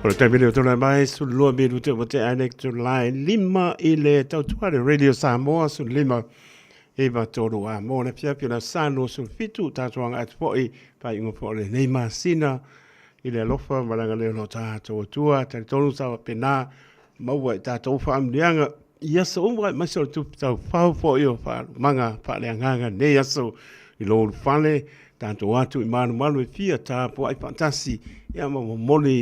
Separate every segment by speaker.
Speaker 1: O le taimi lea o tōna mai, 12 minute o te ane ki lai 5 i le tautua le Radio Samoa, 15 9 3 a mō le whiawhi la sa 27 tātou anga atu fo'i, whai ingo fo'i le nei masina i le alofa ma langa leo no tātou atua, talitonu sa pena maua i tātou whaamunianga i aso uma aemaise o le tupu taufau fo'i o whaalumanga whaaleagaga nei aso i lō ulufale, tātou atu i malumalu e fia tāpua'i whaatasi ia ma momoli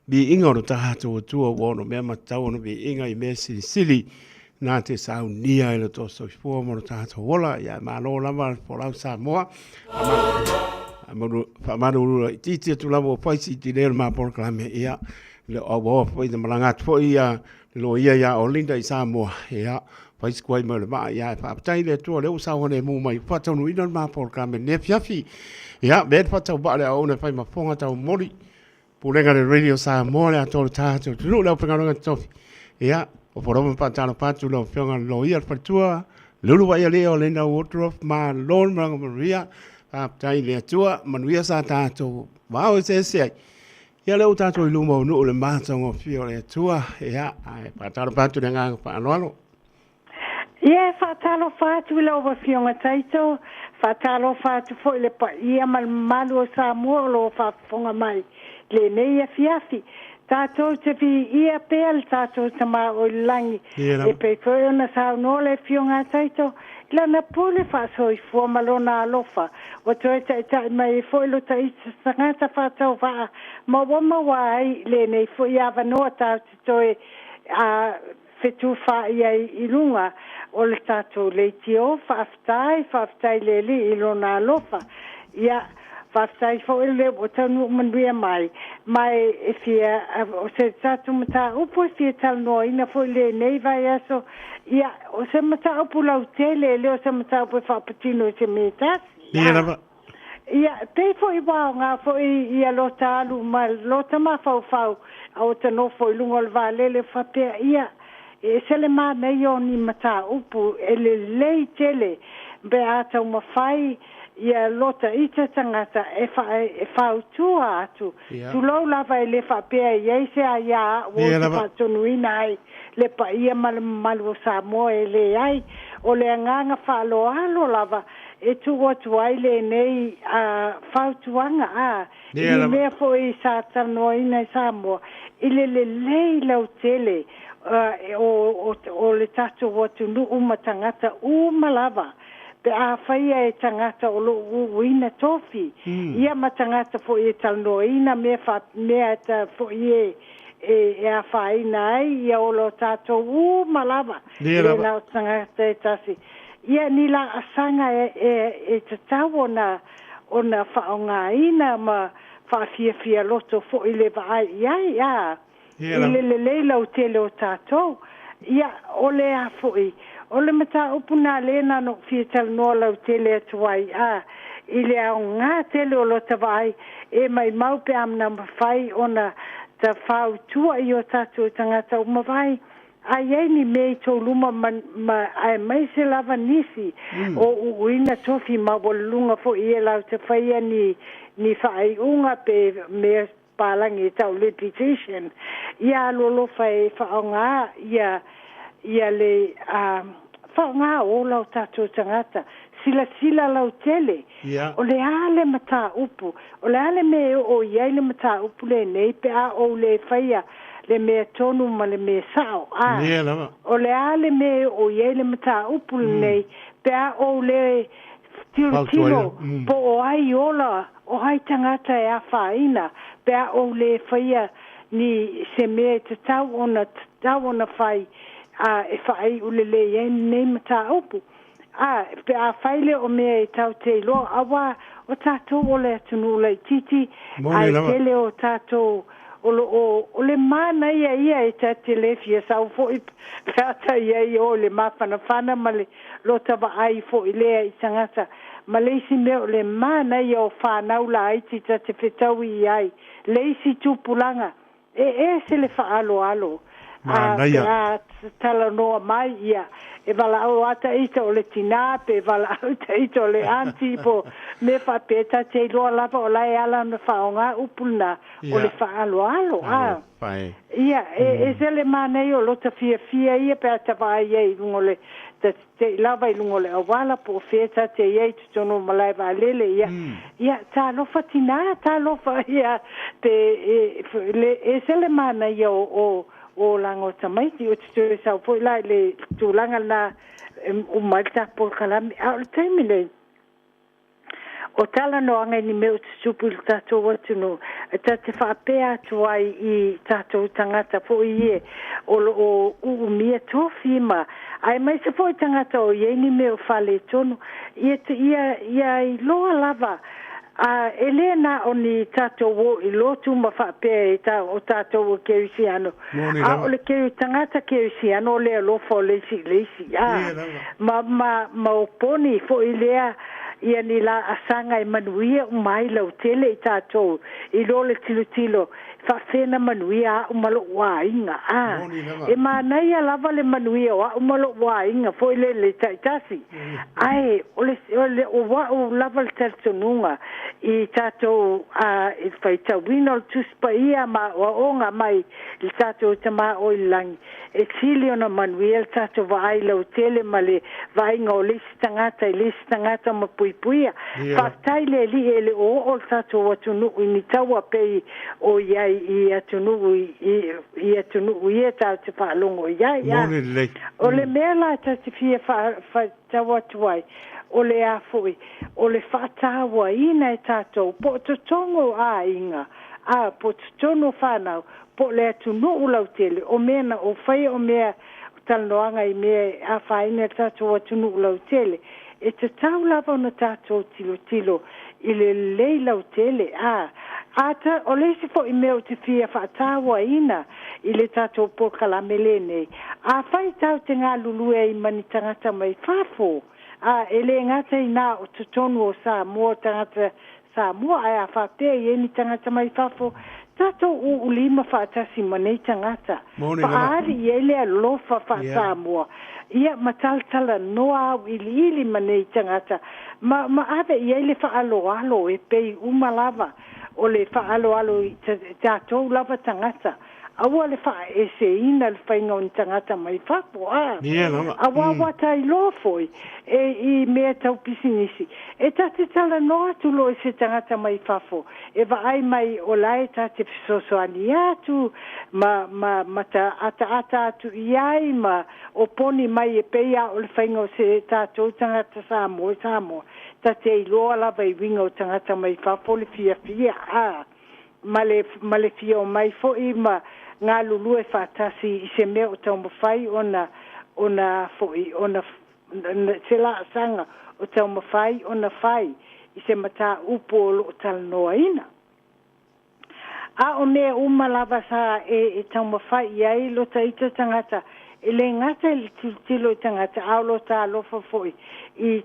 Speaker 1: viiga o lo tātou Atua ua ono mea matau ono viiga i mea silisili nā te saunia i lo tō soifua ma lo tātou ola ia e malo lava le folau Samoa. Whaamarurura i titi atu lava o whaisi i te leo le mā polokalame ia le o aua foi te malanga atu foi ia le loia ia Olinda i Samoa ia whaisi kuai mai o le maa ia e whaapatai le atua le o saoa le mū mai whataunu ina le mā polokalame ne fiafi ia me le whatau baa le au na whai mafonga tau mori Pulega le Radio Samoa le atoa o le tātou atunuu le aufaigaluega totofi. Ia, o Poroma Pātalo Pātu lau Afioga le Loia le Faletua, Le ulu vaai a le o Lena Woodruff, malo le malaga manuia, faafetai i le Atua, manuia sa tatou vao eseese ai. Ia lea ua tatou i luma o nuu le matagofie o le Atua, ia, ae faatalofa atu i le agaga faaaloalo.
Speaker 2: Ia, e faatalofa atu i lau Afioga Taito, faatalofa atu foi i le paia ma le mamalu o Samoa o lo o faafofoga mai i lenei afiafi. Tatou te viia pea le tatou Tama o i le lagi, e pei foi ona saunoa le Afioga a Taito i lana pule faasoifua ma lona alofa, ua toe taitai mai ai foi lo ta ita tagata faatauvaa ma ua maua ai i lenei foi avanoa tatou te toe a fetufaai ai i luga o le tatou leitio. Faafetai, faafetai i le Alii i lona alofa. Ia, faafetai foi le ua taunuu manuia mai, ma e fia, o se tatou mataupu e fia talanoaina foi lenei vaiaso, ia, o se mataupu lautele, e le o se mataupu e faapatino i se mea e tasi.
Speaker 1: Ia lava.
Speaker 2: Ia, pei foi ua aoga foi ia lota alu ma lota mafaufau a o ta nofo i luga o le vaalele faapea, ia, e ese le manaia o ni mataupu e lelei tele pe a taumafai ia lota ita tagata e e fautua atu. Tulou lava e le faapea e i ai se aia a'u ou te faatonuina ai le paia ma le mamalu o Samoa e leai. O le agaga faaaloalo lava e tuu atu ai lenei fautuaga a i ni mea foi sa talanoaina i Samoa i le lelei lautele o le tatou atunuu ma tagata uma lava pe a faia e tagata o lo o uuina tofi ia ma tagata foi e talanoaina mea fa mea ta foi e e afaina ai ia ola o tatou uma lava le na o tagata e tasi. Ia ni laasaga e tatau ona faaaogaina ma faafiafia loto foi le vaai i ai a i le lelei lautele o tatou. Ia, o le a foi, o le mataupu na lea na ona ou fia talanoa lautele atu ai a i le aoga tele o lota vaai e maimau pe a na mafai ona ta fautua i o tatou tagata uma vaai a i ai ni mea i tou luma ma aemaise lava nisi o uuina tofi maualuluga foi ia latou te faia ni faaiuga pe mea palagi e tau litigation, ia alolofa e faaaoga ia ia le faaaoga ola o tatou tagata, silasila lautele o le a le mataupu, o le a le mea e oo i ai le mataupu lenei pe a ou le faia le mea tonu ma le mea sao. A o le a le mea e oo i ai le mataupu lenei pe a ou le tilotilo po o ai ola o ai tagata e afaina pe a ou le faia ni se mea e tatau ona fai a e faaiu lelei ai lenei mataupu. A pe a fai le o mea e tau te iloa, auā o tatou o le atunuu laitiiti ae tele o tatou o lo o o le manaia ia e ta te le fia sau foi pe a ta i ai o le mafanafana ma le lota vaai foi lea i tagata. Ma le isi mea o le manaia o fanau laiti ta te fetaui i ai le isi tupulaga e ese le faaaloalo a pe a talanoa mai ia e valaau lava ta ita o le tinā pe valaau ta ita o le aunty po mea faapea ta te iloa lava o la e ala ona faaaoga upu lena o le faaaloalo a ia e ese le manaia o lota fiafia ia pe a ta vaai ai i luga o le ta te i lava i luga o le auala po o fea ta te i ai i totonu o malae vaalele ia ia talofa tinā talofa ia pe e le ese le manaia o o o olaga o tamaiti ou te toe sau foi la i le tulaga lena e uma ai le ta polokalame a o le taimi nei O talanoaga i ni mea o tutupu i le tatou atunuu, e ta te faapea atu ai i tatou tagata foi ie o lo o uumia tofi ma, aemaise foi tagata o i ai ni mea o faaletonu, ia, ia, ia iloa lava, a e le na o ni tatou o i lotu ma faapea e ta, o tatou o kerisiano, a o le keri, tagata kerisiano o le alofa o le isi i le isi, a, ma, ma, ma oponi foi lea ia ni laasaga e manuia uma ai lautele i tatou i lo le tilotilo Faafena manuia a'u ma lo'u aiga a e manaia lava le manuia o a'u ma lo'u aiga foi lele ta'itasi, ae o le o a'u lava le talitonuga i tatou a i faitauina o le Tusi Paia ma aoaoga mai le tatou Tamā o i le lagi, e sili ona manuia le tatou vaai lautele ma le vaaiga o le isi tagata i le isi tagata ma puipuia. Faafetai le Alii e le o oo le tatou atunuu i ni taua pei o i ai i atunuu i atunuu ia tatou te faalogo i ai a.
Speaker 1: Moni lelei.
Speaker 2: O le mea la ta te fia faatau atu ai, o le a foi o le faatauaina e tatou po o totonu o aiga a, po o totonu o fanau, po o le atunuu lautele, o mea na ou faia, o mea o talanoaga i mea e afaina le tatou atunuu lautele, e tatau lava ona tatou tilotilo i le lelei lautele a. Ata o le isi foi mea ou te fia faatauaina i le tatou polokalame lenei, afai tatou te galulue ai ma ni tagata mai fafo a, e lē gata inā o totonu o Samoa, tagata Samoa, ae a faapea i ai ni tagata mai fafo, tatou uulima faatasi ma nei tagata,
Speaker 1: Moni lava.
Speaker 2: faaali i ai le alofa faa-Samoa ia, ma talatalanoa auiliili ma nei tagata ma ave i ai le faaaloalo e pei uma lava o le faaaloalo i tatou lava tagata. Aua le faaeseina le faiga o ni tagata mai fafo a.
Speaker 1: Ia lava.
Speaker 2: Auā ua tailoa foi e i mea tau pisinisi, e ta te talanoa atu loa i se tagata mai fafo e vaai mai o la e ta te fesoasoani atu ma ta ataata atu i ai ma o poni mai e pei a o le faiga o se tatou tagata Samoa i Samoa. Ta te iloa lava i uiga o tagata mai fafo le fiafia a ma le fia o mai foi ma galulue faatasi i se mea o taumafai ona foi ona se laasaga o taumafai ona fai i se mataupu o loo talanoaina. A o mea uma lava sa e taumafai i ai lo taita tagata, e lē gata i le tilotilo i tagata, a o lo talofa foi i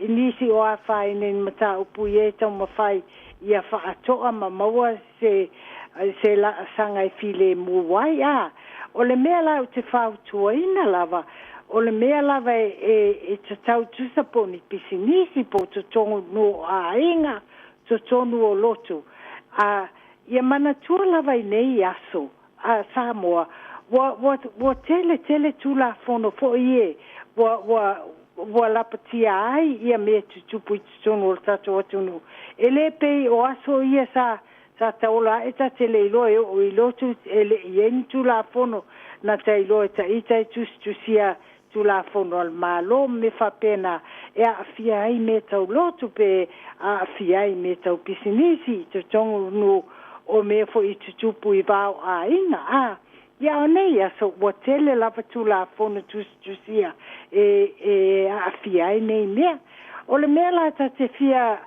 Speaker 2: nisi o afaina i mataupu ia e taumafai ia faatoa ma maua se laasaga e filemu ai a. O le mea la ou te fautuaina lava, o le mea lava e tatau tusa po o ni pisinisi po o totonu o aiga, totonu o lotu a, ia manatua lava i nei aso a Samoa ua tele tele tulafono foi e ua lapatia ai ia mea tutupu i totonu o le tatou atunuu. E lē pei o aso ia sa taola aʻe ta te le iloa e oo i lotu, e le i ai ni tulafono na tailoa e taita e tusitusia tulafono a le Malo me faapena e aafia ai mea taulotu pe aafia ai mea tau pisinisi i totonu o mea foi i tutupu i vao aiga a. Ia o nei aso ua tele lava tulafono tusitusia e aafia ai nei mea. O le mea la ta te fia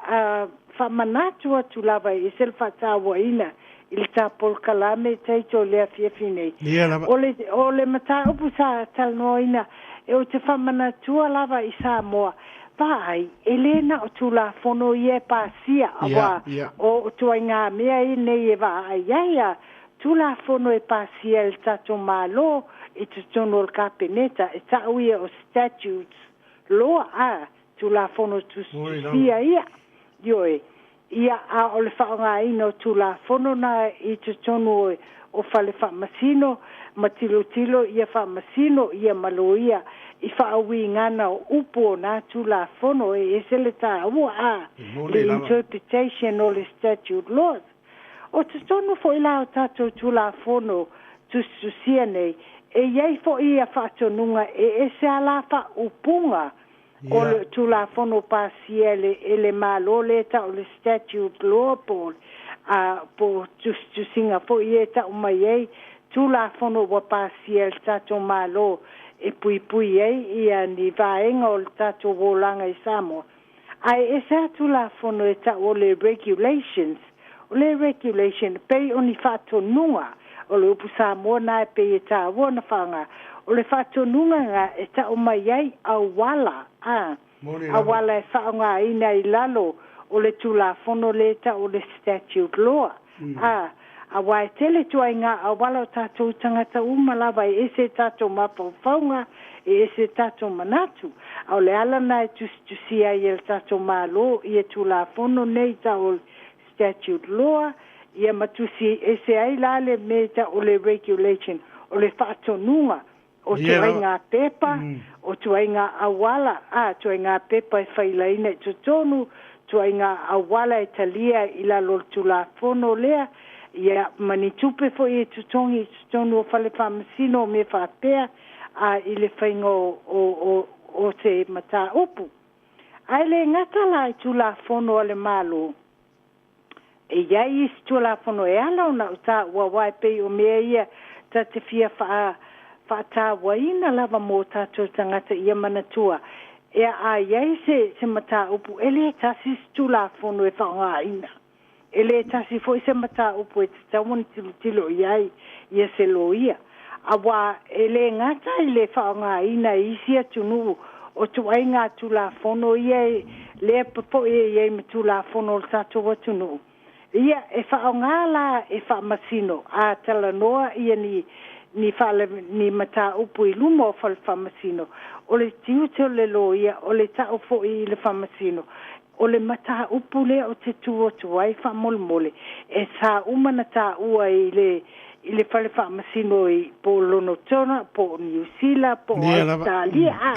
Speaker 2: faamanatu atu lava i se le faatauaina i le ta polokalame taito le afiafi nei.
Speaker 1: Ia lava.
Speaker 2: O le mataupu sa talanoaina e ou te faamanatua lava i Samoa, vaai, e lē na o tulafono ia e pasia auā o tuaiga mea i nei e vaai ai a tulafono e pasia e le tatou Malo i totonu o le Kapeneta e ta'u ia o statutes law a, tulafono tusitusia ia ioe ia, a o le faaaogaina o tulafono na i totonu o fale faamasino ma tilotilo ia faamasino ia ma loia i faauigana o upu o na tulafono e ese le tāua a
Speaker 1: Moni
Speaker 2: le
Speaker 1: lava.
Speaker 2: interpretation o le statute laws. O totonu foi la o tatou tulafono tusitusia nei e iai foi ia faatonuga e ese ala faaupuga o le tulafono pasia e le Malo le ta'u le statute law po a po tusitusiga foi e ta'u mai ai tulafono ua pasia e le tatou Malo e puipui ai ia ni vaega o le tatou olaga i Samoa, ae ese a tulafono e ta'u o le regulations. O le regulation pei o ni faatonuga, o le upu Samoa na e pei e tāua na faaaoga o le faatonuga ga e ta'u mai ai auala a
Speaker 1: Moni lava.
Speaker 2: auala e faaaogaina i lalo o le tulafono le ta'u o le statute law a. Auā e tele ituaiga auala o tatou tagata uma lava, e ese tatou mafaufauga, e ese tatou manatu. A o le ala lena e tusitusia ai e le tatou Malo ia Tulafono nei tau o le Statute Law, ia ma tusi ese ai la le mea e tau o le Regulation, o le faatonuga o ituaiga pepa, o ituaiga auala, a, ituaiga pepa e failaina i totonu, ituaiga auala e talia i lalo o le Tulafono lea, ia, ma ni tupe foi e totogi i totonu o fale faamasino o mea faapea, a, i le faiga o se mataupu. Ae le gata la i Tulafono a le Malo, e i ai isi Tulafono e ala ona ou taua, aua e pei o mea ia ta te fia faatauaina lava mo tatou tagata ia manatua, e a i ai se mataupu, e le tasi se Tulafono e faaaogaina. E le tasi foi se mataupu e tatau ona tilotilo i ai ia se loia. Auā e le gata i le faaaogaina e isi atunuu o ituaiga Tulafono ia e lea foi e i ai ma Tulafono a le tatou atunuu, ia e faaaoga la e faamasino a talanoa ia ni mataupu i luma o fale faamasino. O le tiute o le loia, o le tau foi i le faamasino, o le mataupu lea ou te tu atu ai faamolemole, e sa uma ona taua i le fale faamasino i po o Lonotona, po o Niu Sila, po o Ausetalia. A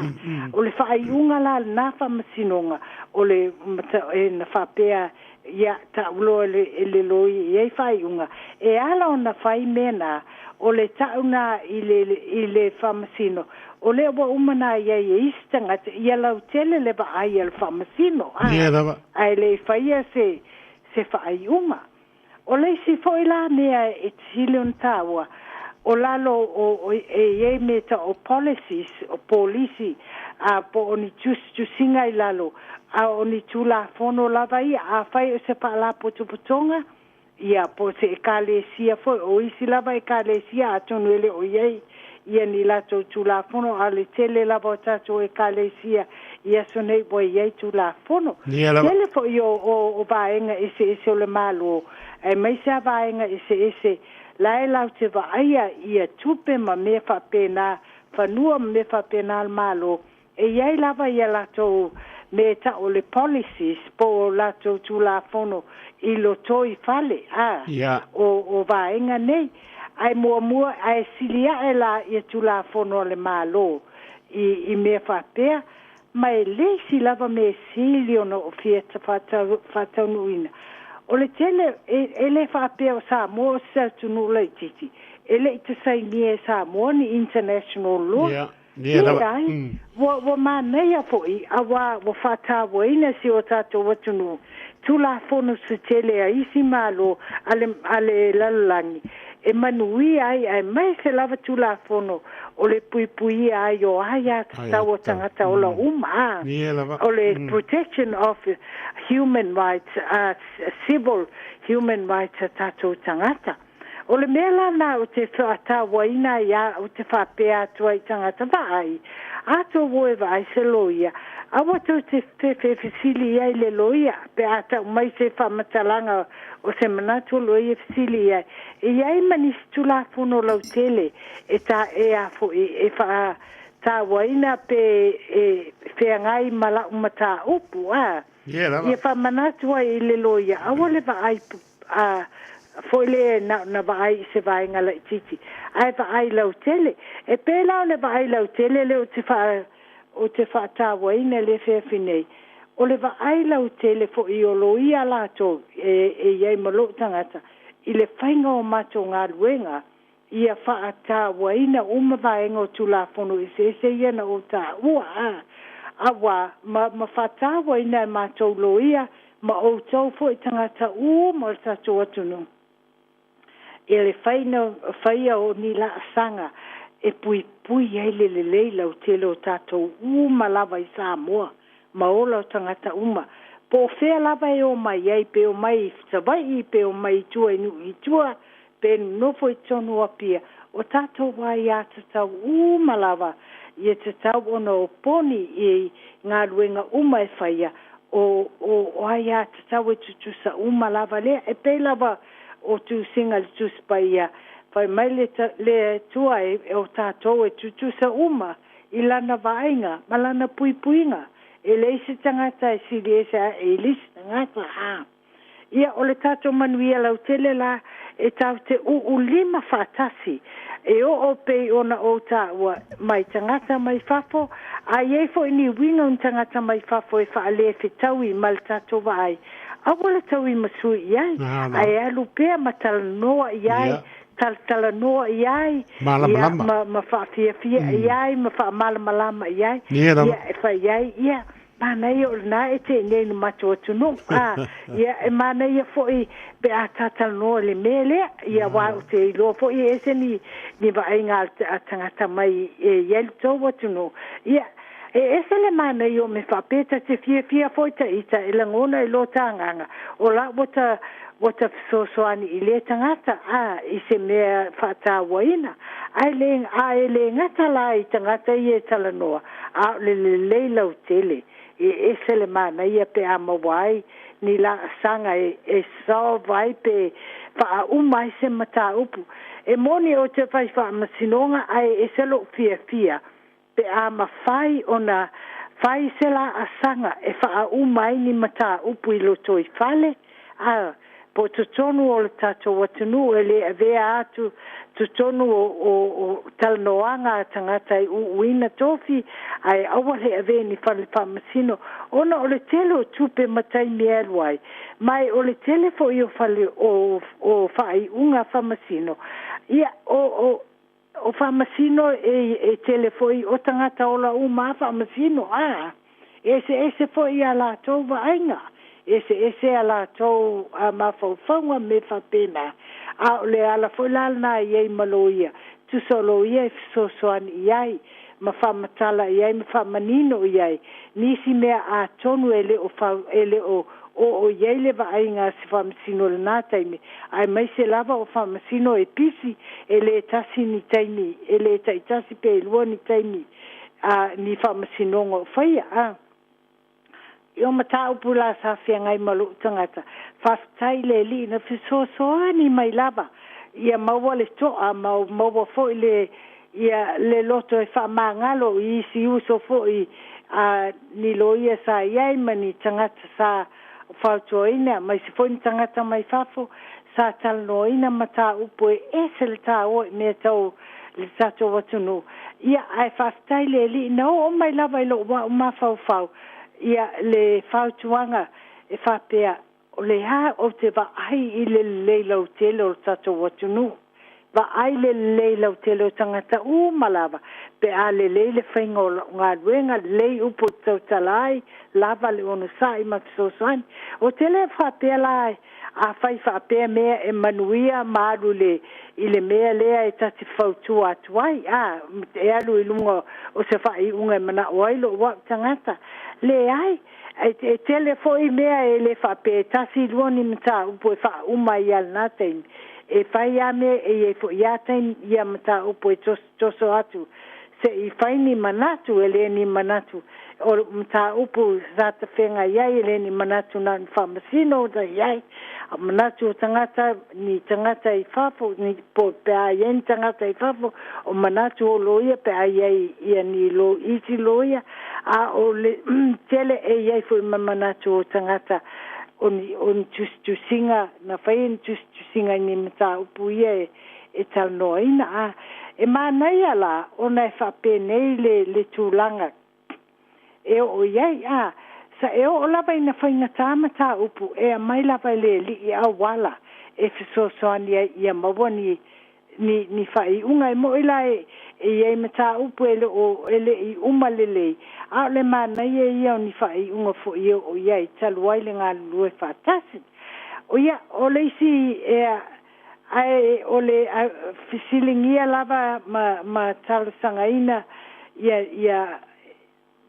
Speaker 2: o le faaiuga la lena faamasinoga, o le e na faapea ia tauloa e le loia e i ai faaiuga e ala ona fai mea na, o le tau na i le faamasino, o lea ua uma na i ai e isi tagata ia lautele le vaai a le faamasino, a ae le i faia se faaiuga. O le isi foi la mea e sili ona taua, o lalo o e i ai mea tau o policies, o polisi, a po o ni tusitusiga i lalo, a o ni Tulafono lava ia. Afai o se faalapotopotoga, ia po o se ekalesia foi, o isi lava ekalesia atonu e le o i ai ia ni latou Tulafono, a o le tele lava o tatou ekalesia i aso nei ua i ai Tulafono. Tele foi o vaega eseese o le Malo, aemaise lava vaega eseese la e latou te vaaia ia tupe ma mea faapena, fanua ma mea faapena a le Malo, e i ai lava ia latou mea e tau o le policies po o latou Tulafono i lotoifale a o vaega nei. Ae muamua ae sili ae la ia Tulafono a le Malo i mea faapea, ma e le isi lava mea e sili ona ou fia faataunuuina. O le tele, e le faapea o Samoa o se atunuu laitiiti, e le i tasainia e Samoa ni international law. Leai, ua manaia foi, auā ua faatauaina si o tatou atunuu Tulafono se tele a isi Malo a le lalolagi e manuia ai, aemaise lava Tulafono o le puipuia ai o aia tatau o tagata ola uma, a o le protection of human rights, civil human rights a tatou tagata. O le mea la lena ou te faatauaina ai a ou te faapea atu ai i tagata vaai, a tou o e vaai se loia, aua tou te fefefesili i ai i le loia pe a tau mai se faamatalaga o se manatu o loia e fesili i ai. E i ai ma nisi Tulafono lautele e ta e a foi e faatauaina pe e feagai ma lau mataupu, a ia faamanatu ai i le loia, aua le vaai a foi lea na ona vaai i se vaega laitiiti, ae vaai lautele. E pei la o le vaai lautele lea ou te faatauaina i le afiafi nei, o le vaai lautele foi o loia latou e i ai ma lou tagata i le faiga o matou galuega, ia faatauaina uma vaega o Tulafono eseese ia na ou taua, a auā ma faatauaina e matou loia ma outou foi tagata uma o le tatou atunuu i le faia o ni laasaga e puipui ai le lelei lautele o tatou uma lava i Samoa ma ola o tagata uma. Po o fea lava e omai ai, pe omai i Savaii, pe omai i tua i nuu i tua, pe nonofo i totonu o Apia, o tatou aiatatau uma lava ia tatau ona oponi i galuega uma e faia, o aiatatau e tutusa uma lava lea. E pei lava o Tusiga i le Tusi Paia, fai mai le, le Atua e, e o tatou e tutusa uma i lana vaaiga ma lana puipuiga. E leai se tagata e sili ese ae i le isi tagata. A. Ia, o le tatou manuia lautele la, e tatou te uulima faatasi, e oo pei ona ou taua mai tagata mai fafo, a i ai foi ni uiga o ni tagata mai fafo e faalefetaui ma le tatou vaai, aua le tauimasui i ai, ae alu pea ma talanoa i ai, talatalanoa i ai, ia, ma faafiafia i ai, ma faamalamalama i ai, ia, e fai ai, ia, manaia o lena e te i inei i le matou atunuu. A, ia, e manaia foi pe a tatalanoa i le mea lea, ia, aua ou te iloa foi e ese ni, ni vaaiga a tagata mai e i ai le tou atunuu. Ia, e ese le manaia o mea faapea, ta te fiafia foi ta ita e lagona i lo ta agaga, o la ua ta, ua ta fesoasoani i lea tagata, a, i se mea faatauaina. Ae le, a e le gata la i tagata ia e talanoa, a o le lelei lautele, e ese le manaia pe a maua ai ni laasaga e, e solve ai pe faauma ai se mataupu. E moni ou te fai faamasinoga, ae ese lou fiafia pe a mafai ona fai se laasaga e faauma ai ni mataupu i lotoifale, a po o totonu o le tatou atunuu, e le avea atu totonu o, o, o talanoaga a tagata e uuina tofi, ae aua le avea i ni fale faamasino, ona o le tele o tupe ma taimi e alu ai, ma o le tele foi o fale o, o faaiuga faamasino, ia, o, o o faamasino e, e tele foi o tagata ola uma a faamasino, a eseese foi ia latou vaaiga, eseese a latou a mafaufauga me faapena. A o le ala foi la lena e i ai ma loia, tusa o loia e fesoasoani i ai ma faamatala i ai ma faamanino i ai nisi mea atonu e le o fau, e le o oo i ai le vaaiga a se faamasino i lena taimi, aemaise lava o faamasino e pisi, e le tasi ni taimi, e le taitasi pe lua ni taimi, a ni faamasinoga o faia. A i o mataupu la sa feagai ma lou tagata, faafetai i le Alii na fesoasoani mai lava ia maua le toa ma maua foi le, ia, le loto e faamagalo i isi uso foi a ni loia sa i ai ma ni tagata sa fautuaina, aemaise foi ni tagata mai fafo sa talanoaina mataupu e ese le taua i mea tau le tatou atunuu. Ia, ae faafetai i le Alii na oo mai lava i lou au mafaufau ia le fautuaga e faapea, o le a ou te vaai i le lelei lautele o le tatou atunuu, vaai le lelei lautele o tagata uma lava, pe a lelei le faiga o lau galuega, lelei upu e tautala ai, lava le onosai ma fesoasoani. Ou te le faapea la afai faapea mea e manuia ma alu i le, i le mea lea e ta te fautua atu ai, a, e alu i luga o se faaiuga e manao ai lou au tagata. Leai, e, e tele foi mea e le faapea e tasi lua ni mataupu e faauma ai i lena taimi. E fai lava mea e i ai foi lava taimi ia mataupu e tosotoso atu se i fai ni manatu, e le ni manatu o mataupu sa tafeagai ai, e le ni manatu na o ni faamasino na i ai, a manatu o tagata, ni tagata i fafo, ni po pe a i ai ni tagata i fafo, o manatu o loia pe a i ai ia ni lo, isi loia, a o le tele e i ai foi ma manatu o tagata o ni, o ni tusitusiga, na fai ni tusitusiga i ni mataupu ia e, e talanoaina. A e manaia la ona e faapenei le, le tulaga e oo i ai, a sa e oo lava ina faigata mataupu e aumai lava e le Alii auala e fesoasoani ai ia maua ni ni ni faaiuga. E moi la e, e i ai mataupu e le o e le i uma lelei, a o le manaia ia o ni faaiuga foi e oo i ai talu ai le galulue faatasi. O ia o le isi e ae o le fesiligia lava ma, ma talosagaina ia, ia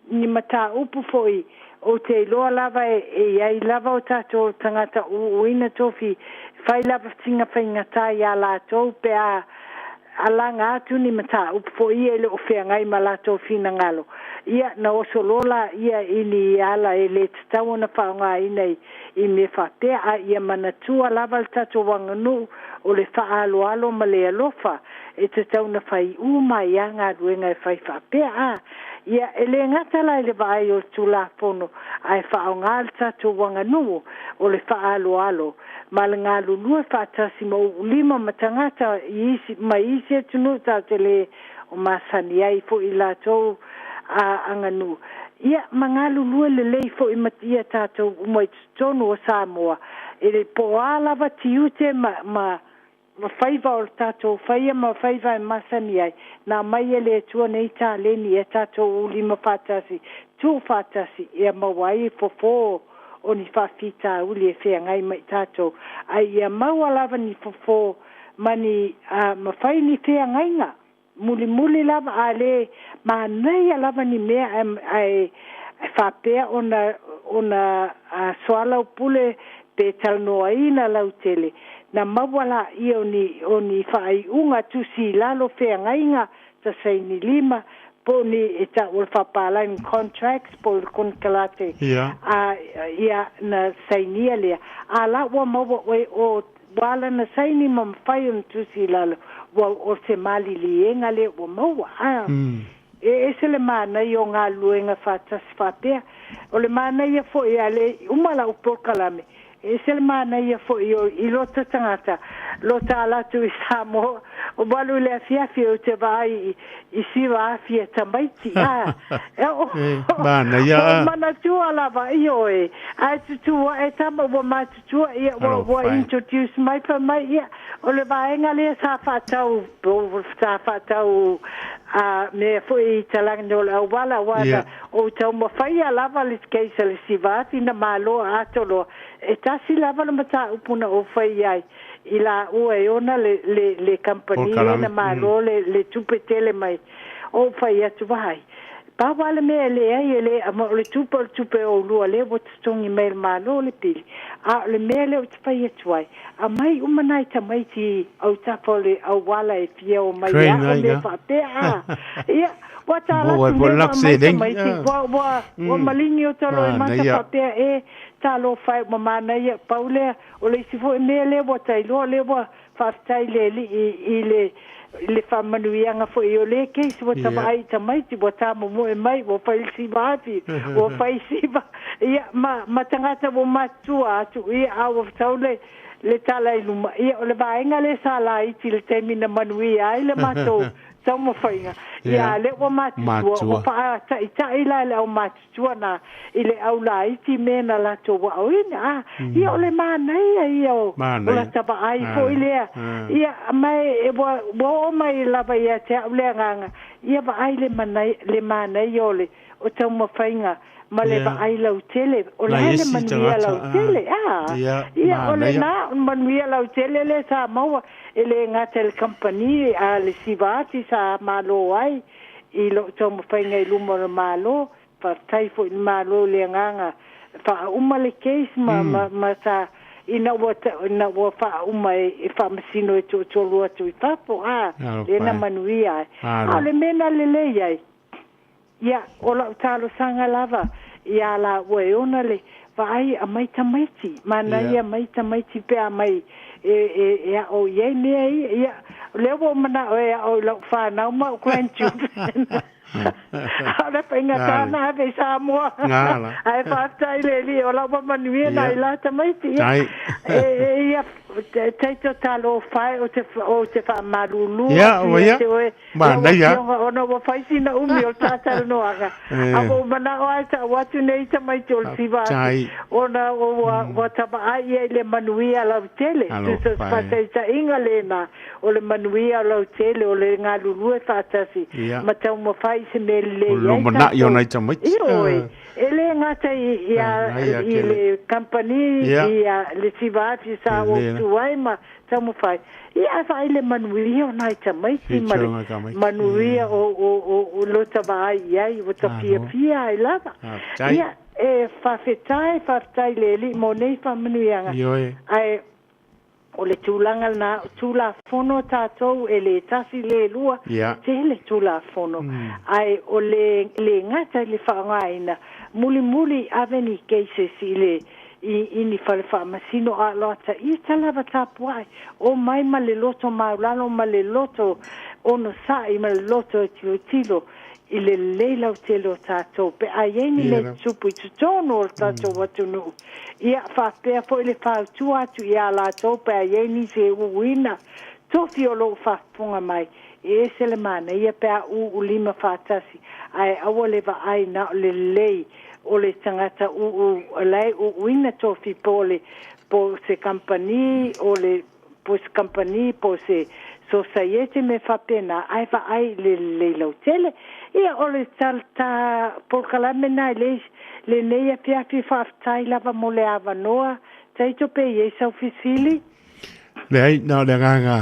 Speaker 2: ni mataupu foi ou te iloa lava e, e i ai lava o tatou tagata uuina tofi, fai lava sina faigata iā latou pe a alaga atu ni mataupu foi ia e le o feagai ma latou finagalo, ia na oso loa laia i ni ala e le tatau ona faaaogaina i mea faapea, a ia manatua lava le tatou aganuu o le faaaloalo ma le alofa e tatau ona fai uma ai lava galuega e fai faapea. A ia, e le gata la i le vaai o le Tulafono, ae faaaoga le tatou aganuu o le faaaloalo ma le galulue faatasi ma uulima ma tagata i isi, mai isi atunuu tatou te le o masani ai foi i latou aganuu. Ia, ma galulue lelei foi ma ia tatou uma i totonu o Samoa, e le po o a lava tiute ma faiva o le tatou faia ma faiva e masani ai, na aumai e le Atua nei taleni ia tatou ulima faatasi, tuu faatasi, ia maua ai fofo o ni faafitauli e feagai ma i tatou, a ia maua lava ni fofo ma ni ma fai ni feagaiga mulimuli lava, a le manaia lava ni mea ae faapea ona soalaupule pe talanoaina lautele, na maua laia o ni faaiuga tusi i lalo feagaiga ta saini lima po o ni e ta'u o le faapalagi contracts po o le konekarate a ia na sainia lea a la ua maua oe o ua ala na saini ma mafai ona tusi i lalo ua o se maliliega lea ua maua a e ese le manaia o galuega faatasi faapea. O le manaia foi a le uma lau polokalame, e ese le manaia foi o i lota tagata lota ala atu i Samoa o 8 i le afiafi ou te vaai i siva afi e tamaiti a e o
Speaker 1: Manaia.
Speaker 2: O manatua lava ioe ae tutua e tama ua matutua ia ua introduce mai pa mai ia o le vaega lea sa faatau sa faatau a mea foi i talagi o le auala ua o taumafaia lava le case a le siva afi na malo ato loa e tasi lava le mataupu na ou fai ai i la ua e ona le company le na malo le tupe tele mai o fai atu vai pau lava le mea e leai e le ama o le tupe o le tupe o lua lea ua totogi mai e le Malo le pili a o le mea lea ou te fai atu ai aumai uma nai tamaiti autafa o le auala e fia o mai
Speaker 1: Train
Speaker 2: ao
Speaker 1: ai
Speaker 2: mea
Speaker 1: na.
Speaker 2: faapea a ia ua tala
Speaker 1: Mo ai
Speaker 2: atu
Speaker 1: po
Speaker 2: lea ua
Speaker 1: lak
Speaker 2: aumai
Speaker 1: seleng.
Speaker 2: tamaiti ua maligi o talo e mata
Speaker 1: Manaia.
Speaker 2: faapea e talofa e ua manaia pau lea o le isi foi mea lea ua tailoa lea ua faafetai le alii i le faamanuiaga foi o le case ua tavaai i tamaiti ua tamomoe mai ua fai le siva afi ua fai siva ia ma tagata ua matutua atu ia a ua tau le tala i luma ia o le vaega lea sa laiti i le taimi na manuia ai le matou taumafaiga ia lea ua matutua ua
Speaker 1: Matua.
Speaker 2: faata'ita'i la i le au matutua na i le au laiti mea na latou aoina a ia o le manaia ia o
Speaker 1: Manaia.
Speaker 2: lata vaai foi lea ia ma e ua oo mai lava ia te a'u le agaga ia vaai le manai le manaia o le o taumafaiga ma le vaai lautele o le
Speaker 1: Nai
Speaker 2: a le
Speaker 1: isi
Speaker 2: manuia
Speaker 1: tagata.
Speaker 2: lautele a ia o
Speaker 1: Manaia.
Speaker 2: lena manuia lautele le sa maua e le gata i le kamupani a le siva ati sa malo ai i loo taumafaiga i luma o le Malo. Faafetai foi i le Malo i le agaga faauma le case ma sa ina ua ina ua faauma e faamasino e toatolu atu i fafo a
Speaker 1: Alofa
Speaker 2: le na
Speaker 1: e.
Speaker 2: manuia ai a o
Speaker 1: Alo.
Speaker 2: le mea na lelei ai ia o lau talosaga lava ia la ua e ona le vaai aumai tamaiti manaia mai tamaiti pe a mai e a'o i ai mea ia ia lea ua ou mana'o e a'o i lau fanau ma ou grandchildren a o le faigata
Speaker 1: Ale.
Speaker 2: na ave i Samoa
Speaker 1: Ngala.
Speaker 2: ae faafetai le alii o lau manuia na i la tamaiti ia
Speaker 1: Tai.
Speaker 2: e ia taito talofa e o te faamalulu atu
Speaker 1: Ua
Speaker 2: ia
Speaker 1: ia.
Speaker 2: te oe lau
Speaker 1: Manaia.
Speaker 2: afioga ona ua fai sina umi o le tatalanoaga a ua ou mana'o ae ta'u atu nei tamaiti o le siva atu
Speaker 1: Tai.
Speaker 2: ona ua tavaai ia i le manuia lautele tusa
Speaker 1: Alofa e.
Speaker 2: faataita'iga lena o le manuia lautele o le galulue faatasi ma taumafai se mea
Speaker 1: O
Speaker 2: lelei ai
Speaker 1: lumana'i o
Speaker 2: tatou
Speaker 1: nai tamaiti.
Speaker 2: ioe e lē gata i
Speaker 1: Manaia
Speaker 2: i
Speaker 1: kele.
Speaker 2: le kampani i le siva afi sa
Speaker 1: E le.
Speaker 2: ou tu ai ma taumafai ia ae vaai le manuia o nai tamaiti ma le
Speaker 1: Fichoga tamaiti.
Speaker 2: manuia o lota vaai i ai ua
Speaker 1: Alo.
Speaker 2: tafiafia ai lava
Speaker 1: Tai.
Speaker 2: ia e faafetai faafetai le alii mo nei faamanuiaga
Speaker 1: Ioe.
Speaker 2: ae O le tulaga lena, o Tulafono a tatou e le tasi le lua, tele Tulafono, ae o le le gata i le faaaogaina, mulimuli ave ni cases i le i, i ni fale faamasino a o ata ita lava tapuai, o mai ma le loto maulalo ma le loto onosai ma le loto e tilotilo i le lelei lautele o tatou pe a i ai ni mea tutupu i totonu o le tatou atunuu. Ia faapea foi le fautua atu ia latou pe a i ai nisi e uuina tofi o lo o faafofoga mai, e ese le manaia pe a uulima faatasi, ae aua le vaai na o le lelei o le tagata uu la e uuina tofi po o le po o se kamupani o le po se kamupani po se sosaiete me faapena, ae vaai i le lelei lautele. Ia o le ta polokalame na i le lenei afiafi, faafetai lava mo le avanoa. Taito pe i ai sau fesili?
Speaker 1: Leai, na o le agaga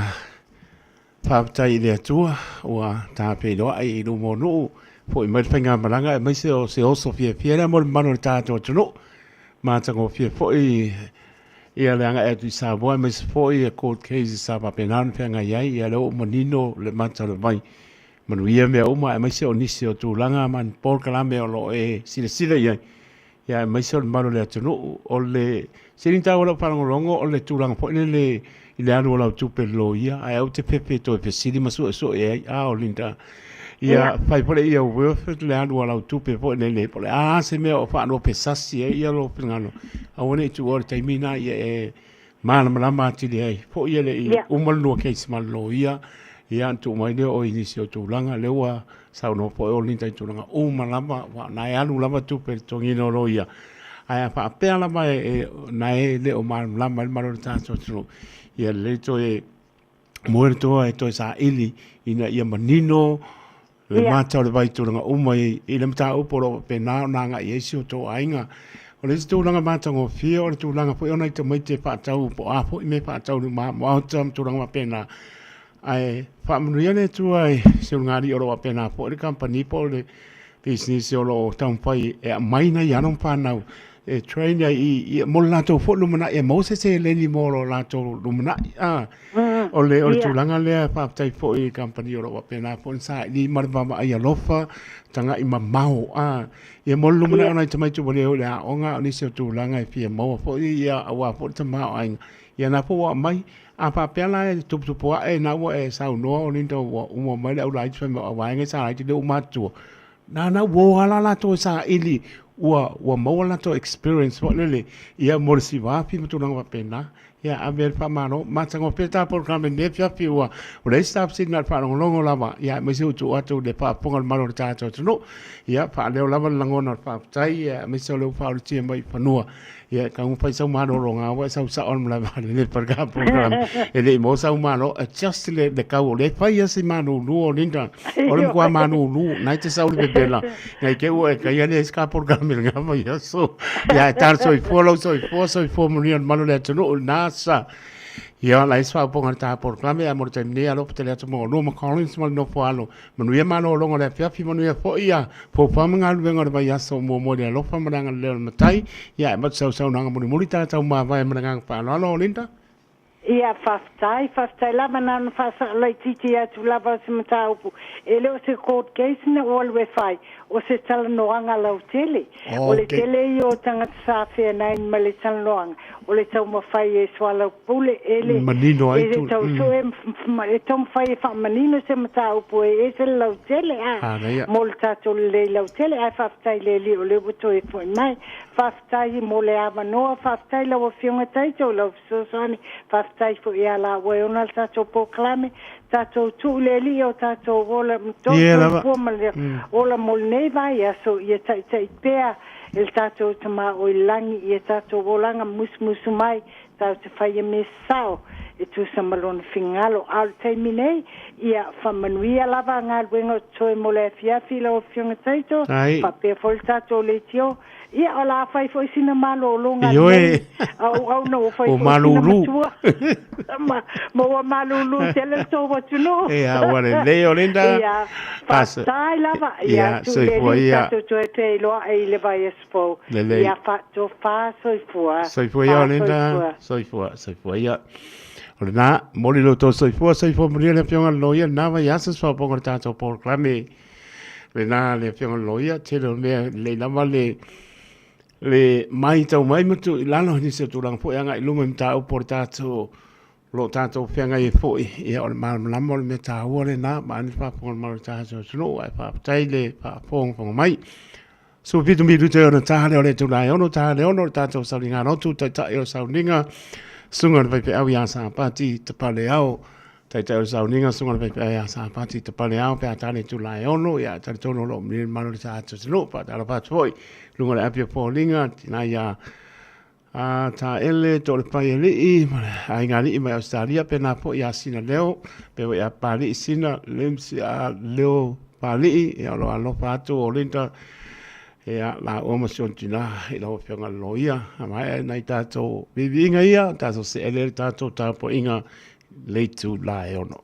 Speaker 1: faafetai i le Atua ua tapeiloai i luma o nuu, foi mai le faigamalaga aemaise o se oso fiafia lea mo le mamalu o le tatou atunuu. Matagofie foi ia le agai atu i Samoa aemaise foi ia court cases sa faapena ona feagai ai, ia lea ua manino le mata o le vai. Manuia mea uma aemaise o nisi o tulaga ma ni polokalame o lo o e silasila i ai, ia aemaise o le mamalu o le atunuu. O le sili ona taua i lau faalogologo o le tulaga foi lele i le alu o lau tupe i le loia, ae aua te fefe e toe fesili ma suesue i ai, a o Linda, ia fai foi lea ia worth it le alu o lau tupe foi lele, po o le a se mea o faanope sasi ai ia lou finagalo, aua ne i tuua le taimi lena ia e malamalama atili ai foi e le i uma le lua case ma le loia, ia ona tuu mai lea o i nisi o tulaga lea ua saunoa foi o Linda i tulaga uma lava, aua o na e alu lava tupe i le totogiina o loia, ae a faapea lava e na e le o malamalama ai le mamalu o le tatou atunuu, ia lelei toe moe le toa e toe saili ina ia manino le mata o le vai i tulaga uma i le mataupu o lo o faapena ona agai i ai si o outou aiga. O le isi tulaga matagofie o le tulaga foi o nai tamaiti e faatau po o a foi mea e faatau i luma maota ma tulaga faapena. Ae faamanuia le Atua i si ulugalii o lo o faapena foi le kamupani po o le pisinisi o lo o taumafai e aumai nai alo ma fanau e train ai i, i, mo le latou foi lumanai e maua se seleni mo lo latou lumanai. Ah, o le, o le tulaga lea faafetai foi i kamupani o lo o faapena foi ona saili ma le vaavaai alofa, tagai mamao. Ah, ia mo le lumanai o nai tamaiti ua le o i le aoga, o nisi o tulaga e fia maua foi ia aua foi le tamaoaiga. Ia na foi ua aumai. A faapea la e tuputupu ae na ua e saunoa o Linda ua uma mai le au laiti fai mai o vaega sa laiti lea ua matutua. Na na ua o lava latou e saili ua ua maua latou experience foi lele ia mo le sivafi ma tulaga faapena. Ia ave ai le faamalo. Matagofie ta polokalame i lenei afiafi ua ua leai se tafesili na o le faalogologo lava ia aemaise ua tuu atu i le faafofoga a le mamalu o le tatou atunuu. Ia faaleo lava le lagona o le faafetai ia aemaise o lea ua faaulutia mai i fanua. Ia, e taumafai sau malologa ua e sau sao le malae vaalele pa le polokalame. E le i maua sau malo, adjust le, le kau o lea e fai asi malulu o Linda. O le matua malulu, na e te sau le pepela. Ngai te ua e kai ale isi ka polokalame le ngā mai aso. Ia, e tala soifua lou soifua, soifua manuia le malu le atunuu, na sa. Ia, la isi faaopoga le tā polokalame, a mo le taimi nei, alofa tele atu mo olua ma Collins ma le nofo alo. Manuia malologa o le afiafi, manuia foi ia fuafua ma galuega o le vaiaso muamua i le alofa ma le agalelei o le Matai. Ia, e avatu sau saunoaga mulimuli tatou mavae ma le agaga faaaloalo, Linda.
Speaker 2: Ia, faafetai, faafetai lava na ona faasao laitiiti atu lava o se mataupu. E le o se court case na ou alu e fai, o se talanoaga lautele. O le tele ia o tagata sa feanai ma le talanoaga, o le taumafai e soalaupule e le
Speaker 1: Manino ai
Speaker 2: e tau sue e taumafai e faamanino se mataupu e ese le lautele a mo le tatou lelei lautele ae faafetai i le Alii o lea ua toe foi mai. Faafetai mo le avanoa, faafetai lau Afioga Taito i lau fesoasoani, faafetai foi ia laua e ona le tatou polokalame, tatou tuu i le Alii o tatou ola soifua ma le ola mo lenei vaiaso, ia taitai pea e le tatou Tama o i le lagi ia tatou olaga musumusu mai, tatou te faia mea sao e tusa ma lona finagalo. A o le taimi nei, ia faamanuia lava galuega o totoe mo le afiafi lau Afioga Taito, faapea foi le tatou leitio. Ia, o le a fai foi sina malologa a lenei auauna ua fai foi sina matua. Ma, ma ua malulu tele le tou atunuu.
Speaker 1: Ia, ua lelei o Linda.
Speaker 2: Ia, faafetai lava. Ia,
Speaker 1: soifua ia.
Speaker 2: Tatou toe feiloai i le vaiaso fou.
Speaker 1: Lelei.
Speaker 2: Ia, faatofa soifua.
Speaker 1: Soifua ia o Linda. Soifua, soifua ia. O lena, momoli lo outou soifua, soifua manuia le Afioga i le Loia i lena vaiaso, se faaopoopoga o le tatou polokalame. Lena le Afioga i le Loia, tele o mea lelei lava le le matau mai ma tuu i lalo i nisi o tulaga foi agai i luma i mataupu o le tatou o lo o tatou feagai ai foi. Ia o le malamalama o le mea taua lena, vaeane le faafofoga mai o le tatou atunuu, ae faafetai le faafogafoga mai. 17 minute ona ta lea o le itula e 6, ta le 6 o le tatou sauniga lotu, taitai o le sauniga, susuga i le faifeau ia Sapati Tapaleao, taitai o le sauniga, susuga i le faifeau ia Sapati Tapaleao, pe a ta le itula e 6, ia talitonu o lo o manuia le mamalu o le tatou atunuu. Faatalofa atu foi i luga o le api o foliga, tina ia a Taele Toalepaialii ma le aiga alii mai Ausetalia, pēnā foi ia Sina Leo, pea foi ia Papalii Sina Limsi a Leo Papalii, ia o lo o alofa atu o Linda, ia laua ma si ona tina i lau afioga i le loia. A maea nai tatou viiviiga ia, tatou see lea i le tatou tapuaiga i le itula e 6.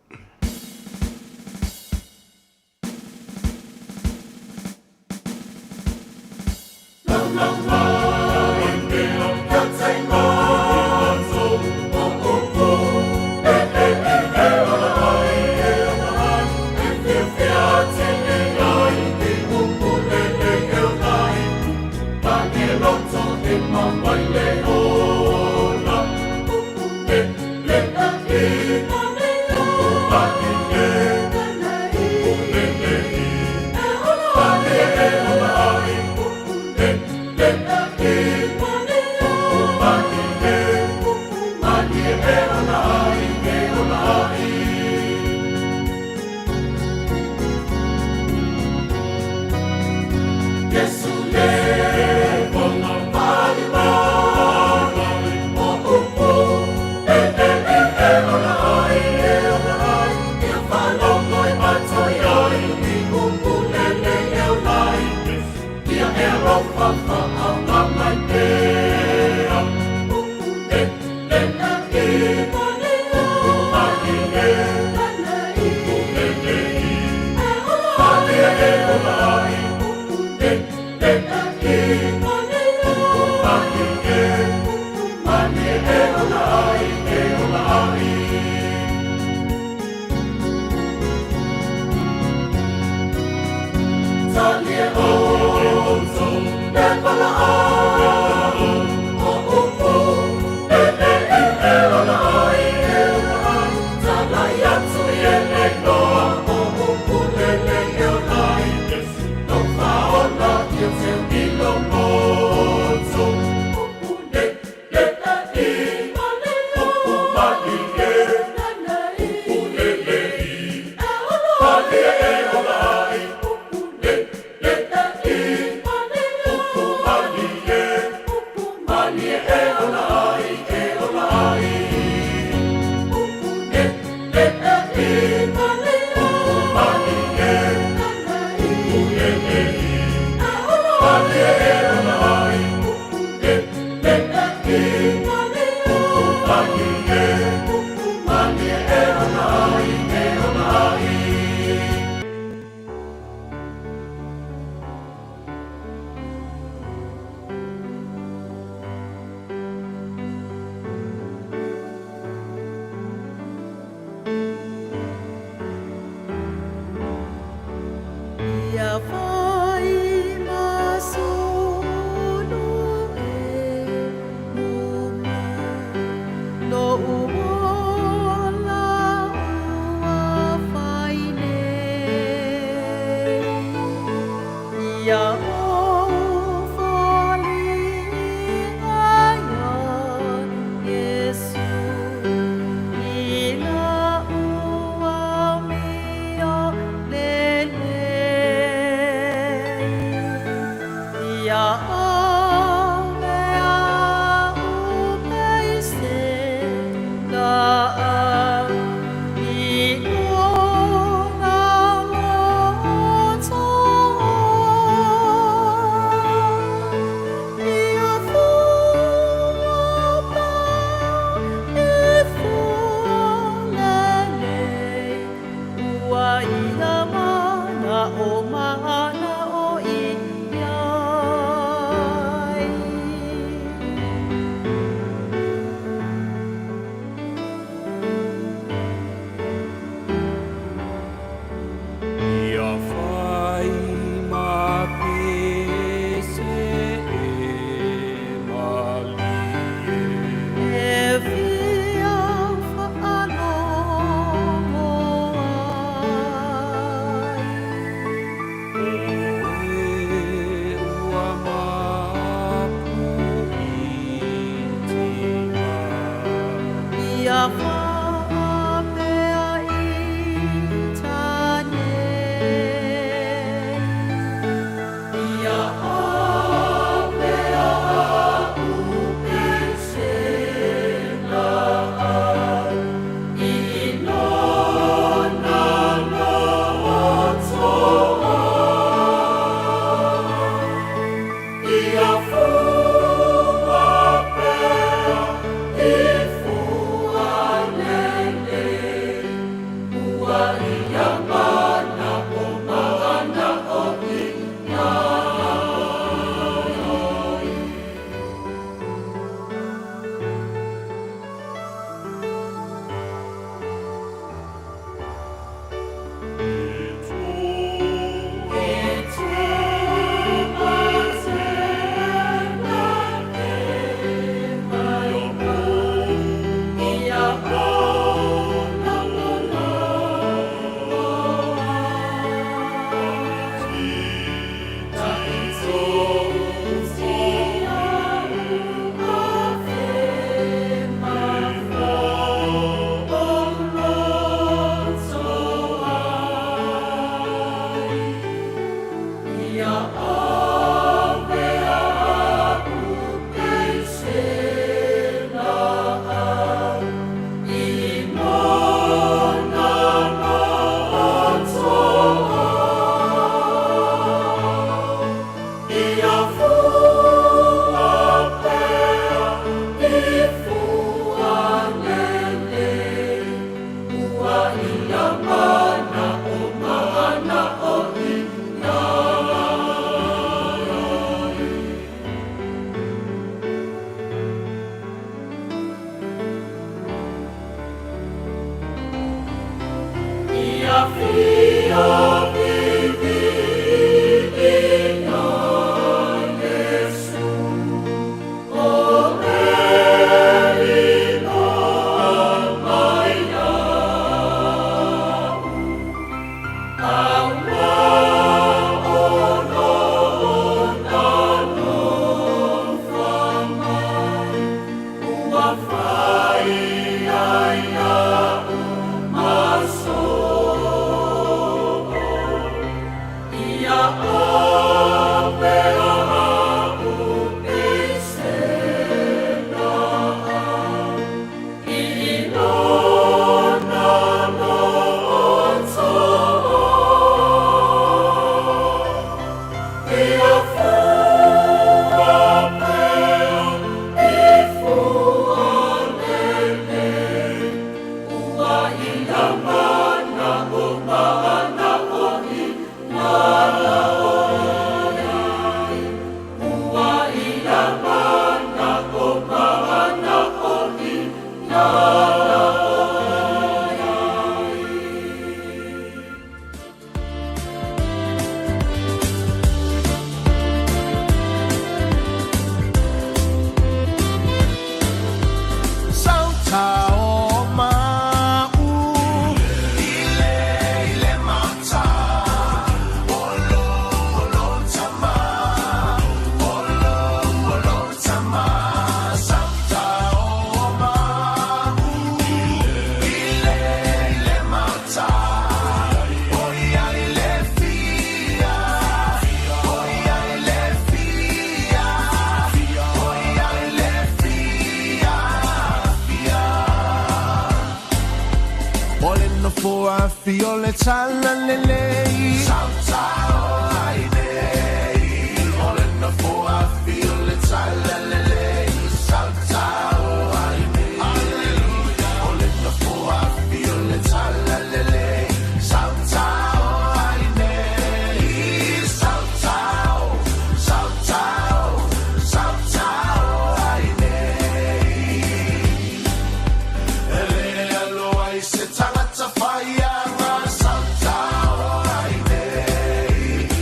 Speaker 3: Se tagata whai a ngā sautao ai nei.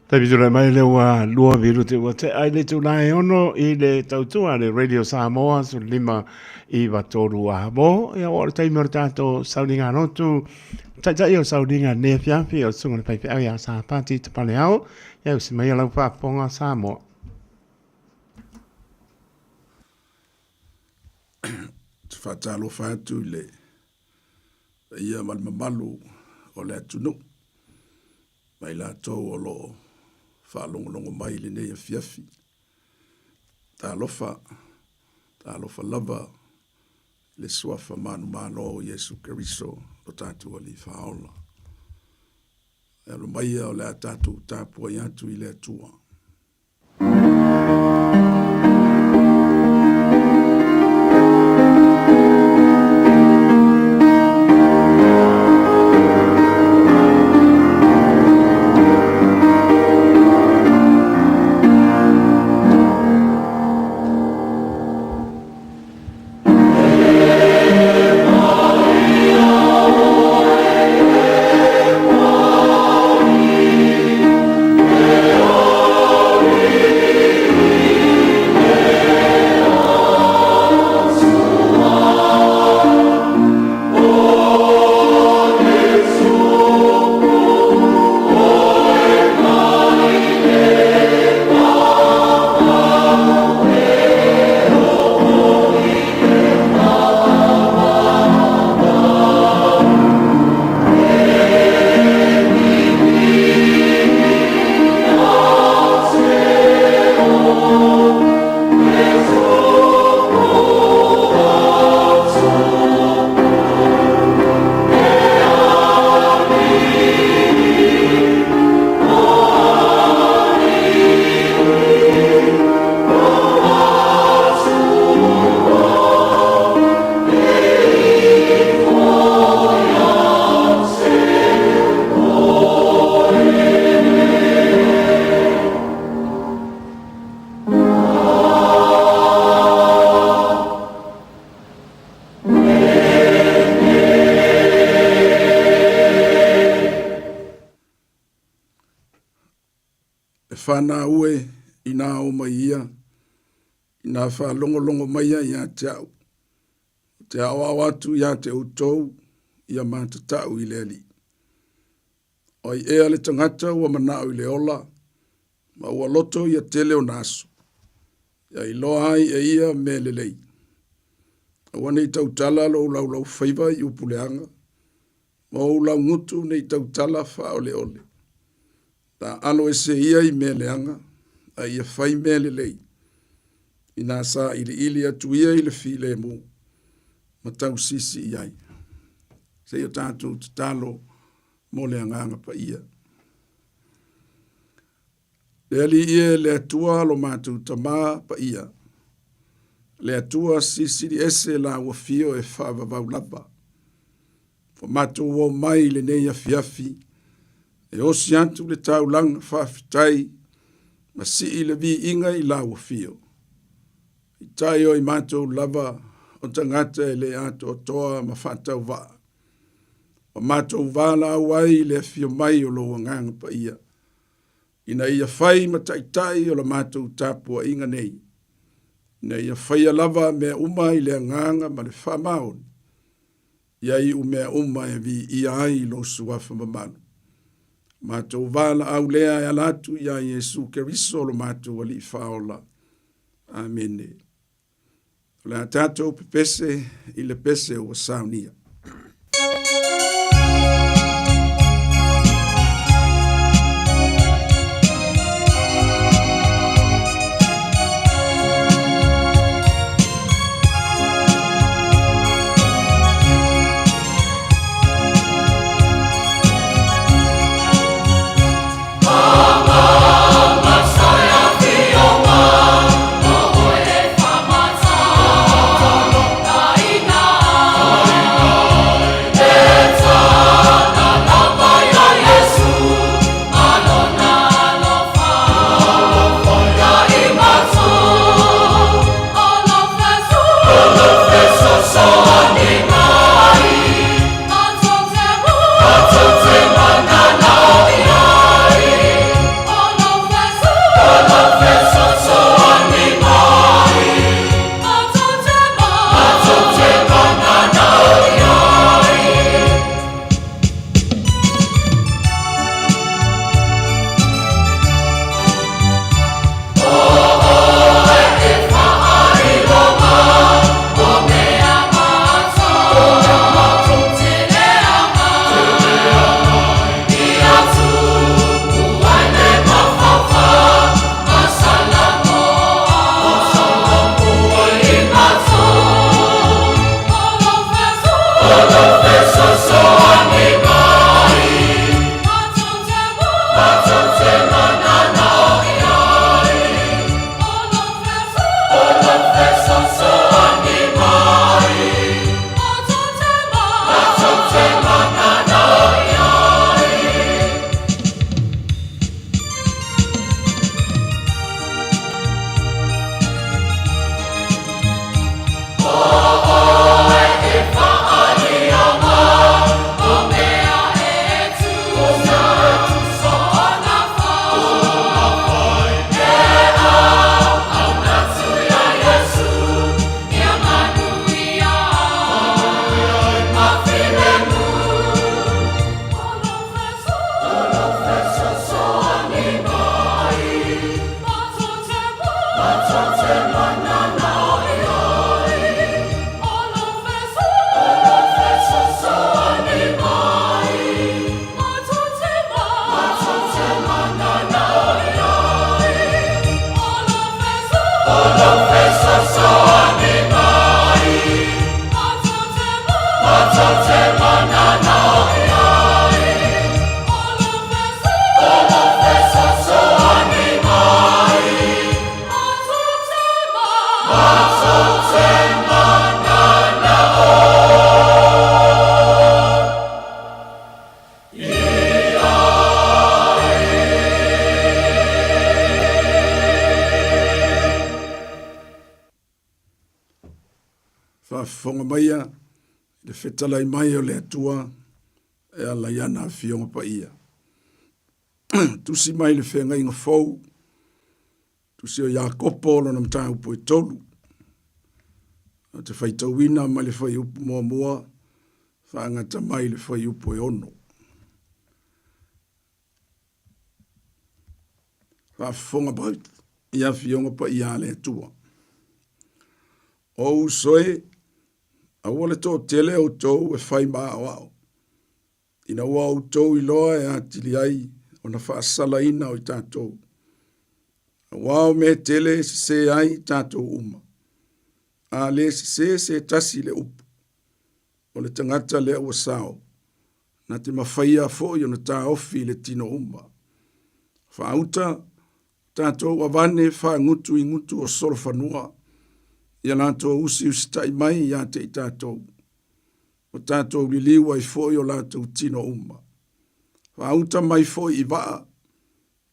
Speaker 1: Taimi tulai mai le ua lua minute ua tea ai le itula e ono i le tautua le Radio Samoa 15 9 3 a mo. Ia ua o le taimi o le tatou sauniga lotu. Taitai o le sauniga nei afiafi o le susuga i le faifeau ia Sapati Tapaleao. Ia usi mai lau faafofoga Samoa.
Speaker 3: Te faatalofa atu i le paia ma le mamalu o le atunuu ma i latou o lo o faalogologo mai i lenei afiafi. Talofa, talofa lava i le suafa manumalo o Iesu Keriso lo tatou Alii Faaola. E alo maia o le a tatou tapuai atu i le Atua. E whanau e inā o mai ia, inā whaalongolongo mai ia ia te au. O te aoao atu ia te outou, ia mātatau i le Alii. O ai ea le tagata ua manao i le ola, ma ua loto ia tele ona aso, ia iloa ai e ia mea lelei. Aua ne i tautala lou laulaufaiva i upu leaga, ma ou laugutu ne i tautala faaoleole. Ta alo ese ia i mea leaga, a ia fai mea lelei. Inā sailiili atu ia i le filemu, ma tausisi i ai. Seia tatou tatalo mo le Agaga Paia. Le Alii e, le Atua lo matou Tamā Paia, le Atua silisili ese la ua fio e faavavau lava. Ua matou o mai i lenei afiafi e osi atu le taulaga faafetai ma sii le viiga i la ua fio. Peitai o i matou lava o tagata e le atoatoa ma faatauvaa. Ua matou valaau ai i le afio mai o lou Agaga Paia, ina ia fai ma taitai o la matou tapuaiga nei, ina ia faia lava mea uma i le agaga ma le faamaoni, ia iu mea uma e viia ai i lou suafa mamalu. Matou valaau lea e ala atu iā Iesu Keriso lo matou Alii Faaola. Amene. O le a tatou pepese i le pese ua saunia. ia i le fetalai mai o le Atua e ala i ana afioga paia. Tusi mai le feagaiga fou, tusi o Iakopo lona mataupu e tolu. O te faitauina mai le fuaiupu muamua faagata mai le fuaiupu e ono. Faafofoga mai i afioga paia a le Atua. O uso e, aua le toatele outou e fai ma aoao, ina ua outou iloa e atili ai ona faasalaina o i tatou. Aua o mea tele e sesē ai i tatou uma. A lē sesē se tasi i le upu, o le tagata lea ua sao, na te mafaia foi ona taofi i le tino uma. Faauta, tatou avane faagutu i gutu o solofanua, ia latou usiusitaʻi mai iā te i tatou. Ua tatou liliu ai foi o latou tino uma. Faauta mai foi i vaa,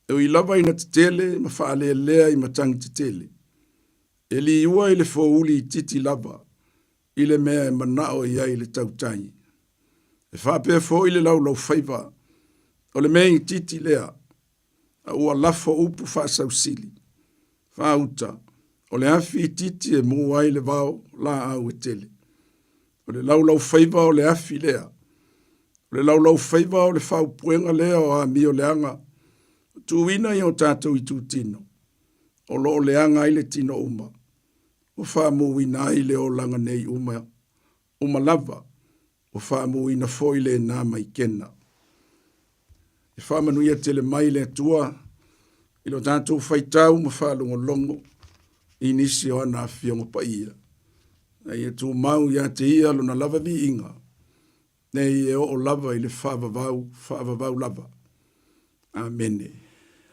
Speaker 3: e ui lava ina tetele ma faalealea i matagi tetele. E liua i le fouli itiiti lava, i le mea e manao i ai le tautai. E faapea foi le laulaufaiva, o le mea itiiti lea, a ua lafo upu faasausili, faauta, o le afi itiiti e mu ai le vao laau e tele. O le laulaufaiva o le afi lea. O le laulaufaiva o le faaupuega lea o amio leaga, o tuuina i o tatou itutino, o lo o leaga ai le tino uma, ua faamuina ai le olaga nei uma, uma lava, ua faamuina foi lena maikena. E faamanuia tele mai le Atua i lo tatou faitau ma faalogologo i nisi o ana afioga paia. A ia tumau ia te ia lona lava viiga, nei e oo lava i le faavavau, faavavau lava. Amene.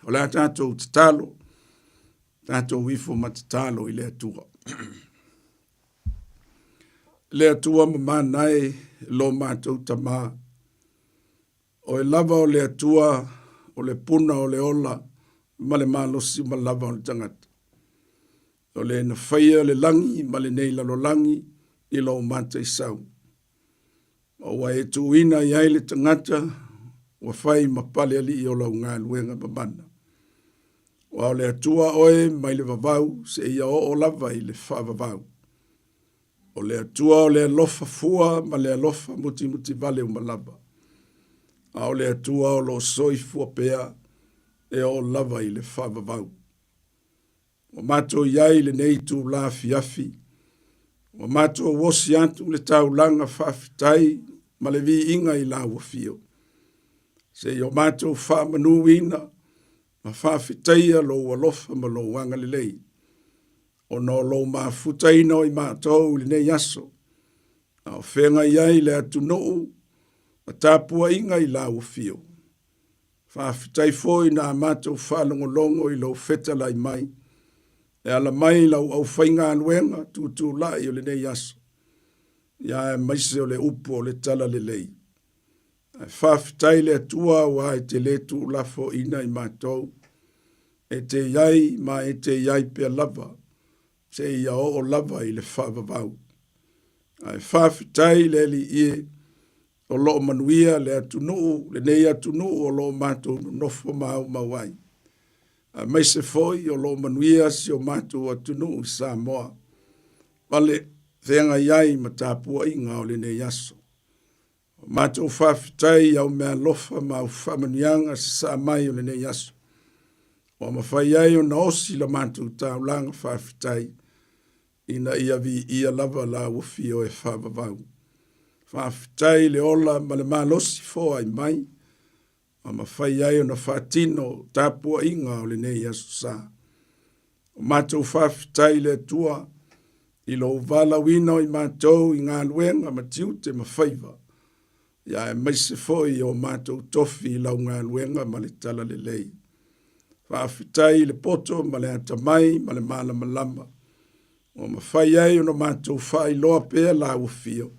Speaker 3: O le a tatou tatalo, tatou ifo ma tatalo i le Atua. Le Atua mamana e lo matou Tamā, Oe lava o le Atua, o le puna o le ola ma le malosi uma lava o le tagata. O le na faia le lagi ma lenei lalolagi i lou mataisau. Ma ua e tuuina i ai le tagata ua fai ma pale alii o lau galuega mamana. Aua o le Atua oe mai le vavau seia oo lava i le faavavau. O le Atua o le alofa fua ma le alofa mutimutivale uma lava. A o le Atua o lo o soifua pea e oo lava i le faavavau. Ua matou i ai i lenei itulā afiafi, ua matou osi atu le taulaga faafetai ma le viiga i lau afio. Se i o matou faamanuina ma faafetaia lou alofa ma lou agalelei, ona o lou mafutaina o i matou i lenei aso, a o feagai ai le atunuu ma tapuaiga i lau afio. Faafetai foi na matou faalogologo i lou fetalai mai, e ala mai i lau aufaigaluega tutulai o lenei aso, ia aemaise o le upu o le talalelei. Ae faafetai le Atua aua e te lē tuulafoaiina i matou, e te i ai ma e te i ai pea lava, seia oo lava i le faavavau. Ae faafetai le Alii e, o lo o manuia le atunuu, lenei atunuu o lo o matou nonofo ma aumau ai. Aemaise foi o lo o manuia si o matou atunuu i Samoa, ma le feagai ai ma tapuaiga o lenei aso. O matou faafetai i au meaalofa ma au faamanuiaga sasaa mai o lenei aso, ua mafai ai ona osi la matou taulaga faafetai, ina ia viia lava lau afio e faavavau. Faafetai i le ola ma le malosi foai mai, ma mafai ai ona faatino tapuaiga o lenei aso sa. O matou faafetai i le Atua i lou valaauina o i matou i galuega ma tiute ma faiva, ia aemaise foi i o matou tofi i lau galuega ma le talalelei. Faafetai i le poto ma le atamai ma le malamalama ua mafai ai ona matou faailoa pea lau afio,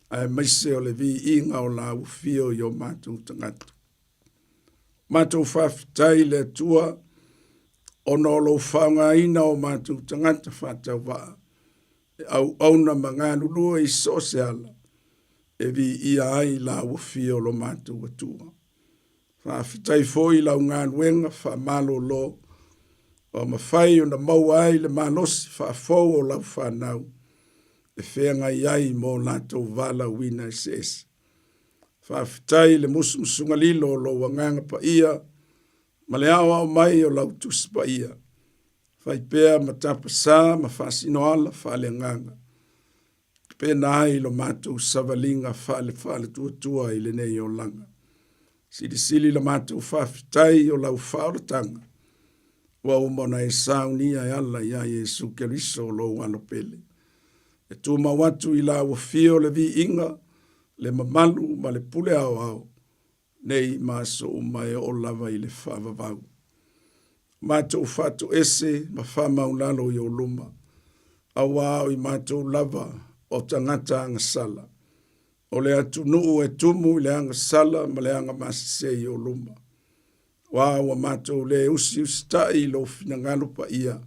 Speaker 3: aemaise o le viiga o lau afio i o matou tagata. Matou faafetai i le Atua ona o lou faaaogaina o matou tagata faatauvaa. e auauna ma galulue i so o se ala e viia ai lau afio lo matou Atua. Faafetai foi i lau galuega faamalolo ua mafai ona maua ai le malosi faafou o lau fanau e feagai ai mo latou valaauina eseese. Faafetai i le musumusuga lilo o lou Agaga Paia ma le aoao mai o lau Tusi Paia. Fai pea ma tapasā ma faasinoala faaleagaga. Pena ai lo matou savaliga faale-faaletuatua i lenei olaga. Silisili la matou faafetai o lau faaolataga, ua uma ona e saunia e ala iā Iesu Keriso lou Alo pele. E tumau atu i lau afio le viiga, le mamalu ma le pule aoao, nei ma aso uma e oo lava i le faavavau. Matou faatoese ma faamaulalo i ou luma, auā o i matou lava o tagata agasala, o le atunuu e tumu i le agasala ma le agamasese i ou luma. Auā ua matou lē usiusitaʻi i lou finagalo paia,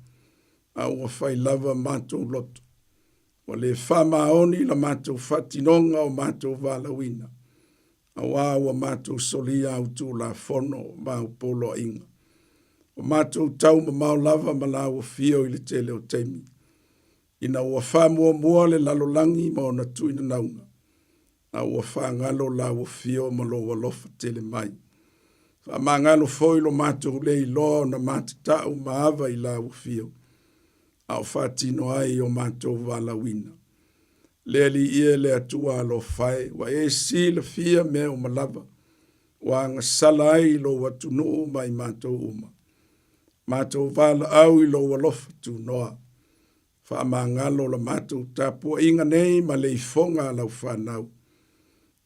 Speaker 3: a ua fai lava matou loto. Ua lē faamaoni la matou faatinoga o matou valaauina, auā ua matou solia au Tulafono ma au poloaiga. Ua matou tau mamao lava ma lau afio i le tele o taimi, ina ua faamuamua le lalolagi ma ona tuinanauga, a ua faagalo lau afio ma lou alofa tele mai. Faamagalo foi lo matou le iloa ona matatau ma ava i lau afio, a o faatino ai o matou valaauina. Le Alii e, le Atua alofa e, ua e silafia mea uma lava, ua agasala ai i lou atunuu ma i matou uma. Matou valaau i lou alofa tunoa. Faamagalo la matou tapuaiga nei ma le ifoga a lau fanau,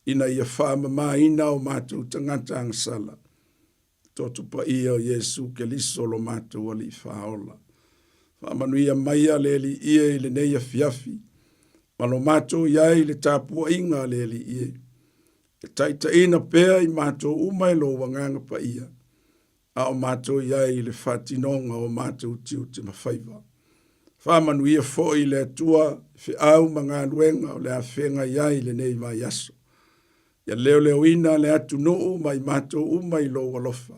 Speaker 3: ina ia faamamaina o matou tagata agasala. Toto paia o Iesu Keriso lo matou Alii Faaola. Faamanuia maia le Alii e i lenei afiafi, ma lo matou i ai i le tapuaiga a le Alii e. E taitaiina pea i matou uma e lou Agaga Paia, a o matou i ai i le faatinoga o matou tiute ma faiva. Faamanuia foi le Atua i feau ma galuega o le a feagai ai i lenei vaiaso. Ia leoleoina le atunuu ma i matou uma i lou alofa,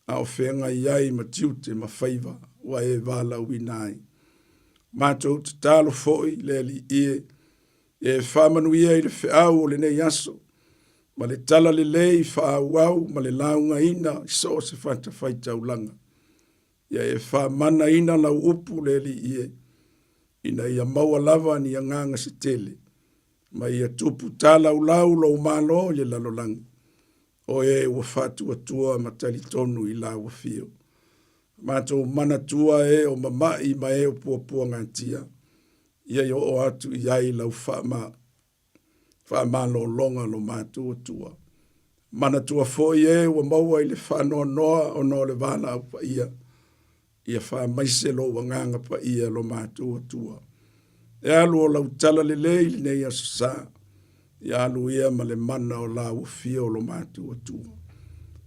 Speaker 3: a o feagai ai ma tiute ma faiva ua e valaauina ai. Matou tatalo foi le Alii e, e faamanuia i le feau o lenei aso, ma le talalelei faaauau ma le laugaina i so o se fatafaitaulaga. Ia e faamanaina lau upu le Alii e, ina ia maua lava ni agaga se tele, ma ia tupu talaulau lou Malo i le lalolagi, o e ua faatuatua ma talitonu i lau afio. Matou manatua e o mama'i ma e o puapuagatia, ia i oo atu i ai lau faama, faamalologa lo matou Atua. Manatua foi e ua maua i le faanoanoa ona o le valaau paia, ia faamaise lou Agaga Paia lo matou Atua. E alu o lau tala lelei i lenei aso sa, ia alu ia ma le mana o lau afio lo matou Atua.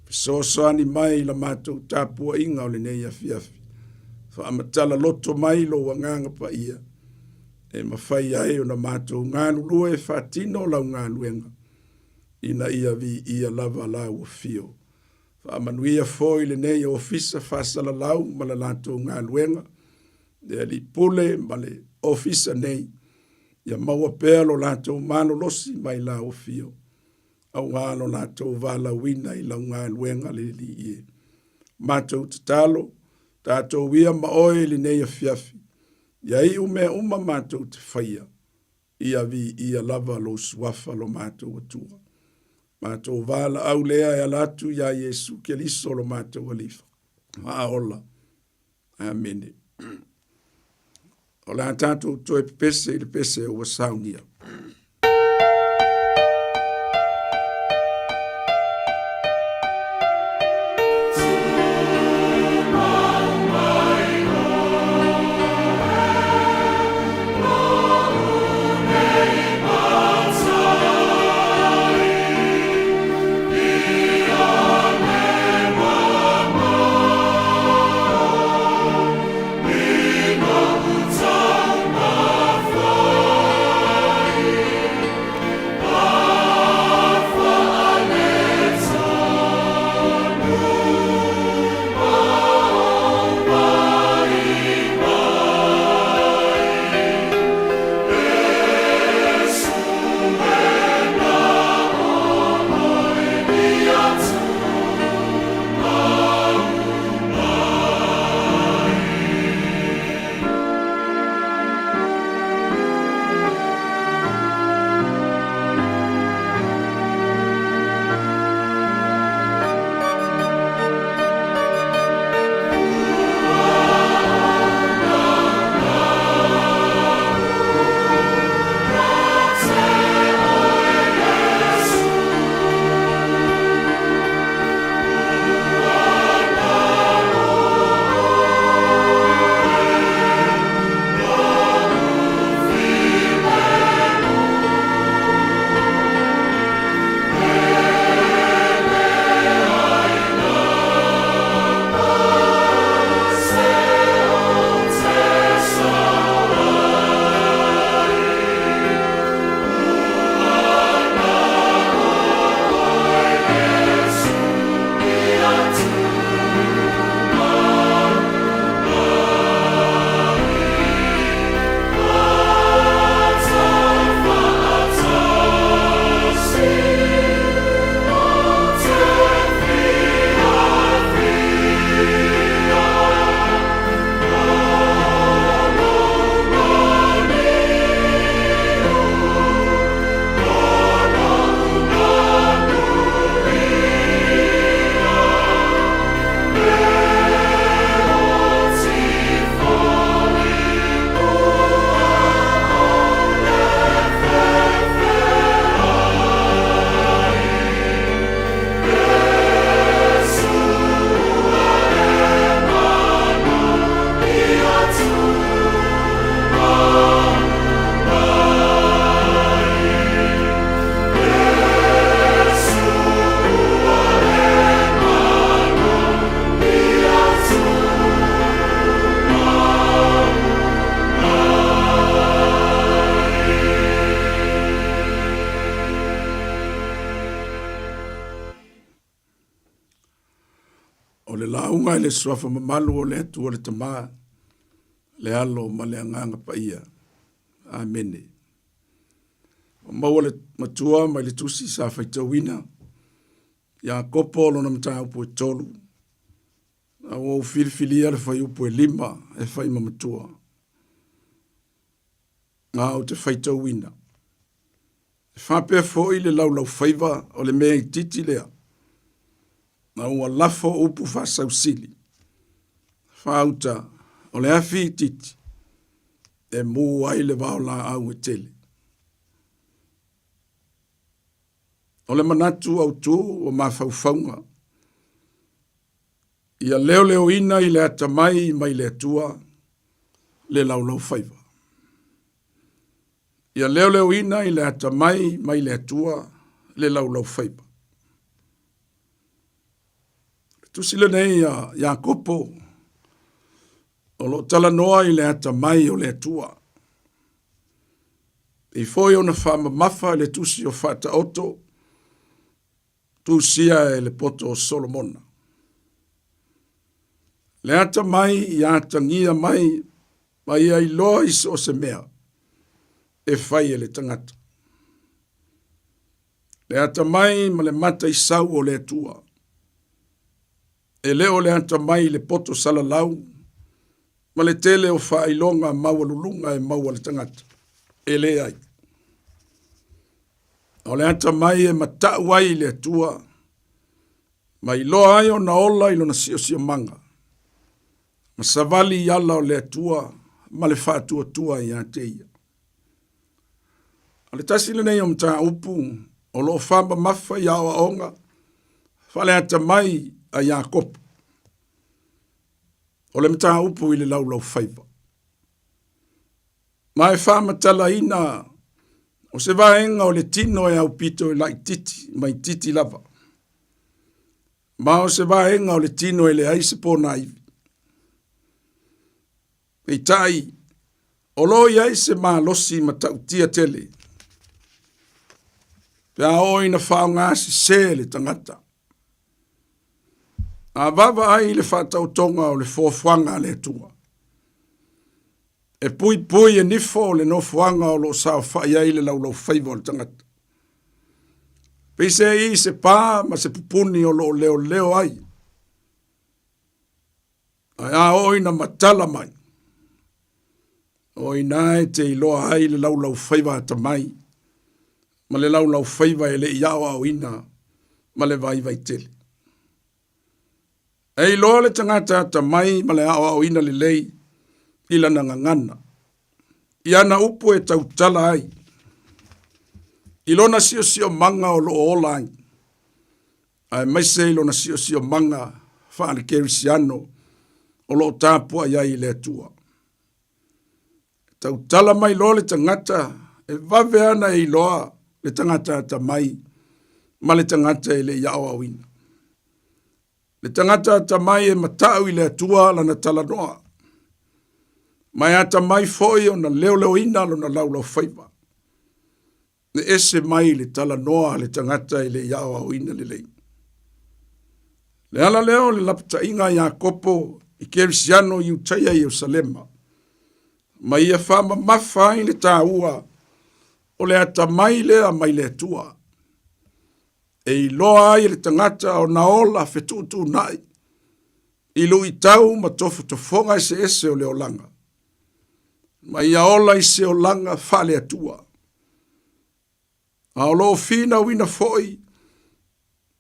Speaker 3: Fesoasoani mai i la matou tapuaiga o lenei afiafi. Faamatala loto mai lou Agaga Paia, e mafai ai ona matou galulue e faatino lau galuega, ina ia viia lava lau afio. Faamanuia foi lenei ofisa faasalalau ma le latou galuega, le alii pule ma le ofisa nei, ia maua pea lo latou malolosi mai lau afio, auā lo latou valaauina i lau galuega le Alii e. Matou tatalo, tatou ia ma oe i lenei afiafi, ia iu mea uma matou te faia, ia viia lava lou suafa lo matou Atua. Matou valaau lea e ala atu iā Iesu Keriso lo matou Alii Faaola. Amene. O le a tatou toe pepese i le pese ua saunia. Lauga i le Suafa mamalu o le Atua le Tama, le Alo ma le Agaga Paia. Amene. Ua maua le matua mai le tusi sa faitauina Iakopo lona mataupu e tolu. A ua ou filifilia le fuaiupu e lima e fai ma matua. A ou te faitauina. E faapea foi le laulaufaiva o le mea itiiti lea, ma ua lafo upu faasausili, faauta o le afi itiiti e mū ai le vaolaau e tele. O le manatu autū o mafaufauga, ia leoleoina i le atamai mai le Atua le laulaufaiva. Ia leoleoina i le atamai mai le Atua le laulaufaiva. Le tusi lenei a Iakopo o lo o talanoa i le atamai o le Atua. E foi ona faamamafa i le tusi o Faataoto, tusia e le poto o Solomona. Le atamai ia atagia mai ma ia iloa i so o se mea e fai e le tagata. Le atamai ma le mataisau o le Atua. E le o le atamai i le poto salalau ma le tele o faailoga maualuluga e maua le tagata. E leai. O le atamai e matau ai i le Atua ma iloa ai ona ola i lona siosiomaga ma savali i ala o le Atua ma le faatuatua ia te ia. O le tasi lenei o mataupu o lo o faamamafa i aoaoga faaleatamai a Iakopo. O le mataupu i le laulaufaiva. Ma e faamatalaina o se vaega o le tino e aupito i laititi ma itiiti lava. Ma o se vaega o le tino e leai se ponaivi. Peitai, o lo o i ai se malosi matautia tele pe a oo ina faaaoga sesē le tagata. A vaavaai i le faataotoga o le fuafuaga a le Atua, e puipui e nifo le nofoaga o lo o saofai ai le laulaufaiva o le tagata. Peiseai se pa ma se pupuni o lo o leoleo ai, ae a oo ina matala mai, o i ina e te iloa ai le laulaufaiva atamai ma le laulaufaiva e le i aoaoina ma le vaivai tele. E iloa le tagata atamai ma le aoaoina lelei i lana gagana, i ana upu e tautala ai, i lona siosiomaga o lo o ola ai, aemaise i lona siosiomaga faale-Kerisiano o lo o tapuai ai i le Atua. E tautala mai loa le tagata e vave ana e iloa le tagata atamai ma le tagata e le i aoaoina. Le tagata atamai e matau i le Atua lana talanoa, ma e atamai foi ona leoleoina lona laulaufaiva. E ese mai le talanoa a le tagata e le i aoaoina lelei. Le ala lea o le lapataiga a Iakopo i Kerisiano i Iutaia i Ierusalema, ma ia faamamafa ai le taua o le atamai lea mai le Atua, e iloa ai e le tagata ona ola fetuutuunai i luitau ma tofotofoga eseese o le olaga, ma ia ola i se olaga faale-Atua. A o lo o finauina foi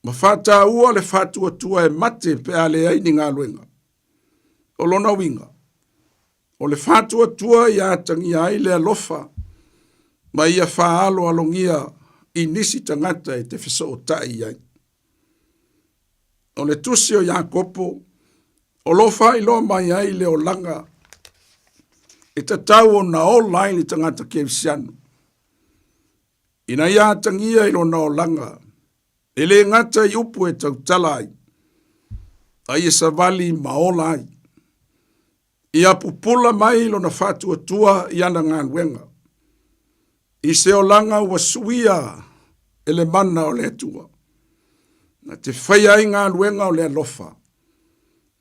Speaker 3: ma faataua le faatuatua e mate pe a leai ni galuega. O lona uiga, o le faatuatua ia atagia ai le alofa ma ia faaaloalogia i nisi tagata e te fesootai i ai. O le tusi o Iakopo, o lo o faailoa mai ai le olaga e tatau ona ola ai le tagata kerisiano. Ina ia atagia i lona olaga, e le gata i upu e tautala ai, a ia savali ma ola ai. Ia pupula mai lona faatuatua i ana galuega, i se olaga ua suia e le mana o le Atua, na te faia ai galuega o le alofa.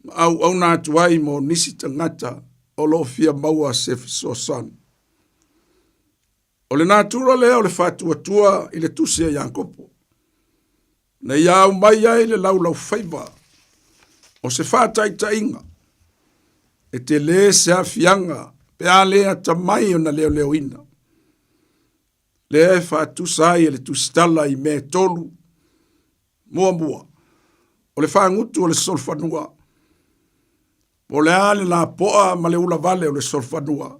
Speaker 3: ma auauna atu ai mo nisi tagata o lo o fia maua se fesoasoani. O le natura lea o le faatuatua i le tusi a Iakopo, na ia aumai ai le laulaufaiva o se faataitaiga e tele se aafiaga pe a le atamai ona leoleoina. Lea e faatusa ai e le tusitala i mea e tolu. Muamua, o le fagutu o le solofanua. Po o le a le lapoa ma le ulavale o le solofanua,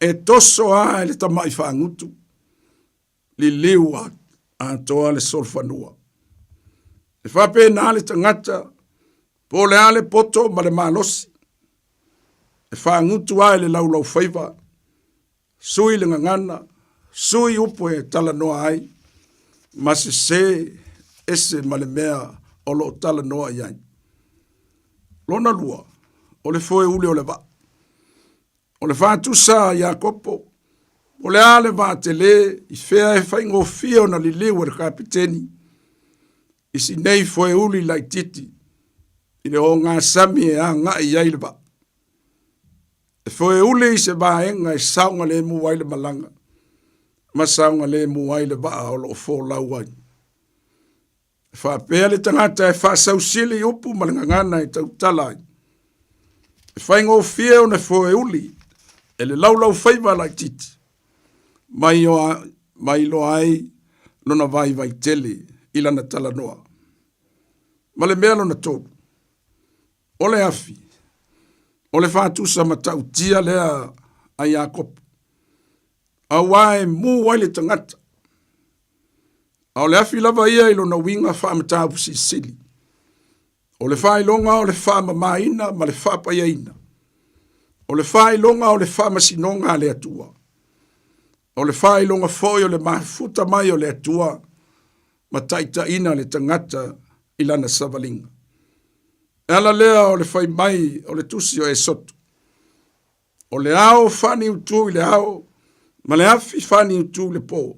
Speaker 3: e toso lava e le tamai fagutu, liliu atoa le solofanua. E faapena le tagata, po o le a le poto ma le malosi, e fagutu lava e le laulaufaiva, sui le gagana, sui upu e talanoa ai, ma sesē ese ma le mea o lo o talanoa i ai. Lona lua, o le foeuli o le vaa. O le faatusa a Iakopo, o le a le vaa telē i fea e faigofie ona liliu e le kapeteni i si nei foeuli laitiiti i le ogasami e agai i ai le vaa. E foeuli i se vaega e saogalemu ai le malaga ma saogalemu ai le vaa o lo o folau ai. E faapea le tagata e faasausili upu ma le gagana e tautala ai. E faigofie ona foeuli e le laulaufaiva laitiiti ma iloa ai lona vaivai tele i lana talanoa. Ma le mea lona tolu, O le afi, o le faatusa matautia lea a Iakopo, auā e mū ai le tagata. A o le afi lava ia i lona uiga faamataupu silisili, o le faailoga o le faamamaina ma le faapaiaina, o le faailoga o le faamasinoga a le Atua, o le faailoga foi o le mafuta mai o le Atua ma taitaiina le tagata i lana savaliga. E ala lea o le fai mai o le tusi o Esoto, o le ao faaniutu i le ao ma le afi faaniutu i le po,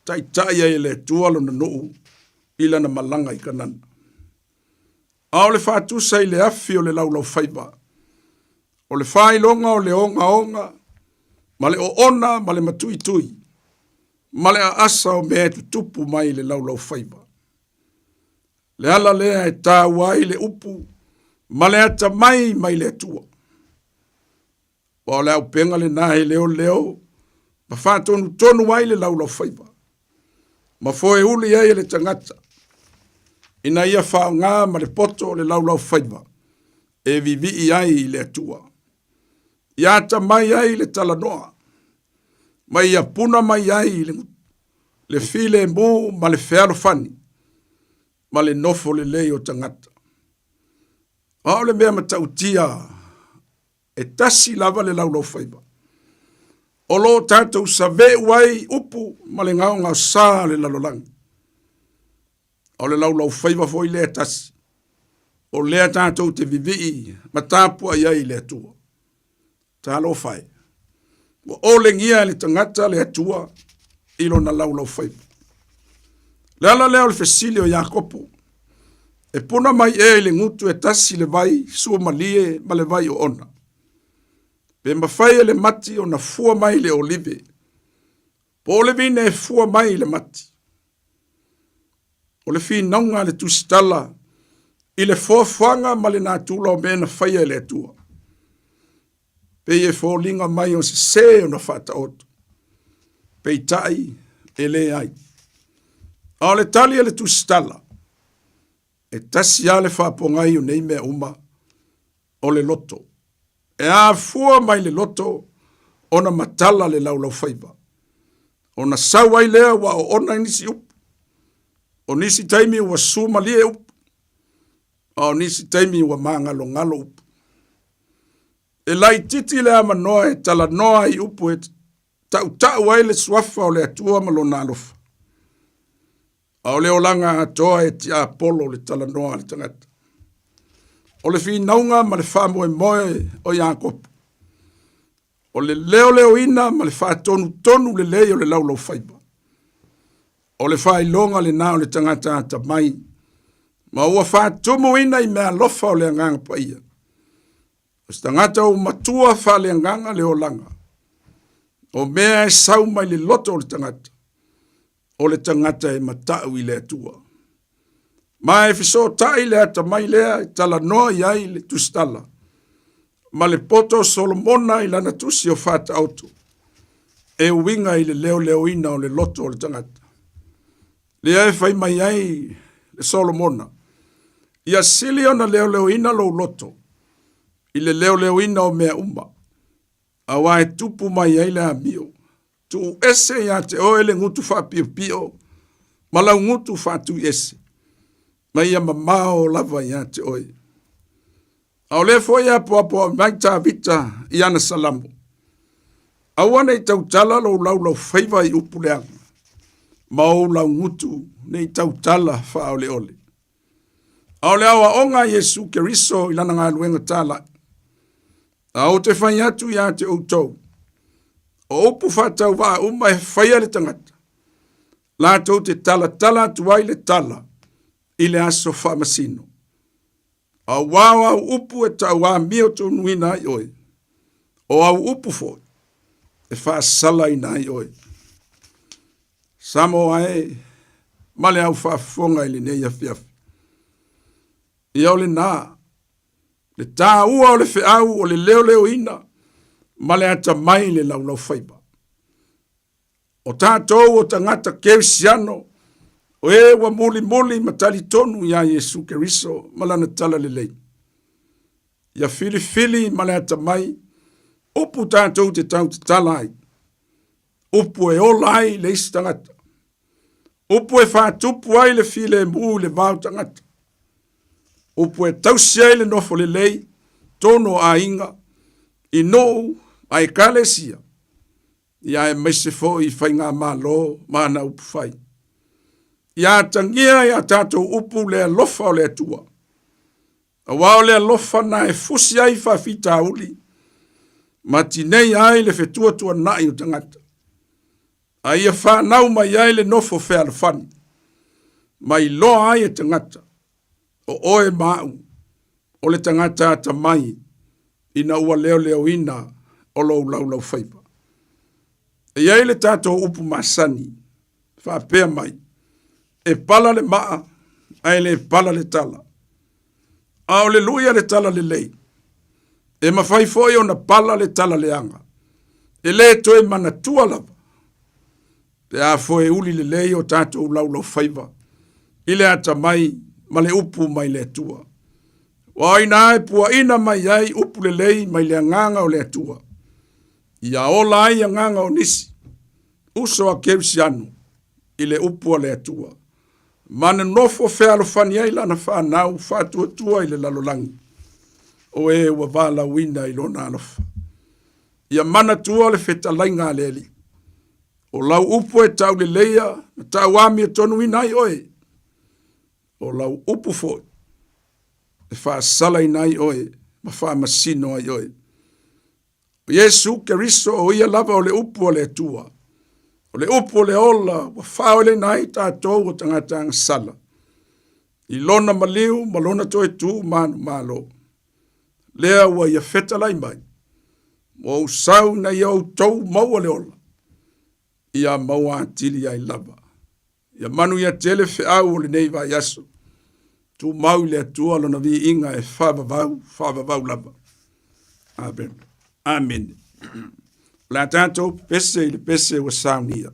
Speaker 3: taitai ai e le Atua lona nuu i lana malaga i Kanana. A o le faatusa i le afi o le laulaufaiva, o le faailoga o le ogaoga ma le oona ma le matuitui ma le aasa o mea e tutupu mai i le laulaufaiva. Le ala lea e taua ai le upu ma le atamai mai le Atua. Aua o le auupega lena e leoleo ma faatonutonu ai le laulaufaiva, ma foeuli ai e le tagata, ina ia faaaoga ma le poto o le laulaufaiva e vivii ai i le Atua. Ia atamai ai le talanoa, ma ia puna mai ai le filemu ma le fealofani ma le nofo lelei o tagata. A o le mea matautia e tasi lava le laulaufaiva o lo o tatou save'u ai upu ma le gaogaosa o le lalolagi. A o le laulaufaiva foi lea e tasi, o lea tatou te vivii ma tapuai ai i le Atua. Talofa e, ua olegia e le tagata le Atua i lona laulaufaiva. Le ala lea o le fesili o Iakopo, e puna mai ea i le gutu e tasi le vai suamalie ma le vai oona. Pe mafai e le mati ona fua mai le olive, po o le vine e fua mai i le mati. O le finauga a le tusitala i le foafoaga ma le natura o mea na faia e le Atua. Pei e foliga mai o sesē ona faataoto, peitai e leai. A o le tali a le tusitala, e tasi lava le faapogai o nei mea uma, o le loto. E afua mai le loto ona matala le laulaufaiva. Ona sau ai lea ua oona i nisi upu. O nisi taimi ua sumalie upu, a o nisi taimi ua magalogalo upu. E laitiiti le avanoa e talanoa ai upu e tautau ai le suafa o le Atua ma lona alofa. A o le olaga atoa e tiapolo le talanoa a le tagata. O le finauga ma le faamoemoe o Iakopo, o le leoleoina ma le faatonutonu lelei o le laulaufaiva. O le faailoga lena o le tagata atamai. Ma ua faatumuina i meaalofa o le Agaga Paia. O se tagata ua matua faaleagaga le olaga. O mea e sau mai le loto o le tagata, o le tagata e matau i le Atua. Ma e fesootai le atamai lea e talanoa i ai le tusitala ma le poto o Solomona i lana tusi o Faataoto, e uiga i le leoleoina o le loto o le tagata. Lea e fai mai ai le Solomona, ia sili ona leoleoina lou loto i le leoleoina o mea uma, auā e tupu mai ai le amio. Tuu ese iā te oe le gutu faapiopio ma lau gutu faatuiese, ma ia mamao lava iā te oe. A o lea foi e apoapoai mai Tavita i ana salamo, Aua ne i tautala lou laulaufaiva i upu leaga, ma ou laugutu ne i tautala faaoleole. A o le aoaoga a Iesu Keriso i lana galuega talai, a ou te fai atu iā te outou, o upu faatauvaa uma e faia le tagata, latou te talatala atu ai le tala i le aso faamasino. Auā o au upu e tauamio tonuina ai oe, o au upu foi e faasalaina ai oe. Samoa e, ma le au faafofoga i lenei afiafi. Ia o lenā, le tāua o le feau o le leoleoina ma le atamai i le laulaufaiva. O tatou o tagata kerisiano, o e ua mulimuli ma talitonu iā Iesu Keriso ma Lana Talalelei. Ia filifili ma le atamai, upu tatou te tautatala ai, upu e ola ai le isi tagata, upu e faatupu ai le filemu i le va o tagata, upu e tausi ai le nofo lelei tonu o aiga, i nuu ma ekalesia, ia aemaise foi i faigamalo ma ana upu fai. Ia atagia i a tatou upu le alofa o le Atua, auā o le alofa na e fusi ai faafitauli ma tinei ai le fetuatuanai o tagata, a ia fanau mai ai le nofo fealofani, ma iloa ai e tagata o oe ma au o le tagata atamai ina ua leoleoina o lou laulaufaiva. E i ai le tatou upu masani, faapea mai, e pala le maa ae le pala le tala. A o le lui a le tala lelei, e mafai foi ona pala le tala leaga, e le toe manatua lava. Pe a foe uli lelei o tatou laulaufaiva i le atamai ma le upu mai le Atua. Ua inā e puaina mai ai upu lelei mai le agaga o le Atua, ia ola ai agaga o nisi, uso a Kerisiano, i le upu a le Atua, ma nonofo fealofani ai lana fanau faatuatua i le lalolagi, o e ua valaauina i lona alofa. Ia manatua le fetalaiga a le Alii. O lau upu e tauleleia ma tauamiotonuina ai oe, o lau upu foi e faasalaina ai oe ma faamasino ai oe. O Iesu Keriso o ia lava o le upu a le Atua. O le upu o le ola ua faaoleina ai tatou o tagata agasala i lona maliu ma lona toe tu manumalo. Lea ua ia fetalai mai, ua ou sau ina ia outou maua le ola, ia maua atili ai lava. Ia manuia tele feau o lenei vaiaso. Tumau i le Atua lona viiga e faavavau, faavavau lava. Amen. Amene. O le a tatou pese i le pese ua saunia.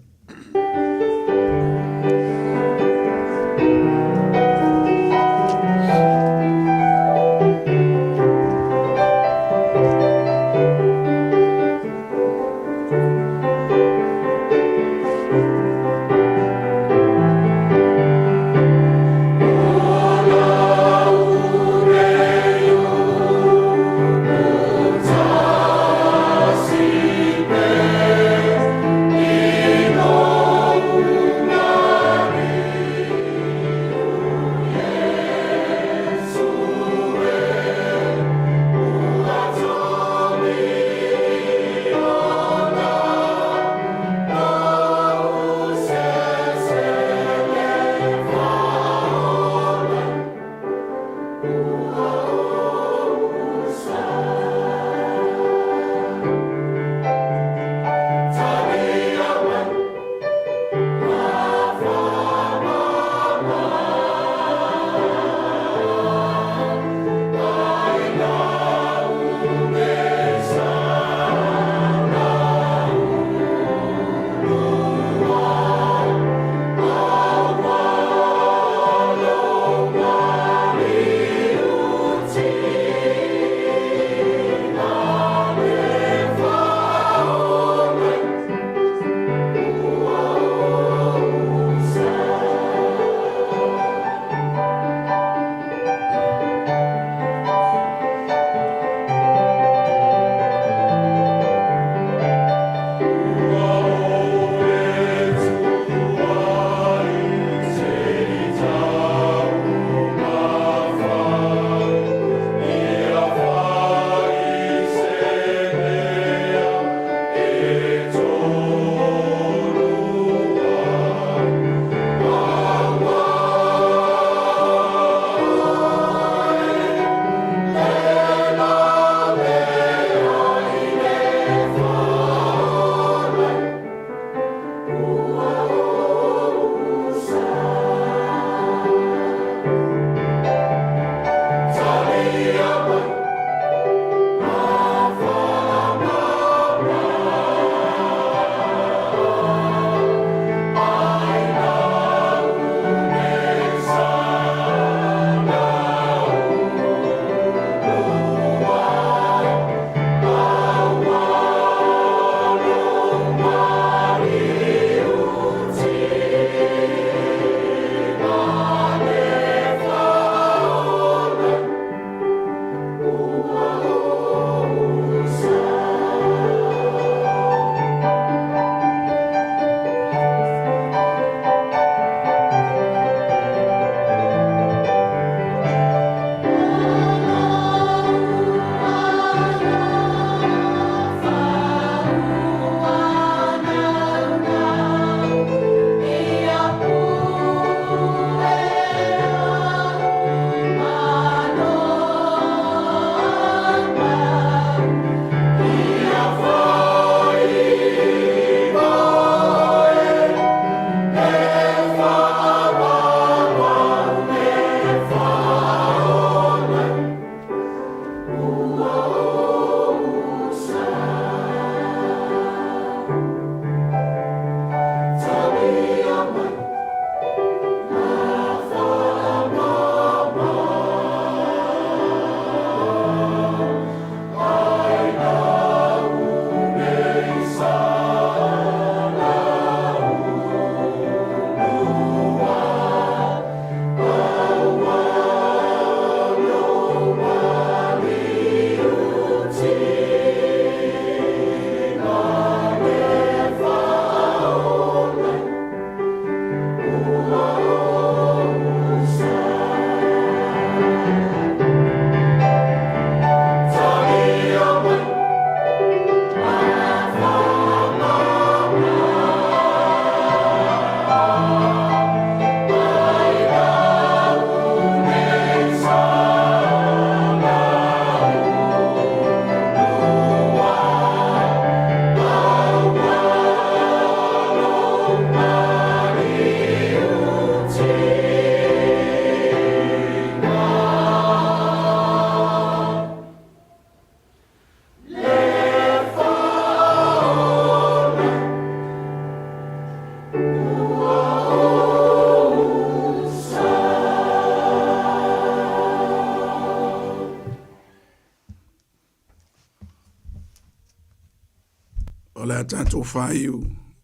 Speaker 3: tatou faaiu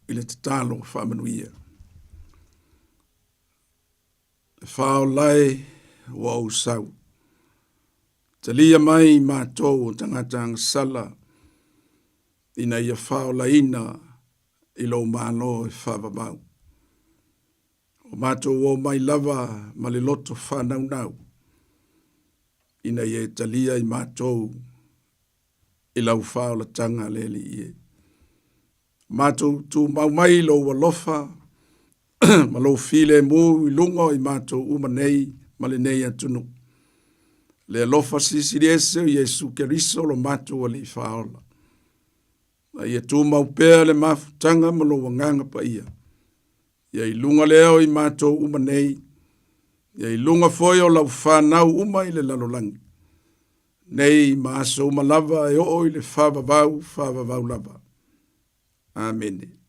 Speaker 3: i le tatalo faamanuia. Le faaola e ua ou sau. Talia mai matou o tagata agasala ina ia faaolaina i lou Malo e faavavau. O matou o mai lava ma le loto faanaunau ina ia e talia i matou i lau faaolataga le Alii e. Matou tumau mai i lou alofa ma lou filemu i luga o i matou uma nei ma lenei atunuu. Le alofa silisili ese o Iesu Keriso lo matou Alii Faaola. A ia tumau pea le mafutaga ma lou agaga paia. Ia i luga lea o i matou uma nei, ia i luga foi o lau fanau uma i le lalolagi, nei ma aso uma lava e oo i le faavavau faavavau lava. Amene.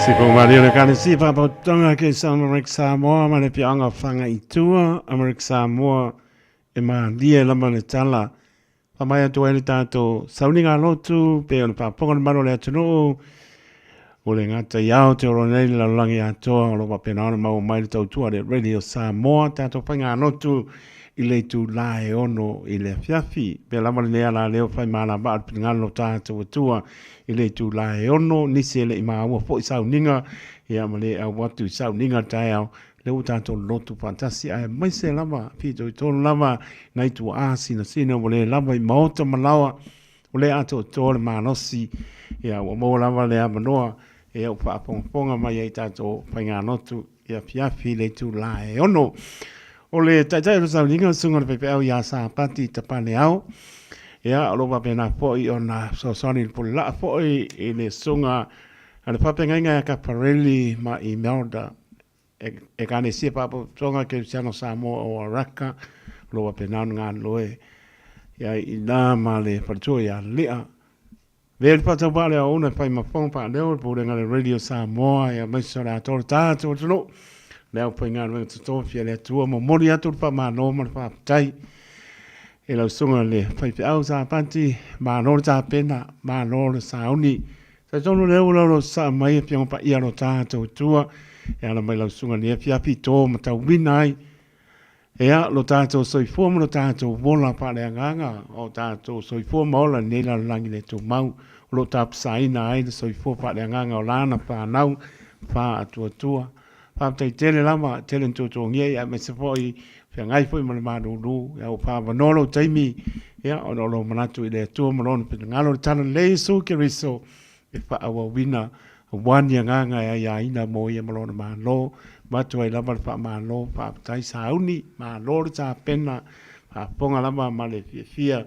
Speaker 1: Se po maria le kane si pa po tonga ke sa Amerika Samoa ma le pianga whanga i tua Amerika Samoa e ma lie lama le tala pa mai atu ai le tātou sauniga lotu pe ona pāponga le malo le atunuu o le ngata i ao te oro nei le lalolagi atoa o lo faapena ona maua mai le tautua le Radio Samoa tātou whainga lotu i le itulā e 6 i le afiafi. Pea lava lenei ala leo whai mālama a le finagalo o tātou Atua i le itulā e 6, nisi e le i māua foi sauniga, ia ma le au atu i sauniga taeao, lea ua tātou lotu whaatasi, aemaise lava, fitoitonu lava, nai tuaa sinasina ua le lava i maota ma laoa, o le atoatoa le malosi, ia ua maua lava le avanoa, ia ua faafogafoga mai ai tātou faigalotu i afiafi i le itulā e 6. O le taitai o le sauniga, le susuga i le faifeau ia Sapati Tapaleao, ia o lo o faapena foi ona fesoasoani i le pule laa foi i le susuga a le faafeagaiga ia Kapareli ma Imelda Ekalesia Faapotopotoga Kerisiano Samoa o Araka, o lo o faapena ona galulue ai i ina ma le faletua ia Lea. Vea le faatauvaa le auauna e fai ma fofoga faaleo le Pulega a le Radio Samoa aemaise o le atoa o le tatou atunuu. Le aufaigaluega totofi a le Atua, momoli atu le faamalo ma le faafetai i lau susuga i le faifeau Sapati, malo le tapena, malo le sauni. Talitonu lea ua laulausasaa mai Afioga Paia lo tatou Atua e ala mai lau susuga i le afiafi tō matauina ai Ea lo tātou soifua ma lo tātou ola faaleagaga o tātou soifua ma ola i lenei lalolagi le tumau, o lo o tapasaina ai le soifua faaleagaga o lana whānau, whaatuatua. Faafetai tele lava, tele na tuatuangia ia aemaise foi feagai foi ma le malūlū, ia ua whaavanoa lou taimi, ia ona o lou manatu i le Atua ma lona finagalo le tala lelei Iesu Keriso e faaauauina Aua ni agaga e aiaina mo ia ma lona Malo, avatu ai lava le faamalo, faafetai sauni, malo le tapena, faafofoga lava ma le fiafia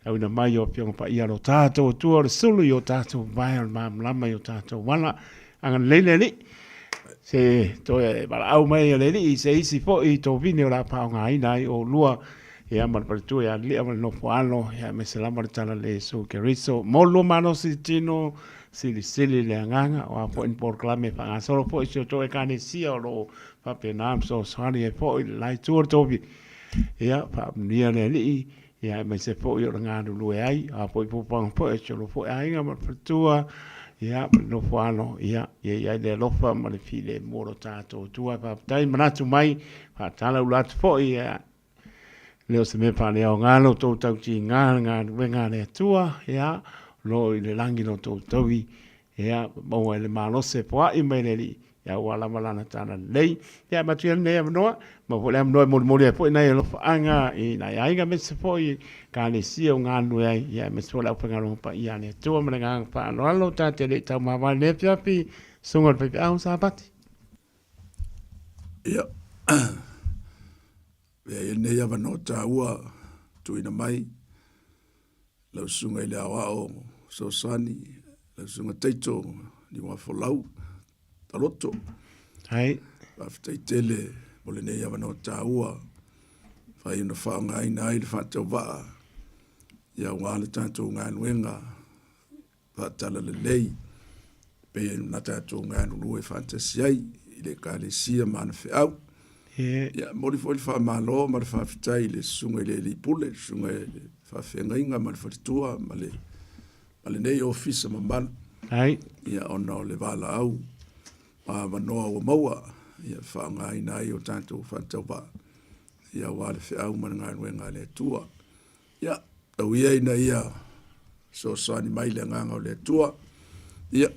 Speaker 1: auina mai o Afioga Paia lo tatou Atua o le sulu i o tatou vae o le malamalama i o tatou ala. Agalelei le Alii, se toe valaau mai a le Alii i se isi foi tovine o le a faaaogaina ai oulua ia ma le faletua ia Alii ma le nofo alo, ia aemaise lava le tala le Iesu Keriso. Mo lua malosi tino, Silisili le agaga, o a foi ni polokalame e faagasolo foi i si o tou Ekalesia o lo o faapena ona fesoasoani ai foi i le la itu o le tofi. Ia, faamanuia le Alii, ia aemaise foi o le galulue ai, o a foi puapuaga foi a si o lua foi aiga ma le faletua, ia, ma le nofo alo, ia, ia i ai le alofa ma le filemu o lo tatou Atua. Faafetai manatu mai, faatalaula atu foi, ia, Le o se mea faaleaoga lo tou tautiga le galuega a le Atua, ia, lo i le lagi lo tou taui, ia, maua ai le malosi e foai mai le Alii, ia aua lava lana tala lelei. Ia, avatu ia lenei avanoa, maua foi le avanoa e molimoli ai foi nai alofaaga i nai aiga aemaise foi Ekalesia o galulue ai, ia aemaise foi le aufaigaluega paia a le Atua ma le agaga faaaloalo. Ta te le i taumavae i lenei afiafi, Susuga i le Faifeau Sapati.
Speaker 3: Ia, Mea ia lenei avanoa taua tuuina mai lau susuga i le aoao fesoasoani, lau susuga Taito Niuafolau Taloto.
Speaker 1: Hai.
Speaker 3: Faafetai tele mo lenei avanoa taua fai ona faaaogaina ai le faatauvaa ia aua le tatou galuega faatalalelei pei ona tatou galulue faatasi ai i le Ekalesia ma ana feau. Ia, momoli foi le faamalo ma le faafetai i le susuga i le Alii Pule, le susuga i le Faafeagaiga ma le Faletua ma le ma lenei ofisa mamalu.
Speaker 1: Ai.
Speaker 3: Ia, ona o le valaau ma avanoa ua maua ia faaaogaina ai o tatou faatauvaa ia aua le feau ma le galuega a le Atua. Ia, tau ia ina ia fesoasoani mai le agaga o le Atua, ia,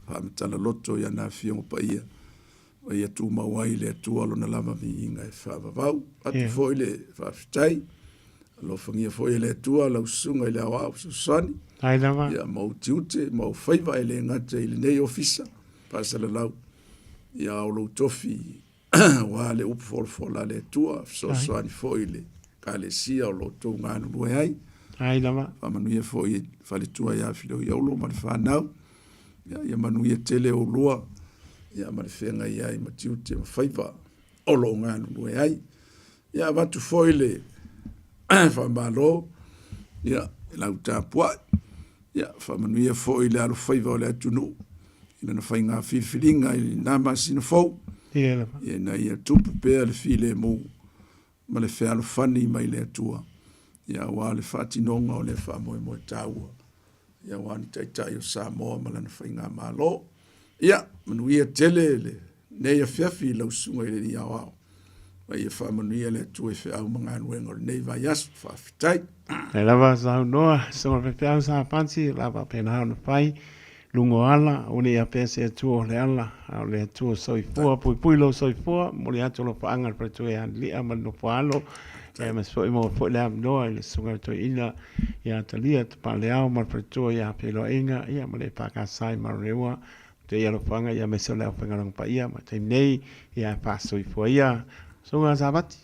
Speaker 3: faamatala loto i ana Afioga Paia, ma ia tumau ai le Atua lona lava viiga e faavavau. Atu yeah. foi le faafetai, alofagia foi e le Atua lau susuga i le aoao fesoasoani.
Speaker 1: Ai lava.
Speaker 3: Ia, ma ou tiute, ma ou faiva e le gata i lenei ofisa faasalalau, ia o lou tofi aua le upu folafola a le Atua, fesoasoani foi i le Ekalesia o lo o outou galulue ai.
Speaker 1: Ai lava.
Speaker 3: Faamanuia foi i faletua ia Filoiaulo ma le fanau. Ia, ia manuia tele oulua, ia ma le feagai ai ma tiute ma faiva o lo o galulue ai. Ia avatu foi le faamalo, ia, i lau tapuai. Ia, faamanuia foi i le alofaiva o le atunuu. i lana faiga filifiliga i lena masina fou,
Speaker 1: Ia lava.
Speaker 3: ia ina ia tupu pea le filemu ma le fealofani mai le Atua, ia aua le faatinoga o lea faamoemoe taua, ia aua ni taitai o Samoa ma lana faigamalo. Ia, manuia tele lenei afiafi i lau susuga i le Alii Aoao, ma ia faamanuia le Atua i feau ma galuega o lenei vaiaso. Faafetai.
Speaker 1: E lava saunoa, susuga i le faifeau Sapati, o le a faapena ona fai. Luga o ala, aua ne i afea se Atua o le ala, a o le Atua soifua, puipui lou soifua, momoli atu alofaaga i le faletua ia Li'a ma le nofo a alo, ia aemaise foi maua foi le avanoa i le susuga i le toeaina ia Talia Tapaleao ma le faletua ia Feiloaiga, ia ma le EFKS i Maroreua, te ia alofaaga ia aemaise o le aufaigaluega paia ma le taimi nei, ia faasoifua ia. Susuga Savati.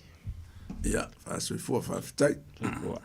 Speaker 3: Ia, faasoifua, faafetai.
Speaker 1: Soifua.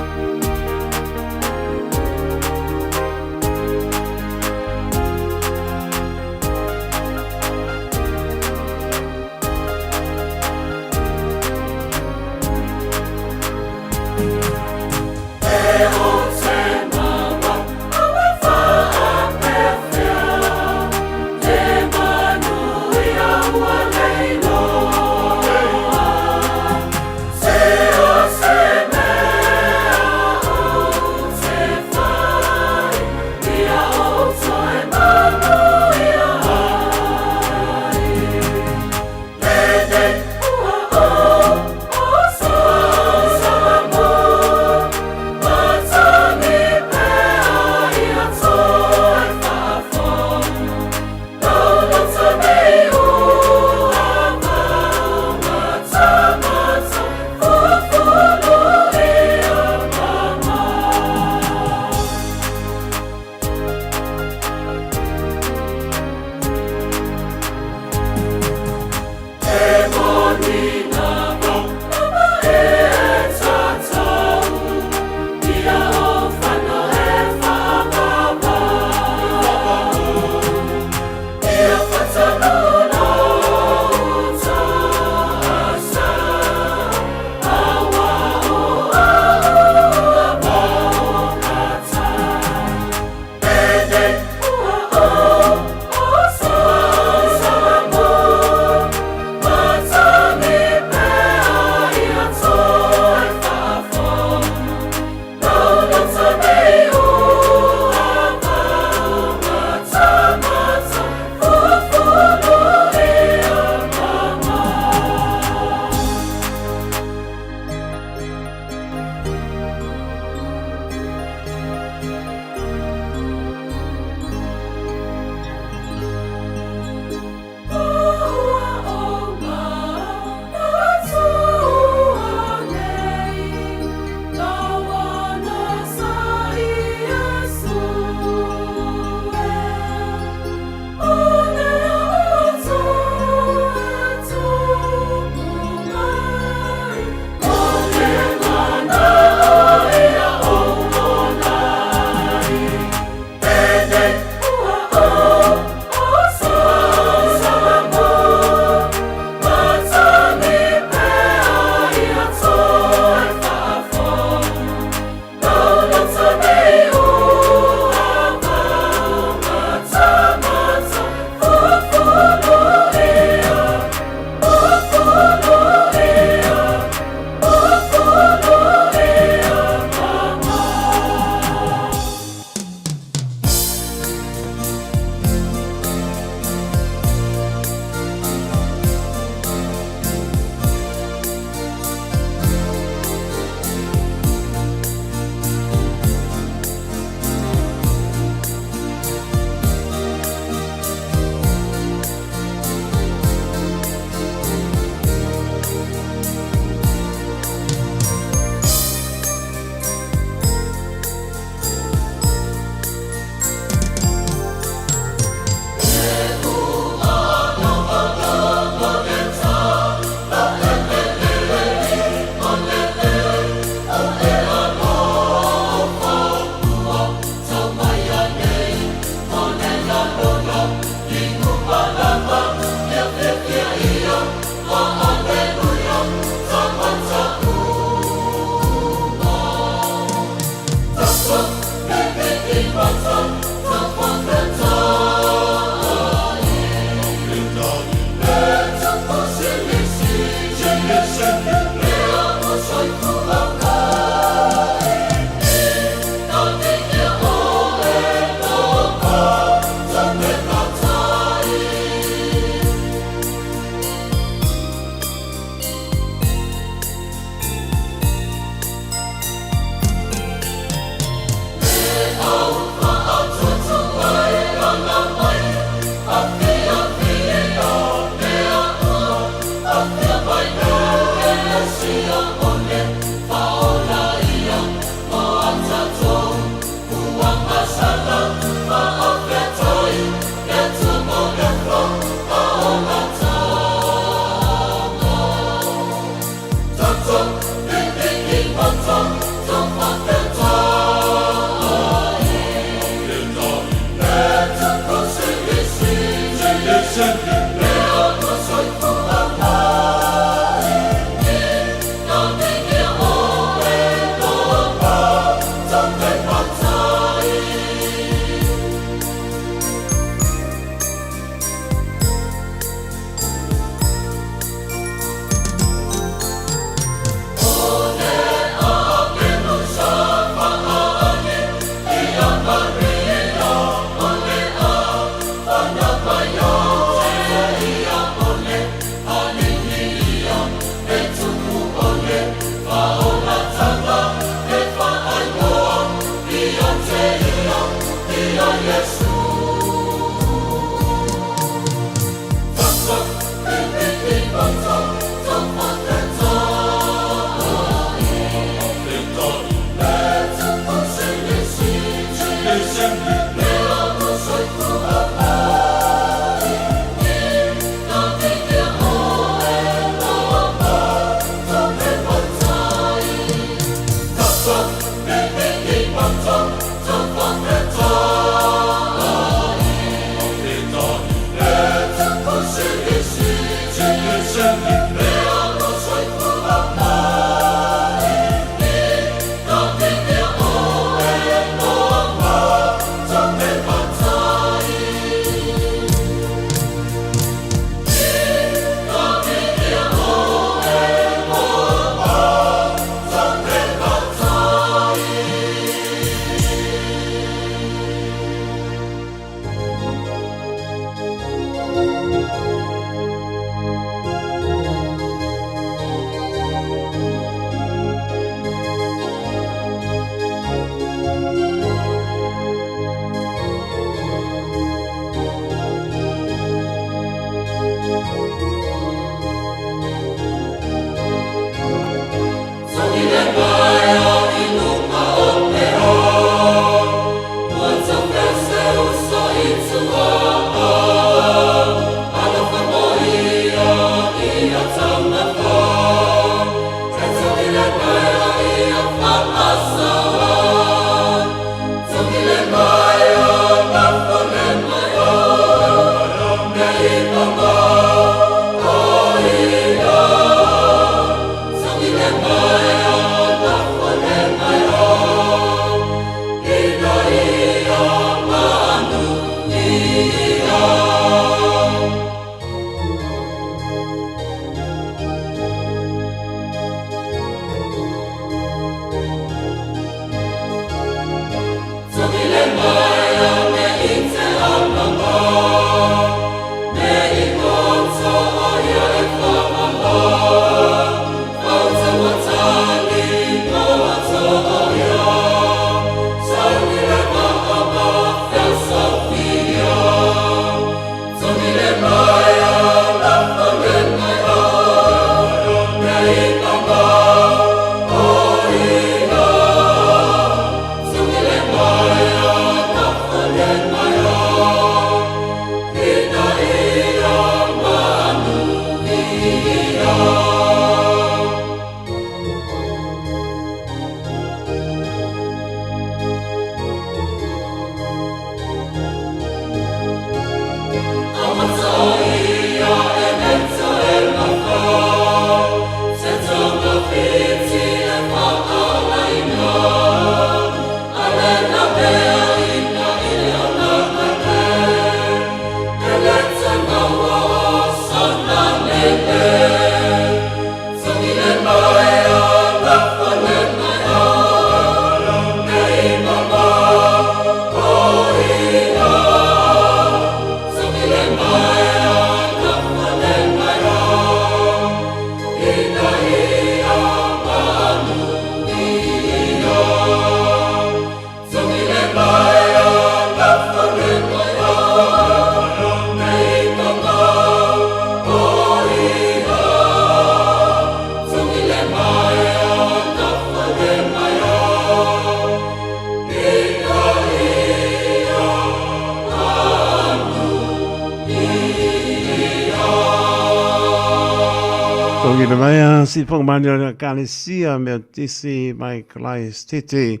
Speaker 1: Tongina mai a si whakamani o Kalesia mea tisi mai Kalais Tete.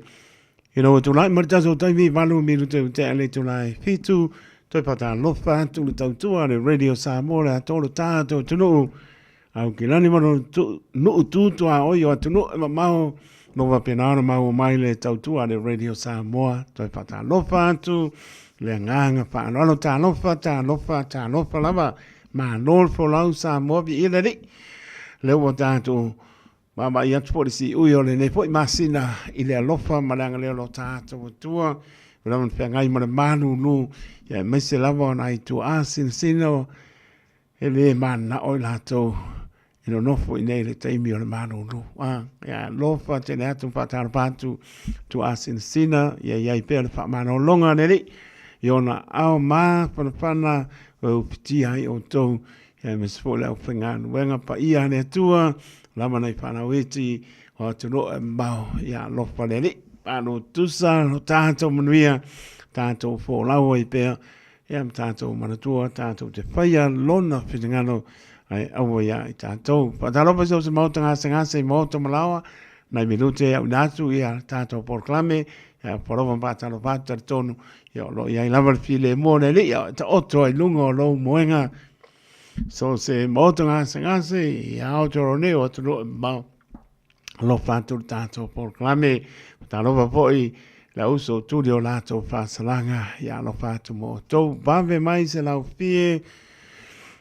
Speaker 1: Ina ua tulai ma le tatou taimi valu minute o tea le tulai fitu, toe whakatalofa atu le tautua le Radio Samoa le atoa lo tātou atunuu. Au ki lani ma lo nuu tūtua oi o atunuu e mamao no wapena ona maua mai le tautua le Radio Samoa. Toe whakatalofa atu le anganga whaaloalo talofa, talofa, talofa lava. Malo le folau Samoa vi i le li. Le ua tātou Vaavaai atu foi le siui o lenei foi masina i le alofa ma le agalelei o lo tatou Atua, ua lava ona feagai ma le malulu, ia aemaise lava ona ai tuaa sinasina e le mananao i latou e nonofo i nei le taimi o le malulu. A, ia alofa tele atu ma faatalofa atu tuaa sinasina, ia i ai pea le faamalologa a le Alii i ona ao mafanafana e ufitia ai outou Ia aemaise foi le aufaigaluega paia a le Atua, lava nai fanau iti o atunuu e mamao, ia alofa le Alii, malo tusa lo tatou manuia, tatou folau ai pea, ia ma tatou manatua, tatou te faia lona finagalo ai aua ia i tatou. Faatalofa i so o se maota gasegase i maota malaoa, nai minute e auina atu ia tatou polokalame, ia polofa ma faatalofa atu talitonu, ia o lo o i ai lava le filemu o le Alii, ia taoto ai luga o lou moega, So se maota gasegase i Aotearoa nei o atunuu e mamao, alofa atu le tatou polokalame, faatalofa foi le auso o tuli o latou faasalaga, ia alofa atu mo outou, vave mai se laufie,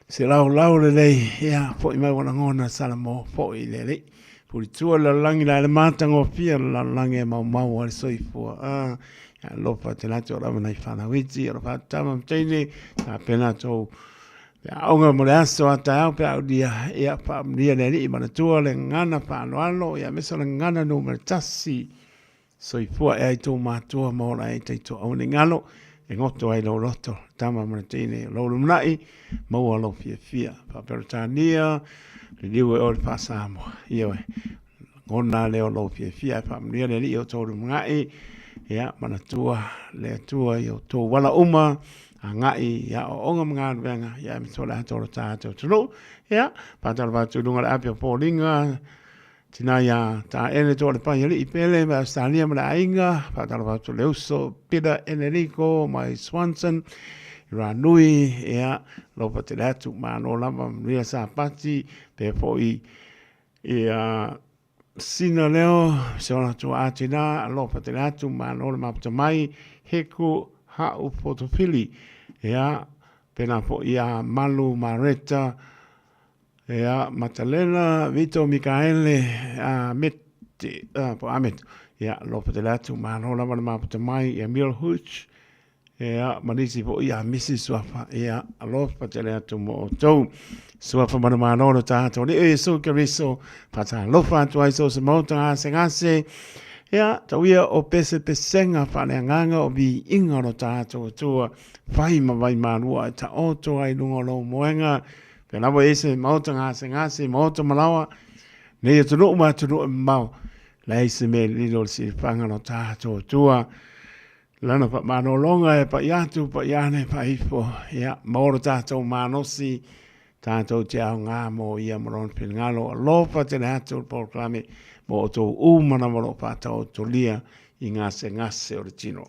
Speaker 1: se laulau lelei, ia foi mai ua lagona Salamo foi le Alii. Pulitua le lalolagi la le matagofie le lalolagi e maumau ai le soifua. Ah, ia alofa te latu o lava nai whanau iti, alofa atu tama ma teine, tapena tou le aoga mo le aso a taeao pe a ulia, ia faamanuia le Alii manatua le gagana faaaloalo, ia aemaise o le gagana numera tasi. Soifua ea i tou matua ma ola ai taitoau nei galo, e goto ai lou loto, tama ma le teine o lou lumanai, maua lou fiafia. Faa-Peretania, liliu e oe le faa-Samoa. Ioe, lagona lea o lou fiafia, ae faamanuia le Alii o tou lumanai, ia, manatua le Atua i outou ala uma, agai i aoaoga ma galuega, ia aemaise o le atoa o lo tatou atunuu. Ia, faatalofa atu i luga o le api o Foliga, Tina ia Taele toa le pai alii pele mai Australia ma le aiga, faatalofa atu le uso Peter Enerico mai Swanson, i Ranui, ia, lofa tele atu, malo lava, manuia Sapati, pea foi ia. sina leo se ona tua atina alofa tele atu malo le maputa mai Heku Ha'u Fotofili ia pena fo'i ia Malu Mareta ia Matalena Vito Mikaele a Mete a po Ameto ia alofa tele atu malo lava le maputa mai ia Mil Hooch Ia, ma nisi foi ia misi suafa, ia, alofa tele atu mo outou. Suafa manumalo lo tātou Alii o Iesu Keriso, whakatalofa atu ai so se maota gase gase. Ia, tau ia o pese pesenga whaaleagaga o viiga o lo tātou Atua, whai ma vai malua e taoto ai lunga o lou moenga. Pea lava e se maota gase gase, maota malawa, nei atunuu ma atunuu e mamao, leai se mea lilo le silifaga lo tātou Atua. Lana faamalologa e pai atu, pai ane, pai ifo, ia, maua lo tātou malosi, tātou te aogā mō ia ma lona finagalo. Alofa tele atu le polokalame mō outou uma lava o lo o faataotolia i gasegase o le tino.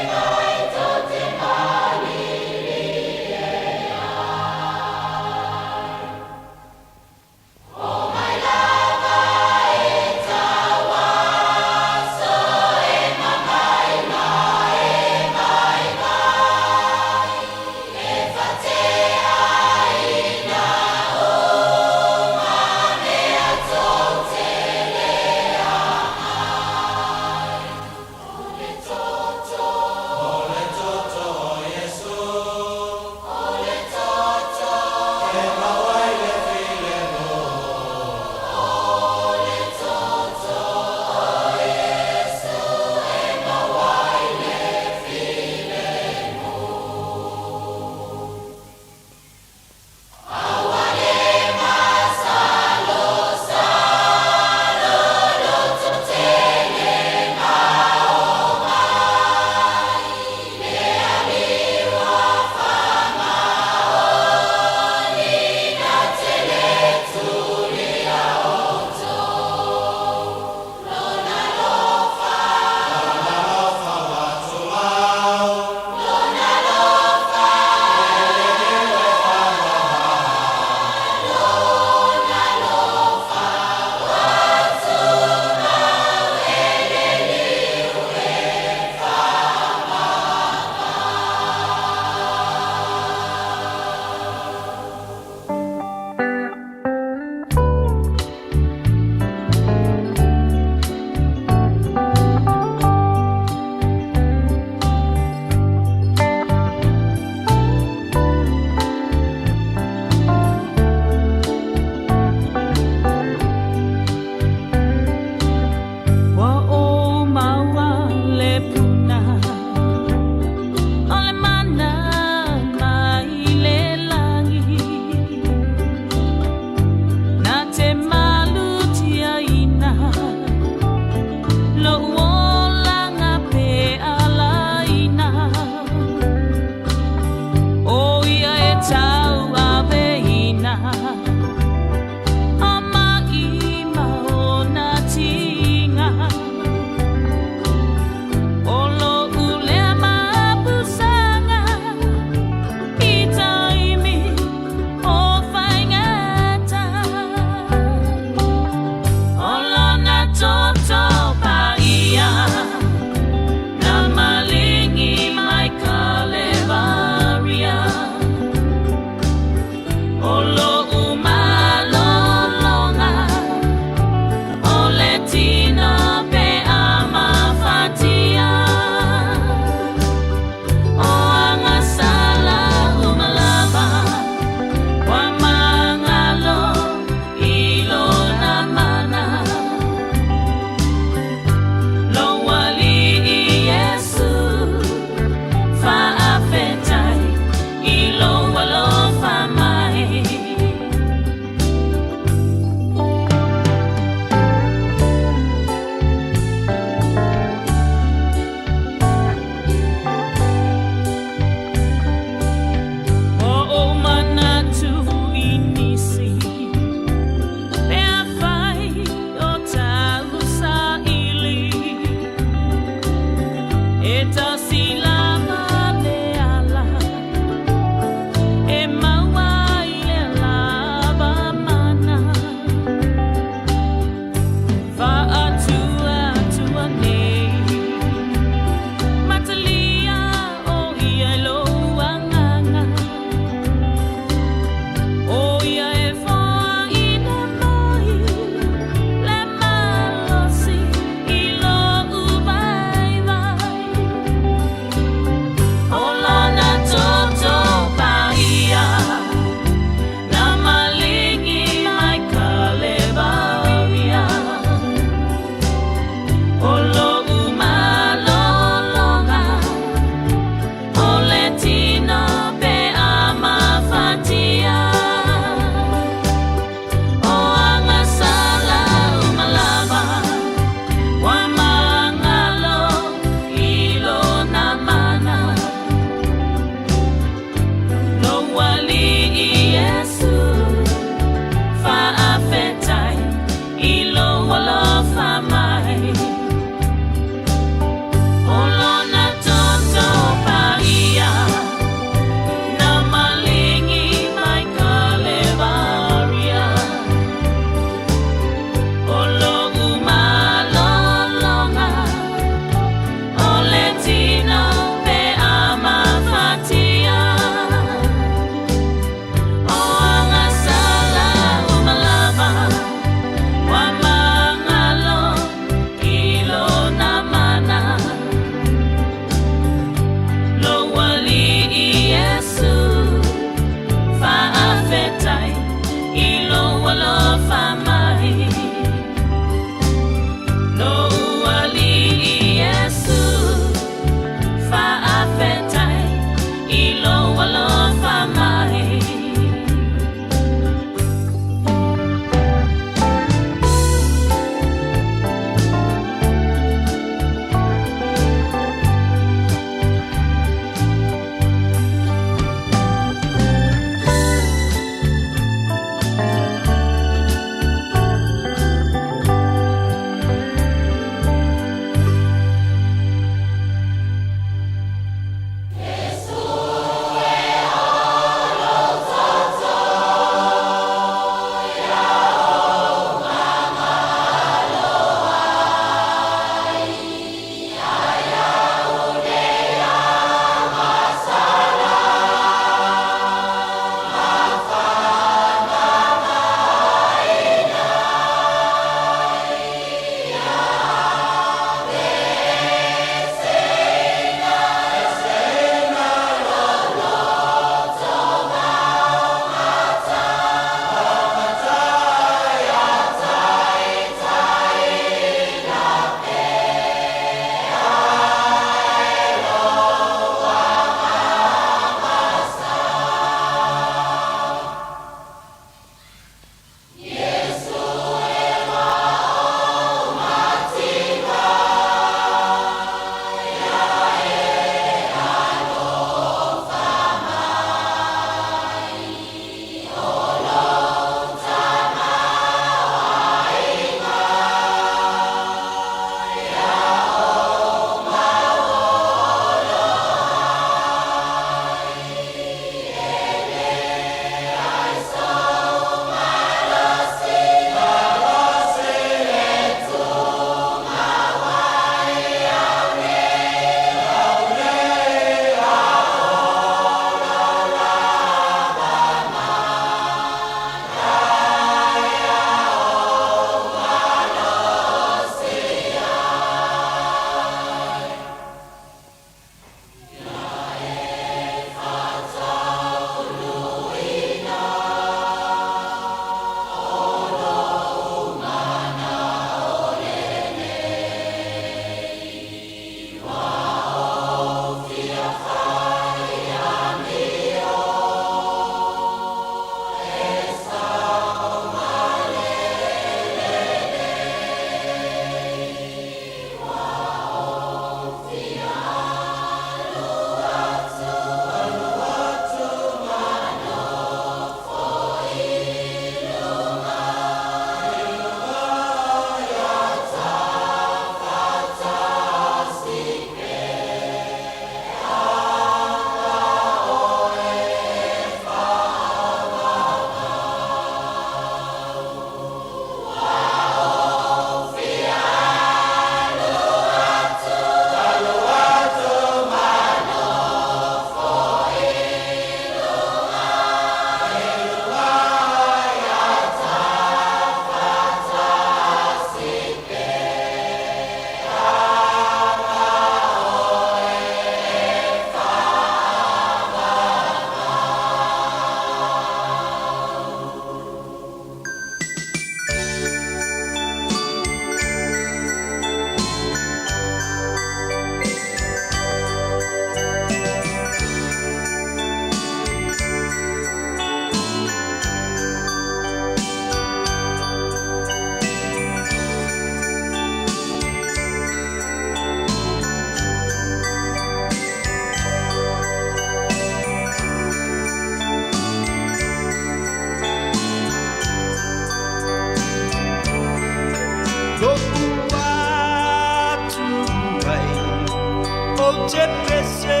Speaker 4: Ou te pese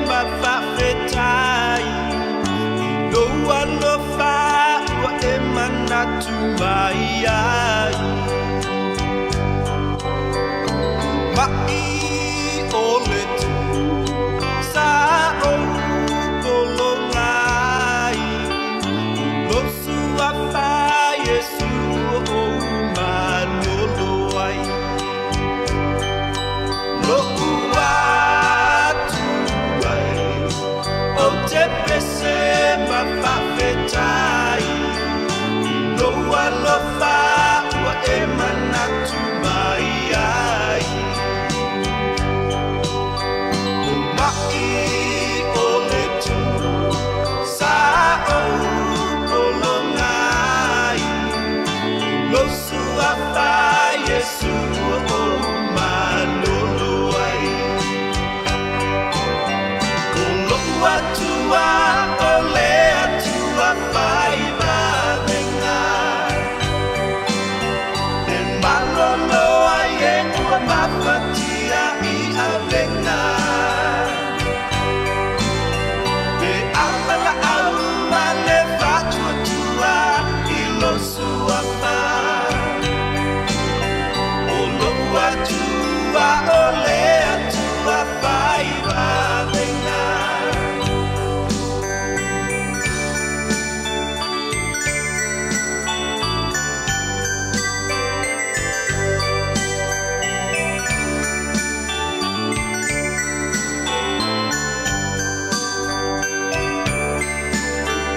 Speaker 4: ma faafetai i lou alofa ua e manatu mai ai. Ma'i o le tu sa ou pologa ai, o lou suafa Iesu ua ou malolo ai. Lo'u Atua e, ou te pese ma faafetai i lou alofa ua e manatu mai ai. O ma'i o le tu sa ou pologa ai, o lou suafa Iesu ua ou malolo ai. O lo'u Atua o le Atua fai vavega, e malolo ai e ua mafatia i avega. Pe ava laau ma le faatuatua i lou suafa, o lo'u Atua o le Atua fai vavega.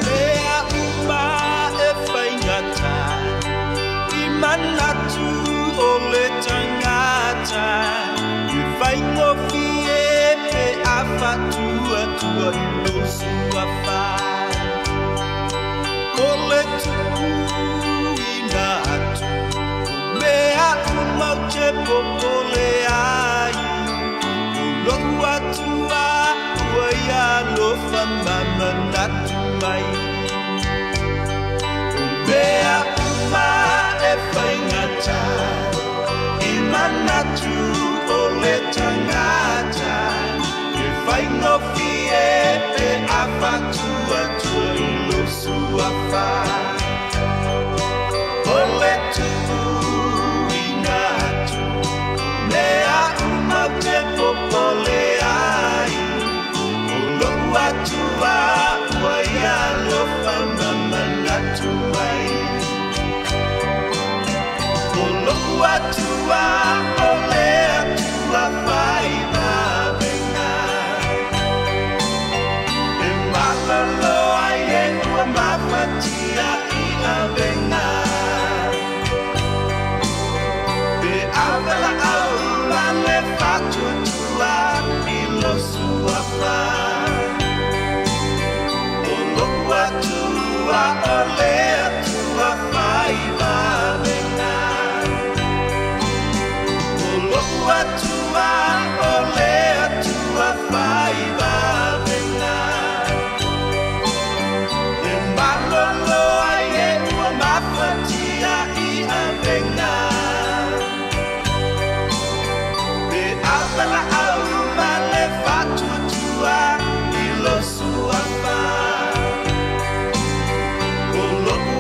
Speaker 4: Mea uma e faigata i manatu o le tagata, e faigofie pe a faatuatua i lou suafa. O le tuuina atu o mea uma ou te popole ai, o lo'u Atua ua ia alofa ma manatu mai. O mea uma e faigata i manatu o le tagata, e faigofie pe a faatuatua i lou suafa. O le tuuina atu mea uma ou te popole ai, o lo'u Atua ua ia alofa ma manatu mai. O lo'u Atua o le Atua fai vavega, e malolo ai e ua mafatia i avega. Pe ava laau ma le faatuatua i lou suafa, o lo'u Atua o le Atua fai vavega. O lo'u Atua o le Atua fai vavega, e malolo ai e ua mafatia i avega. Pe ava laau ma le faatuatua i lou suafa, o lo'u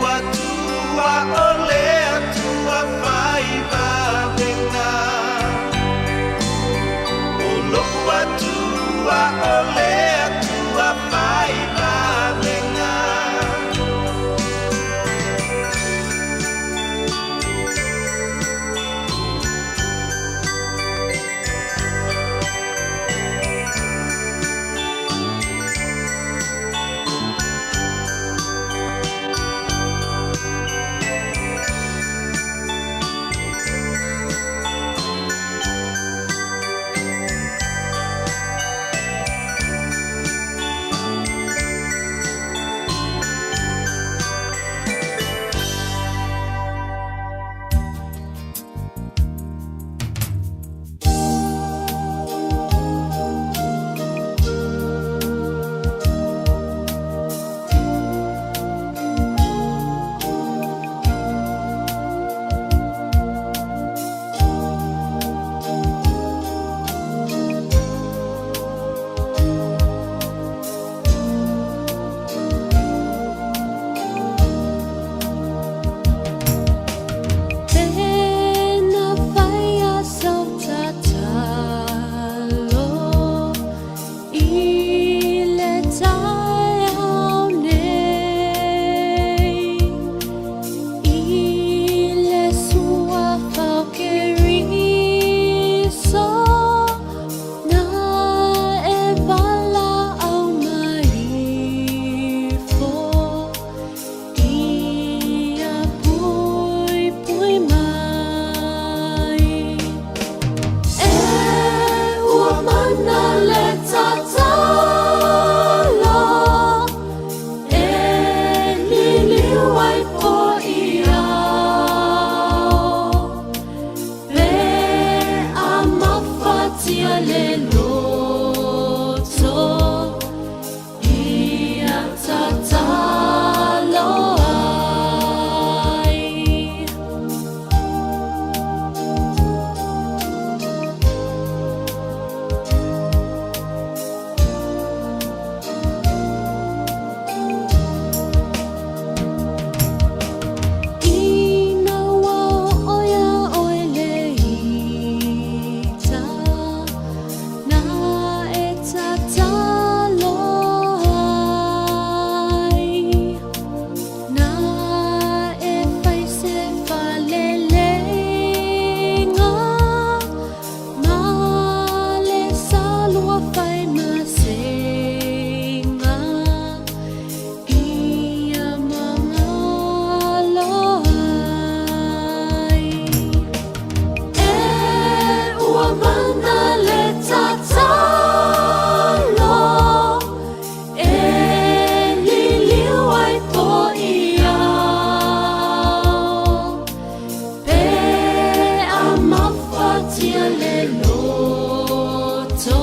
Speaker 5: mafatia le loto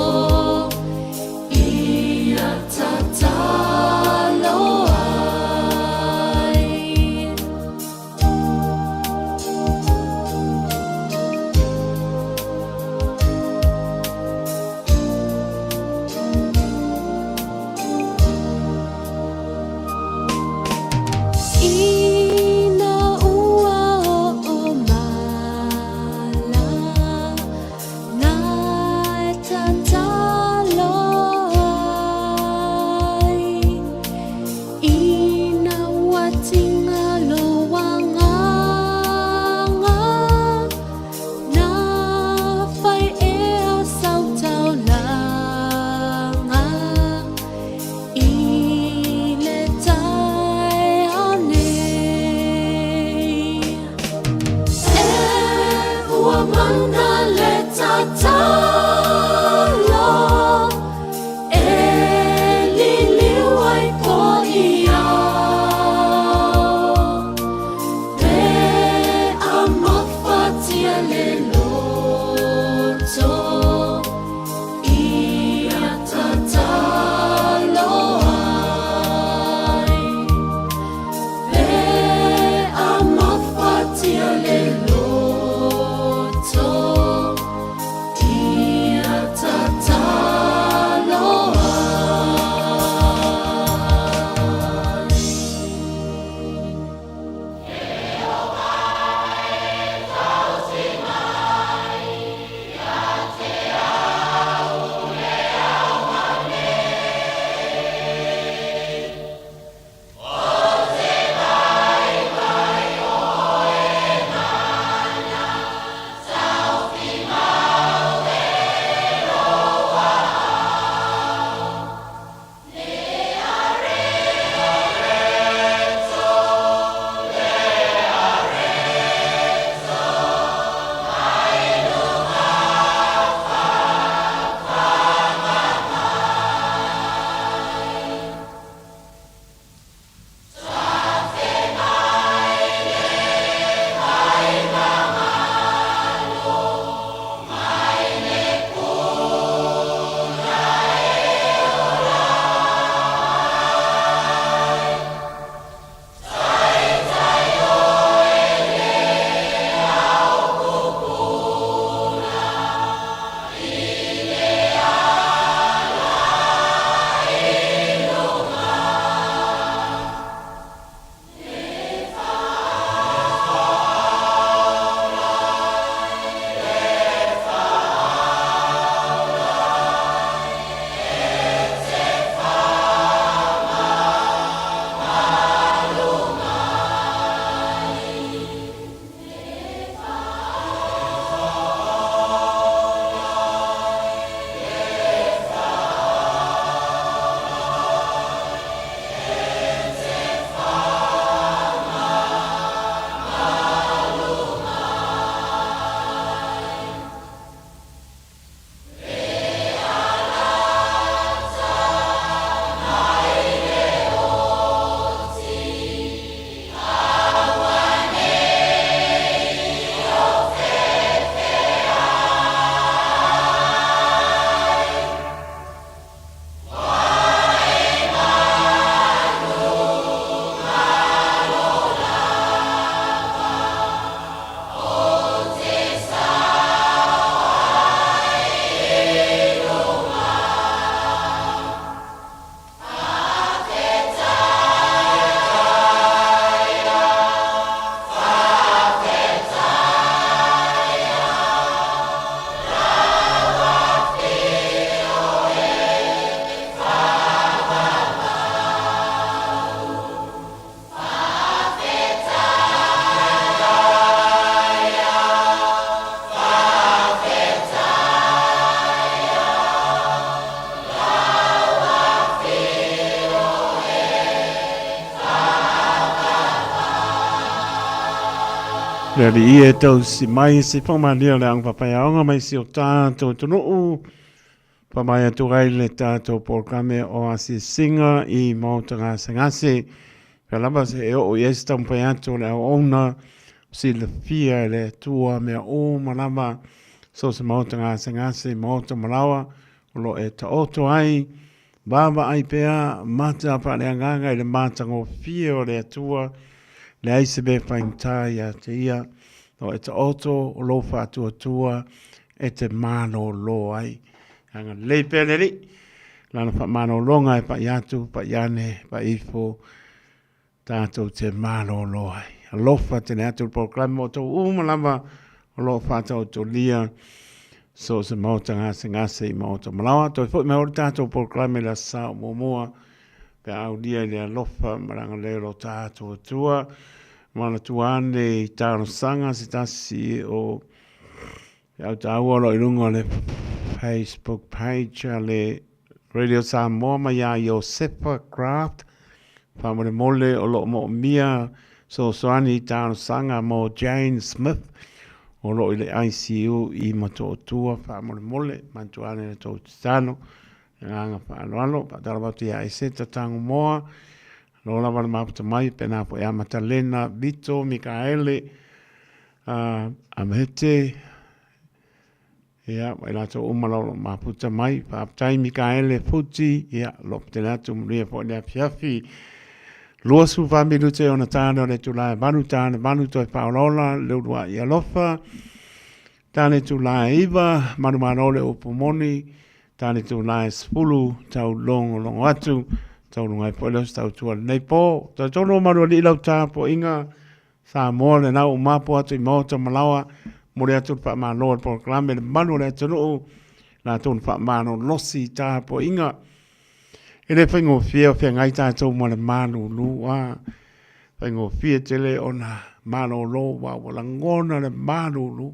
Speaker 5: ia tatalo ai. Ina ua oo mala na e tatalo ai, Ina ua tinga lou agaga, Na fai ea sau taulaga i le taeao nei. E ua mana le tatalo e liliu ai poʻi ao, Pe a mafatia le loto ia tatalo ai. Pe a mafatia le loto ia tatalo ai.
Speaker 1: Le alii e tausi mai se whamalia le ang papaiaonga mai si o tātou tunuu. Whamai atu ai le tātou polokalame o Asiasiga i Maota Gasegase. Pea lava se e oo i ai se taumafai atu o le auauna, silafia e le Atua mea uma lava. So se maota gasegase, maota malaoa, o lo o e taoto ai, vaavaai pea, mata faaleagaga i le matagofie o le Atua, leai se mea faigata ia te ia, o e taoto o lou faatuatua e te malōlō ai. Agalelei pea le Alii, Lana faamalologa e pai atu, pai ane, pai ifo, tatou te malōlō ai. Alofa tele atu le polokalame mo outou uma lava o lo o faataotolia so o se maota gasegase i maota malaoa. Toe foi mai o le tatou polokalame i le aso Sa o muamua pe a aulia i le alofa ma le agalelei o lo tatou Atua. Manatua ane i talosaga se tasi o Feau taua o lo o i luga o le Facebook page a le Radio Samoa mai ia Iosefa Craft. Faamolemole o lo o moomia fesoasoani i talosaga mo Jane Smith o lo o i le ICU i Motootua. Faamolemole, manatua ane le tou tatalo. Le agaga faaaloalo, faatalofa atu ia Eseta Tagomoa, lo lava le mafuta mai, pena foi ia Matalena, Vito, Mikaele, Amahete, ia, ma i latou uma la o lo o mafuta mai. Faafetai Mikaele Futi, ia, lo tele atu manuia foi le afiafi. 24 minute ona tāne o le itula e 8, tāne 8 toe faaolaola, le uluai alofa. Tāne itula e 9, manumalo le upu moni. Tāne itula e 10, tau longolongo atu. Taulunga ai foi leo se tautua lenei po. Talitonu o malualii lau tapuaiga Samoa lena ua mapu atu i maota ma laoa, momoli atu le faamalo i le polokalame le mamalu o le atunuu, latou na faamalolosi i tapuaiga. E le faigofie o feagai tatou ma le malulu, a faigofie tele ona malolo aua ua lagona le malulu.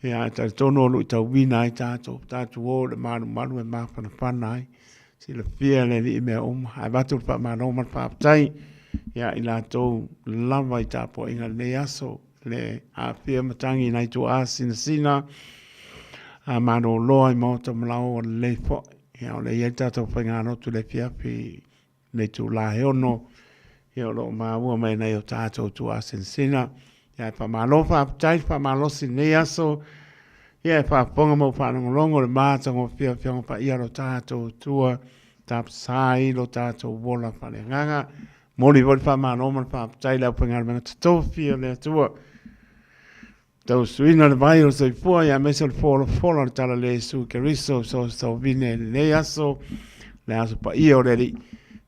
Speaker 1: Ia, ae talitonu o luitauina ai tatou, tatou o i le malumalu e mafanafana ai. Silafia le Alii mea uma, ae avatu le faamalo ma le faafetai ia i latou lava i tapuaiga i lenei aso, le aafia matagi i nai tuaa sinasina, a maloloa i maota ma laoa lelei foi. Ia, o lea e i ai le tatou faigalotu i le afiafi i le itula e 6, ia o lo o maua mai e nai o tatou tuaa sinasina. Ia, ae faamalo faafetai le faamalosi i lenei aso. Ia e faafofoga ma ou faalogologo i le matagofie o Afioga Paia lo tatou Atua, tapasa ai lo tatou ola faaleagaga. Momoli foi le faamalo ma le faafetai i le aufaigaluega totofi a le Atua, tausuina le vai o le soifua, ia aemaise o le folafola o le Talalelei Iesu Keriso soosovine i lenei aso, le aso paia o le Alii.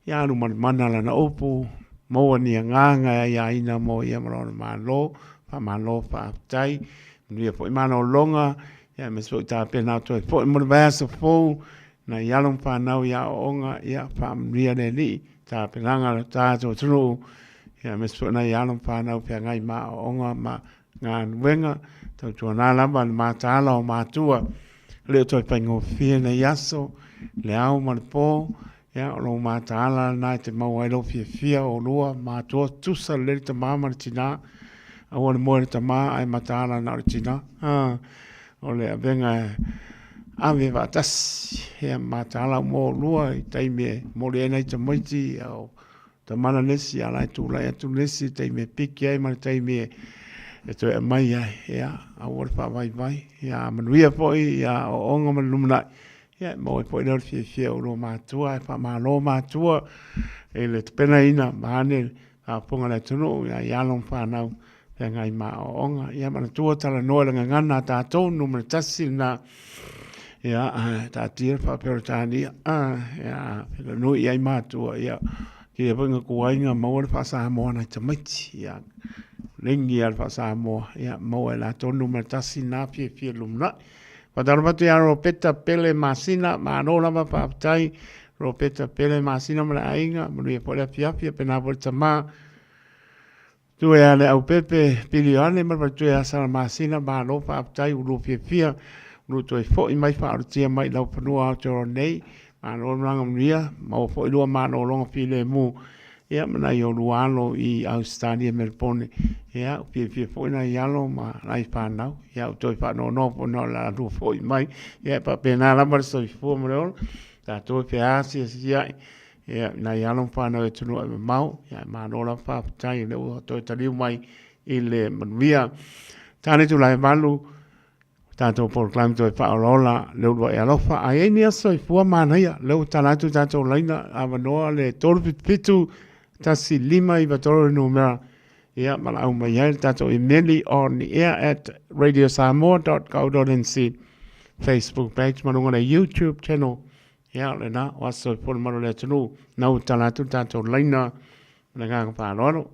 Speaker 1: Ia alu manamana lana upu, maua ni agaga e aiaina mo ia ma lona Malo. Faamalo faafetai. Manuia foi malologa, ia aemaise foi tapena atu ai foi mo le vaiaso fou, nai alo ma fanau i aoaoga, ia faamanuia le Alii, tapenaga a le tatou atunuu, ia aemaise foi nai alo ma fanau feagai ma aoaoga ma galuega, tautuana lava le mataala o matua, e le o toe faigofie nei aso, le ao ma le po, ia o lou mataala lena e te maua ai lou fiafia o oulua matua, tusa lelei le tama ma le tina, aua le moe le tama ae mataala na o le tina, o le avega e ave faatasi, ia mataala uma oulua i taimi e momoli ai nai tamaiti, ia o Tamana le isi, a o la e tulai atu le isi i le taimi e piki ai ma le taimi e toe aumai ai. Ia, aua le faavaivai. Ia, a manuia foi ia aoaoga ma le lumanai, ia e maua ai foi lea o le fiafia o oulua matua, ae faamalo matua i le tapenaina vaeane le faafofoga a le atunuu i alo ma fanau feagai ma aoaoga. Ia manatua talanoa i le gagana a tatou, numera tasi lena. Ia, taatia le faa-Peretania, ia, felanui i ai matua, ia, kea foi nga kuaiga maua le faa-Samoa nai tamaiti, ia, lengi lava le faa-Samoa, ia, maua e latou numera tasi lena fiafia i le lumanai. Faatalofa atu ia Ropeta Pele Masina, malo lava faafetai Ropeta Pele Masina ma le aiga, manuia foi le afiafi, faapena foi le tama. Tue a Leaupepe, Pili Ioane ma le faletua ia Salamasina, malo faafetai ua lua fiafia, ua lua toe foi mai faaolotia mai i laufanua Aotearoa nei, malo le malaga manuia, maua foi lua malologa filemu, ia ma nai o lua alo i Ausetalia Melebone, ia ua fiafia foi nai alo ma nai fanau, ia ua toe faanoanoa foi ona o le a lua foi mai, ia e faapena lava le soifua ma le ola, tatou e feasiasiai, Ia, nai alo ma fanau e atunuu e mamao, ia, malo lava faafetai o lea ua toe taliu mai i le manuia. Tane itula e 8, Tatou polokalame toe faaolaola le uluai alofa. A i ai ni aso soifua manaia, lea ua tala atu tatou laina avanoa le 377 1593 le numera ia valaau mai ai le tatou imeli on the air at radiosamoa.co.nz Facebook page ma luga le YouTube channel. Ia o lena, o aso soifua le malu o le atunuu, na ua tala atu le tatou laina ma le agaga faaaloalo.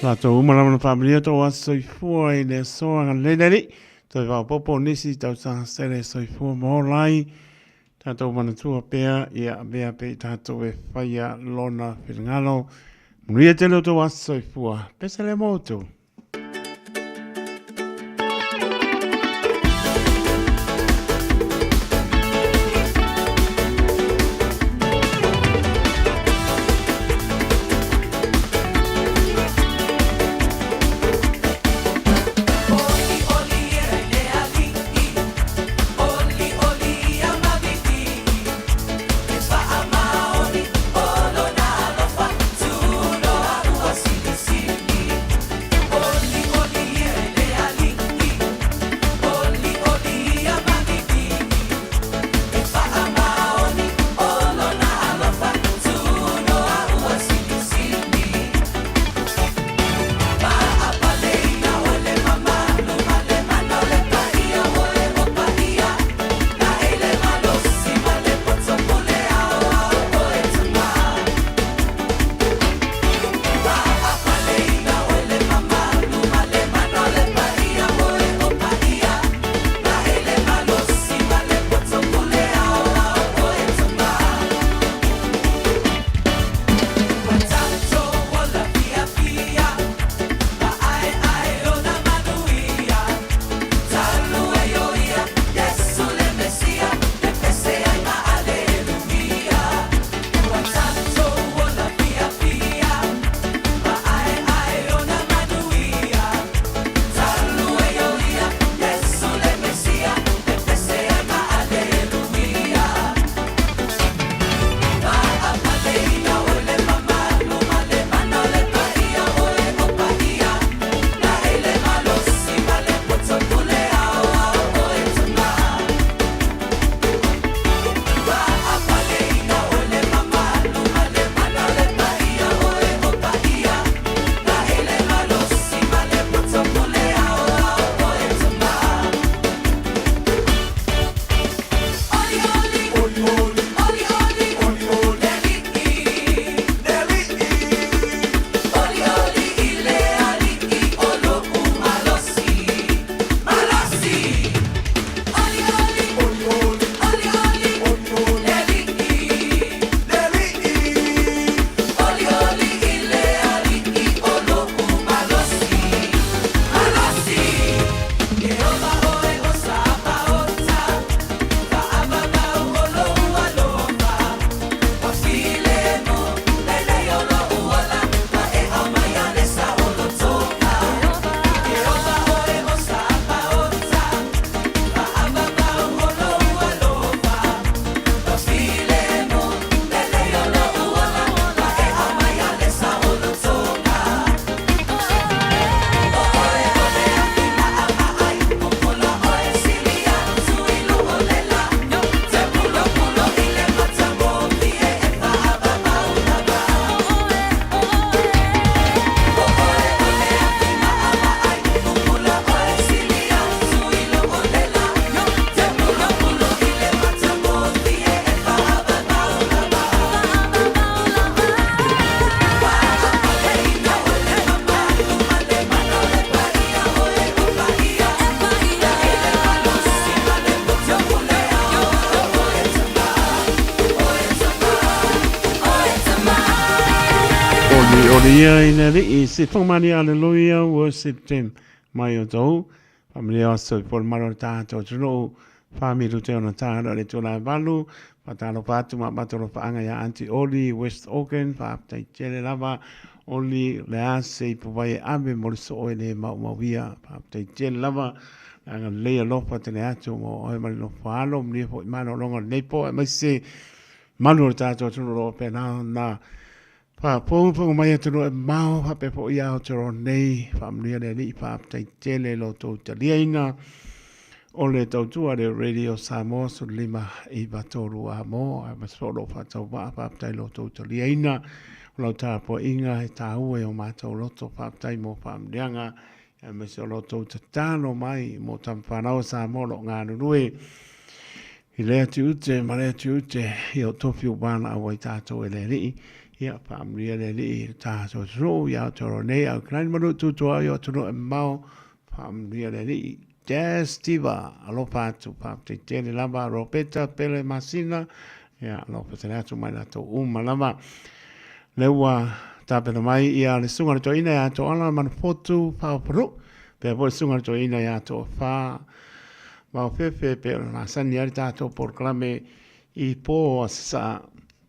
Speaker 1: Tātou uma lava na faamanuia tō aso soifua i le aso agalelei le Alii. Toe faaopoopo nisi tausaga sele soifua ma ola ai. Tātou manatua pea ia avea pea i tātou e whaia lona finagalo. Manuia tele o tō aso soifua. Pese le mō outou. Oli ia i le alii, se whakamani aleluia, worship team mai o tau. Whamaria aso i pō le maro o tātou atunuu, whamiru te ona tāra le tō la valu, whatalofa atu ma matoro whaanga ia Aunty Oli, West Auckland, whaaptai tele lava, Oli le ase i pawai e ave mo le soo e le maumauia, whaaptai tele lava, le anga lei alofa tele atu mo oe ma le nofo alo, manuia foi malologa o lenei po, aemaise malu o le tatou atunuu o lo o faapena ona faafogafoga mai atunuu e mamao faapea foi i Aotearoa nei. Faamanuia le Alii, faafetai tele i lo outou taliaina o le tautua a le Radio Samoa 15 93 a mo, aemaise foi o lou faatauvaa, faafetai i lo outou taliaina o lau tapuaiga e tāua i o matou loto, faafetai mo faamanuiaga aemaise o lo outou tatalo mai mo tama whanau o Samoa o lo o galulue i lea tiute ma lea tiute i o tofi o wāna au ai tātou e le alii. Ia, faamanuia le Alii i le tatou atunuu i Aotearoa nei, Aukilani ma nuu tutoa i o atunuu e mamao. Faamanuia le Alii. Jazz Diva, alofa atu, faafetai tele lava, Robeta Pele Masina, ia, alofa tele atu mai latou uma lava. Lea ua tapena mai ia le susuga i le toeaina ia Toala Manufotu Faopanuu, pea foi le susuga i le toeaina ia Toafa Vaofefe, pei ona masani ai le tatou polokalame i po a Sasaa,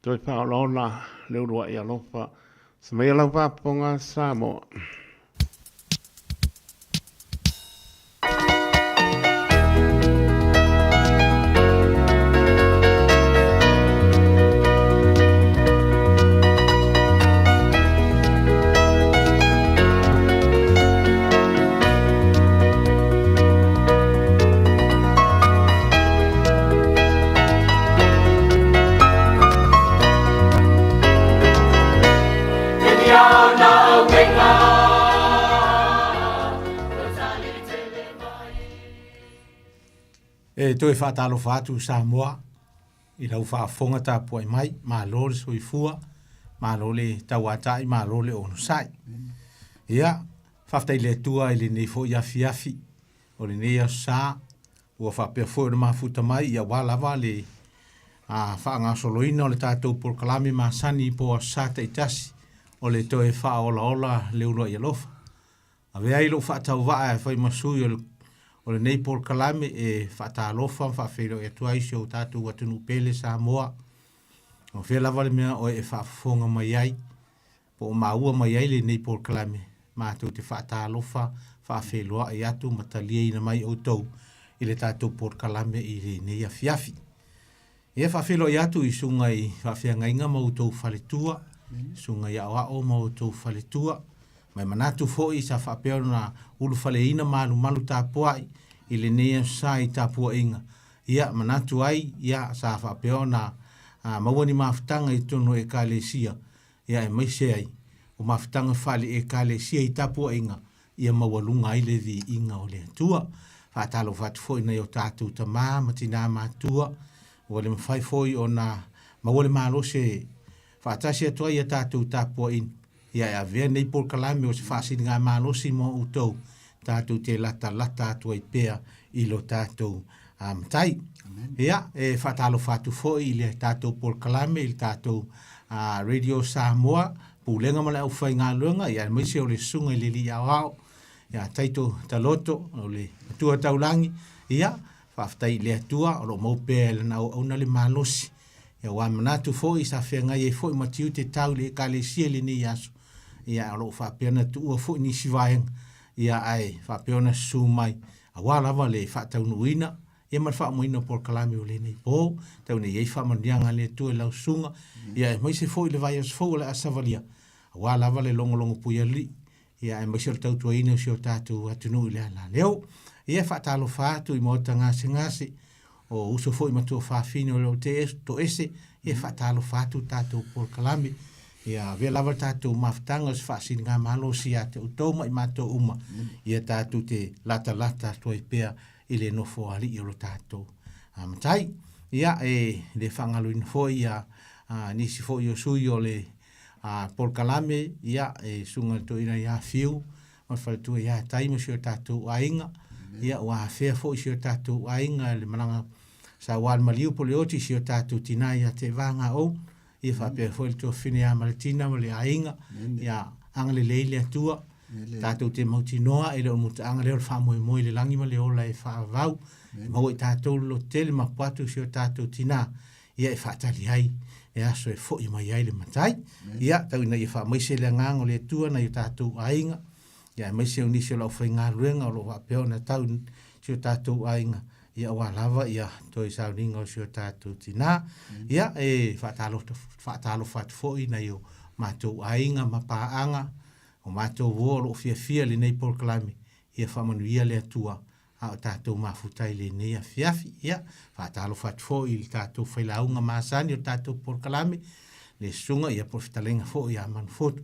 Speaker 1: toe faaolaola le uluai alofa. Samaia lau faafofoga Samoa.
Speaker 6: E toe faatalofa atu Samoa i lau faafofoga tapuai mai, malo le soifua, malo le tauatai, malo le onosai. Ia, faafetai i le Atua i lenei foi afiafi o lenei aso sa, ua faapea foi ona mafuta mai aua lava le faagasoloina o le tatou polokalame masani po o aso sa taitasi o le toe faaolaola le uluai alofa. Avea ai lou faatauvaa e fai ma sui o lenei polokalame e faatalofa ma faafeiloai atu ai si o tatou atunuu pele Samoa. O fea lava le mea oe e faafofoga mai ai, po o maua mai ai lenei polokalame, matou te faatalofa, faafeiloai atu ma taliaina mai outou i le tatou polokalame i lenei afiafi. Ia faafeiloai atu i susuga i faafeagaiga ma outou faletua, susuga i aoao ma outou faletua, ma e manatu foi sa faapea ona ulufaleina malumalu tapuai i lenei aso sa i tapuaiga. Ia manatu ai, ia sa faapea ona maua ni mafutaga i totonu o Ekalesia, ia aemaise ai o mafutaga faale-Ekalesia i tapuaiga ia maualuga ai le viiga o le Atua. Faatalofa atu foi i nai o tatou tama ma tinā matua, ua le mafai foi ona maua le malosi e faatasi atu ai ia tatou tapuaiga, ia e avea nei polokalame o se faasiligamalosi mo outou, tatou te latalata atu ai pea i lo tatou Matai. Ia, e faatalofa atu foi i le tatou polokalame i le tatou Radio Samoa, Pulega ma le aufaigaluega, ia aemaise o le Susuga i le Alii Aoao, ia Taito Taloto, o le Matua Taulagi, ia, faafetai i le Atua o lo o maua pea e lana auauna le malosi. Ia, ua manatu foi sa feagai ai foi ma tiute tau i le Ekalesia i lenei aso, ia, o lo o faapea ona tuua foi nisi vaega, ia, ae faapea ona susu mai aua lava le faataunuuina ia ma le faaumaina o polokalame o lenei po, tau nei i ai faamanuiaga a le Atua i lau susuga, ia aemaise foi le vaiaso fou o le a savalia, aua lava le logologo puialii, ia aemaise o le tautuaina o si o tatou atunuu i le alaleo. Ia e faatalofa atu i maota gasegase, o uso foi ma tuafafine o lo o toese, ia e faatalofa atu le tatou polokalame. Ia avea lava le tatou mafutaga o se faasiligamalosi ia te outou ma i matou uma, ia tatou te latalata atu ai pea i le nofoalii o lo tatou Matai. Ia, e le faagaloina foi ia nisi foi o sui o le polokalame, ia, e susuga i le toeaina ia Fiu ma le faletua ia Tai ma si o tatou aiga. Ia, ua afea foi si o tatou aiga i le malaga saua le maliu po o le oti si o tatou tina ia Tevaga-ou. Ia faapea foi le tuafafine ia Maletina ma le aiga. Ia agalelei le Atua. Tatou te mautinoa e le o le mutaaga lea o le faamoemoe i le lagi ma le ola e faavavau. E maua i tatou le lototele ma puatu si o tatou tina ia e faatali ai le aso e foi mai ai le matai. Ia tau ina ia faamaise le agaga o le Atua nai o tatou aiga, ia aemaise o nisi o le aufaigaluega o lo o faapea ona tau i si o tatou aiga, ia aua lava ia toe sauniga o si o tatou tina. Ia e faatalofa atu foi i nai o matou aiga ma paaga, o matou uo o lo o fiafia i lenei polokalame, ia faamanuia le Atua a o tatou mafuta i lenei afiafi. Ia, faatalofa atu foi i le tatou failauga masani o le tatou polokalame, le susuga ia po o le fetalaiga foi ia Manufotu.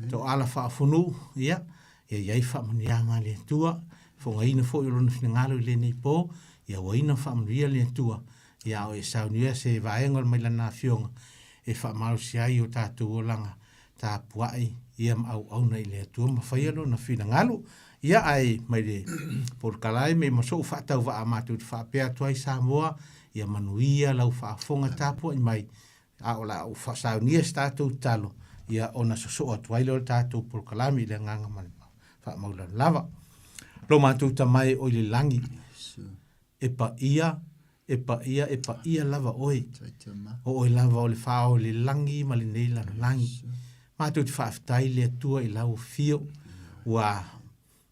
Speaker 6: Toala Faafunuu, ia, ia i ai faamanuiaga a le Atua, fogaina foi o lona finagalo i lenei po, ia auaina ma faamanuia le Atua, ia a o e saunia se vaega o le mai lana afioga, e faamalosi ai o tatou olaga tapuai ia ma auauna i le Atua ma faia lona finagalo. Ia ae mai le polokalae me ma so'u faatauvaa matou te faapea atu ai Samoa, ia manuia lau faafofoga tapuai mai, a o le a ou faasaunia se tatou tatalo, ia ona sosoo atu ai lea o le tatou polokalame i le agaga ma le faamaulalo lava. Lo matou Tama e oi le lagi, e paia, e paia, e paia lava oe. O oe lava o le fao i le lagi ma lenei lalolagi. Matou te faafetai i le Atua i lau afio, ua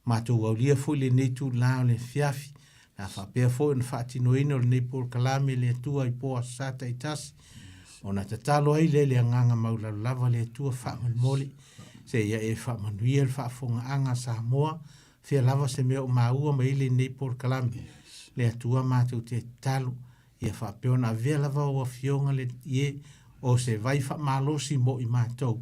Speaker 6: matou aulia foi lenei itulā o le afiafi, o le a faapea foi ona faatinoina o lenei polokalame i le Atua i po Aso Sa taitasi, ona tatalo ai lea i le agaga maualalo lava le Atua faamolemole, seia e faamanuia le faafofogaaga a Samoa, fea lava se mea o maua mai ai lenei polokalame, le Atua matou te tatalo, ia faapea ona avea lava ou afioga le ie o se vai faamalosi mo i matou,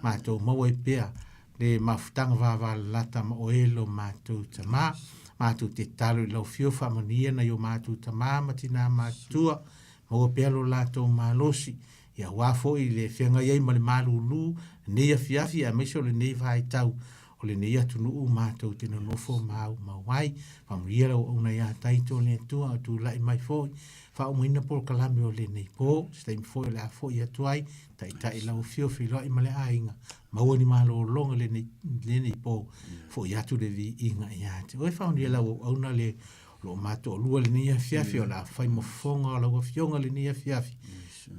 Speaker 6: matou maua ai pea le mafutaga vavalalata ma oe lo matou Tama. Matou te tatalo i lau afio faamanuia nai o matou tama ma tinā matutua, maua pea lo latou malosi, ia aua foi le feagai ai ma le malūlū lenei afiafi aemaise o lenei vaitau o lenei atunuu matou te nonofo maumau ai. Faamanuia lau auauna ia Taito le Atua o tulai mai foi, faaumaina polokalame o lenei po, se taimi foi o le a foi atu ai, taitai lau afio feiloai ma le aiga, maua ni malologa lenei, lenei po, foi atu le viiga ia te oe. Faamanuia lau auauna le o lo o matoalua lenei afiafi, o le a fai ma fofoga o lau afioga lenei afiafi.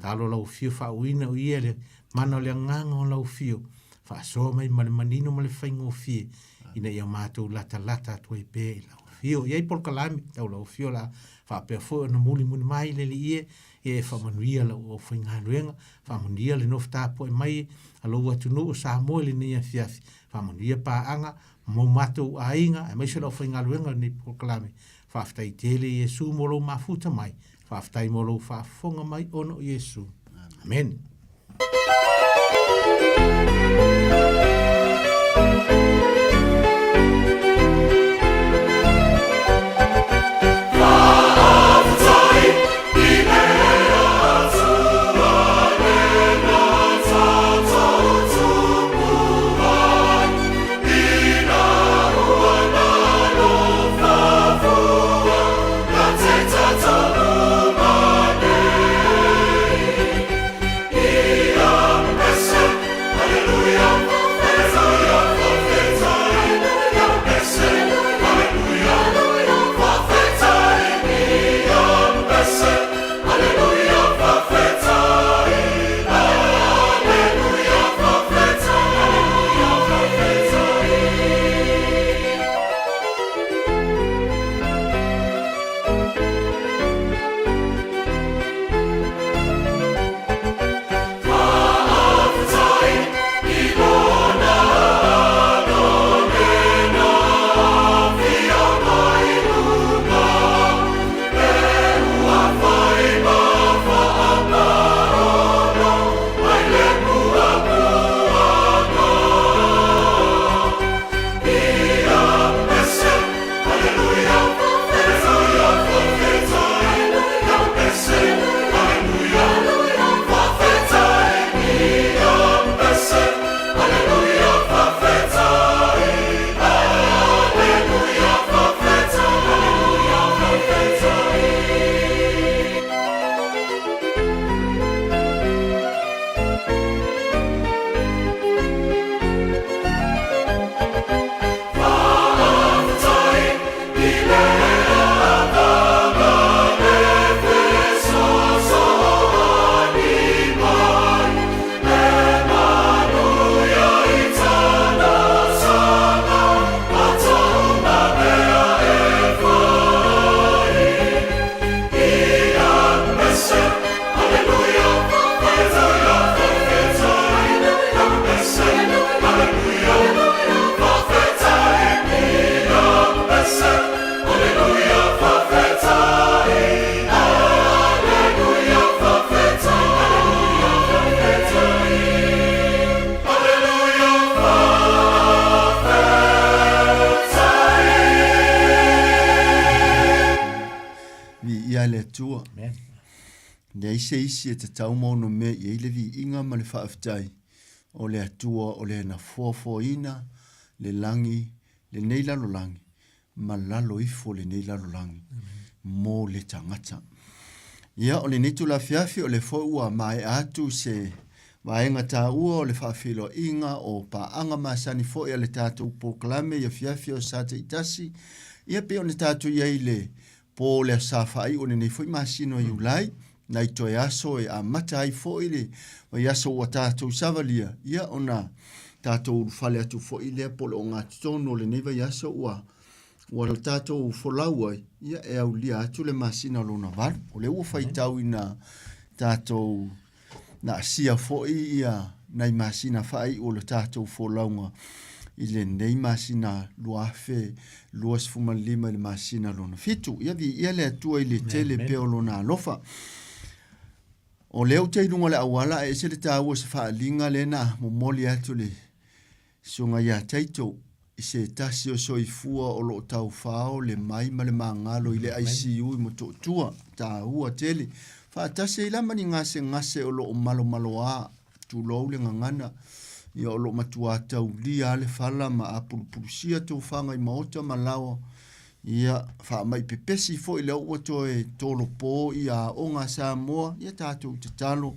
Speaker 6: Talo lau afio faauuina o ia le mana o le agaga o lau afio, Faasoa mai ma le manino ma le faigofie ina ia matou latalata atu ai pea i lau afio. E i ai polokalame tau lau afio o le a faapea foi ona mulimuli mai le Alii e, ia e faamanuia lau aufaigaluega, faamanuia le nofo tapuai mai a lou atunuu o Samoa i lenei afiafi, faamanuia paaga mo matou aiga aemaise le aufaigaluega o lenei polokalame. Faafetai tele Iesu mo lou mafuta mai, faafetai mo lou faafofoga mai ona o Iesu. Amene.
Speaker 7: Leai se isi e tatau ma onomea i ai le viiga ma le faafetai o le Atua o le na foafoaina le lagi, lenei lalolagi, ma lalo ifo o lenei lalolagi mo le tagata. Ia, o lenei itula afiafi, o lea foi ua maea atu se vaega taua o le faafeiloaiga o paaga masani foi a le tatou polokalame i afiafi o sa taitasi. Ia, pei ona tatou i ai i le po o le Aso Sa faaiu o lenei foi masina o Iulai, nai toe aso e amata ai foi le vaiaso ua tatou savalia, ia ona tatou ulufale atu foi lea po o le ogatotonu o lenei vaiaso ua ua tatou folau ai, ia e aulia atu le masina lona valu. O lea ua faitau ina tatou Na asia foi ia nai masina faaiu o le tatou folauga i lenei masina 2025 i le masina lona fitu. Ia viia le Atua i le tele pea o lona alofa. O lea ou te i luga o le auala ae ese le taua o se faaaliga lea na momoli atu le Susuga ia Taito i se tasi o soifua o lo o taufao le mai ma le magalo i le ICU i Motootua, taua tele, faatasi ai la ma ni gasegase o lo o malomaloa, tulou le gagana, ia o lo o matuā taulia lava le fala ma apulupulusia tofaga i maota ma laoa, Ia, faamai pepesi foi lea ua toe tolopo ia aoga a Samoa, ia tatou tatalo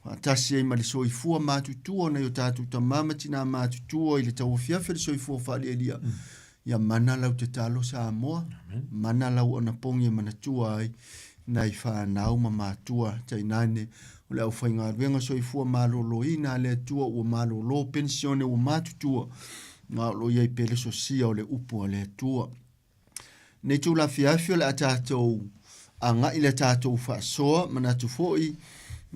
Speaker 7: faatasi ai ma le soifua matutua o nai o tatou tama ma tinā matutua i le tauafiafi o le soifua faalialia. Ia mana lau tatalo Samoa, mana lau anapogi e manatua ai nai fanau ma matua tainane o le aufaigaluega soifua maloloina a le Atua ua malolo penisione ua matutua ma o lo o i ai pea le sosia o le upu a le Atua. Nei itula afiafi o le a tatou agai le tatou faasoa, manatu foi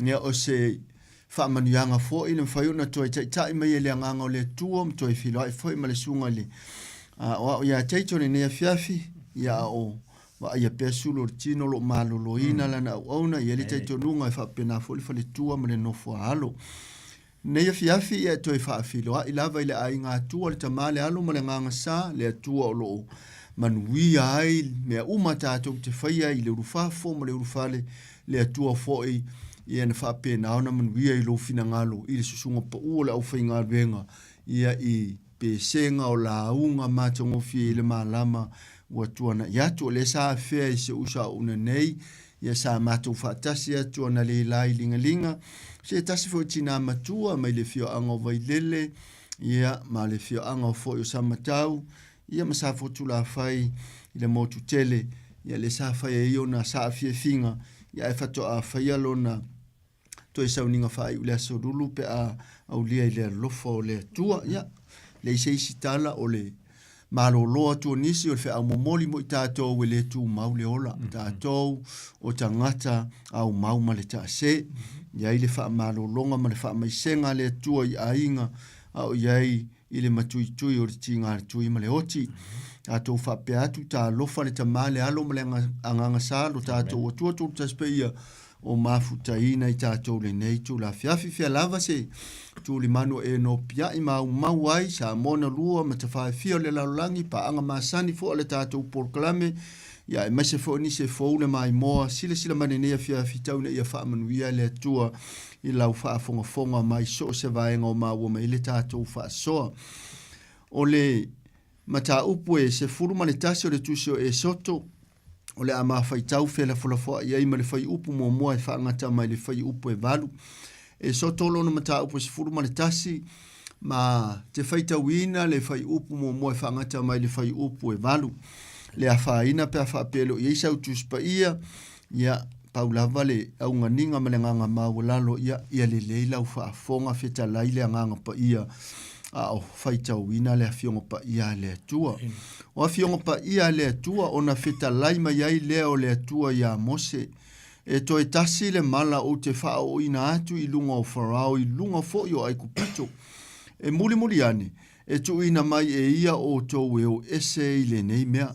Speaker 7: ia o se faamanuiaga foi na mafai ona toe taitai mai e le agaga o le Atua ma toe feiloai foi ma le susuga i le aoao ia Taito lenei afiafi, ia a o vaaia pea sulu o le tino o lo o maloloina lana auauna, e i ai le talitonuga e faapena foi le faletua ma le nofo a alo. Nei afiafi ia e toe faafeiloai lava i le aiga Atua, le Tama, le Alo ma le Agaga Sa, le Atua o lo o manuia ai mea uma tatou te faia i le ulufafo ma le ulufale, le Atua foi ia na faapena ona manuia i lou finagalo i le susuga pau o le aufaigaluega ia i pesega o lauga matagofie i le malama ua tuanai atu. O lea sa afea i si ou uso auauna nei, ia sa matou faatasi atu analeila i Ligaliga, se tasi foi o tina matua mai le afioaga o Vailele, ia ma le afioaga foi o Samatau, ia ma Safotulafai i le motu tele, ia lea sa fai ai ona saafiafiga, ia ae faatoa faia lona toe sauniga faaiu i le aso lulu pe a aulia i le alofa o le Atua. Ia, leai se isi tala o le malolo atu o nisi o le feau momoli mo i tatou e le tumau le ola. Tatou o tagata aumau ma le taase. I ai le faamalologa ma le faamaisega a le Atua i aiga a o i ai i le matuitui o le tiga tui ma le oti. Tatou faapea atu, talofa le Tama, le Alo ma le Agaga Sa, lo tatou Atua Tulutasi Paia, o mafutaina i tatou lenei itula afiafi. Fea lava se tulimanu e nopiai ma aumau ai Samoa na lua ma tafaefia o le lalolagi, paaga masani foi a le tatou polokalame, ia aemaise foi o nisi e fou le maimoa. Silasila mai lenei afiafi tau ina ia faamanuia le Atua i lau faafogafoga mai so o se vaega o maua mai ai le tatou faasoa. O le mataupu e 11 o le tusi o Esoto, o le a mafaitau felafolafoai ai ma le fuaiupu muamua e faagata mai le fuaiupu e 8. Esoto lona mataupu e 11 ma te faitauina le fuaiupu muamua e faagata mai le fuaiupu e 8. Le afaina pe a faapea e le o i ai sau Tusi Paia, ia, pau lava le auganiga ma le agaga maualalo, ia, ia lelei lau faafofoga, fetalai le Agaga Paia a o faitauina le Afioga Paia a le Atua. O Afioga Paia a le Atua ona fetalai mai ai lea o le Atua iā Mose, E toe tasi le mala ou te faaooina atu i luga o Farao i luga foi o Aikupito. E mulimuli ane, e tuuina mai e ia outou e o ese i lenei mea.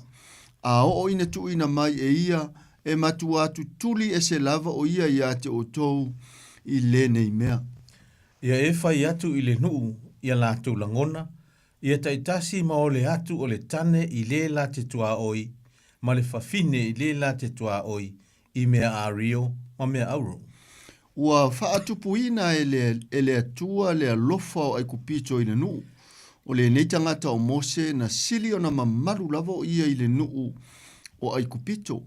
Speaker 7: A oo ina tuuina mai e ia, e matua tutuli ese lava o ia iā te outou i lenei mea.
Speaker 6: Ia e fai atu i le nuu ia latou lagona, ia taitasi ma ole atu o le tane i le la te tuaoi ma le fafine i le la te tuaoi i mea a Rio ma. ma mea auro.
Speaker 7: Ua faatupuina e le, e le Atua le alofa o Aikupito i le nuu. O lenei tagata o Mose na sili ona mamalu lava o ia i le nuu o Aikupito,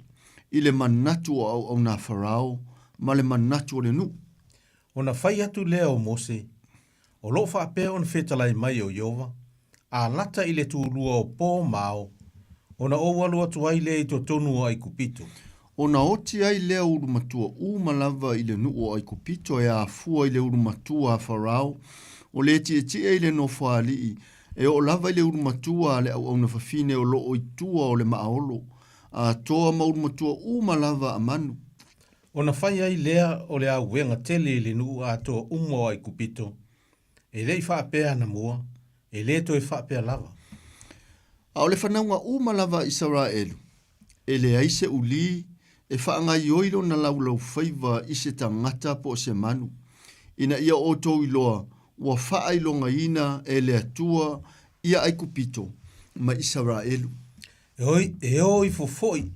Speaker 7: i le manatu o auauna a Farao ma le manatu o le nuu.
Speaker 6: Ona fai atu lea o Mose, O lo o faapea ona fetalai mai o Ieova, a lata i le tulua o po ma ao, ona ou alu atu ai lea i totonu o Aikupito.
Speaker 7: Ona oti ai lea ulu matua uma lava i le nuu o Aikupito e afua i le ulu matua a Farao, o le tietie i le nofoalii, e oo lava i le ulu matua a le auauna fafine o lo o i tua o le maaolo, atoa ma ulu matua uma lava a manu.
Speaker 6: Ona fai ai lea o le auega tele i le nuu atoa uma o Aikupito, e le i faapea anamua, e le toe faapea lava.
Speaker 7: A o le fanauga uma lava a Isaraelu, e leai se uli e faagaioi lona laulaufaiva i se tagata po o se manu, ina ia outou iloa ua faailogaina e le Atua ia Aikupito ma Isaraelu.
Speaker 6: E oi, e o ifo foi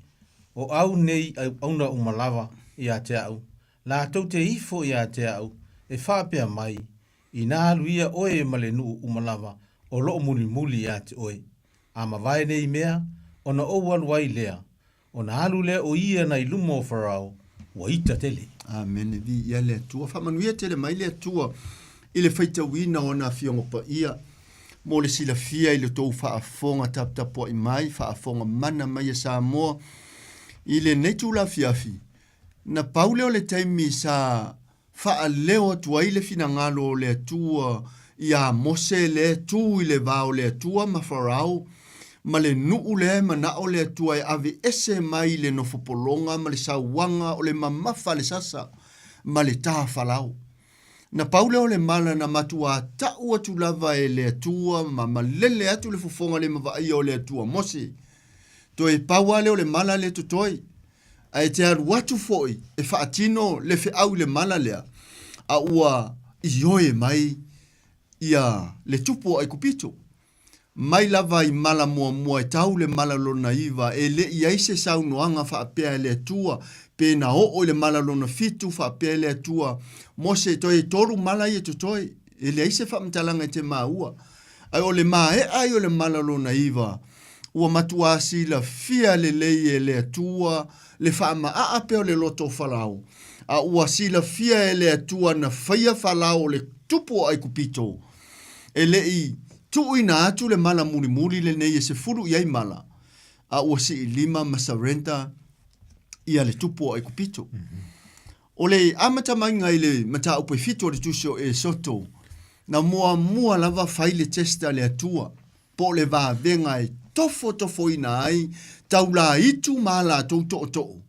Speaker 6: o au nei auauna uma lava ia te au, latou te ifo ia te au, e faapea mai, Inā alu ia oe ma le nuu uma lava o loo mulimuli ia te oe, a mavae nei mea, ona ou alu ai lea, ona alu lea o ia na i luma o Farao, ua ita tele.
Speaker 7: Amene. Viia le Atua. Faamanuia tele mai le Atua i le faitauina o ana Afioga Paia mo le silafia i le tou faafofoga taputapuai mai, faafofoga mana mai a Samoa i lenei itula afiafi. Na pau lea o le taimi sa faaleo atu ai le finagalo o le Atua iā Mose lea e tu i le va o le Atua ma Farao, ma le nuu lea e manao le Atua e ave ese mai i le nofopologa ma le sauaga o le mamafa a le sasa ma le tā Falao. Na pau lea o le mala na matuā ta'u atu lava e le Atua ma malele atu le fofoga le mavaaia o le Atua Mose. Toe pau a lea o le mala lea totoe. Ae te alu atu foi e faatino le feau i le mala lea, a ua ioe mai ia le tupu o Aikupito. Mai lava i mala muamua e tau le mala lona iva, e le i ai se saunoaga faapea e le Atua, pe na oo i le mala lona fitu faapea e le Atua, Mose, toe tolu mala ia totoe, e leai se faamatalaga e te maua. Ae o le mae'a ai o le mala lona iva, ua matuā silafia lelei e le Atua le faamaaa pea o le loto o Farao, a ua silafia e le Atua na faia Farao o le tupu o Aikupito, e le i tuuina atu le mala mulimuli lenei e sefulu i ai mala, a ua siilima ma sarenda ia le tupu o Aikupito. O le amata maiga i le mataupu e fitu o le Tusi o Esoto, na muamua lava fai le test a le Atua, po o le vavega e tofotofoina ai taulaitu ma a latou tootoo.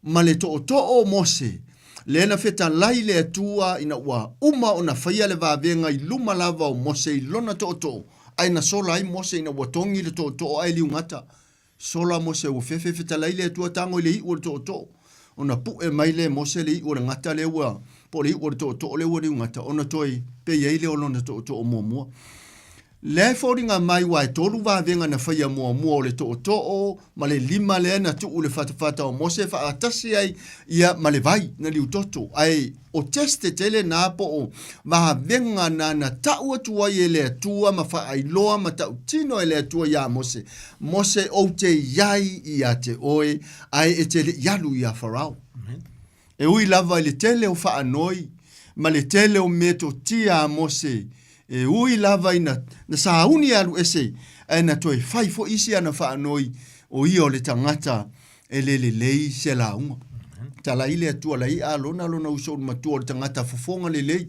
Speaker 7: Ma le tootoo o Mose, lea na fetalai le Atua ina ua uma ona faia le vavega i luma lava o Mose i lona tootoo, ae na sola ai Mose ina ua togi le tootoo ae liugata. Sola Mose ua fefe fetalai le Atua tago i le iu o le tootoo. Ona pu'e mai lea e Mose le iu o le gata lea ua, po o le iu o le tootoo lea ua liugata, ona toe pei ai lea o lona tootoo muamua. Lea e foliga mai ua e tolu vavega na faia muamua o le tootoo ma le lima lea na tuu i le fatafata o Mose faatasi ai ia ma le vai na liutoto. Ae o test tele na po o vavega na na ta'u atu ai e le Atua ma faailoa ma ta'utino e le Atua iā Mose, Mose ou te iai ia te oe ae e te le'i alu iā Farao. E ui lava i le tele o faanoi ma le tele o metotia a Mose, e ui lava ina na sauni e alu ese, ae na toe fai foi isi ana faanoi, o ia o le tagata e le lelei se lauga. Talai le Atua lai a lona lona uso o le matua o le tagata fofoga lelei,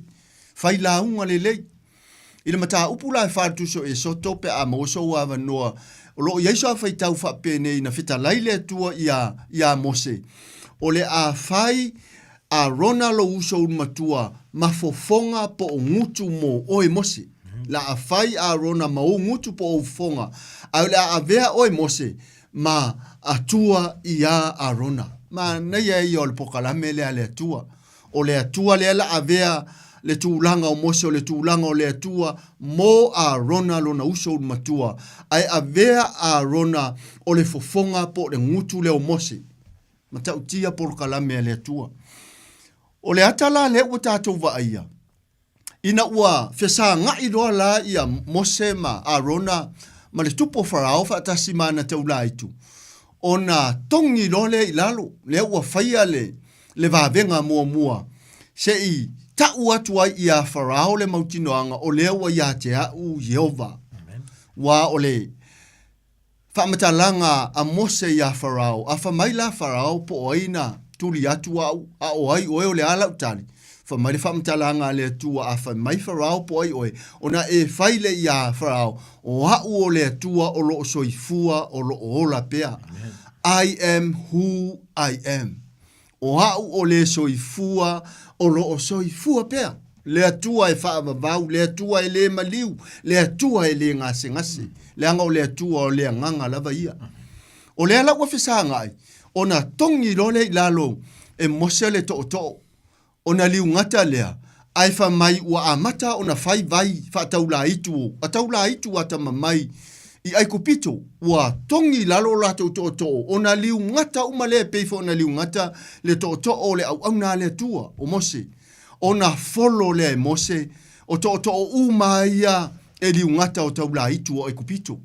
Speaker 7: fai lauga lelei. I le mataupu la e faaltuso e soto pe a maua sou avanoa, o lo o i ai so faitau faapenei na fetalai le Atua iā, iā Mose, o le a fai Arona lou uso ulu matua ma fofoga po o gutu mo oe Mose. La a fai Arona ma ou gutu po o ou fofoga, ae o le a avea oe Mose ma Atua iā Arona. Manaia ia o le pokalame lea a le Atua. O le Atua lea la avea le tulaga o Mose o le tulaga o le Atua mo Arona lona uso ulu matua, ae avea Arona o le fofoga po o le gutu lea o Mose. Matautia polokalame a le Atua. O le ata la lea ua tatou vaaia, ina ua fesaga'i loa la ia Mose ma Arona ma le tupu o Farao faatasi ma ana taulaitu, ona togi loa lea i lalo, lea ua faia le, le vavega muamua, se i ta'u atu ai iā Farao le mautinoaga o lea ua iā te a'u Ieova. Ua o le faamatalaga a Mose iā Farao, A fa mai la Farao po o ai na tuli atu a'u, a o ai oe o le a la'u tali? Fa mai le faamatalaga a le Atua, A fai mai Farao po o ai oe, ona e fai le iā Farao, o a'u o le Atua o lo'o soifua o lo'o ola pea. I am who I am. O a'u o le soifua o lo o soifua pea, le Atua e faavavau, le Atua e lē maliu, le Atua e lē gasegase, leaga o le Atua o le Agaga lava ia. O lea la ua fesagaʻi, ona togi loa lea i lalo e Mose le tootoo, ona liugata lea, ae fai mai ua amata ona fai vai faataulaitu a taulaitu atamamai i Aikupito, ua togi i lalo o latou tootoo, ona liugata uma lea e pei foi ona liugata le tootoo o le auauna a le Atua, o Mose. Ona folo lea e Mose, o tootoo uma ia e liugata o taulaitu o Aikupito.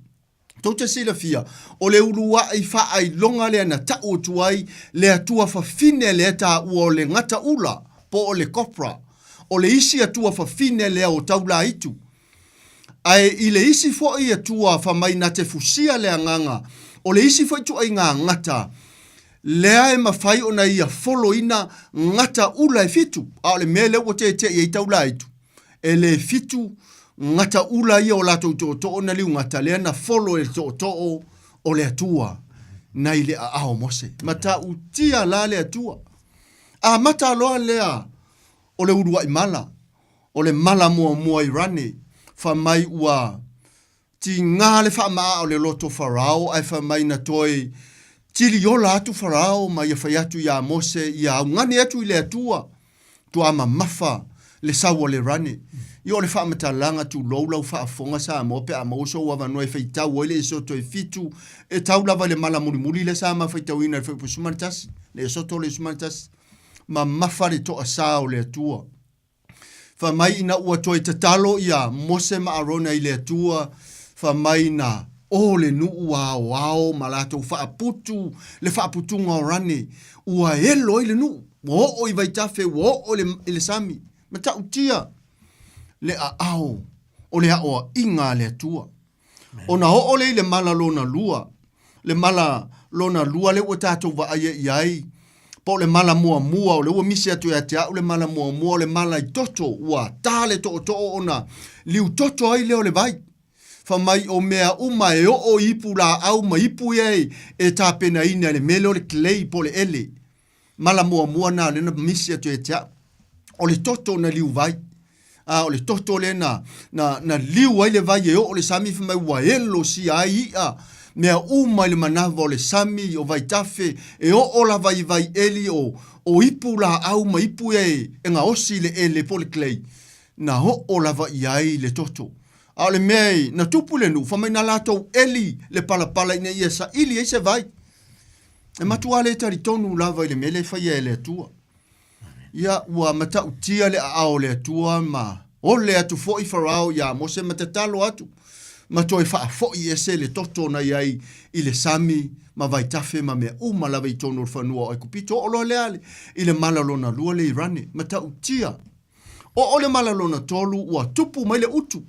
Speaker 7: Tou te silafia, o le uluaʻi faailoga lea na taʻu atu ai le atua fafine lea taua o le gataʻula po o le copra. O le isi atua fafine lea o Taulaitu. Ae i le isi foi atua fa mai na te fusia le agaga, o le isi foi ituaiga gata lea e mafai ona ia foloina gataʻula e fitu, a o le mea lea ua teteʻi ai Taulaitu, E le fitu gata ula ia o latou tootoo na liugata lea na folo e le tootoo o le Atua nai le aao o Mose. Matautia la le Atua. Amata loa lea o le uluaʻi mala, o le mala muamua i Rane, fa mai ua Tiga le faamaa o le loto Farao ae fai mai na toe tiliola atu Farao ma ia fai atu iā Mose ia augani atu i le Atua tuaa mamafa le sau o le rane. Ia o le faamatalaga tulou lau faafofoga Samoa pe a maua sou avanoa e faitau ai le Esoto e fitu e tau lava i le mala mulimuli lea sa ma faitauina i le fuaiupu 11, le Esoto le 11, mamafa le toasā o le Atua. Fai mai ina ua toe tatalo ia Mose ma Arona i le Atua, fai mai na o le nuu aoao ma latou faaputu le faaputuga o rane, ua elo ai le nuu, ua oo i vaitafe, ua oo i le sami, matautia le aao o le aoaiga a le Atua. Ona oo lea i le mala lona lua, le mala lona lua lea ua tatou vaaia i ai, po o le mala muamua, o lea ua misi atu ia te au le mala muamua, o le mala i toto, ua ta le tootoo ona liu toto ai lea o le vai. Fai mai o mea uma e oo i ipu laau ma ipu ia e tapenaina i le mea lea o le clay po o le ele. Mala muamua na lea na misi atu ia te au. O le toto na liu vai. A o le toto lea na, na, na liu ai le vai e oo le sami fai mai ua elo sia ai i'a mea uma i le manawa o le sami o vaitafe e oo lava i vai eli o, o ipu laau ma ipu ia e, e gaosi i le ele po o le clay. Na oo lava i ai le toto. A o le mea e, na tupu i le nuu, fai mai na latou eli le palapala ina ia saili ai se vai. E matua le talitonu lava i le mea lea e faia e le Atua. Ia, ua matautia le aao o le Atua ma ole atu foi Farao iā Mose ma tatalo atu ma toe faafoʻi ese le toto na i ai i le sami ma vaitafe ma mea uma lava i totonu o le fanua o Aikupito. Oo loa lea i le mala lona lua le i Rane, matautia. Oo le mala lona tolu ua tupu mai le utu.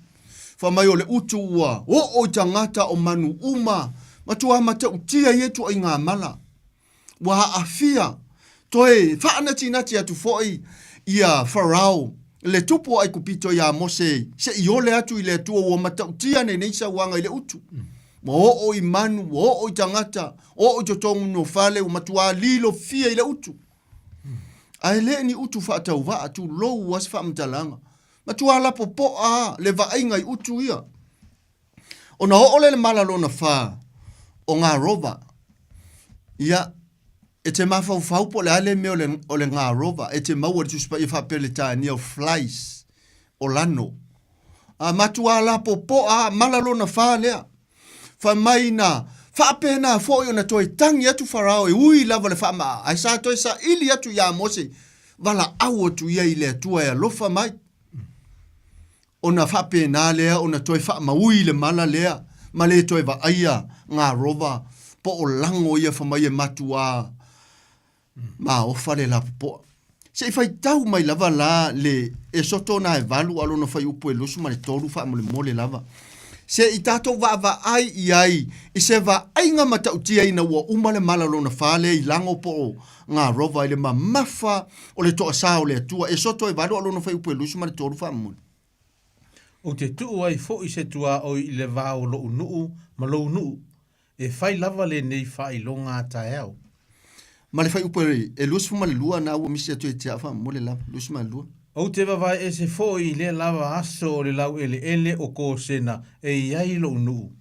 Speaker 7: Fai mai o le utu ua oo i tagata o manu uma, matua matautia ia ituaiga mala. Ua aafia, toe faanatinati atu foi ia Farao, le tupu o Aikupito iā Mose, se i ole atu i le Atua ua matautia nei sauaga i le utu. Ua oo i manu, ua oo i tagata, oo i totonu o fale, ua matua lilofia i le utu. Ae le ni utu faatauvaa, tulou a se faamatalaga. Matua lapopoa le vaaiga i utu ia. Ona oo lea i le mala lona fa o ngā rova. Ia, e te mafaufau po o le a le mea o le, o le ngā rova, e te maua i le Tusi Paia faa-Peretania o flies, o lano. A matua lapopoa mala lona fa lea. Fai mai na faapena foi ona toe tagi atu Farao e ui lava le faamaa, ae sa toe saili atu iā Mose. Valaau atu ia i le Atua e alofa mai. Ona faapena lea ona toe faamaui le mala lea ma le toe vaaia ngā rova po o lago ia fa mai e matuā maofa le lapopoa. Se i faitau mai lava la le Esoto na e valu a lona fuaiupu e 23 faamolemole lava. Se i tatou vaavaai i ai i se vaaiga matautia ina ua uma le mala lona fa lea i lago po o ngā rova i le mamafa o le toasā o le Atua. Esoto e valu a lona fuaiupu e 23 faamolemole.
Speaker 6: Ou te tuu ai foi se tuaoi i le va o lou nuu ma lou nuu, E fai lava lenei faailoga a taeao.
Speaker 7: Ma le fuaiupu e 22 na ua misi atu e te au faamolemole lava, 22.
Speaker 6: Ou te vavae ese foi i lea lava aso o le laueleele o Kosena e i ai lou nuu,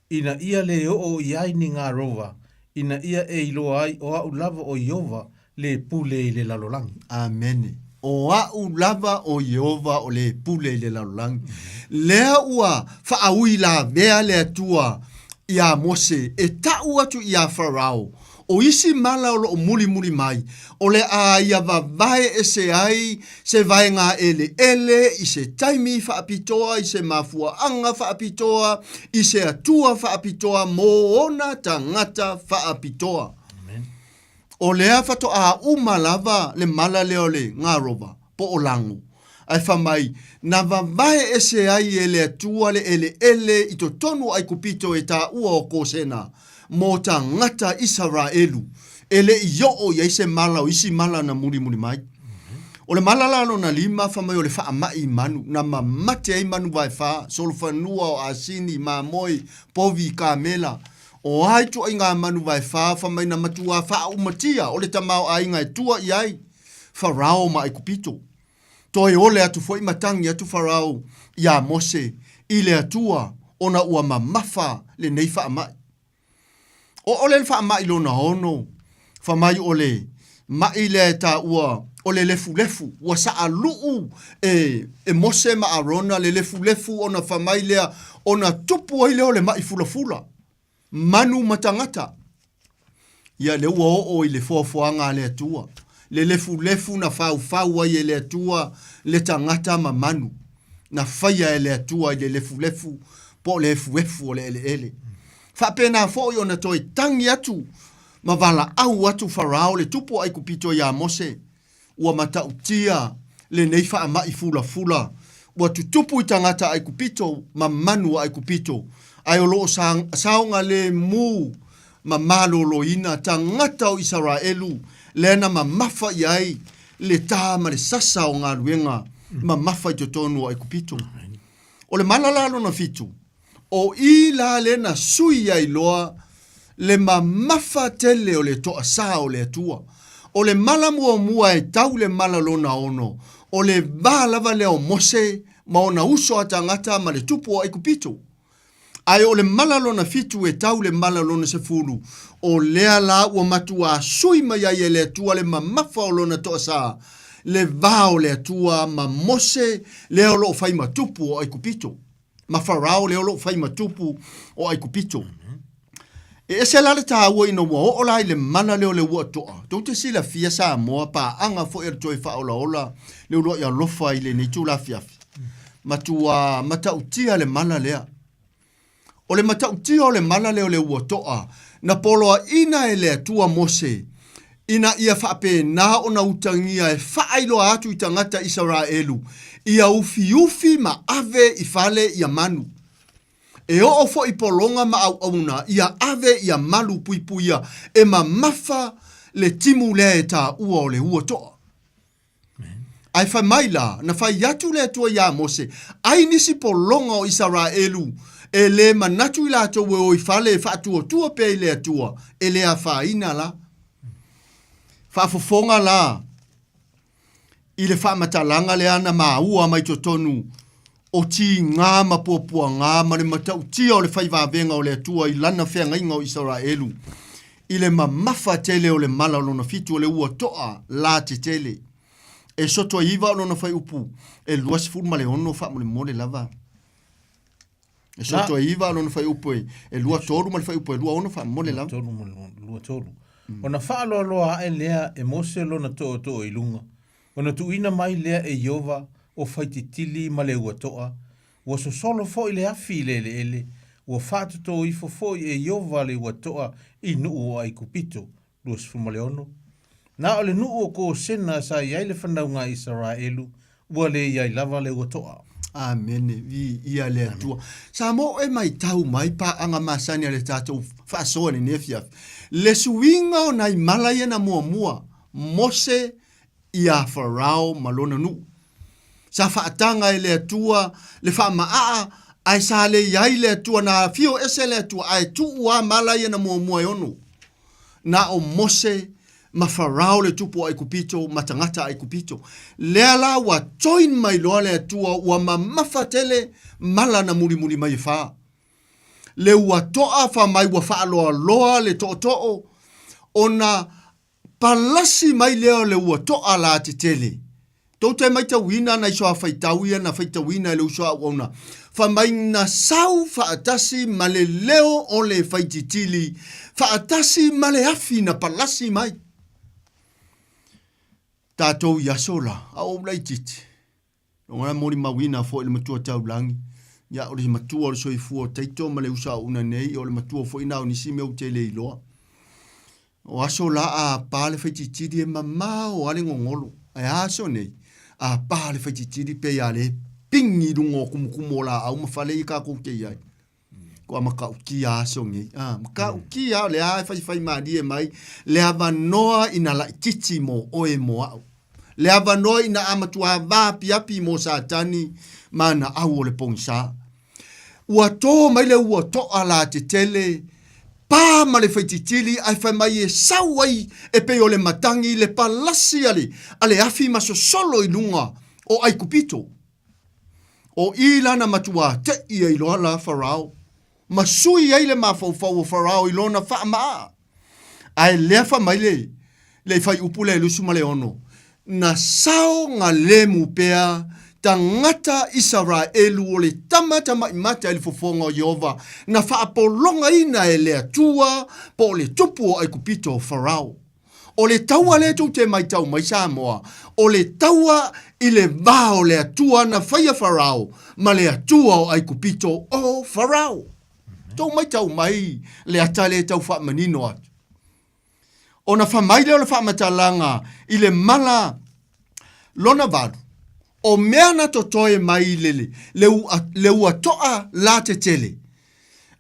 Speaker 6: ina ia le oo i ai ni garova, ina ia e iloa ai o au lava o Ieova le pule i le lalolagi.
Speaker 7: Amene. O au lava o Ieova o le pule i le lalolagi. Lea ua faaui lavea le Atua iā Mose e taʻu atu iā Farao, o isi mala o loo mulimuli mai, o le a ia vavae ese ai se vaega eleele i se taimi faapitoa, i se mafuaaga faapitoa, i se Atua faapitoa mo ona tagata faapitoa. O lea faatoa uma lava le mala lea o le garova, po o lago, ae fai mai, na vavae ese ai e le Atua le eleele i totonu o Aikupito e taua o Kosena mo tagata Isaraelu, e le i oo i ai se mala o isi mala na mulimuli mai. O le mala la lona lima, fai mai o le faamai i manu, na mamate ai manu vaefa, solofanua o asini, mamoe, povi, kamela, O a ituaiga manu vaefa fa mai na matuā faaumatia o le tamaoaiga e tua i ai Farao ma Aikupito. Toe ole atu foi ma tagi atu Farao iā Mose i le Atua ona ua mamafa lenei faamai. O ole le faamai lona ono, fa mai o le maʻi lea e taua o le lefulefu, ua saʻaluʻu e, e Mose ma Arona le lefulefu ona fa mai lea ona tupu ai lea o le maʻi fulafula, manu ma tagata. Ia lea ua oo i le foafoaga a le Atua, le lefulefu na faufau ai e le Atua le tagata ma manu, na faia e le Atua i le lefulefu po o le efuefu o le eleele. Faapena foi ona toe tagi atu ma valaau atu Farao le tupu o Aikupito iā Mose, ua matautia lenei faamai fulafula ua tutupu i tagata Aikupito ma manu a Aikupito, ae o lo o saogalemu ma maloloina tagata o Isaraelu lea na mamafa i ai le tā ma le sasa o galuega mamafa i totonu o Aikupito. O le mala la lona fitu, O i la lea na sui ai loa le mamafa tele o le toasā o le Atua. O le mala muamua e tau le mala lona ono, o le va lava lea o Mose ma ona uso a tagata ma le tupu o Aikupito. Ae o le mala lona fitu e tau le mala lona sefulu, o lea la ua matuā sui mai ai e le Atua le mamafa o lona toasā, le va o le Atua ma Mose lea o lo o fai ma tupu o Aikupito. ma Farao lea o lo o fai ma tupu o Aikupito. E ese la le taua ina ua oo la i le mala lea o le ua toa. Tou te silafia Samoa, paaga foi a le toe faaolaola le uluai alofa i lenei itula afiafi. Matua matautia le mala lea. O le matautia o le mala lea o le ua toa, na poloaiina e le Atua Mose, ina ia faapena ona utagia e faailoa atu i tagata Isaraelu, ia ufiufi ma ave i fale ia manu. E oo foi pologa ma auauna ia ave ia malu puipuia e mamafa le timu lea e taua o le ua toa. Ae fai mai la, na fai atu le Atua iā Mose, ai nisi pologa o Isaraelu e lē manatu i latou e o i fale e faatuatua pea i le Atua, e le afaina la. Faafofoga la i le faamatalaga lea na maua mai totonu o tigā ma puapuagā ma le matautia o le fai vavega o le Atua i lana feagaiga o Isaraelu, i le mamafa tele o le mala o lona fitu o le ua toa la tetele. E soto ai iva o lona fuaiupu e 26 faamolemole lava. E soto ai iva o lona fuaiupu e 23 ma le fuaiupu e 26 faamolemole lava.
Speaker 6: 23 ma le 23. Ona faaloaloa ae lea e Mose lona tootoo i luga. Ona tuuina mai lea e Ieova o faititili ma le uatoa, ua sosolo foi le afi i le eleele, ua faatotō ifo foi e Ieova le uatoa i nuu o Aikupito. 26. Na o le nuu o Kosena sa i ai le fanauga a Isaraelu, ua le i ai lava le uatoa.
Speaker 7: Amene, viia le Atua. Sa mo e maitau mai paaga masani a le tatou faasoa i lenei afiafi. Le suiga o nai mala ia na muamua, Mose iā Farao ma lona nuu. Sa faataga e le Atua le faamaaa ae sa le i ai le Atua na afio ese le Atua ae tuu a mala ia na muamua e ono. Na o Mose ma Farao le tupu o Aikupito ma tagata Aikupito. Lea la ua join mai loa le Atua ua mamafa tele mala na mulimuli mai e fa. Le ua toa fa mai ua faaloaloa le tootoo ona Palasi mai lea o le ua toa la tetele. Tou te maitauina nai soa faitau ia na faitauina e le uso a auauna, fai mai na sau faatasi ma le leo o le faititili, faatasi ma le afi na palasi mai. Tatou i aso la, a o ou laitiiti, Lona molimauina foi le matua taulagi, ia o le matua o le soifua o Taito ma le uso auauna nei, o le matua foi na o nisi mea ou te le iloa. O aso la a pa le faititili e mamao a le gogolo. Ae a aso nei, a pa le faititili pei a le pigi i luga o kumukumu o laau ma fale ia kakou te i ai. Kua matautia aso nei. Ah, matautia o le a e faifai malie mai le avanoa ina laititi mo oe mo au. Le avanoa ina a matua vaapiapi mo Satani ma ana au o le pogisa. Ua tō mai le ua toa la tetele, pā ma le faititili ae fai mai e sau ai e pei o le matagi le palasi a le, a le afi ma sosolo i luga o Aikupito. O i lana matuā teʻi ai loa la Farao, ma sui ai le mafaufau o Farao i lona faamaa. Ae lea fa mai le, le faiupu lea i 26, Na sao galemu pea tagata Isaraelu o le tama tamaimata i le fofoga o Ieova, na faapologaina e le Atua po o le tupu o Aikupito o Farao. O le taua lea tou te maitau mai Samoa, o le taua i le va o le Atua na faia Farao ma le Atua o Aikupito o Farao. Tou maitau mai le ata lea e tau faamanino atu. Ona fai mai lea o le faamatalaga i le mala lona valu, o mea na totoe mai i le, le, le ua toa la tetele,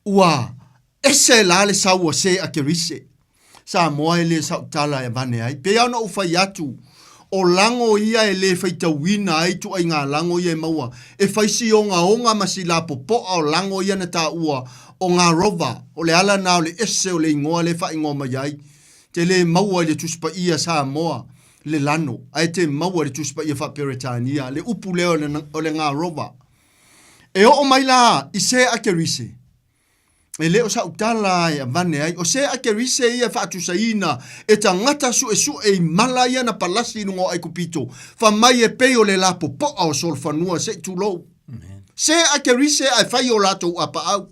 Speaker 7: ua Ese la le sau o se a Kerise. Samoa e le sau tala e avane ai. Pei lava ona ou fai atu, o lago ia e le faitauina ai ituaiga lago ia e maua. E fai si ogaoga ma si lapopoa o lago ia na taua o Garova. O le ala na o le ese o le igoa lea e faaigoa mai ai. Te le maua i le Tusi Paia Samoa le lano, ae te maua i le Tusi Paia Faa-Peretania le upu lea o le Garova. E oo mai la i se a Kerise. E le o sa'u tala e avane ai, o se a Kerise ia e faatusaina e tagata suesue i mala ia na palasi i luga o Aikupito, fa mai e pei o le lapopoa o solofanua se i tulou. Se a Kerise ae fai o latou apaau.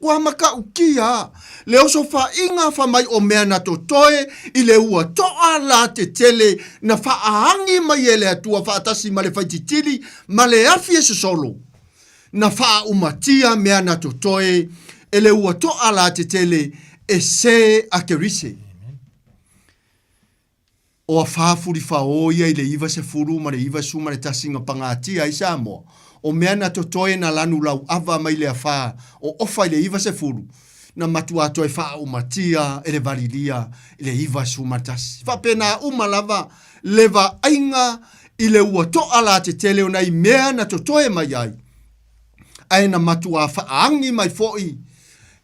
Speaker 7: Ua matautia a le osofaʻiga fa mai o mea na totoe i le ua toa la tetele na faaagi mai e le Atua faatasi ma le faititili ma le afi e sosolo. Na faaumatia mea na totoe e le ua toa la tetele e se a Kerise. O afā fulifaō ia i le 90 ma le 91 na pagatia ai Samoa, o mea na totoe na lanu lauava mai le afā o Ofa i le 90, na matuā toe faaumatia e le valilia i le 91. Faapena uma lava le vaaiga i le ua toa la tetele o nai mea na totoe mai ai, ae na matuā faaagi mai foi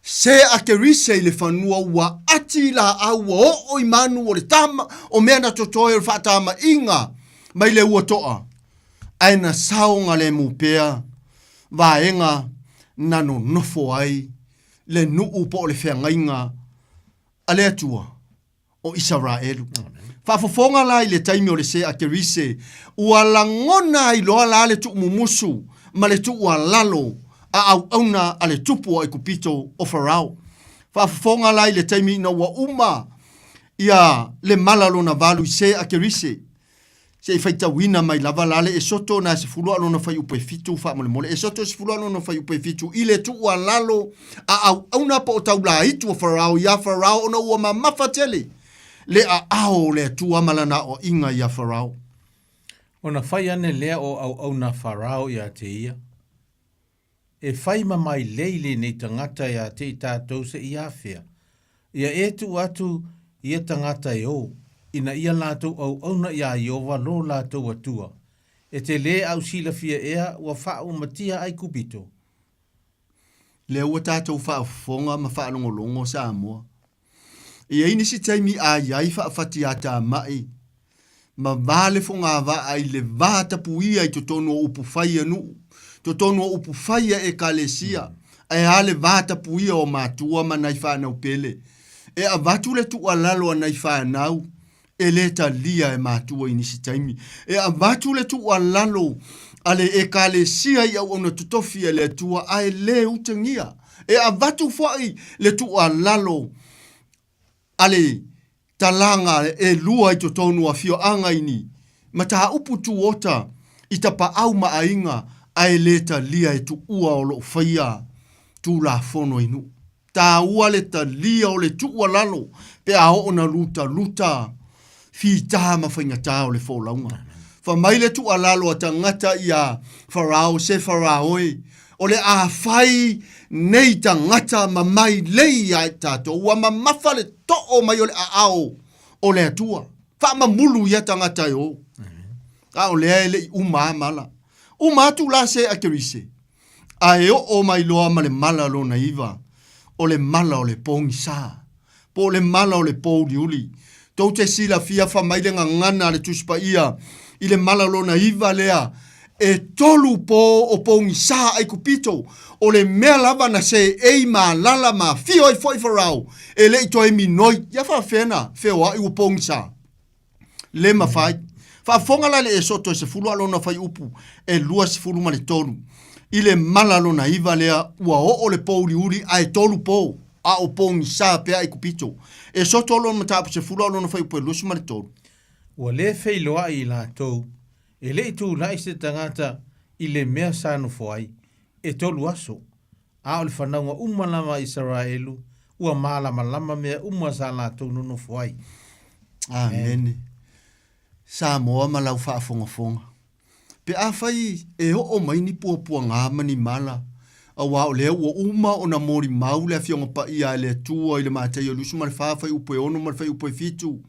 Speaker 7: se a Kerise i le fanua ua ati laau ua oo i manu o le tama o mea na totoe o le faatamaʻiga mai le ua toa, ae na saogalemu pea vaega na nonofo ai le nuu po o le feagaiga a le Atua o Isaraelu. Faafofoga la i le taimi o le see a Kerise, ua lagona ai loa la le tuumumusu ma le tuualalo a auauna a le tupu o Aikupito o Farao. Faafofoga la i le taimi ina ua uma ia le mala lona valu i see a Kerise. Se i faitauina mai lava la le Esoto na 10 a lona fuaiupu e 7 faamolemole. Esoto 10 a lona fuaiupu e 7 i le tuualalo a auauna po o taulaitu a Farao iā Farao ona ua mamafa tele le aao o le Atua ma lana aoaiga iā Farao.
Speaker 6: Ona fai ane lea o auauna a Farao iā te ia, E fai ma mailei lenei tagata iā te i tatou se i afea, ia e tuu atu ia tagata e o, ina ia latou auauna iā Ieova lo latou Atua, e te lē au silafia ea ua faaumatia Aikupito.
Speaker 7: Lea ua tatou faafofoga ma faalogologo Samoa. E i ai nisi taimi a i ai faafatiatamai ma va le fogavaa i le va tapuia i totonu o upufai a nuu, totonu o upufai a ekalesia, ae a le va tapuia o matua ma nai fanau pele. E avatu le tuualalo a nai fanau e lē talia e matua i nisi taimi. E avatu le tuualalo a le Ekalesia i auauna totofi a le Atua ae lē utagia. E avatu foʻi le tuualalo a le talaga e lua i totonu o afioaga i ni mataupu tuota i tapaau ma aiga ae lē talia e tuua o loo faia Tulafono i nuu. Taua le talia o le tuualalo pe a oo na lutaluta fitā ma faigatā o le folauga. Fai mai le tuualalo a tagata iā Farao, Se Farao e, o le a fai nei tagata ma mailei iā i tatou, ua mamafa le too mai o le aao o le Atua. Faamamulu ia tagata e o. A o lea e le i uma a mala. Uma atu la se a Kerise. Ae oo mai loa ma le mala lona iva, o le mala o le pogisa, po o le mala o le pouliuli. Tou te silafia fa mai le gagana a le Tusi Paia i le mala lona iva lea, e tolu po o pogisa Aikupito, o le mea lava na seei ma alala ma afio ai foi Farao, e le i toe minoi, ia faafefea na feoai ua pogisa? Le mafai. Faafofoga la le Esoto e 10 a lona fuaiupu e 23. I le mala lona iva lea ua oo le pouliuli ae tolu po, a o pogisa pea Aikupito. Esoto lona mataupu 10 a lona fuaiupu e 23.
Speaker 6: Ua lē feiloai i latou, e le i tulai se tagata i le mea sa nofo ai, e tolu aso, a o le fanauga uma lava a Isaraelu ua malamalama mea uma sa latou nonofo ai.
Speaker 7: Amene. Samoa ma lau faafogafoga. Pe afai e oo mai ni puapuaga ma ni mala, auā o lea ua uma ona molimau le Afioga Paia a le Atua i le Mataio 24 fuaiupu e 6 ma le fuaiupu e 7,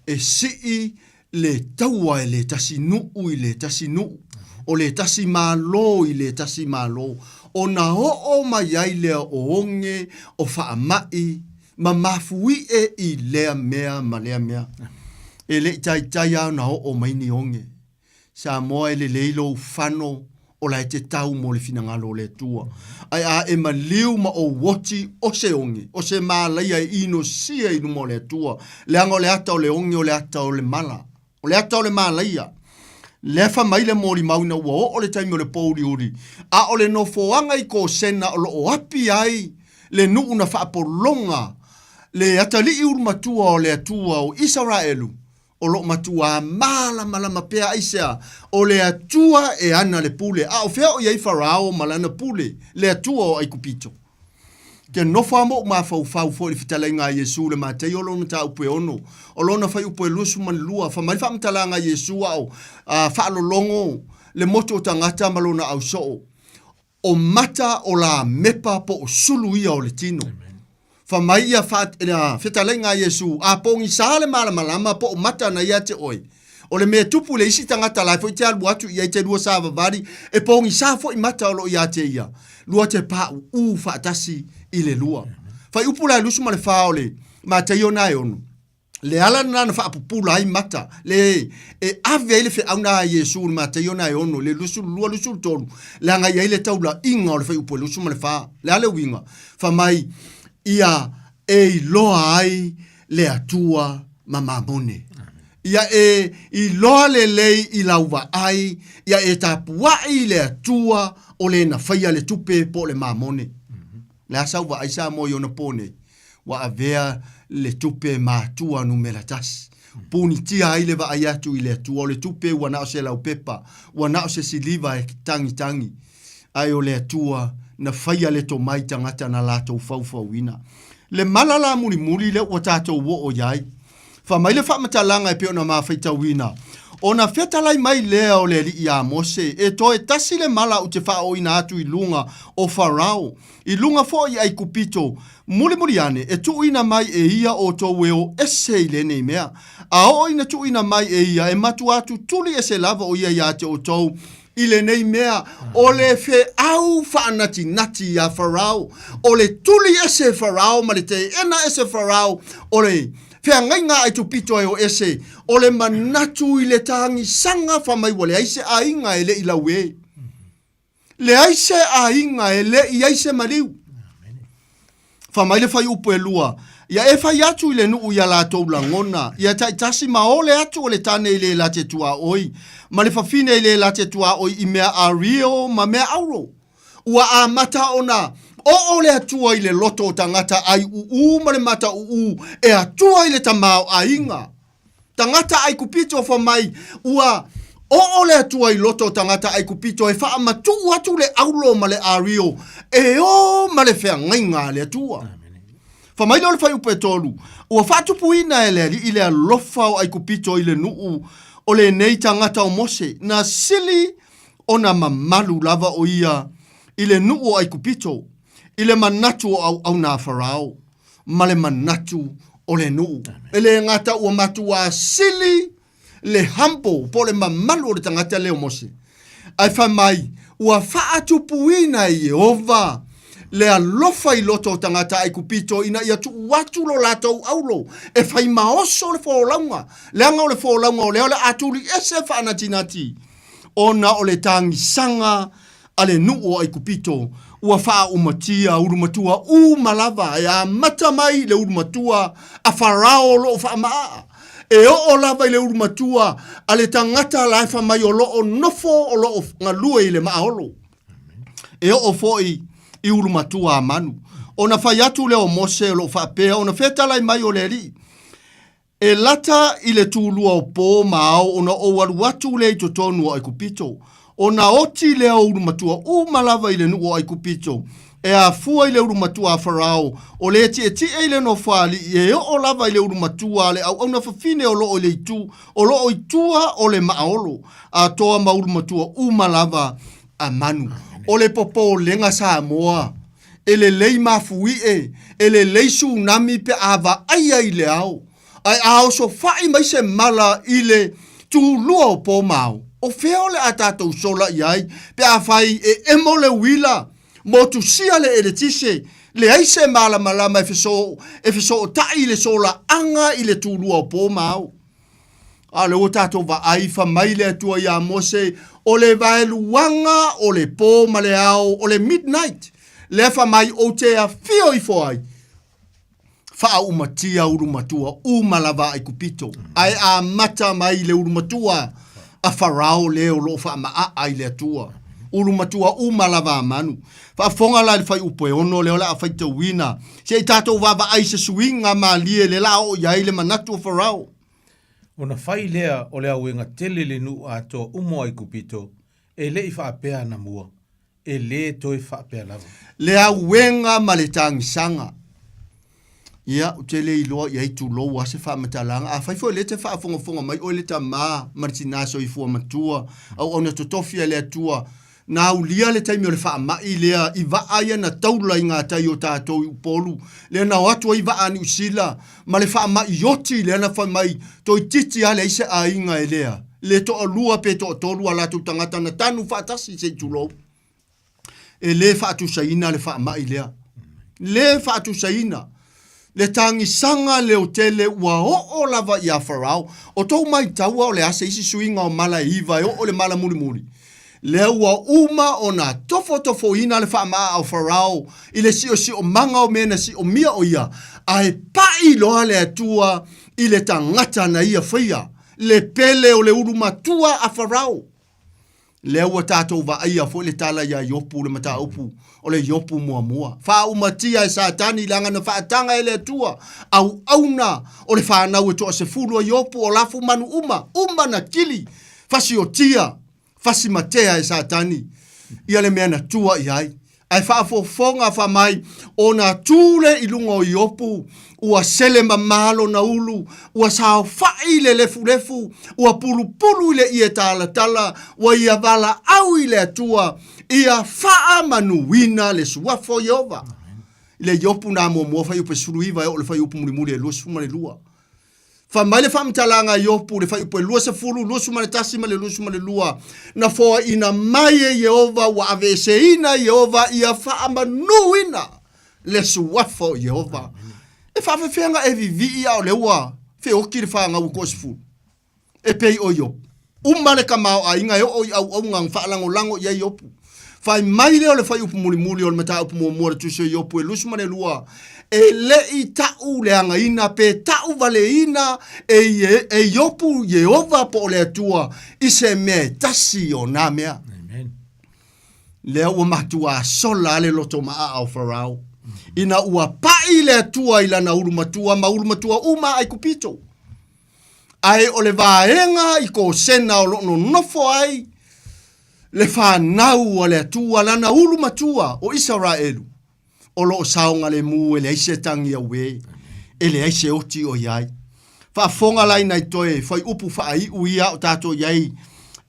Speaker 7: e sii le taua e le tasi nuu i le tasi nuu, o le tasi Malo i le tasi Malo, ona oo mai ai lea o oge, o faamai, ma mafuie i lea mea ma lea mea. E le i taitai lava ona oo mai ni oge. Samoa e lelei lou fano o la e te tau mo le finagalo o le Atua. Ae a e maliu ma ou oti o se oge, o se malaia e inosia i luma o le Atua, leaga o le ata o le oge o le ata o le mala, o le ata o le malaia. Lea fai mai le molimau ina ua oo le taimi o le pouliuli, a o le nofoaga i Kosena o lo o api ai le nuu na faapologa le atalii ulumatua o le Atua o Isaraelu, O lo o matuā malamalama pea aisea o le Atua e ana le pule, a o fea o i ai Farao ma lana pule, le Atua o Aikupito? Ke nofo a moʻu mafaufau foi i le fetalaiga a Iesu le Mataio o lona mataupu e ono, o lona fuaiupu e 22, fai mai le faamatalaga a Iesu a o faalologo le motu o tagata ma lona ausoo, O mata o lamepa po o sulu ia o le tino. Fai mai ia fetalaiga a Iesu, a pogisa le malamalama po o mata na ia te oe. O le mea tupu i le isi tagata la e foi te alu atu i ai te lua savavali, e pogisa foi mata o lo o ia te ia. Lua te paʻuʻu faatasi i le lua. Fuaiupu la e 24 o le Mataio na e ono. Le ala lena na faapupula ai mata, le e ave ai le feau na a Iesu i le Mataio na e ono, le 22, 23, leaga e i ai le taulaiga o le fuaiupu e 24. Le a le uiga? Fai mai, ia e iloa ai le Atua ma Mamone. Ia e iloa lelei i lau vaai, ia e tapuai i le Atua o le na faia le tupe po o le mamone. Le a sau vaai Samoa i ona po nei? Ua avea le tupe matua numera tasi. Punitia ai le vaai atu i le Atua, o le tupe ua na o se laupepa, ua na o se siliva e tagitagi, ae o le Atua na faia le tomai tagata na latou faufauina. Le mala la mulimuli lea ua tatou oo i ai. Fai mai le faamatalaga e pei ona ma faitauina, Ona fetalai mai lea o le alii iā Mose, E toe tasi le mala ou te faaooina atu i luga o Farao, i luga foi i Aikupito, mulimuli ane e tuuina mai e ia outou e o ese i lenei mea. A oo ina tuuina mai e ia, e matua tutuli ese lava o ia iā te outou i lenei mea, o le feau faanatinati iā Farao, o le tuli ese Farao ma le teena ese Farao, o le feagaiga a Aikupito e o ese, o le manatu i le tagisaga fai mai ua leai se aiga e le i lauē. Leai se aiga e le i ai se maliu. Fai mai le fuaiupu e lua, Ia e fai atu i le nuu i a latou lagona, ia taitasi ma ole atu o le tane i le late tuaoi, ma le fafine i le late tuaoi i mea ario ma mea auro. Ua amata ona oo le Atua i le loto o tagata ai uu ma le mata uu e Atua i le tamaoaiga. Tagata Aikupito fai mai, ua oo le Atua i loto o tagata Aikupito e faamatuu atu le aulo ma le ario e o ma le feagaiga a le Atua. Fai mai lea o le fuaiupu e tolu, ua faatupuina e le Alii le alofa o Aikupito i le nuu o lenei tagata o Mose, na sili ona mamalu lava o ia i le nuu o Aikupito, i le manatu o auauna a Farao. ma le manatu o le nuu. E le gata ua matuā sili le humble po o le mamalu o le tagata lea o Mose, ae fai mai ua faatupuina e Ieova le alofa i loto o tagata Aikupito ina ia tuu atu lo latou aulo e fai maoso le folauga, leaga o le folauga o lea o le a tuliese faanatinati ona o le tagisaga a le nuu o Aikupito, ua faaaumatia ulumatua uma lava e amata mai i le ulumatua a Farao o loo faamaaa, e oo lava i le ulumatua a le tagata la e fai mai o loo nofo o loo galue i le maaolo, e oo foi i ulumatua a manu. Ona fai atu lea o Mose o loo faapea ona fetalai mai o le Alii, E lata i le tulua o pō ma ao ona ou alu atu lea i totonu o Aikupito, ona oti lea o ulumatua uma lava i le nuu o Aikupito, e afua i le ulumatua a Farao, o le tietie i le nofoalii, e oo lava i le ulumatua a le auauna fafine o loo i le itu, o loo i tua o le maaolo, atoa ma ulumatua uma lava a manu. O le popolega Samoa. E lelei mafuie, e lelei tsunami pe a vaaia i le ao, ae a osofai mai se mala i le tulua o po ma ao, o fea o le a tatou sola i ai pe a fai e emo le uila, motusia le eletise, leai se malamalama e e fesootai i le solaaga i le tulua o po ma ao. A o lea ua tatou vaai, fai mai le Atua iā Mose, o le vaeluaga o le pō ma le ao, o le midnight, lea fai mai ou te afio ifo ai, faaaumatia ulumatua uma lava a Aikupito, ae amata mai le ulumatua a Farao le o lo o faamaaa i le Atua. Ulumatua uma lava a manu. Faafofoga la i le fuaiupu e ono lea o le a faitauina, se i tatou vaavaai i se suiga malie lea la oo i ai le manatu o Farao.
Speaker 6: Ona fai lea o le auega tele le nuu atoa uma o Aikupito, e le i faapea anamua, e lē toe faapea lava.
Speaker 7: Le auega ma le tagisaga. Ia, ou te le iloa i ai tulou a se faamatalaga. Afai foi o lea e te faafogafoga mai oe le tama ma le tinā soifua matua, auauna totofi a le Atua, Na aulia le taimi o le faamai lea i vaa ia na taula i ngā tai o tātou i Upolu, lea na o atu ai vaa a Niu Sila ma le faamai oti lea na fai mai toeitiiti a leai se aiga e lea, le toalua pe toatolu a latou tagata na tanu faatasi se i tulou. E le faatusaina le faamai lea. Le faatusaina. Le tagisaga leotele ua oo lava iā Farao. O tou maitaua o le a se isi suiga o mala e iva e oo i le mala mulimuli? Lea ua uma ona tofotofoina le faamaaa o Farao i le siosiomaga o mea na siomia o ia, ae pai loa le Atua i le tagata na ia faia, le pele o le ulumatua a Farao. Lea ua tatou vaaia foi le tala iā Iopu le mataupu o le Iopu muamua. Faaumatia e Satani leaga na faataga e le Atua auauna o le fanau e toasefulu a Iopu o lafu manu uma, uma na kili, fasiotia, fasimatea e Satani ia le mea na tua i ai. Ae faafofoga faamai, ona tu le i luga o Iopu, ua sele mamā lona ulu, ua saofaʻi le lefulefu, ua pulupulu i le ie talatala, ua ia valaau i le Atua, ia faamanuina le suafa o Ieova. I le Iopu na muamua fuaiupu e 19 e oo i le fuaiupu mulimuli e 22. Fai mai le faamatalaga a Iopu i le fuaiupu e 20, 21 ma le 22, Na foaiina mai e Ieova ua aveeseina e Ieova ia faamanuina le suafa o Ieova. E faafefea na e vivii a o lea ua feoti le fanau e toasefulu? E pei o Iopu. Uma le tamaoaiga e oo i auauna na faalagolago i ai Iopu. Fai mai lea o le fuaiupu mulimuli o le mataupu muamua o le Tusi o Iopu e 22, E le i ta'u leagaina pe ta'u valeina e, e Iopu Ieova po o le Atua i se mea e tasi o nā mea. Amen. Lea ua matuā sola le loto maʻaʻa o Farao, ina ua paʻi le Atua i lana ulu matua ma ulu matua uma a Aikupito. Ae o le vaega i Kosena o lo o nonofo ai le fanau a le Atua, lana ulu matua o Isaraelu, o lo o saogalemu e leai se tagi auē, e leai se oti o i ai. Faafofoga la i nai toe fuaiupu faaiu ia o tatou i ai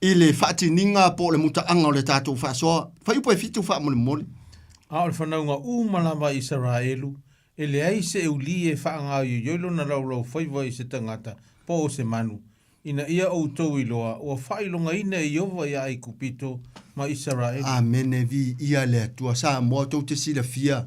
Speaker 7: i le faatiniga po o le mutaaga o le tatou faasoa. Fuaiupu e fitu faamolemole.
Speaker 6: A o le fanauga uma lava a Isaraelu, E leai se euli e faagaoioioi lona laulaufaiva i se tagata po o se manu, ina ia outou iloa ua faailogaina e Ieova ia Aikupito ma Isaraelu.
Speaker 7: Amene viia le Atua. Samoa tou te silafia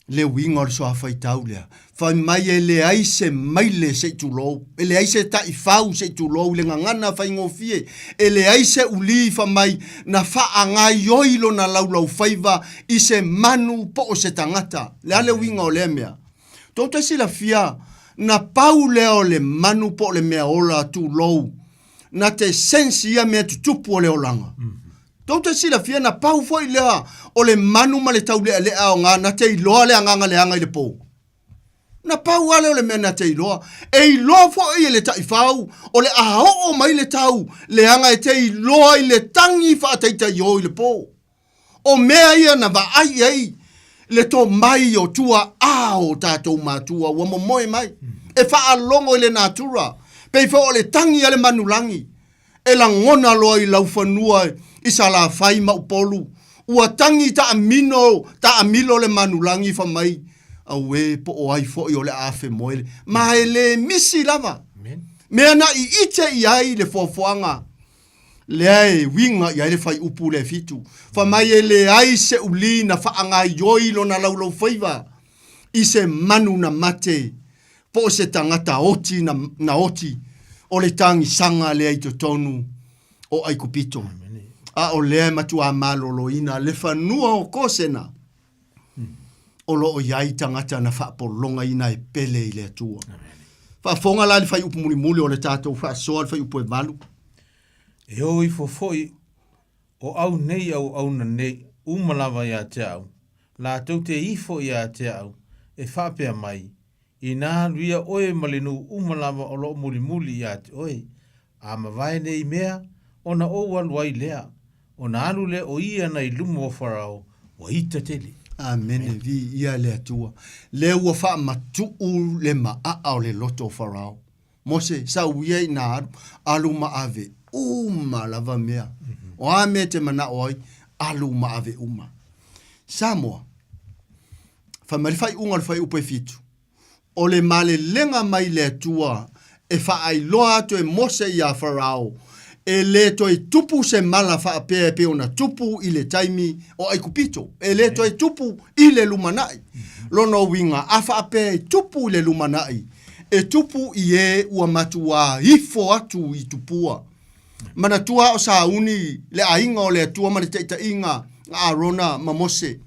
Speaker 7: le uiga o le soafaitau lea. Fai mai e leai se maile se i tulou, e leai se taifau se i tulou i le gagana faigofie, e leai se uli fai mai na faagaioi lona laulaufaiva i se manu po o se tagata. Le a le uiga o lea mea? Tou te silafia, na pau lea o le manu po o le mea ola, tulou, na te sense ia mea tutupu o le olaga. Tou te silafia, na pau foi lea o le manu ma le taulealea o ga na te iloa le agaga leaga i le po. Na pau lava lea o le mea na te iloa. E iloa foi e le taifau o le a oo mai le tau leaga e te iloa i le tagi faataitaio i le po. O mea ia na vaai i ai le tomai o tua'a o tatou matua ua momoe mai e faalogo i le natura, pei foi o le tagi a le manulagi e lagona loa i laufanua i Salafai ma Upolu, ua tagi taamino taamilo le manulagi fai mai, Auē po o ai foi o le a femoe le ma e le misi lava mea na iite i ai le foafoaga Lea e uiga i ai le fuaiupu lea e fitu. Fai mai e leai se uli na faagaioi lona laulaufaiva i se manu na mate po o se tagata oti na, na oti o le tagisaga lea i totonu o Aikupito. A o lea e matuā maloloina le fanua o Kosena o lo o i ai tagata na faapologaina e pele i le Atua. Faafofoga la i le fuaiupu mulimuli o le tatou faasoa, le fuaiupu e valu.
Speaker 6: E o ifo foi o au nei auauna nei uma lava ia te au, latou te ifo ia te au, e faapea mai, Inā alu ia oe ma le nuu uma lava o lo o mulimuli ia te oe, a mavae nei mea, ona ou alu ai lea, ona alu lea o ia na i luma o Farao, ua ita tele.
Speaker 7: Amene, viia le Atua. Lea ua faamatuu le maaa o le loto o Farao. Mose, sau ia ina alu, alu ma ave uma lava mea. O a mea e te manao ai, alu ma ave uma. Samoa, fai mai le faaiuga o le fuaiupu e fitu, o le malelega mai le Atua e faailoa atu e Mose iā Farao, e lē toe tupu se mala faapea e pei ona tupu i le taimi o Aikupito, e lē toe tupu i le lumanai. Lona uiga, a faapea e tupu i le lumanai, e tupu i ē ua matuā ifo atu i tupua. Manatua o sauni le aiga o le Atua ma le taitaiga a Arona ma Mose.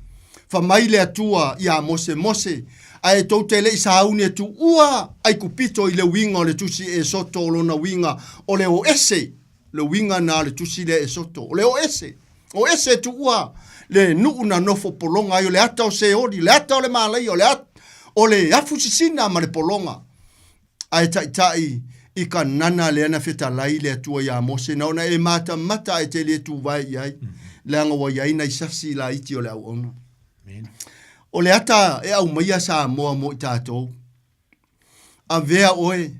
Speaker 7: Fai mai le Atua iā Mose, Mose, ae tou te le i sauni e tuua Aikupito i le uiga o le tusi Esoto o lona uiga o le o ese. Le uiga na o le tusi lea Esoto, o le o ese, o ese tuua le nuu na nofo pologa ai, o le ata o Seoli, le ata o le malaia, o le ata o le afu sisina ma le pologa. Ae taitai i ka nana lea na fetalai le Atua iā Mose, na ona e matamata ae te le tuvae i ai, leaga ua i ai nai sasi laiti o le auauna. O le ata e aumaia Samoa mo i tatou. Avea oe,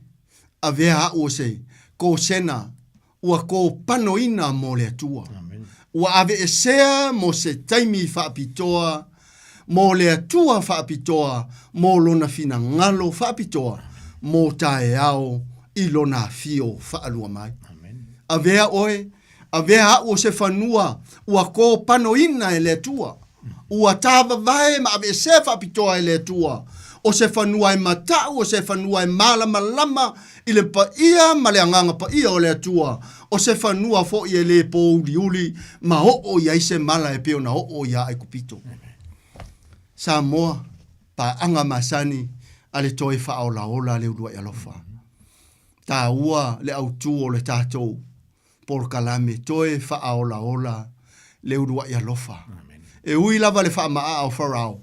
Speaker 7: avea a'u o se kosena ua kopanoina mo le Atua. Ua aveesea mo se taimi faapitoa mo le Atua faapitoa mo Lona finagalo faapitoa mo taeao i Lona afio faalua mai. Avea oe, Avea a'u o se fanua ua kopanoina e le Atua, ua tāvavae ma aveesea faapitoa e le Atua, o se fanua e mataʻu, o se fanua e mālamalama i le paia ma le Agaga Paia o le Atua, o se fanua foʻi e lē pōuliuli ma oo i ai se mala e pei ona oo iā Aikupito. Samoa, paaga masani a le toe faaolaola le uluai alofa. Tāua le autū o le tatou polokalame toe faaolaola le uluai alofa. E ui lava le faamaaa o Farao,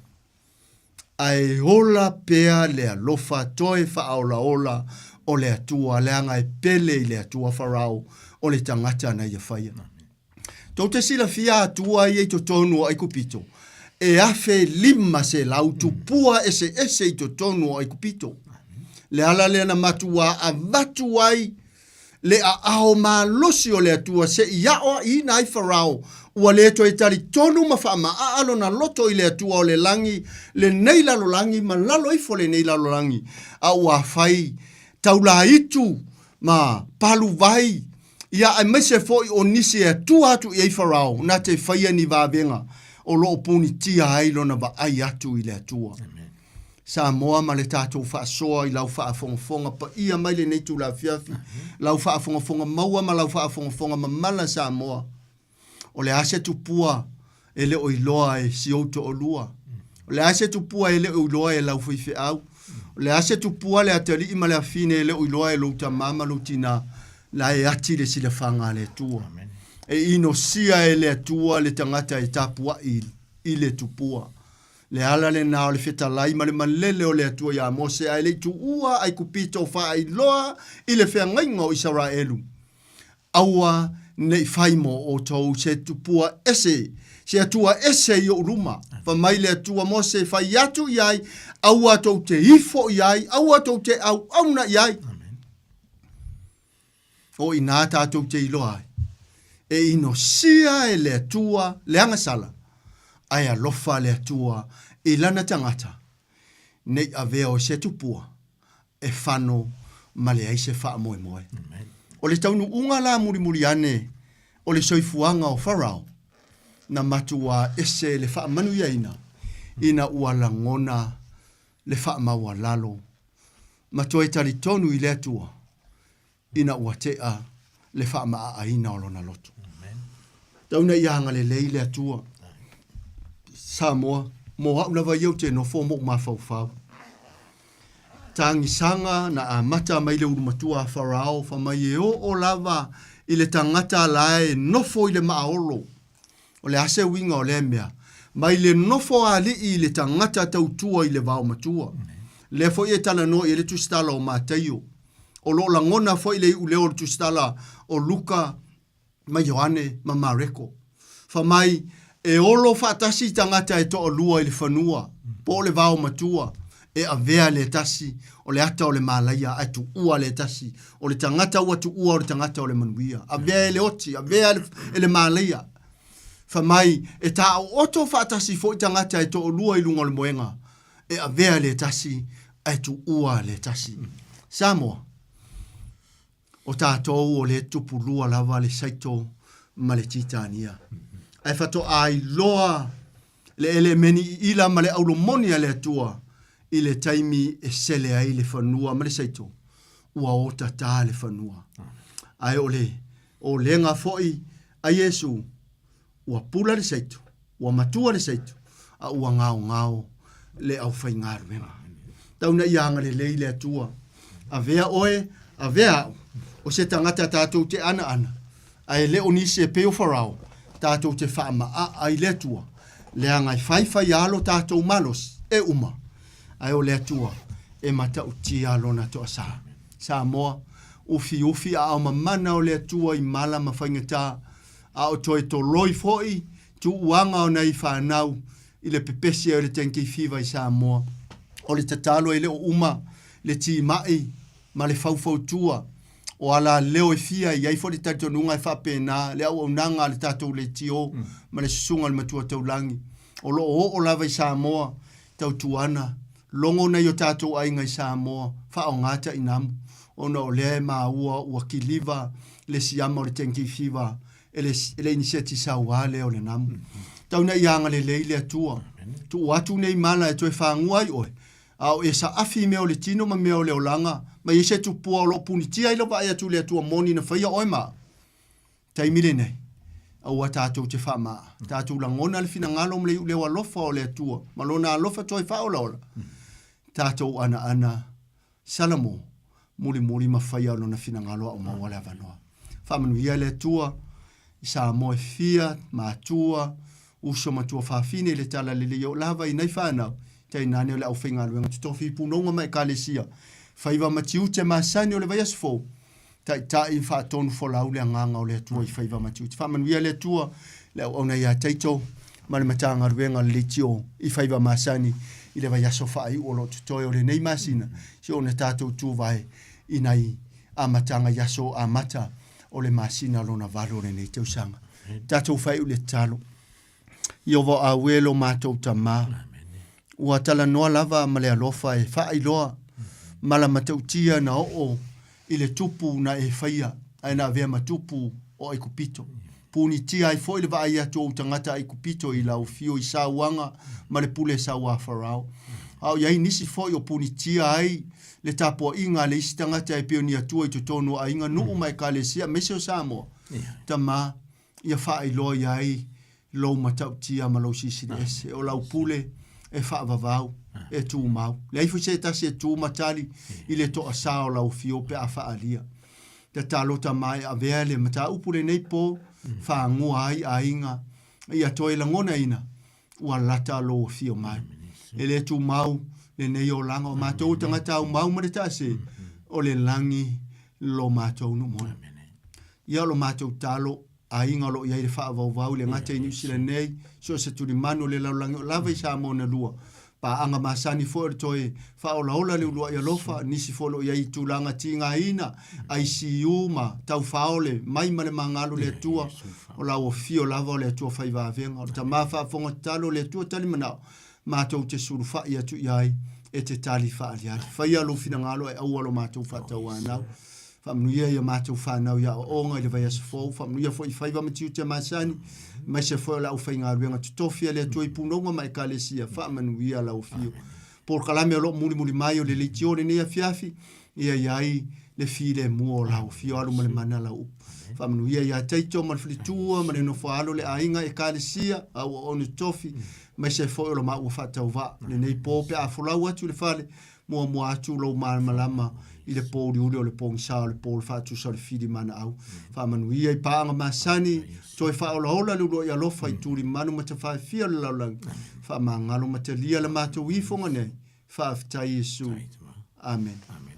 Speaker 7: ae ola pea le alofa toe faaolaola o le Atua, leaga e pele i le Atua Farao o le tagata na ia faia. Tou te silafia Atua ia i totonu o Aikupito, e 1500 tupua eseese i totonu o Aikupito. Le ala lea na matuā avatu ai le aao malosi o le Atua se i aoaʻiina ai Farao, ua lē toe talitonu ma faamaʻaʻa lona loto i le Atua o le lagi, lenei lalolagi ma lalo ifo lenei lalolagi, a ua fai taulāitu ma paluvai, ia aemaise foʻi o nisi e atua atu i ai Farao, na te faia ni vavega o loo punitia ai lona vaai atu i le Atua. Amen. Samoa ma le tatou faasoa i lau faafogafoga paia mai lenei itula afiafi, lau faafogafoga maua ma lau faafogafoga mamala Samoa. O le a se tupua e le o iloa e si ou toalua? O le a se tupua e le o iloa e lau faifeau? O le a se tupua le atalii ma le afine e le o iloa e lou tamā ma lou tinā? La e ati le silafaga a le Atua. E inosia e le Atua le tagata e tapuai i le tupua. Le ala lenā o le fetalai ma le malele o le Atua iā Mose ae le i tuua Aikupito faailoa i le feagaiga o Isaraelu, Aua ne i fai mo outou se tupua ese, se Atua ese i oʻu luma. Fai mai le Atua Mose, fai atu i ai, aua tou te ifo i ai, aua tou te auauna i ai. O i inā tātou te iloa ai, e inosia e le Atua le agasala, ae alofa le Atua i lana tagata, nei avea o se tupua e fano ma leai se faamoemoe. O le taunuuga la mulimuli ane o le soifuaga o Farao, na matuā ese le faamanuiaina ina ua lagona le faamaualalo ma toe talitonu i le Atua ina ua tea le faamaaaina o lona loto. Tau ina ia agalelei le Atua. Samoa, mo au lava ia ou te nofo ma ou mafaufau. Tagisaga na amata mai le ulumatua a Farao fa mai e oo lava i le tagata la e nofo i le maaolo. O le a se uiga o lea mea? Mai le nofo alii i le tagata tautua i le vaomatua. Lea foi e talanoa i ai le tusitala o Mataio. O lo o lagona foi le iuleo o le tusitala o Luka ma Ioane ma Mareko. Fa mai, e olo faatasi tagata e toalua i le fanua, po o le vaomatua, e avea le tasi o le ata o le malaia ae tuua le tasi o le tagata ua tuua o le tagata o le manuia. Avea e le oti, avea e le malaia. Fa mai, e taooto faatasi foi tagata e toalua i luga o le moega, e avea le tasi ae tuua le tasi. Samoa, o tatou o lea e tupu lua lava le saito ma le titania. Ae faatoa iloa le elemeni iila ma le aulomoni a le Atua i le taimi e sele ai le fanua ma le saito, ua otatā le fanua. Ae o le olega foi a Iesu, ua pula le saito, ua matua le saito, a ua gaogao le aufaigaluega. Tau ina ia agalelei le Atua. Avea oe, avea au, o se tagata tatou te anaana. Ae le o nisi e pei o Farao, tatou te faamaaa i le Atua, leaga e faifai lava lo tatou malosi e uma, ae o le Atua e matautia lona toasa. Samoa, ufiufi aao mamana o le Atua i mala ma faigata, a o toe toloi foi tuuaga o nai fanau i le pepesi ai o le dengue fever i Samoa. O le tatalo e le o uma le timai ma le faufautua o alaleo e fia e i ai foi le talitonuga e faapena le auaunaga a le tatou leitio ma le susuga i le Matua Taulagi o lo o oo lava i Samoa tautuana logo nai o tatou aiga i Samoa faaaoga tainamu ona o lea e maua ua kiliva le siama o le dengue fever e le, e le inisiati sauā lea o le namu. Tau ina ia agalelei le Atua. Tuu atu nei mala e toe fagua ai oe, a o e saafi i mea o le tino ma mea o le olaga, ma i ai se tupua o lo o punitia ai lau vaai atu i le Atua moni na faia oe ma au. Taimi lenei, aua tatou te faamaa, tatou lagona le finagalo ma le iuleo alofa o le Atua ma Lona alofa toe faaolaola, tatou anaana Salamo, mulimuli ma faia lona finagalo a o maua le avanoa. Faamanuia le Atua i Samoa e fia, matua, uso ma tuafafine i le talalelei o lava i nai fanau, tainane o le aufaigaluega totofi i punouga ma ekalesia, faiva ma tiute masani o le vaiaso fou, taitai ma faatonu folau le agaga o le Atua i faiva ma tiute. Faamanuia le Atua le auauna ia Taito ma le Matagaluega o le Leitio i faiva masani i le vaiaso faaiu o lo o totoe o lenei masina, si ona tatou tuvae i nai amataga i aso amata o le masina lona valu o lenei tausaga. Tatou faaiu le tatalo. Ieova auē lo matou Tamā. Ua talanoa lava ma le alofa e faailoa ma la matautia na oo i le tupu na e faia ae na avea ma tupu o Aikupito. Punitia ai foi le vaai atu o ou tagata Aikupito i lau afio i sauaga ma le pule sauā a Farao. A o i ai nisi foi o punitia ai le tapuaiga a le isi tagata e pei o ni atua i totonu o aiga, nuu ma ekalesia aemaise o Samoa. Tamā, ia faailoa i ai lou matautia ma lou silisili ese. O lau pule e faavavau, e tumau. Leai foi se tasi e tu ma tali i le toasā o lau afio pe a faaalia. Tatalo tama e avea le mataupu lenei po, fagua ai aiga, ia toe lagonaina ua lata lou afio mai. E le tumau lenei olaga o matou o tagata aumau ma le taase, o le lagi lo matou numona. Ia o lo matou talo, aiga o lo o i ai le faavauvau i le gata i Niu Sila nei, so o se tulimanu o le lalolagi o lava i Samoa na lua. Paaga masani foi o le toe faaolaola le uluai alofa, nisi foi o lo o i ai i tulaga tigaina, ICU ma taufaole mai ma le magalo le Atua, o lau afio lava o le Atua fai vavega, o le Tama faafofoga tatalo o le Atua tali manao, matou te sulufai atu i ai e te tali faaliali. Faia lou finagalo ae aua lo matou faatauanau. Faamanuia i a matou fanau i aoaoga i le vaiaso fou, faamanuia foi i faiva ma tiute masani, aemaise foi o le aufaigaluega totofi a le Atua i punouga ma ekalesia, faamanuia lau afio. Polokalame o lo o mulimuli mai o le leitio o lenei afiafi, ia i ai le filemu o lau afio, alu ma le mana lau upu. Faamanuia ia Taito ma le faletua ma le nofoaalo le aiga ekalesia, auaoga totofi, aemaise foi o lo maua faatauvaa lenei po pe a folau atu i le fale, muamua atu lou malamalama i le pōuliuli o le pogisa o le pō o le faatusa o le fili manaau. Faamanuia i paaga masani, toe faaolaola le uluai alofa i tulimanu ma tafaefia o le lalolagi. Faamagalo ma talia la matou ifoga nei. Faafetai Iesu. Amen. Amen.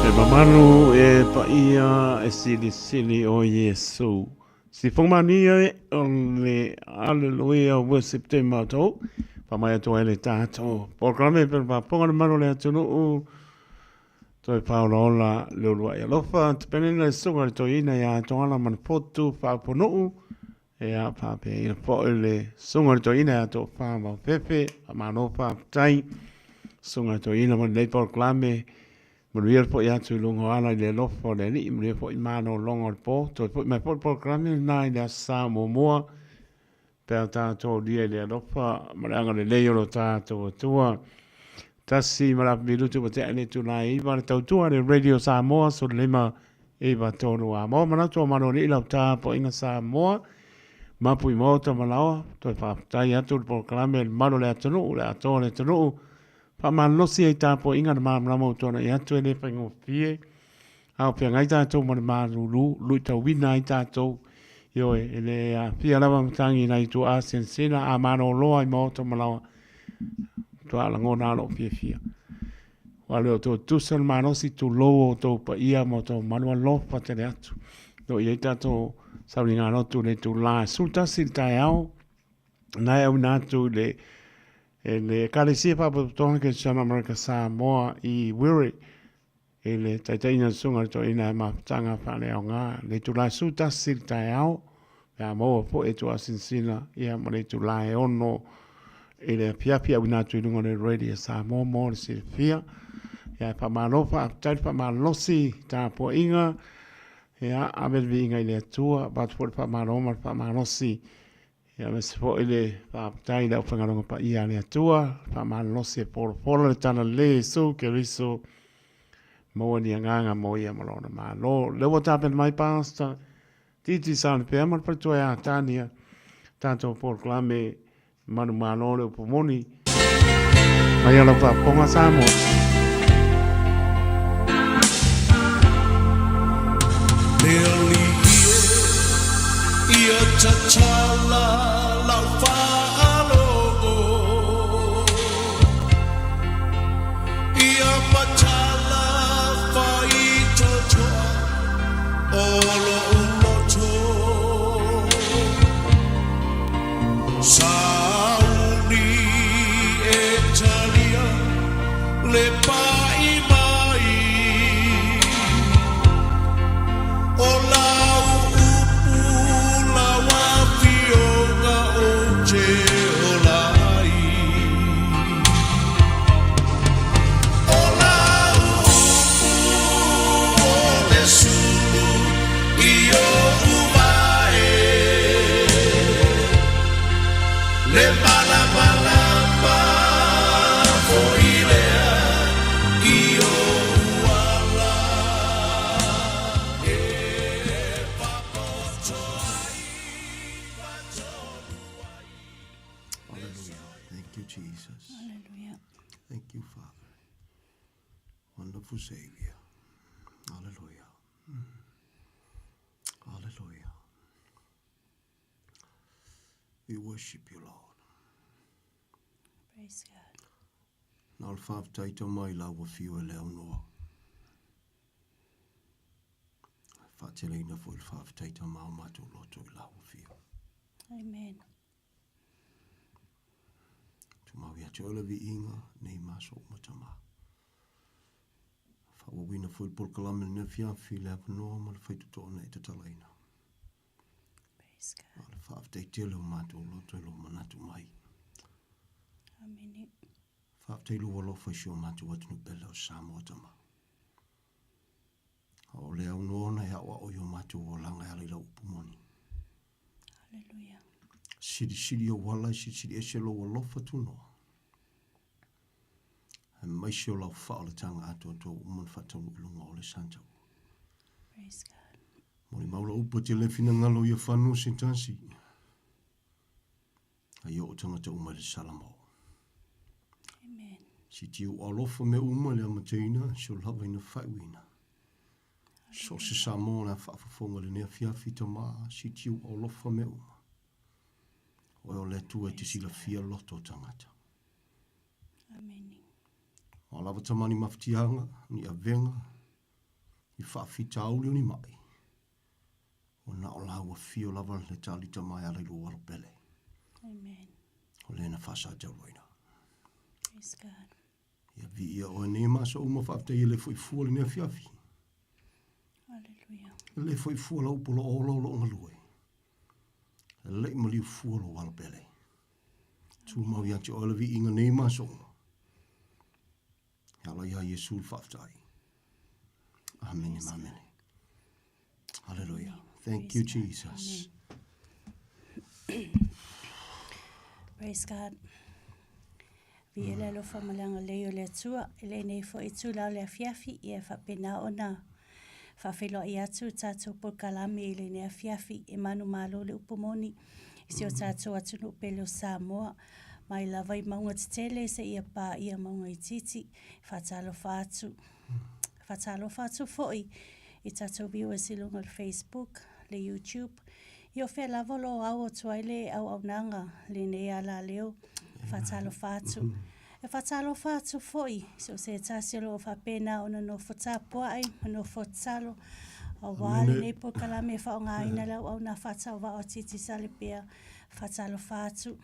Speaker 1: E mamalu e paia e silisili o Iesu. Si whangmania e o le Alleluia Worship Team mātou. Whamai atu ai le tātou. Polokalame pe whaponga le manu le atunuu. Toe whaolaola le ulua i alofa. Te penena le sunga le toina i a toala manapotu whaponuu. Ia, faapea foi le susuga i le toeaina ia Tofa Maopepe, faamalo faafetai. Susuga i le toeaina mo lenei polokalame, manuia le foi atu i luga o ala i le alofa o le Alii, manuia foi malologa o le po. Toe foi mai foi le polokalame lena i le Aso Sa muamua, pe a tatou aulia i le alofa ma le agalelei o lo tatou Atua. 1 ma le afa minute ua tea i le itula e 9 le tautua le Radio Samoa 15 9 3 a maua manatu o malo alii lau tapuaiga Samoa mapu i maota ma laoa toe faafetai atu le polokalame le malu o le atunuu le atoa o le atunuu faamalosi ai tapuaiga le malamalama ua tuanai atu e le faigofie a o feagai tatou ma le malulu luitauina ai tatou ioe e le aafia lava matagi nai tuaa senasena a maloloa i maota ma laoa tuaa lagona lou fiafia. Ua le o toe tusa le malosi, tulou outou paia ma outou mamalu, alofa tele atu. O lo o i ai tatou sauniga lotu i le itula e 11 i le taeao, na e auina atu i le e le Ekalesia Faalapotopotoga Kerisiano Amerika Samoa i Wiri i le taitaiga o le Susuga i le Toeaina e Mafutaga Faaleaoga i le itula e 11 i le taeao, pe a maua foi e tuuasinasina ia ma le itula e 6 i le afiafi auina atu i luga o le Radio Samoa mo le silafia. Ia e faamalo faafetai le faamalosi tapuaiga ia ave le viiga i le Atua, avatu foi le faamalo ma le faamalosi. Ia aemaise foi le faafetai i le aufaigaluega paia a le Atua, faamalolosi e polopola le Talalelei o Iesu Keriso, maua ni agaga mo ia ma lona Malo. Lea ua tapena mai Pastor Titi Salepea ma le faletua ia Tania, tatou polokalame manumalo le upu moni. Mai a lau faafofoga Samoa.
Speaker 4: Le alii e ia tatala lau faalogo Ia matala faitotoa o lo'u loto Sauni e talia le pai mai O lau upu lau afioga ou te ola ai O lau upu o le sulu i oʻu vae Le malamalama foi lea i ou ala e papoto ai ma tonu ai.
Speaker 7: Hallelujah. Thank you, Jesus.
Speaker 5: Hallelujah.
Speaker 7: Thank you, Father. Wonderful Savior. Hallelujah. Hallelujah. We worship you, Lord.
Speaker 5: Praise God.
Speaker 7: Na o le faafetai tau mai la ua fiu e le au noa. Faateleina foi le faafetai tau mau matou loto i la ua fiu.
Speaker 5: Amen.
Speaker 7: Tumau ia te oe le viiga nei ma aso uma Tama. Faaauauina foi le polokalame lenei afiafi i le avanoa ma le faitotoa na e tatalaina.
Speaker 5: Praise God.
Speaker 7: A o le faafetai tele o matou loto i lou manatu mai.
Speaker 5: Amene.
Speaker 7: Faafetai i lou alofa i si o matou atunuu pele o Samoa Tama. A o le aunoa ona e aoao i o matou olaga e ala i lau upu moni.
Speaker 5: Hallelujah.
Speaker 7: Silisili ou ala e silisili ese lou alofa tunoa. Aemaise o lau faaolataga atoatoa ua uma ona faataunuu i luga o le Santau.
Speaker 5: Praise God.
Speaker 7: Molimau lau upu e te le finagalo ia fanua se tasi. A ia oo tagata uma i le Salamo.
Speaker 5: Amen.
Speaker 7: Si tiu alofa me uma le amataina, si o lava ina faaiuina. So o se Samoa o le a faafofoga i lenei afiafi tama, si tiu alofa mea uma. Oe o le Atua e te silafia loto o tagata.
Speaker 5: Amene.
Speaker 7: O lava tama ni mafatiaga, ni avega, ni faafitauli o ni mai. O na o lau afio lava le talita mai ala i lou alo pele.
Speaker 5: Amen.
Speaker 7: O lena faasatauloina.
Speaker 5: Praise God.
Speaker 7: Ia viia oe nei ma aso uma faafetai e le foi fua lenei afiafi.
Speaker 5: Hallelujah.
Speaker 7: E le foi fua lau upu o lo o ola o lo o galue. E leʻi maliu fua lou alo pele. Tumau ia te oe le viiga nei ma aso uma. E ala iā Iesu le faafetai. Amene ma amene. Hallelujah. Thank you, Jesus.
Speaker 5: Praise God. Viia le alofa ma le agalelei o le Atua i lenei foi itula o le afiafi, ia e faapena ona faafeiloai atu tatou polokalame i lenei afiafi e manumalo le upu moni i si o tatou atunuu pele o Samoa, mai lava i mauga tetele seia paia mauga itiiti. Faatalofa atu. Faatalofa atu foi i tatou viewers i luga o le Facebook, le YouTube, i o fea lava o lo o au atu ai le auaunaga lenei alaleo. Faatalofa atu. E faatalofa atu foi i so o se tasi o lo o faapena ona nofo tapuai ma nofo tatalo aua lenei polokalame e faaaogaina le auauna faatauvaa o Titi Salepea. Faatalofa atu.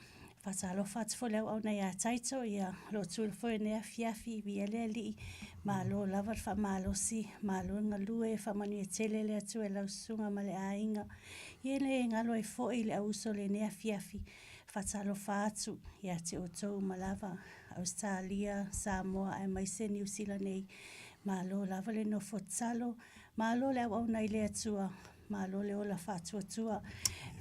Speaker 5: Faatalofa atu foi le auauna ia Taito, ia o lo o tu foi i lenei afiafi, viia le Alii, malo lava le faamalosi, malo le galue, faamanuia tele le Atua i lau susuga ma le aiga. Ia e le galo ai foi le auuso o lenei afiafi, faatalofa atu ia te outou uma lava, Ausetalia, Samoa aemaise Niu Sila nei, malo lava le nofo tatalo, malo le auauna i le Atua, malo le ola faatuatua,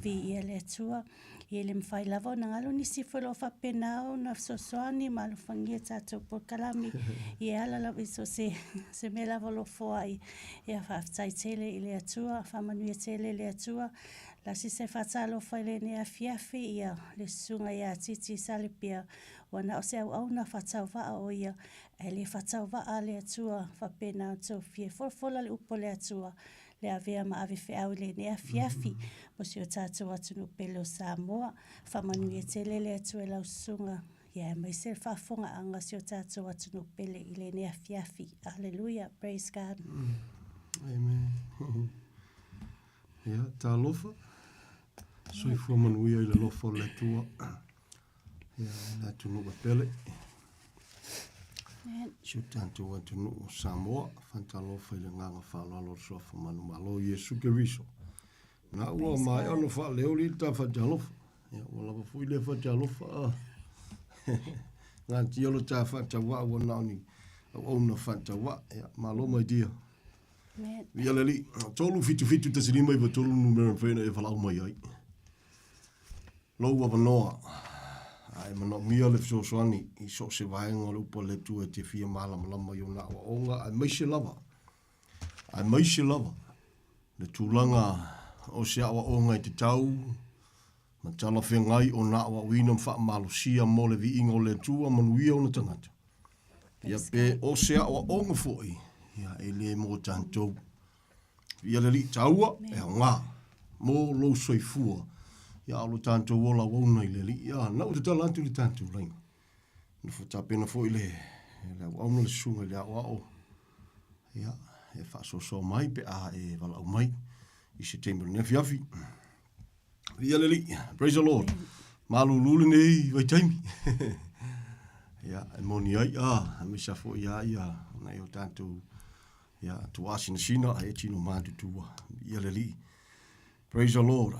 Speaker 5: viia le Atua. Ia e le mafai lava ona galo nisi foi o lo o faapena ona fesoasoani ma alofagia tatou polokalame. Ia e ala lava i so o se, se mea lava o lo o foai. Ia faafetai tele i le Atua, faamanuia tele le Atua. Lasi se faatalofa i lenei afiafi, ia le susuga ia Titi Salipia, ua na o se auauna faatauvaa o ia, ae le faatauvaa le Atua, faapena ona tofia e folafola le upu a le Atua, le avea ma ave feau i lenei afiafi mo si o tatou atunuu pele o Samoa. Faamanuia tele le Atua i lau susuga, ia aemaise le faafofogaaga a si o tatou atunuu pele i lenei afiafi. Aleluia. Praise God.
Speaker 8: Amen. Ia, talofa. Soifua manuia i le alofa o le Atua. Ia, le atunuu e pele. Si o tatou atunuu o Samoa, faatalofa i le agaga faaaloalo o le Suafa Manumalo Iesu Keriso. Na ua maea ona faaleo le ta faatalofa. Ia, ua lava foi lea faatalofa. Ah. Gatia lo ta faatauaa ua na o ni auauna faatauaa. Ia, malo my dear. Ia le alii, 3 7 7 1 5 9 3 numera mafai ona e valaau mai ai. Lou avanoa, a e manaomia le fesoasoani i so o se vaega o le upu a le Atua e te fia malamalama i ona aoaoga aemaise lava, aemaise lava le tulaga o se aoaoga e tatau ma talafeagai ona aoaoina ma faamalosia mo le viiga o le Atua manuia ona tagata. Ia pe o se aoaoga foi, ia e le mo tatou. Ia le Alii taua e aoga mo lou soifua. Ia a o lo tatou ola auauna i le Alii. Ia na ou tatala atu i le tatou laina. Nofo tapena foi le, le auauna le susuga i le aoao. Ia, e faasoasoa mai pe a e valaau mai i se taimi o lenei afiafi. Ia le Alii, praise the Lord. Malulu lenei vaitaimi. Ia, e moni ai, a, aemaise foi ia, ia, nai o tatou Ia, tuaasinasina ae tino matutua. Ia le Alii. Praise the Lord.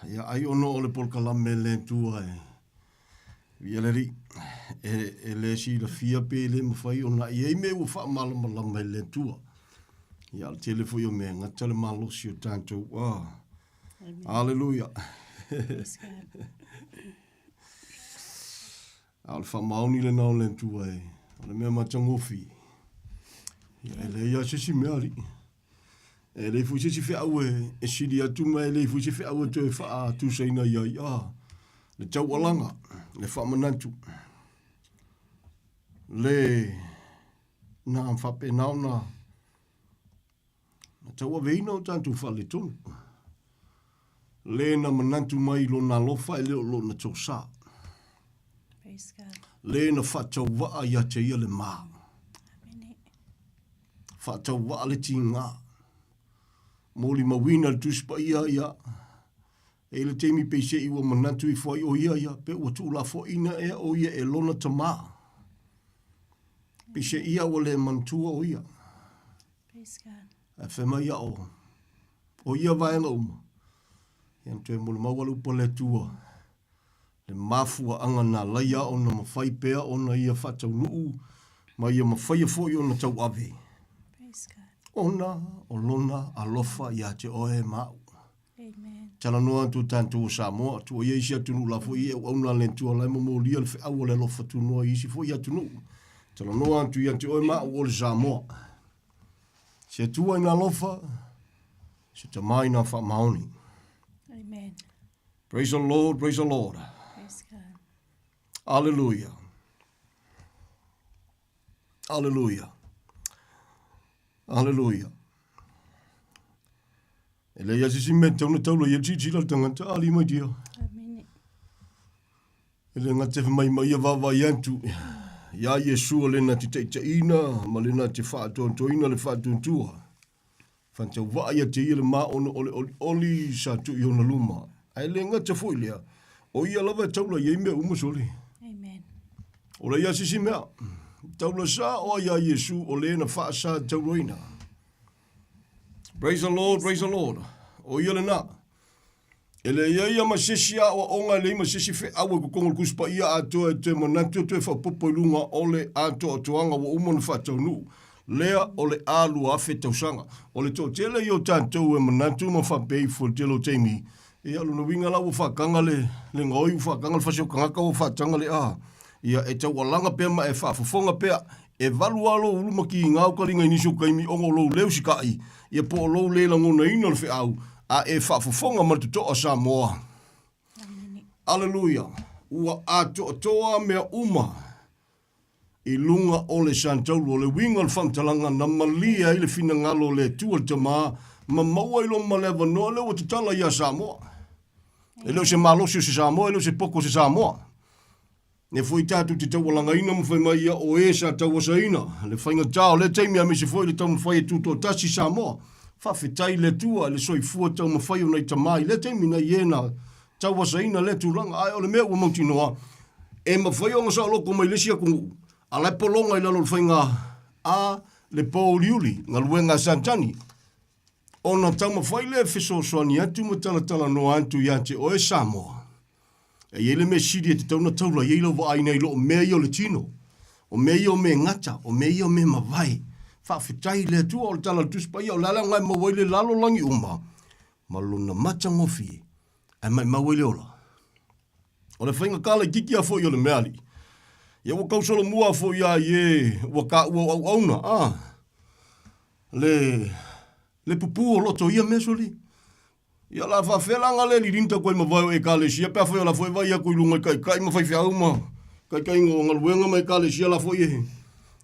Speaker 8: Ia, ai ono o le polokalame le Atua e. Ia le Alii. E, e le silafia pe le mawhai ona i ei mea ua whaamalamalama e le Atua. Ia, o le tele foi o mea gata le malosi o tātou. Ah. Hallelujah. A o le faamaoni lena o le Atua e, o le mea matagofie. Ia, e leai lava se isi mea, alii. E leai foi se isi feau e, e sili atu ma e leai foi se feau e toe faatusaina i ai. Ah, le taualaga, le faamanatu, le na faapena ona Na tauaveina o tatou faaletonu. Le na manatu mai i lona alofa e le o lona tosa. Le na faatauvaa ia te ia le mā. Faatauvaa le tigā. Molimauina le Tusi Paia ia, e i le taimi peise'i ua manatu ifo ai o ia ia, pe ua tuulafoaiina ea o ia e lona tamā. Peise'i ia ua le manatua o ia. Ae fai mai ia o, o ia vaega uma, ia na toe molimau a le upu a le Atua, le mafuaaga na alaia ona mafai pea ona ia faataunuu ma ia mafaia foi ona tauave, ona o lona alofa ia te oe ma au. Talanoa atu o tatou o Samoa, tuuaia isi atunuu la foi e auauna a le Atua la e momolia le feau o le alofa tunoa i isi foi atunuu. Talanoa atu ia te oe ma au o le Samoa. Se Atua ina alofa, se Tama ina faamaoni.
Speaker 5: Amen.
Speaker 8: Praise the Lord, praise the Lord.
Speaker 5: Praise God.
Speaker 8: Hallelujah. Hallelujah. Hallelujah. E leai lava se isi mea e tatau ona taula i ai le silasila a le tagata, a alii mai dia.
Speaker 5: Amene.
Speaker 8: E le gata e maimai ia vaavaai atu iā Iesu o lena te taitaiina ma lena te faatoatoaina le faatuatua. Fatauvaa ia te ia le maono o le olioli sa tuu i ona luma. Ae le gata foi lea, o ia lava e taula i ai mea uma sole.
Speaker 5: Amen.
Speaker 8: O leai lava se isi mea. Taula sa o ai iā Iesu o le na faasa taulaina. Praise the Lord, praise the Lord. O ia lena. E leai ia ma se isi aoaoga, e leai ma se isi feau e totonu o le Tusi Paia atoa e toe manatu e toe faaopoopo i luga o le atoatoaga ua uma ona faataunuu, lea o le a 2000 tausaga. O le toatele ia o tatou e manatu ma faapea ifo i le tele o taimi, Ia, o lona uiga la ua faataga le, le gaoi, ua faataga le fasi o tagata, ua faataga le a. Ia, e taualaga pea ma e faafofoga pea. E valu lava lou ulu ma kiga o kaliga i nisi o taimi ona o lou le usitai, ia po o lou le lagonaina o le feau, a e faafofoga ma le totoa Samoa. Aleluia! Ua atoatoa mea uma i luga o le Santaulu. O le uiga o le faamatalaga na malie ai le finagalo o le Atua le Tama ma maua ai loa ma le avanoa lea ua tatala ia Samoa. E le o se malosi o se Samoa, e le o se poto o se Samoa. Ne foi tatou te taualagaina ma fai mai ia o e sa tauasaina le faigata o lea taimi aemaise foi le taumafai e tutoatasi Samoa. Faafetai i le Atua i le soifua taumafai o nai tama i lea taimi nai e na tauasaina lea tulaga. Ae o le mea ua mautinoa, e mafai ona saoloto mai le isi atunuu, a la e pologa i lalo o le faiga a le pōuliuli, galuega a Satani, ona taumafai lea e fesoasoani atu ma talatalanoa atu ia te oe Samoa. E i ai le mea sili e tatau ona taula i ai lau vaai nai lo o mea ia o le tino, o mea ia o mea gata, o mea ia o mea mavae. Faafetai i le Atua o le Tala o le Tusi Paia, o le a le aoga e maua ai le lalolagi uma ma lona matagofie ae maimau ai le ola. O le faigata laitiiti lava foi o le meaali, ia ua tau solomua foi lava i e ua taua o auauna, a, le, le pupū o loto o ia mea soli. Ia o le a faafefea la ona le lilini tau ai mavae o Ekalesia pe afai o la foi e vaai atu i luga i taitai ma faifeau ma taitaiga o galuega ma Ekalesia la foi e,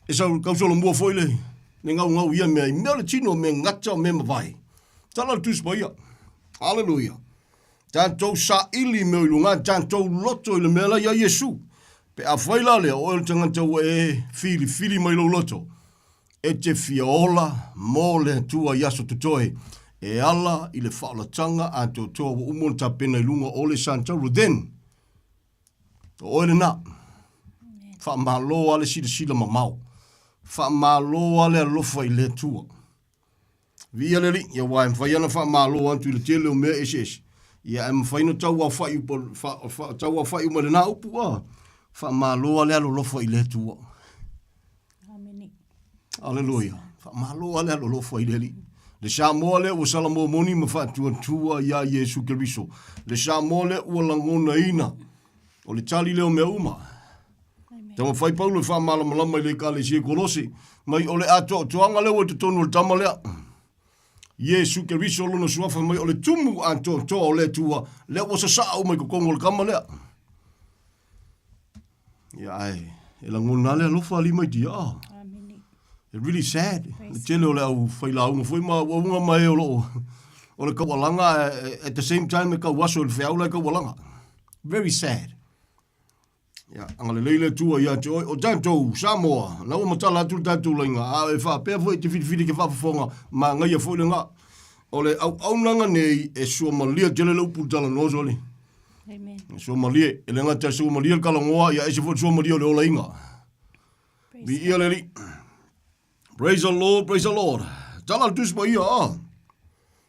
Speaker 8: e sau, tau solomua foi le, le gaugau i ia mea, i mea o le tino, mea gata, mea mavae. Tala le Tusi Paia. Aleluia. Tatou saili mea o i luga, tatou loto i le mea la ia Iesu. Pe afai la lea, o oe o le tagata ua e filifili mai lou loto, e te fia ola mo le Atua i aso totoe, e ala i le faaolataga atoatoa ua uma ona tapena i luga o le Santauro, then, o oe lena. Faamalo lava le silasila mamao. Faamalo lava le alofa i le Atua. Viia le Alii, ia aua e mafai ona faamalo atu i le tele o mea eseese, ia ae mafai ona tauaofa'i upu, fa, fa, tauaofa'i uma i lena upu, a. Faamalo lava le alolofa i le Atua.
Speaker 5: Amene.
Speaker 8: Aleluia. Faamalo lava le alolofa i le Alii. Le Samoa lea ua salamomoni ma faatuatua iā Iesu Keriso. Le Samoa lea ua lagonaina. O le tali lea o mea uma. Taumafai Paulo e faamalamalama i le Ekalesia i Kolose, mai o le atoatoaga lea ua i totonu o le tama lea. Iesu Keriso lona suafa mai o le tumu atoatoa o le Atua, lea ua sasaa uma i totonu o le tama lea. Ia ae, e lagona lava le alofa alii mai tia. Ah. It really sad. Le tele o le au failauga foi ma auauga ma e o loo o le taualaga at the same time e tauaso i le feau la e taualaga. Very sad. Ia, agalelei le Atua ia te oe. O tatou, Samoa, na ua matala atu le tatou laiga, a e faapea foi e te filifili ke faafofoga, magaia foi lena. O le auaunaga nei e suamalie tele le upu i le talanoa sole.
Speaker 5: Amen.
Speaker 8: E suamalie, e le gata e suamalie le talanoa, ia ese foi le suamalie o le olaina. Viia le Alii. Praise the Lord, praise the Lord. Tala le Tusi Paia, ah.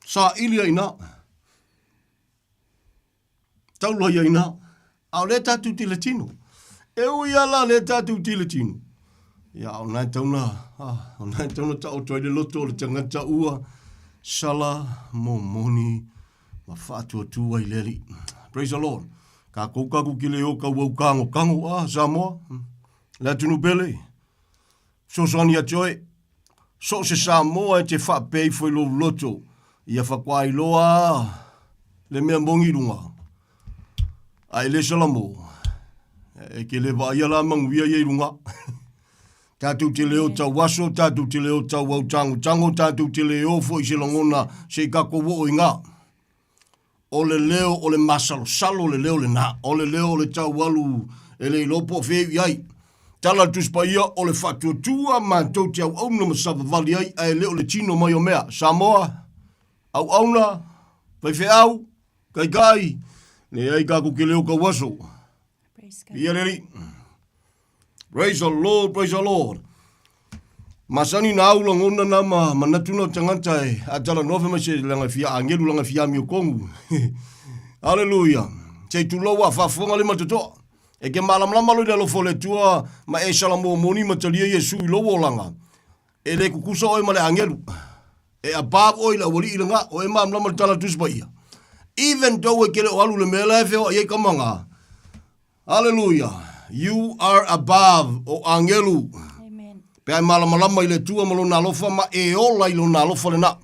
Speaker 8: Saili ai ina. Taula ia ina. A o lea tatou te le tino. E ui a la lea tatou te le tino. Ia, o nai tauna, ah, o nai tauna taoto ai le loto o le tagata ua sala momoni ma faatuatua i le Alii. Praise the Lord. Kākou kaku ki le o kau au kango kango, ah, Samoa. Le atunu pele. Fesoasoani ia te oe. So o se Samoa e te faapea ifo i lou loto, ia whakuailoa le mea moni i runga. A e le Salamo, e ke le vaaia la manuia ia i runga. Tātou te leo tau aso, tātou te leo tau au tangotango, tātou te leo foi se lagona se i kākou oo i ngā. O le leo o le masalosalo le leo lena, o le leo o le taualu e le iloa po o fea i ai. Tala le Tusi Paia, o le faatuatua matou te auauna ma savavali ai, ae le o le tino mai o mea. Samoa, auauna, faifeau, taitai, leai tatou te leo tauaso.
Speaker 5: Praise God.
Speaker 8: Viia le Alii. Praise the Lord, praise the Lord. Masani na au lagona na ma manatu na o tagata e a talanoa fai mai se langa e fia agelu langa e fia amio kongu. Hallelujah. Se i tulou a faafofoga le ma totoa. E ke malamalama lo i le alofa o le Atua ma e salamoa moni ma talia Iesu i lou olaga. E le kukusa oe ma le agelu. E above oe i le aualii lena, o e malamalama le tala a le Tusi Paia. Even though e te le o alu le mea la e feoai ai tama na. Hallelujah. You are above o angelu.
Speaker 5: Amen.
Speaker 8: Pe ai malamalama i le Atua ma lona alofa ma e ola i lona alofa lena.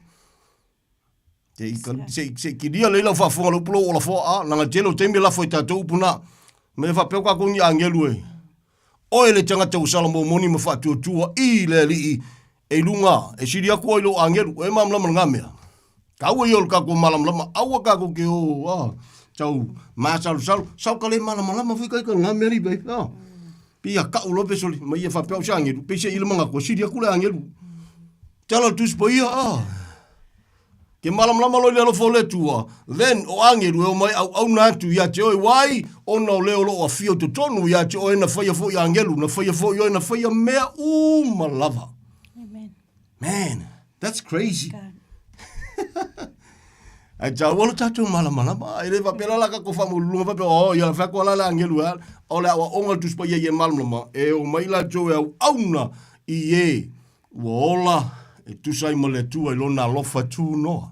Speaker 8: Se i se se kilia le lau faafofoga le upu lou ola foa a langa tele o taimi e lafo i tatou upu na. Me faapea o kākou ni angelu e. Oe le tagata ua salamomoni ma faatuatua i le Alii e i luga, e sili aku oe i lou agelu, e malamalama lena mea. Taua ia o le tatou malamalama, aua tatou te o, a, tau masalosalo, sau ka le malamalama foi kai ka lena mea li, a. Pei ia kau loa pe soli, ma ia faapea o se agelu, pei se i le manatu, e sili atu le agelu. Tala le Tusi Paia, a. Ke malamalama loa i le alofa o le Atua, then o agelu e omai auauna atu ia te oe, why? Ona o le o lo o afio i totonu ia te oe na faia foi agelu, na faia foi oe, na faia mea uma lava.
Speaker 5: Amen.
Speaker 8: Man, that's crazy. Ai taua lo tatou malamalama. E le faapea la la tatou faamaualuluga faapea, oh, ia fai atu la le agelu e a. O le aoaoga o le Tusi Paia ia e malamalama, e omai latou e auauna i e Ua ola e tusa ai ma le Atua i lona alofa tunoa.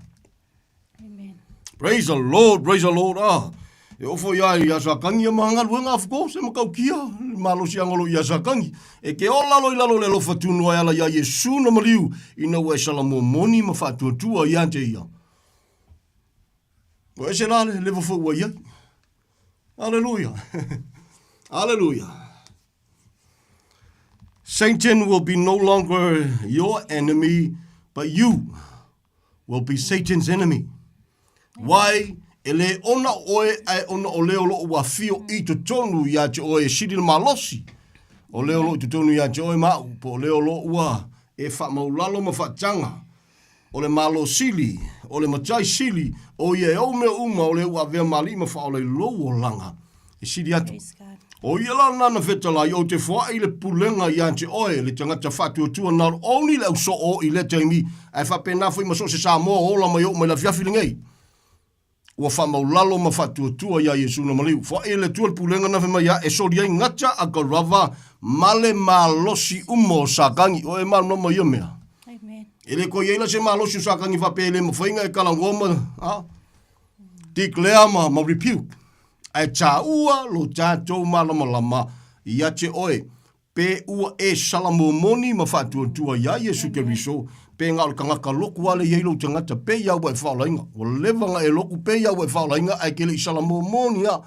Speaker 5: Amen.
Speaker 8: Praise the Lord, praise the Lord. Ah, e ofo ia i Asakangi ma galuega, of course, e makaukia, le malosiaga o lo i Asakangi. E ke ola lo i lalo le alofa tunoa e ala ia Iesu na maliu, ina ua e salamomoni ma faatuatua ia te ia. Ua ese la le level foi ua i ai. Hallelujah. Hallelujah. Satan will be no longer your enemy, but you will be Satan's enemy. Why? E le ona oe ae ona o leo loo ua fio i totonu ia te oe e sili le malosi. O leo loo i totonu ia te oe ma au, po o leo loo ua e faamaulalo ma faataga. O le Malo Sili, o le Matai Sili, o ia e ou mea uma o lea ua avea ma alii ma faaola i lou olaga. E sili atu. O ia la lena na fetalai, ou te foai i le pulega ia te oe, le tagata faatuatua not only le au soo i lea taimi, ae faapena foi ma so o se Samoa o ola mai oo mai le afiafi lenei. Ua faamaulalo ma faatuatua iā Iesu na maliu. Foai e le Atua le pulega na fai mai ia e soli ai gata a Garava ma le malosi uma o Satani. O e malamalama ia mea.
Speaker 5: Amen.
Speaker 8: E le toe i ai la se malosi o Satani faapea e le mafai na e talanoa ma a, declare ma, ma rebuke. Ae taua lo tatou malamalama ia te oe Pe ua e salamomoni ma faatuatua iā Iesu Keriso, pe na o le tagata lotu ale i ai lou tagata, pe ia ua e faaolaina. Ua leva na e lotu, pe ia ua e faolaina, ae ke le i salamomoni a.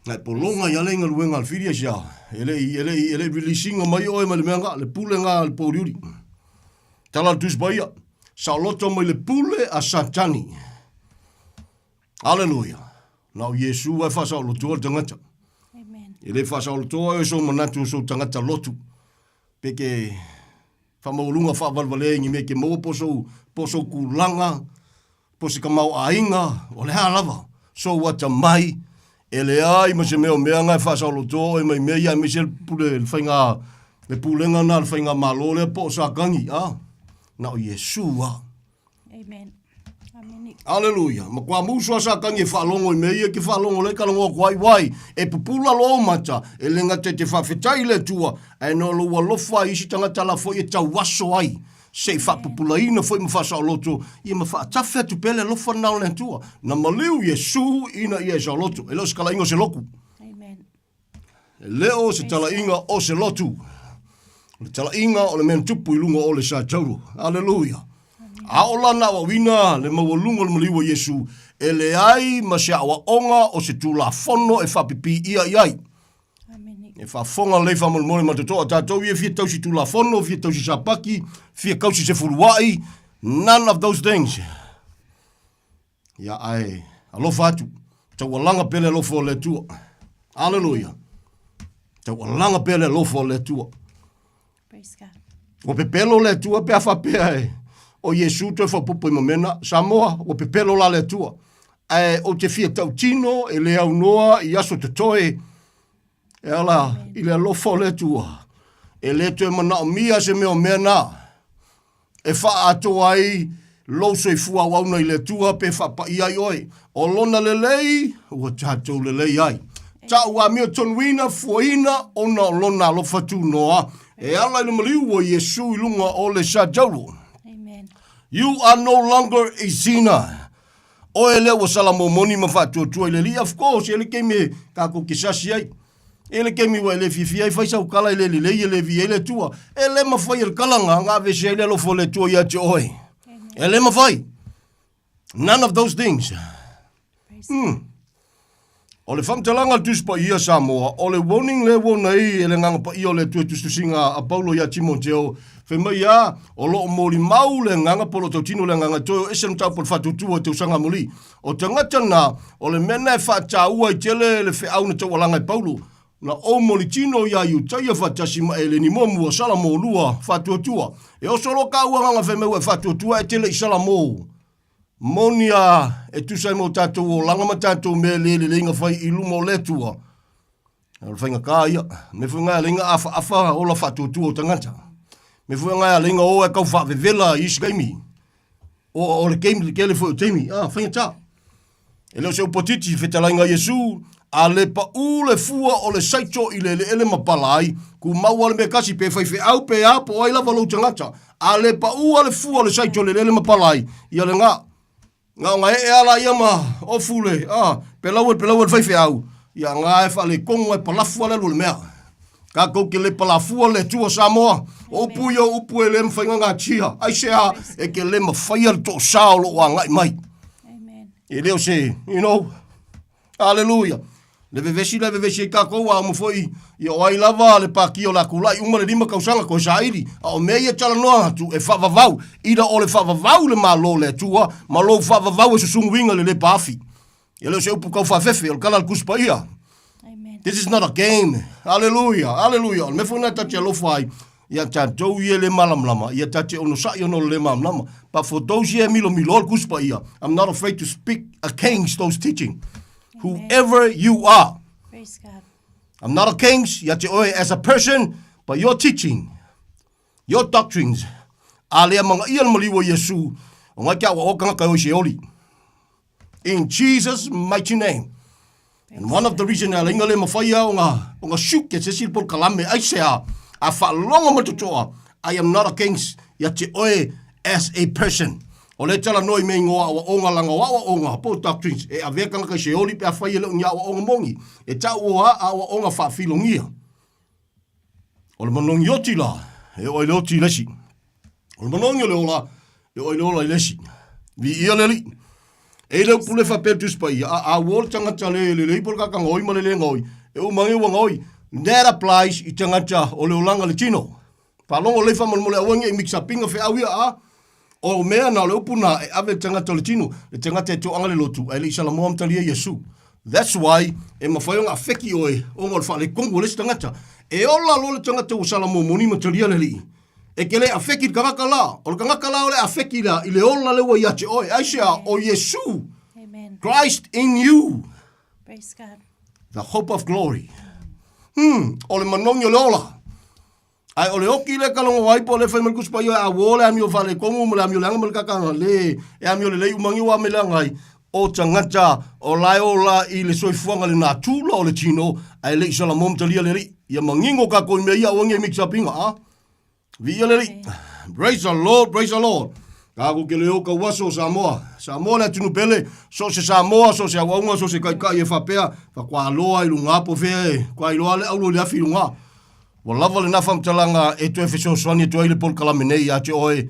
Speaker 8: Na e pologa i ale i galuega a le whiri asia, e le i, e le i, e le i release inga mai oe mai le mea nga, le pule nga a le pōuriuri. Tala le Tusi Paia, saoloto mai le pule a Satani. Aleluia! Na o Iesu e faasaolotoa le tagata.
Speaker 5: Amen.
Speaker 8: E le faasaolotoa oe sou manatu o sou tagata lotu. Pe ke faamaualuga faavalevalea i ni mea e ke maua po sou, po sou kulaga, po se kamaoaiga, o le a lava sou atamai, e leai ma se mea o mea na e faasaolotoa oe mai mea ia aemaise le pule, le faiga, le pulega na a le faigamalo lea po o Satani, a, na o Iesu lava.
Speaker 5: Amen. Amene.
Speaker 8: Aleluia. Matua musu a Satani e faalogo i mea ia ke faalogo lea talanoa atu ai, wai, e pupula loa ou mata, e le gata e te faafetai i le Atua, ae na o lou alofa i isi tagata la foi e tauaso ai, se i faapupulaina foi ma faasaoloto, ia ma faatafe atu pea le alofa lena o le Atua. Na maliu Iesu ina ia e saoloto. E le o se talaiga o se lotu.
Speaker 5: Amen.
Speaker 8: E le o se talaiga o se lotu. O le talaiga o le mea na tupu i luga o le satauro. Aleluia. A o lana aoaoina le maualuga o le maliu o Iesu, e leai ma se aoaoga o se Tulafono e faapipii i ai. E faafofoga lelei faamolemole ma totoa tatou ia fia tausi Tulafono, fia tausi Sapati, fia tausi se fuluai, none of those things. Ia, ae alofa atu, taualaga pea le alofa o le Atua. Aleluia. Taualaga pea le alofa o le Atua.
Speaker 5: Praise God.
Speaker 8: Ua pepelo le Atua pe a faapea e o Iesu toe faaopoopo i ma mea na. Samoa, ua pepelo la le Atua. Ae ou te fia tautino e le aunoa i aso totoe e ala i le alofa o le Atua. E le toe manaomia se mea o mea na. E faaatoa ai lou soifua auauna i le Atua pe faapaia ai oe. O Lona lelei, ua tatou lelei ai. Ta'u amiotonuina, fuaina, ona o Lona alofa tunoa, e ala i le maliu o Iesu i luga o le satauro.
Speaker 5: Amen.
Speaker 8: You are no longer a sinner. Oe lea ua salamo moni ma faatuatua i le Alii, of course, e le taimi e tatou te sasi ai. E le taimi ua e le fiafia ai fai sau tala e le lelei e le viia ai le Atua. E le mafai e le tala na ona aveese ai le alofa o le Atua ia te oe. E le mafai. None of those things. O le faamatalaga a le Tusi Paia Samoa, o le warning lea ua nei e le Agaga Paia o le Atua i tusitusiga a Paulo ia Timoteo, fai mai a, o lo o molimau le Agaga po o lo o tautino le Agaga toe o ese le mataupu o le faatuatua i tausaga amuli. O tagata na, o le mea na e faataua ai tele le feau na taualaga e Paulo, na ou molitino ia Iutaia faatasi ma Eleni muamua, Salamo lua, faatuatua. E oso loa ka ua agaga fai mai ua e faatuatua e tele i Salamo. Moni a, e tusa ai ma o tatou olaga ma tatou mea le lelei na fai i luma o le Atua. O le faigata ia. Me foi ngai alaiga afaafa ola faatuatua o tagata. Me foi ngai alaiga o e kau faavevela i isi taimi. O, o le taimi, le tele foi o taimi. Ah, faigata. E le o se upotiti fetalaiga a Iesu, a le paʻū le fua o le saito i le eleele ma pala ai, kumau lava le mea tasi, pe faifeau pe a, po o ai lava lou tagata. A le paʻū lava le fua o le saito i le eleele ma pala ai, ia lena. Na ona ee lava laia ma ofu le, a, pelau e le pelau e le faifeau, ia na e faaletonu lava e palafu lava le alu o le mea. Tatou te le palafua le Atua Samoa. O upu ia o upu e le mafai ona gatia. Aisea e te le mafaia le toasa o lo o agai mai. E le o se, you know, Aleluia. Le vevesi la e vevesi ai tatou a uma foi ia o ai lava le pātia o le a tulai uma le 5 tausaga toe saili. A o mea ia e talanoa atu e faavavau, ina o le faavavau le Malo o le Atua ma lou faavavau e susunuina le le paafi. E le o se upu tau faafefe, o le tala a le Tusi Paia. This is not a game. Hallelujah, hallelujah. O le mea foi lena ta te alofa ai, ia tatou ia e le malamalama, ia ta te onosai ona o le le malamalama. But for those ia e milomiloa le Tusi Paia, I'm not afraid to speak against those teaching. Whoever you are.
Speaker 5: Praise God.
Speaker 8: I'm not against ia te oe as a person, but your teaching, your doctrines, a lea magaia le maliu o Iesu, o ngai te aua o kangaka e o i se oli. In Jesus mighty name. And one of the reason a lainga le mawhai a o nga, o nga shoot ke se si pol kalame ai se a, a whaalonga ma totoa. I am not against ia te oe as a person. O le tala noi me ingoa awa onga langa o awa onga po doctrines e avea kangaka i se oli pe a whai e leo ni awa onga mongi. E tau o a awa onga whaafilongia. O le manogi oti la, e oo ai le oti i le isi. O le manogi o le ola, e oo ai le ola i le isi. Viia le Alii. E i le upu le faapea le Tusi Paia, a, a ua o le tagata le lelei po o le tagata gaoi ma le le gaoi, e uma age ua gaoi. That applies i tagata o le olaga le tino. Faalogo lelei faamolemole aua ne i mix up inga feau ia, a. O mea na, o le upu na, e ave le tagata o le tino, le tagata e toaga le lotu, ae le i salamoa ma talia Iesu. That's why e mafai ona afeki oe ona o le faaletonu o le isi tagata. E ola loa le tagata ua salamoa moni ma talia le Alii. E te le afeki le tagata la. O le tagata la o le afeki la i le ola lea ua ia te oe. Aisea, o Iesu,
Speaker 5: Amen.
Speaker 8: Christ in you.
Speaker 5: Praise God.
Speaker 8: The hope of glory. O le manogi o le ola. Ae o le oki lea kalogo ai po o le fai mai le Tusi Paia e auō le amio faaletonu ma le amio leaga ma le kakaga le e amio lelei uma niu a me leaga ai o tagata o la e ola i le soifuaga le natura o le tino ae le i salamo ma talia le Alii. Ia manino tatou i mea ia aua ne i mix up ina a. Viia le Alii. Praise the Lord, praise the Lord. Tatou te le o tau aso o Samoa. Samoa le atunuu pele, so o se Samoa, so o se auauna, so o se taitai e faapea, faatoa aloa i luga po o fea e, faatoa iloa le auro i le afi i luga. Ua lava lena faamatalaga e toe fesoasoani atu ai le polokalame nei ia te oe,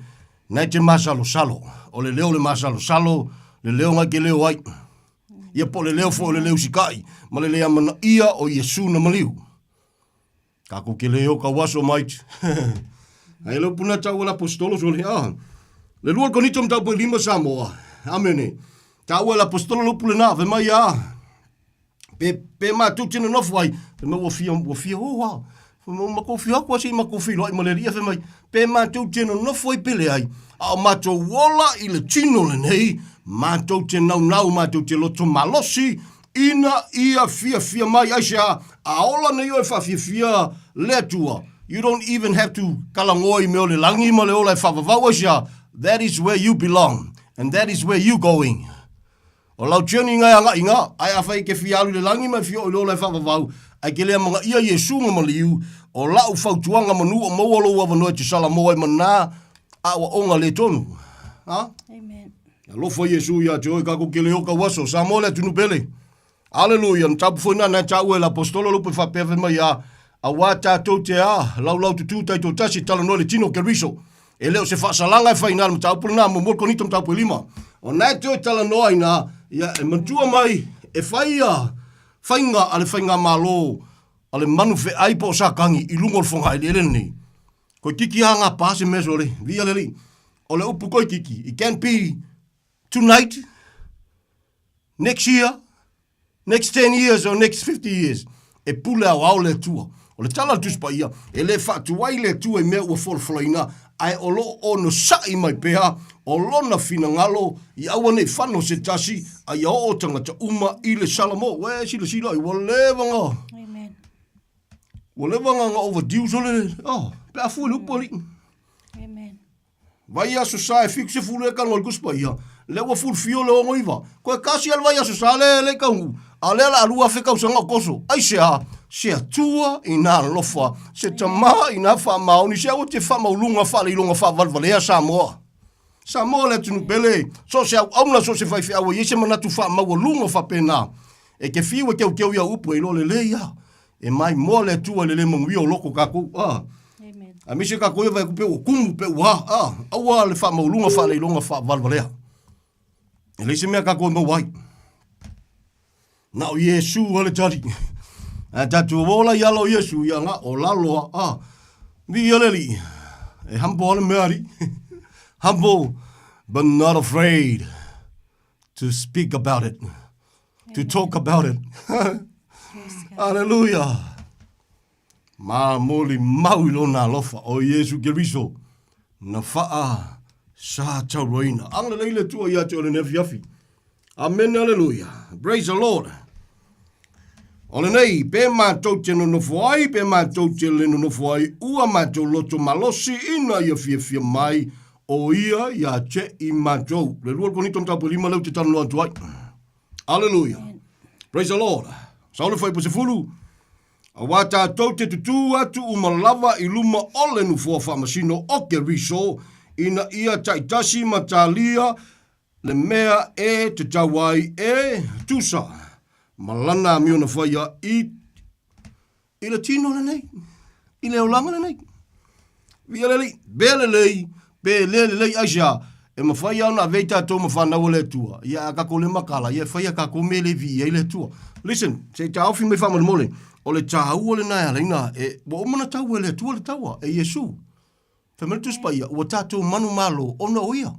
Speaker 8: na e te masalosalo. O le leo o le masalosalo, le leo na e te leo ai. Ia po o le leo foi o le leo usikai, ma le le amanaia o Iesu na maliu. Takou ke leo kau aso mait. Ai le puna tau la apostolo so le ah. Le lua Korinto mataupu e lima Samoa. Amene. Tau la apostolo le upu lena, fai mai ah. Pe, pe matou te nonofo ai, fai mai ua fia, ua fia o a. Fai mai, matou fia atu a se i matou feiloai ma le Alii, fai mai, pe matou te nonofo ai pe leai, a o matou ola i le tino lenei, matou te naunau, matou te loto malosi, ina ia fiafia mai. Aisea? A ola nei oe faafiafia le Atua, you don't even have to talanoa i mea o le lagi ma le ola e faavavau. Aisea? That is where you belong, and that is where you going. O lau journey ngai agai i nga, ae afai e te fia alu i le lagi ma e fia oo i le ola e faavavau, ae ke le amanaia Iesu na maliu, o la'u fautuaga manu o maua lou avanoa e te salamoa ai ma na aoaoga le tonu. Ha?
Speaker 5: Amen.
Speaker 8: Alofa Iesu ia te oe kakou ke le o kau aso. Samoa le atunuu pele. Aleluia, na tapu foi na na taua e le apostolo le upu e faapea fai mai a, auā tatou te a, laulau tutū taitoatasi e talanoa i le tino o Keriso. E le o se faasalaga e fai ina le mataupu lena, muamua le Korinito mataupu e lima. O na e toe talanoa ina, ia e manatua mai e fai ia faiga a le faigamalo a le manu feai po o Satani i luga o le fogaeleele lenei. Koititi a ngā pā se mea sole, via le alii. O le upu koititi, it can be tonight, next year, next 10 years or next 50 years. E pule aoao le Atua. O le tala a le Tusi Paia, e le faatuai le Atua i mea ua folafolaina, ae o lo o onosai mai pea o lona finagalo i aua nei fano se tasi, a ia oo tagata uma i le Salamo. Ua e silasila ai, ua leva nga.
Speaker 5: Amen.
Speaker 8: Ua leva nga nga overdue sole, oh, pe a fua le upu alii.
Speaker 5: Amen.
Speaker 8: Vai aso sa e fiku se fulu e kano le kusi paia. Le ua fulufio le ongo iva. Koe kasi ale vai aso sa le le kaungu. A lea la alua afe kausanga o koso. Ai se a, se atua i nā lofa, se tamā i nā whaamaoni, se aua te whaamaulunga whaaleiloga whaavalevalea Samoa. Samoa le atunuu pele, so se auauna, so se faifeau e i ai se manatu whaamaualuga whapena. E ke fiu e keukeu ia upu e iloa lelei ia. E maimoa le Atua i le le manuia o loko o kakou, a.
Speaker 5: Amen.
Speaker 8: Aemaise kakou ia vae atu pe ua kumu pe ua a, a. Aua le faamaualuga faaleiloga faavalevalea. E leai se mea kakou e maua ai. Na o Iesu a le tali. Ae tatou ola i ala o Iesu, ia nga o lalo a, a. Viia le Alii. E humble a le mea alii. Humble but not afraid to speak about it. To talk about it. Hallelujah. Ma moli mau i lona alofa o Iesu Keriso na whaa sa tauroina. Agalelei le Atua ia te o lenei afiafi. Amen, hallelujah. Praise the Lord. O lenei, pe mātou te nonofo ai, pe mātou te le nonofo ai, ua mātou loto malosi ina ia fiafia mai o ia ia te i mātou. Le lua le Korinito mataupu e lima leu te talanoa atu ai. Hallelujah. Praise the Lord. Saole fai po se fulu. Auā tātou te tutū atu uma lava i luma o le nofoa faamasino o Keriso, ina ia taitasi ma tālia le mea e tatau ai e tusa ma lana amio na whaia i, i le tino lenei, i le olaga lenei. Via le alii, pe lelei, pe le lelei aisea, e mawhai lava ona ave ai tatou ma whanau a le Atua, ia a kakou le makala, ia e whai a kakou me le vii ai le Atua. Listen, se i taofi mai faamolemole, o le taua lena e ala ina, e, ua uma ona taua e le Atua le taua, e Iesu. Fai mai le Tusi Paia, ua tatou manumalo ona o ia.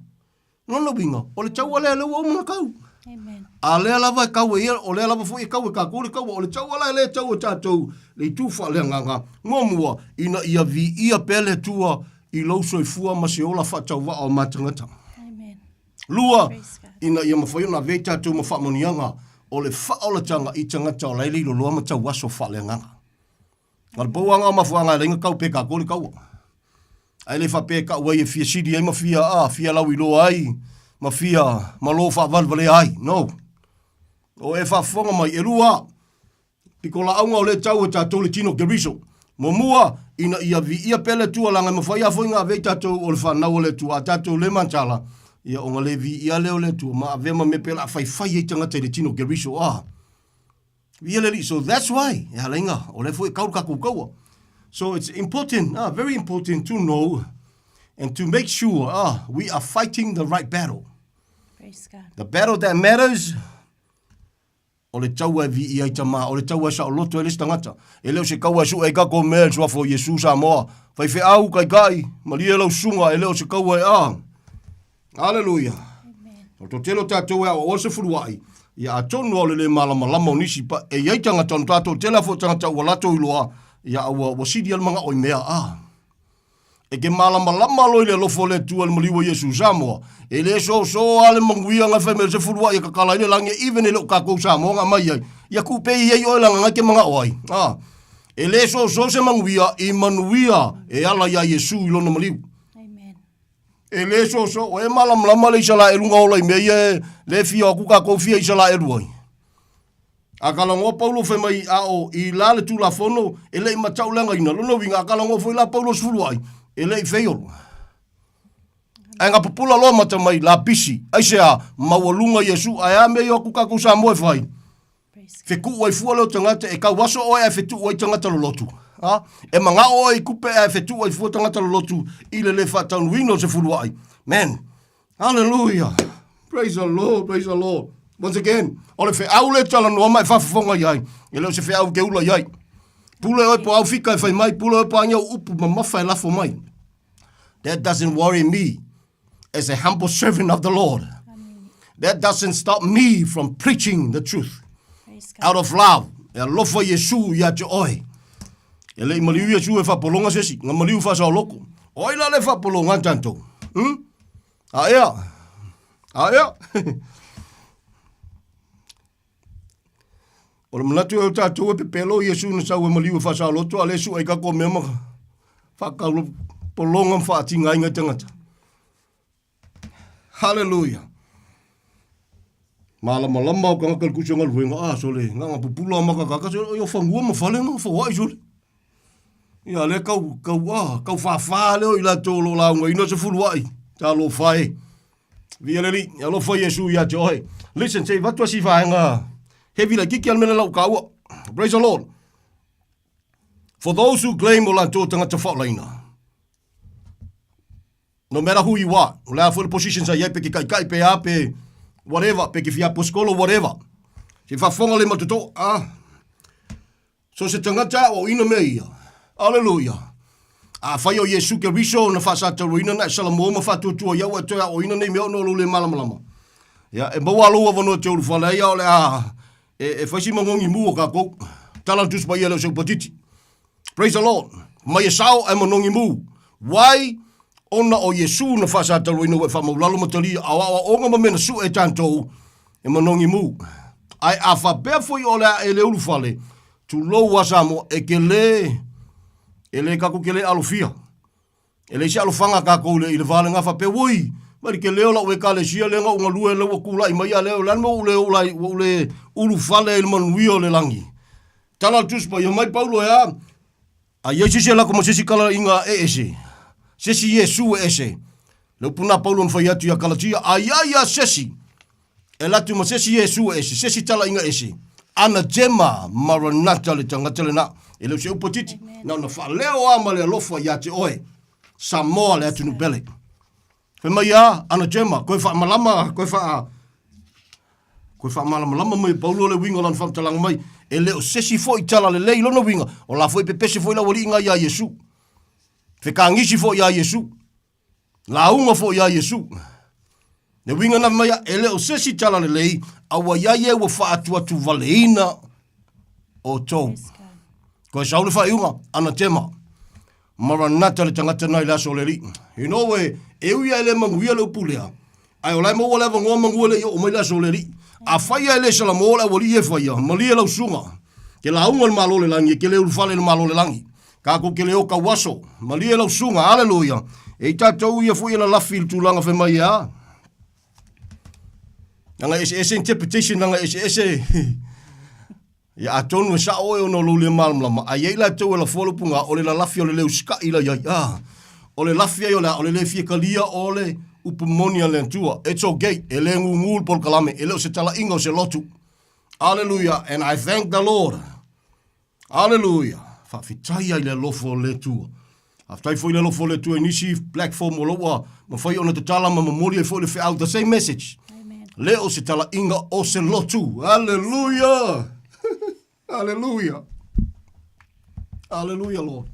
Speaker 8: Lona uiga, o le taua lea lea ua uma ona kau.
Speaker 5: Amen.
Speaker 8: A lea lava e kau e ia, o lea lava foi e kau e kākou le kaua. O le taua la e lē tau e tātou le itu faaleagaga, muamua, ina ia viia pea le Atua i lou soifua ma se ola faatauvaa o ma tagata.
Speaker 5: Amen.
Speaker 8: Lua,
Speaker 5: Praise God.
Speaker 8: ina ia mafai ona avea i tātou ma faamanuiaga o le faaolataga i tagata o la e leiloloa ma tauaso faaleagaga. Na le pau anga o mafuaaga e laina kau pe kākou le kaua. Ae le faapea e kau ai e fia sili ai ma fia, a, fia lauiloa ai, ma fia malo faavalevalea ai. No. O e faafofoga mai, e lua piko laauga o lea tau e tatou le tino Keriso. Muamua, ina ia viia pea le Atua leaga e mafai lava foi ona ave ai tatou o le fanau a le Atua, a tatou le mataala, ia ona le viia lea o le Atua ma avea ma mea pea o le a faifai ai tagata i le tino Keriso. A. Ia le alii, so that's why, e ala inga, o lea foi e kau le kakou kaua. So it's important, very important to know and to make sure we are fighting the right battle.
Speaker 5: Praise God.
Speaker 8: The battle that matters, o le taua e viia ai tamā, o le taua e saoloto ai le isi tagata. E le o se kaua e sue ai kakou mea i le suafa o Iesu Samoa. Faifeau, kaikai, malie lau susuga, e le o se kaua e a. Aleluia. O to tele o tatou e aoaoa se fuluai, ia atonu o le le malamalama o nisi, pa, e iai tagata ona tatou tele a foi tagata ua latou iloa, ia ua, ua sili a le manao i mea, a. E ke malamalama loa i le alofa o le Atua i le maliu o Iesu Samoa, e le soso a le manuia ngai fai mai se fuluai e kakala ai le lagi, even e le o kakou Samoa nga mai ai, ia ku pe i ai oe langa ngai ke manao ai, a. E le soso se manuia i manuia e ala ia Iesu i lona maliu.
Speaker 5: Amen.
Speaker 8: E le soso, o e malamalama le Isalaelu nga ola i mea ia e le fia o aku kakou fia Isalaelu ai. A ka lagoa Paulo fai mai a o i la le Tulafono e le i matau leagaina, lona uiga a ka lagoa foi la Paulo sefulu ai, e le i feiolo. Ae na pupula loa mata mai lapisi. Aisea? Maualuga Iesu, ae a mea i o atu kākou Samoa e fai? Fetuu ai fua lea o tagata, e kau aso oe ae fetuu ai tagata lolotu. Ha? E manao oe i kupe ae fetuu ai fua tagata lolotu i le le faataunuina o se fuluai. Man, hallelujah. Praise the Lord, praise the Lord. Once again, o le feau le talanoa ma e faafofoga i ai, e le o se feau ke ula i ai. Pule oe po au fika e fai mai, pule oe po angia upu mamafa e lafo mai. That doesn't worry me as a humble servant of the Lord. Amen. That doesn't stop me from preaching the truth. Out of love. E alofa Iesu ia te oe. E lei maliu Iesu e whapolonga sesi. Nga maliu whasa o loko. Oi la le whapolonga tanto. Hmm? A ea. A ea. O le manatu e o tātou e pepelo Iesu na sau e maliu e whasaoloto a le su ai kako mea ma whakaulo polonga ma whaatinga inga tangata. Hallelujah. Malamalama o kangaka le kusi o galuega, a sole, nganga pupula maka kaka, sole, o fangua ma fale ma fawai sole. Ia le kau, kau, a, kau whawha leo i la tō lo launga, ina se fuluai, tā lo whae. Via le li, alofa Iesu ia te oe. Listen, se i vatu asi vaenga heavy like kiki al mele lau kaua. Praise the Lord. For those who claim o la tō tangata whaolaina, no matter who you are, o le a foi le position sa iai pe ke kaikai pe a pe whatever, pe ke fia aposkolo whatever. Se whafonga le matoto, ah. So se tagata o ina mea ia. Aleluia. A whai o Iesu ke riso na whaasatauroina na e salamoa ma whaatuatua iau e toe a o ina nei mea ono o lou le malamalama. Ia, e maua alou awanoa te ulu whale ia o le a e, e whaisi mangongi mu o kākou. Tala tus pa ia leo seu patiti. Praise the Lord. Mai e sao e manongi mu. Why? Ona o Iesu na whaasatauroina ua e whamaulalo matalia a o onga ma mena su e tātou e manogi mu. Ae a faapea foi o le a e le ulufale, tulou a Samoa, e ke lē, e lē kakou ke lē alofia. E leai se alofaga a kakou i le va lena faapea, Oi, mai le ke lē o la'u ekalesia lea na ou galue lea ua kula'i mai a lea, o le a le mea ua ou le oo lai, ua ou le ulufale ai i le manuia o le lagi. Tala le Tusi Paia mai Paulo e a? A i ai se isi e lako ma se isi kalaiga e ese, se isi Iesu e ese. Le upu na Paulo na fai atu ia Kalatia, a i ai a se isi e latu ma se isi Iesu e ese, se isi talaiga ese, anatema maranata le tagata lena. E le o se upu titi, na ona faaleo a ma le alofa ia te oe, Samoa le atunuu pele. Fai mai a, anatema, koe faamalama, koe faa, koe faamalamalama mai e Paulo le uiga o lana faamatalaga mai, e le o se isi foi tala lelei lona uiga, o la foi pepese foi le aualiiga iā Iesu. Fekagisi foi iā Iesu. Lauga foi iā Iesu. Le uiga na mai e le o se isi tala lelei, a ua iai e ua faatuatuvaleina outou. Koe sau le faaiuga, anatema. Maranatha le tagata na i le aso o le Alii. You know, e, e ui a e le manuia le upu lea, ae o la e maua le avanoa manua le i oo mai le aso o le Alii. A fai a e le salamo le aualii e faia, malie lau susuga. Ke lauga le Malo o le lagi, e ke le ulufale le Malo o le lagi. Kākou ke le o kau aso, malie lau susuga, aleluia. E i tatou ia foi e lalafi i le tulaga fai mai e a. Langa eseese interpretation, langa eseese Ia, atonu e sa'o oe ona o lou le malamalama, a i ai latou e lafoa le upuga, o le lalafi o le le usika'i la i ai, a, o le lafi ai o le a, o le le fia kalia o le upu moni a le Atua. It's okay, e le gūgū le polokalame, e le o se tala'iga o se lotu. Aleluia, and I thank the Lord. Aleluia. Faafetai ai le alofa o le Atua. Faafetai foi le alofa o le Atua i nisi platform o lo ua mafai ona tatala ma momoli ai foi le feau, the same message. Amen. Le o se talaiga o se lotu. Hallelujah. Hallelujah. Hallelujah, Lord.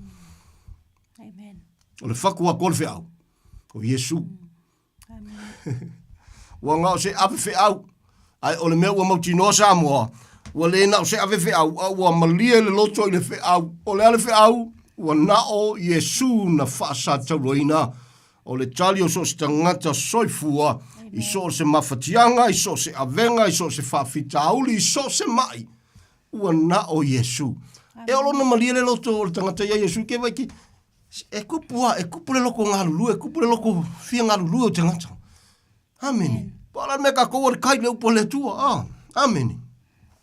Speaker 5: Amen.
Speaker 8: O le faku a ko le feau. O Iesu. Ua na o se ave feau, ae o le mea ua mautinoa Samoa, ua le na o se ave feau, a ua malie le loto i le feau. O le a le feau? Ua na o Iesu na faasatauaina. O le tali o so o se tagata soifua, i so o se mafatiaga, i so o se avega, i so o se faafitauli, i so o se mai, ua na o Iesu. E o lona malie le loto o le tagata ia Iesu, ke vai ki, E kupu a, e kupu le loko galulue, e kupu le loko fia galulue o tagata. Amene. Po ala mea kākou o le kai le upu a le Atua. Ah, amene.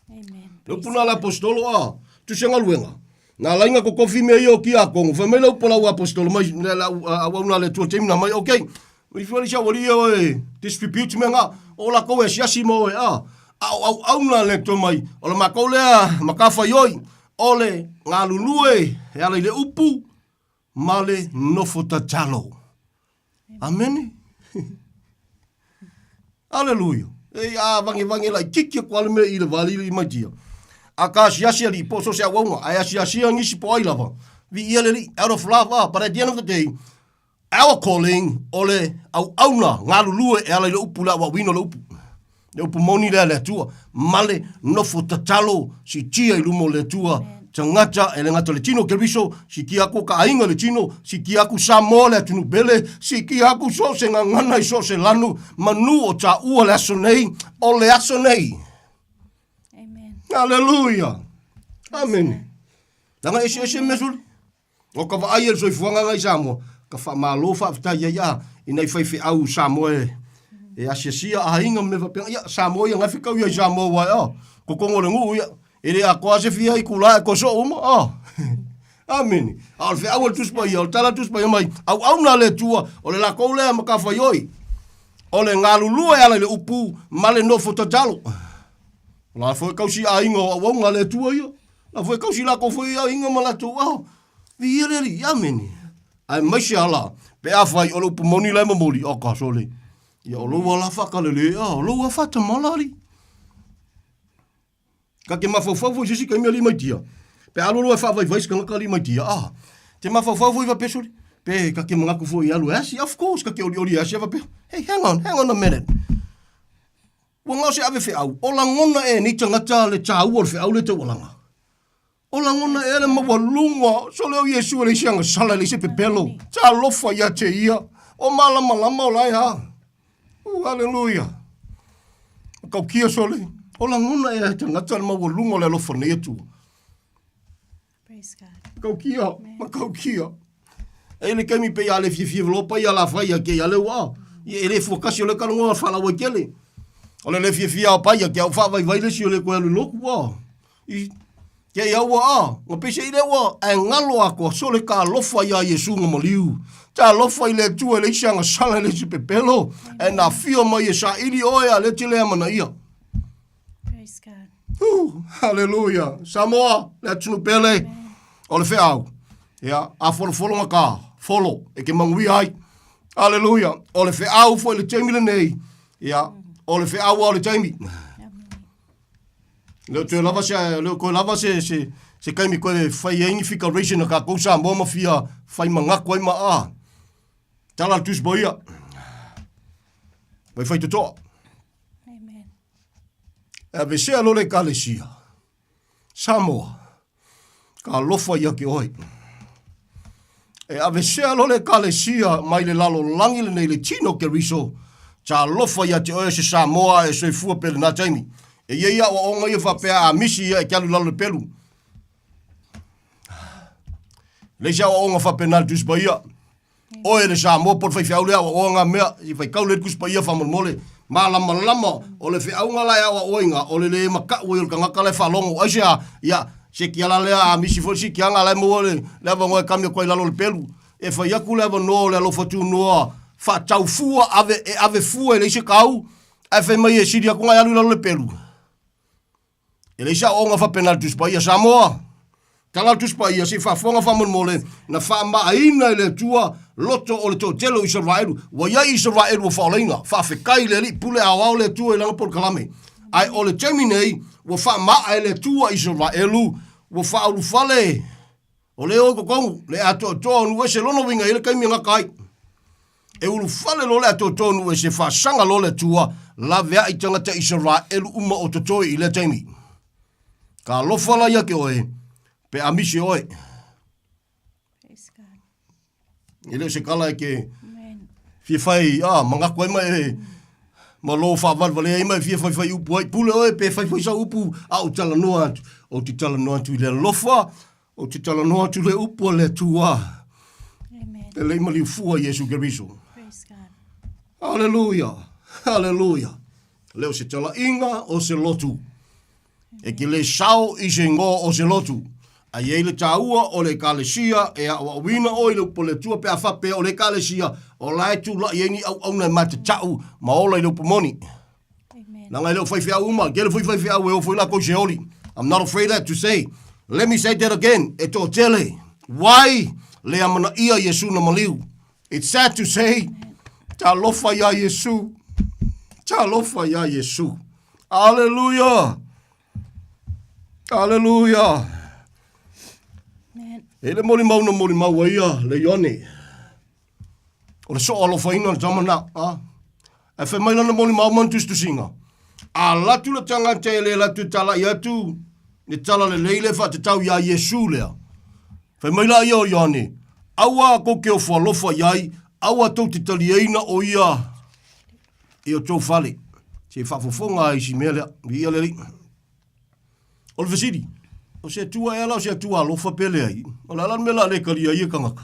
Speaker 5: Amen.
Speaker 8: Le upu na le apostolo, ah, tusi galuega. Na lainga ko kofi mea ia o kia kongo. Fai mai le upu lau apostolo mai, le au au na le Atua taimi na mai, okay. Ma ifua le isi aualii ia e distribute mea na, o lakou e asiasi ma oe, a. A o auauna le tomai, o le matou lea matafaioi, o le galulue e ala i le upu ma le nofo tatalo. Amene. Aleluia. E a vangevange laitiiti atu lava le mea i le vali i Maitia. A ka asiasi alii po o so o se auauna, ae asiasia nisi po o ai lava, viia le Alii, out of love, ah, but at the end of the day, our calling, o le auauna galulue e ala i le upu le aoaoina o le upu. Le upu moni lea a le Atua, ma le nofo tatalo siitia i luma o le Atua, tagata e le gata o le tino o Keriso, siitia aku o ka aiga i le tino, siitia aku Samoa le atunuu pele, siitia aku so o se gagana i so o se lanu, manu o taua le aso nei, o le aso nei.
Speaker 5: Amen.
Speaker 8: Aleluia. Amene. Leaga eseese mea suli. O ka vaai e le soifuaga lena i Samoa, ka faamalo faafetai ai a i nai faifeau Samoa e, e asiasia aiga ma mea faapena. Ia, Samoa ia gafe kau ia i Samoa aua e, oh, kokogo o le nuu ia, e le atoa se fia itula e toe soo uma, oh. Amene. A o le feau a le Tusi Paia, o le tala a le Tusi Paia mai, auauna a le Atua, o le latou lea matafaioi, o le galulue e ala i le upu ma le nofo tatalo. O la foi kausi aiga o auauna a le Atua ia. La foi kausi latou foi aiga ma latou ao. Viia le Alii. Amene. Aemaise ala, pe afai o le upu moni la e momoli, o ka sole. Ia o lou ala faakalele, a o lou afatamala alii. Ka te mafaufau foi se isi taimi alii maitia. Pe a alu alu e faavaivai se tagata alii maitia, a te mafaufau foi faapea sole. Pe ka te manatu foi e alu e asi, of course ka te olioli e asi a faapea, hey hang on, hang on a minute. Ua gao se ave feau, o lagona ea e nei tagata le taua o le feau lea e taualaga? O lagona ea le maualuga, sole o Iesu e leai se agasala, e leai se pepelo, talofa ia te ia, o malamalama o la e a. Aleluia. Matautia sole, o lagona ea e tagata le maualuga o le alofa nei Atua.
Speaker 5: Praise God.
Speaker 8: Makaukia, makaukia. E le taimi pe ia le fiafia velo pa ia la fai ia ke ia le ua. Ia e le fua kasi o le kalongo a whalawa i kele. O le le fiafia o paia ke au whaavai vai le si o le koe alu loku ua. I ke ia ua a, nga pese i le ua, ae ngalo a koa sole ka alofa ia Iesu nga maliu. Ta alofa i le Atua e leai se agasala e leai se pepelo, ae na afio mai e saili oe a le te le amanaia.
Speaker 5: Praise God.
Speaker 8: Uh, hallelujah. Samoa, le atunuu pele o le feau. Ia, a folofolo nga ka, folo, e ke manuia ai. Hallelujah. O le feau foi le taimi lenei. Ia, o le feau o le taimi. Le toe lava se, le toe lava se, se, se kaimi koe fai ai ni fikaration a kākou Samoa ma fia fai mangaku ai ma a. Tala le Tusi Paia. Vai fai totoa.
Speaker 5: Amen.
Speaker 8: E avesea loa le Ekalesia, Samoa, ka alofa ia ke oe. E avesea loa le Ekalesia mai le lalolagi lenei le tino o Keriso, talofa ia te oe se Samoa e soifua pea i lena taimi. E i ai aoaoga ia faapea a misi ia e te alu i lalo le pelu. Leai se aoaoga faapena i le Tusi Paia. Oe le Samoa po o le faifeau lea aoaoa ngā mea, i faitau lea i le Tusi Paia faamolemole. Malamalama, o le feauga la e aoaoa o le lē makaʻu ai o le tagata la e faalogo. Aisea? Ia, se kiala lea a misi foi le sikiaga la e maua le, le avanoa e kami atu ai i lalo o le pelu. E fai atu le avanoa o le alofa tunoa faatau fua, ave, e ave fua e leai se kau, ae fai mai e sili atu ona e alu i lalo o le pelu. E leai se aoaoga faapena i le Tusi Paia Samoa. Tala le Tusi Paia, se i faafofoga faamolemole, na faamaaina e le Atua loto o le toatele o Isaraelu. Ua i ai Isaraelu ua faaolaina, faafetai i le Alii, pule aoao le Atua i lana polokalame. Ae o le taimi nei, ua faamaa e le Atua Isaraelu, ua faaulufale O lea o i totonu, le atoatoa o nuu ese lona uiga e i ai le taimi e gata ai. E ulufale loa le atoatoa o nuu ese, faasaga loa le Atua, laveai tagata Isaraelu uma o totoe i lea taimi. Ka alofa la ia te oe, pe a misi oe.
Speaker 5: Praise God.
Speaker 8: E le o se kala e ke fia fai, ah, manatu ai ma e, ma lō whaavalevale ai ma e fia fai fai upu ai. Pule oe pe fai fai sau upu, a o talanoa atu. Ou te talanoa atu i le alofa, ou te talanoa atu i le upu a le Atua.
Speaker 5: Amen.
Speaker 8: E lei maliu fua Iesu Keriso.
Speaker 5: Praise God.
Speaker 8: Hallelujah. Hallelujah. Le o se talaiga o se lotu. E ke le sao i se ingoa o se lotu. Ae i ai le taua o le Ekalesia e aoaoina oe i le upu a le Atua pe a faapea o le Ekalesia o la e tulai ai ni auauna e matatau ma ola i le upu moni. Leaga e le o faifeau uma, e tele foi faifeau e o foi latou i Seoli. I'm not afraid that to say. Let me say that again, e toatele. Why? Le amanaia Iesu na maliu. It's sad to say, talofa iā Iesu. Talofa iā Iesu. Hallelujah. Hallelujah. E le molimau na molimau ai ia le Ioane. O le soo alofaina o le tama na. A? Ae fai mai lana molimau ma tusitusiga. A latu le tagata e le latu e talai atu le tala lelei le faatatau iā Iesu lea. Fai mai la ia o Ioane, aua kou te ofo alofa i ai, aua tou te taliaina o ia i o tou fale. Se i faafofoga ai si mea lea. Viia le Alii. O le fesili, o se Atua ea la o se Atua alofa pe leai? O le a la le mea o le a le talia ai e tagata?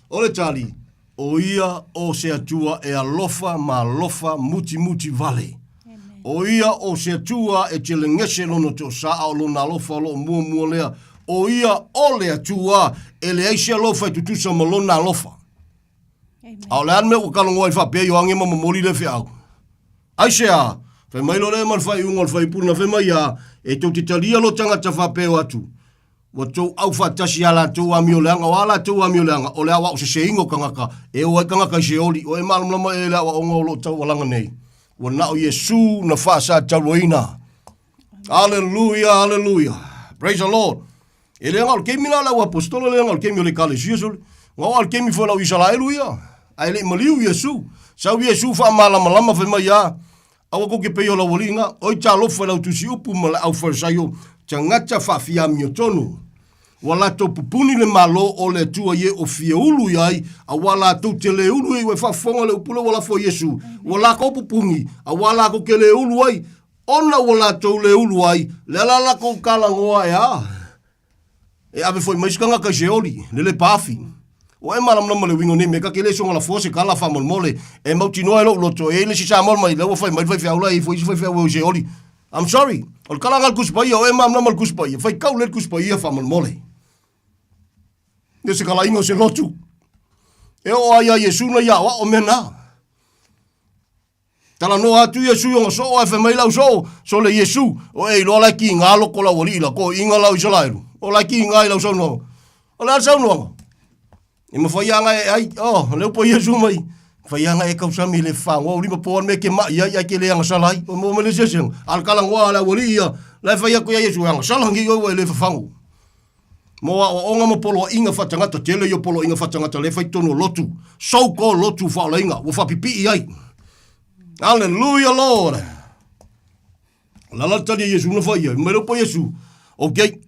Speaker 8: O le tali, o ia o se Atua e alofa ma alofa mutimuti vale. O ia o se Atua e telegese lona toasaa a o lona alofa o lo o muamua lea. O ia o le Atua e leai se alofa e tutusa ma lona alofa. A o le a le mea ua talanoa ai faapea Ioane ma momoli lea feau? Aisea? Fai mai loa lea ma le faaiuga o le faipule na fai mai a, e tou te talia lo tagata faapea o atu, ua tou au faatasi iā latou amioleaga, o a latou amioleaga, o le aoao seseina o tagata, e o ai tagata i Seoli, o e malamalama ea i le aoaoga o lo o taualaga nei. Ua na o Iesu na faasatauaina. Aleluia, aleluia. Praise the Lord. E le na o le taimi la o le au aposetolo, e le na o le taimi o le ekalesia sole. Na o a le taimi foi o le au Isaraelu ia. Ae le i maliu Iesu. Sau Iesu faamalamalama fai mai a, aua kou te pei o lau alii na, oi talofa i lau tusi upu ma le au Farisaio, tagata faafiamiotonu. Ua latou pupuni le Malo o le Atua ie o fia ulu i ai, auā latou te le ulu ai, ua e faafofoga le upu lea ua lafo e Iesu, ua lakou pupuni, auā lakou ke le ulu ai, Ona ua latou le ulu ai, lea la lakou kalagoa e a? E ave foi mai se tagata i Seoli, le lepa afi. Ua e malamalama le uiga o nei mea, ta te le soga lafoa se tala faamolemole. E mautinoa e lou loto, e i ai le isi Samoa mai, lea ua fai mai le faifeau la e i ai foi isi faifeau e o i Seoli. I'm sorry, o le kalaga a le Tusi Paia, o e malamalama i le Tusi Paia, faitau lelei le Tusi Paia faamolemole. E se kalaiga o se lotu. E oo ai ia Iesu na ia aoao mea na. Talanoa atu Iesu i ona soo ae fai mai lau soo, Sole Iesu, o e iloa la e kiga loko lau alii la toeaiga lau Isaraelu. O la e kiga i lau saunoaga. O le a le saunoaga? E mafai lava ona e ai, oh, lea ua Iesu mai, mafai lava ona e tausami i le fagoa o lima po o le mea e te mai ai ae te le agasala ai. O maua mai le eseesega. A o le talanoa a le aualii ia, la e fai atu ia Iesu e agasala nei oe ua e le fafago. Mo aoaoga ma poloaiga faatagata, tele ia o poloaiga faatagata lea e fai totonu o lotu, so called lotu faaolaina, ua faapipii ai. Hallelujah Lord! O le ala le tali a Iesu na fai ai, mai lea upu a Iesu, okay,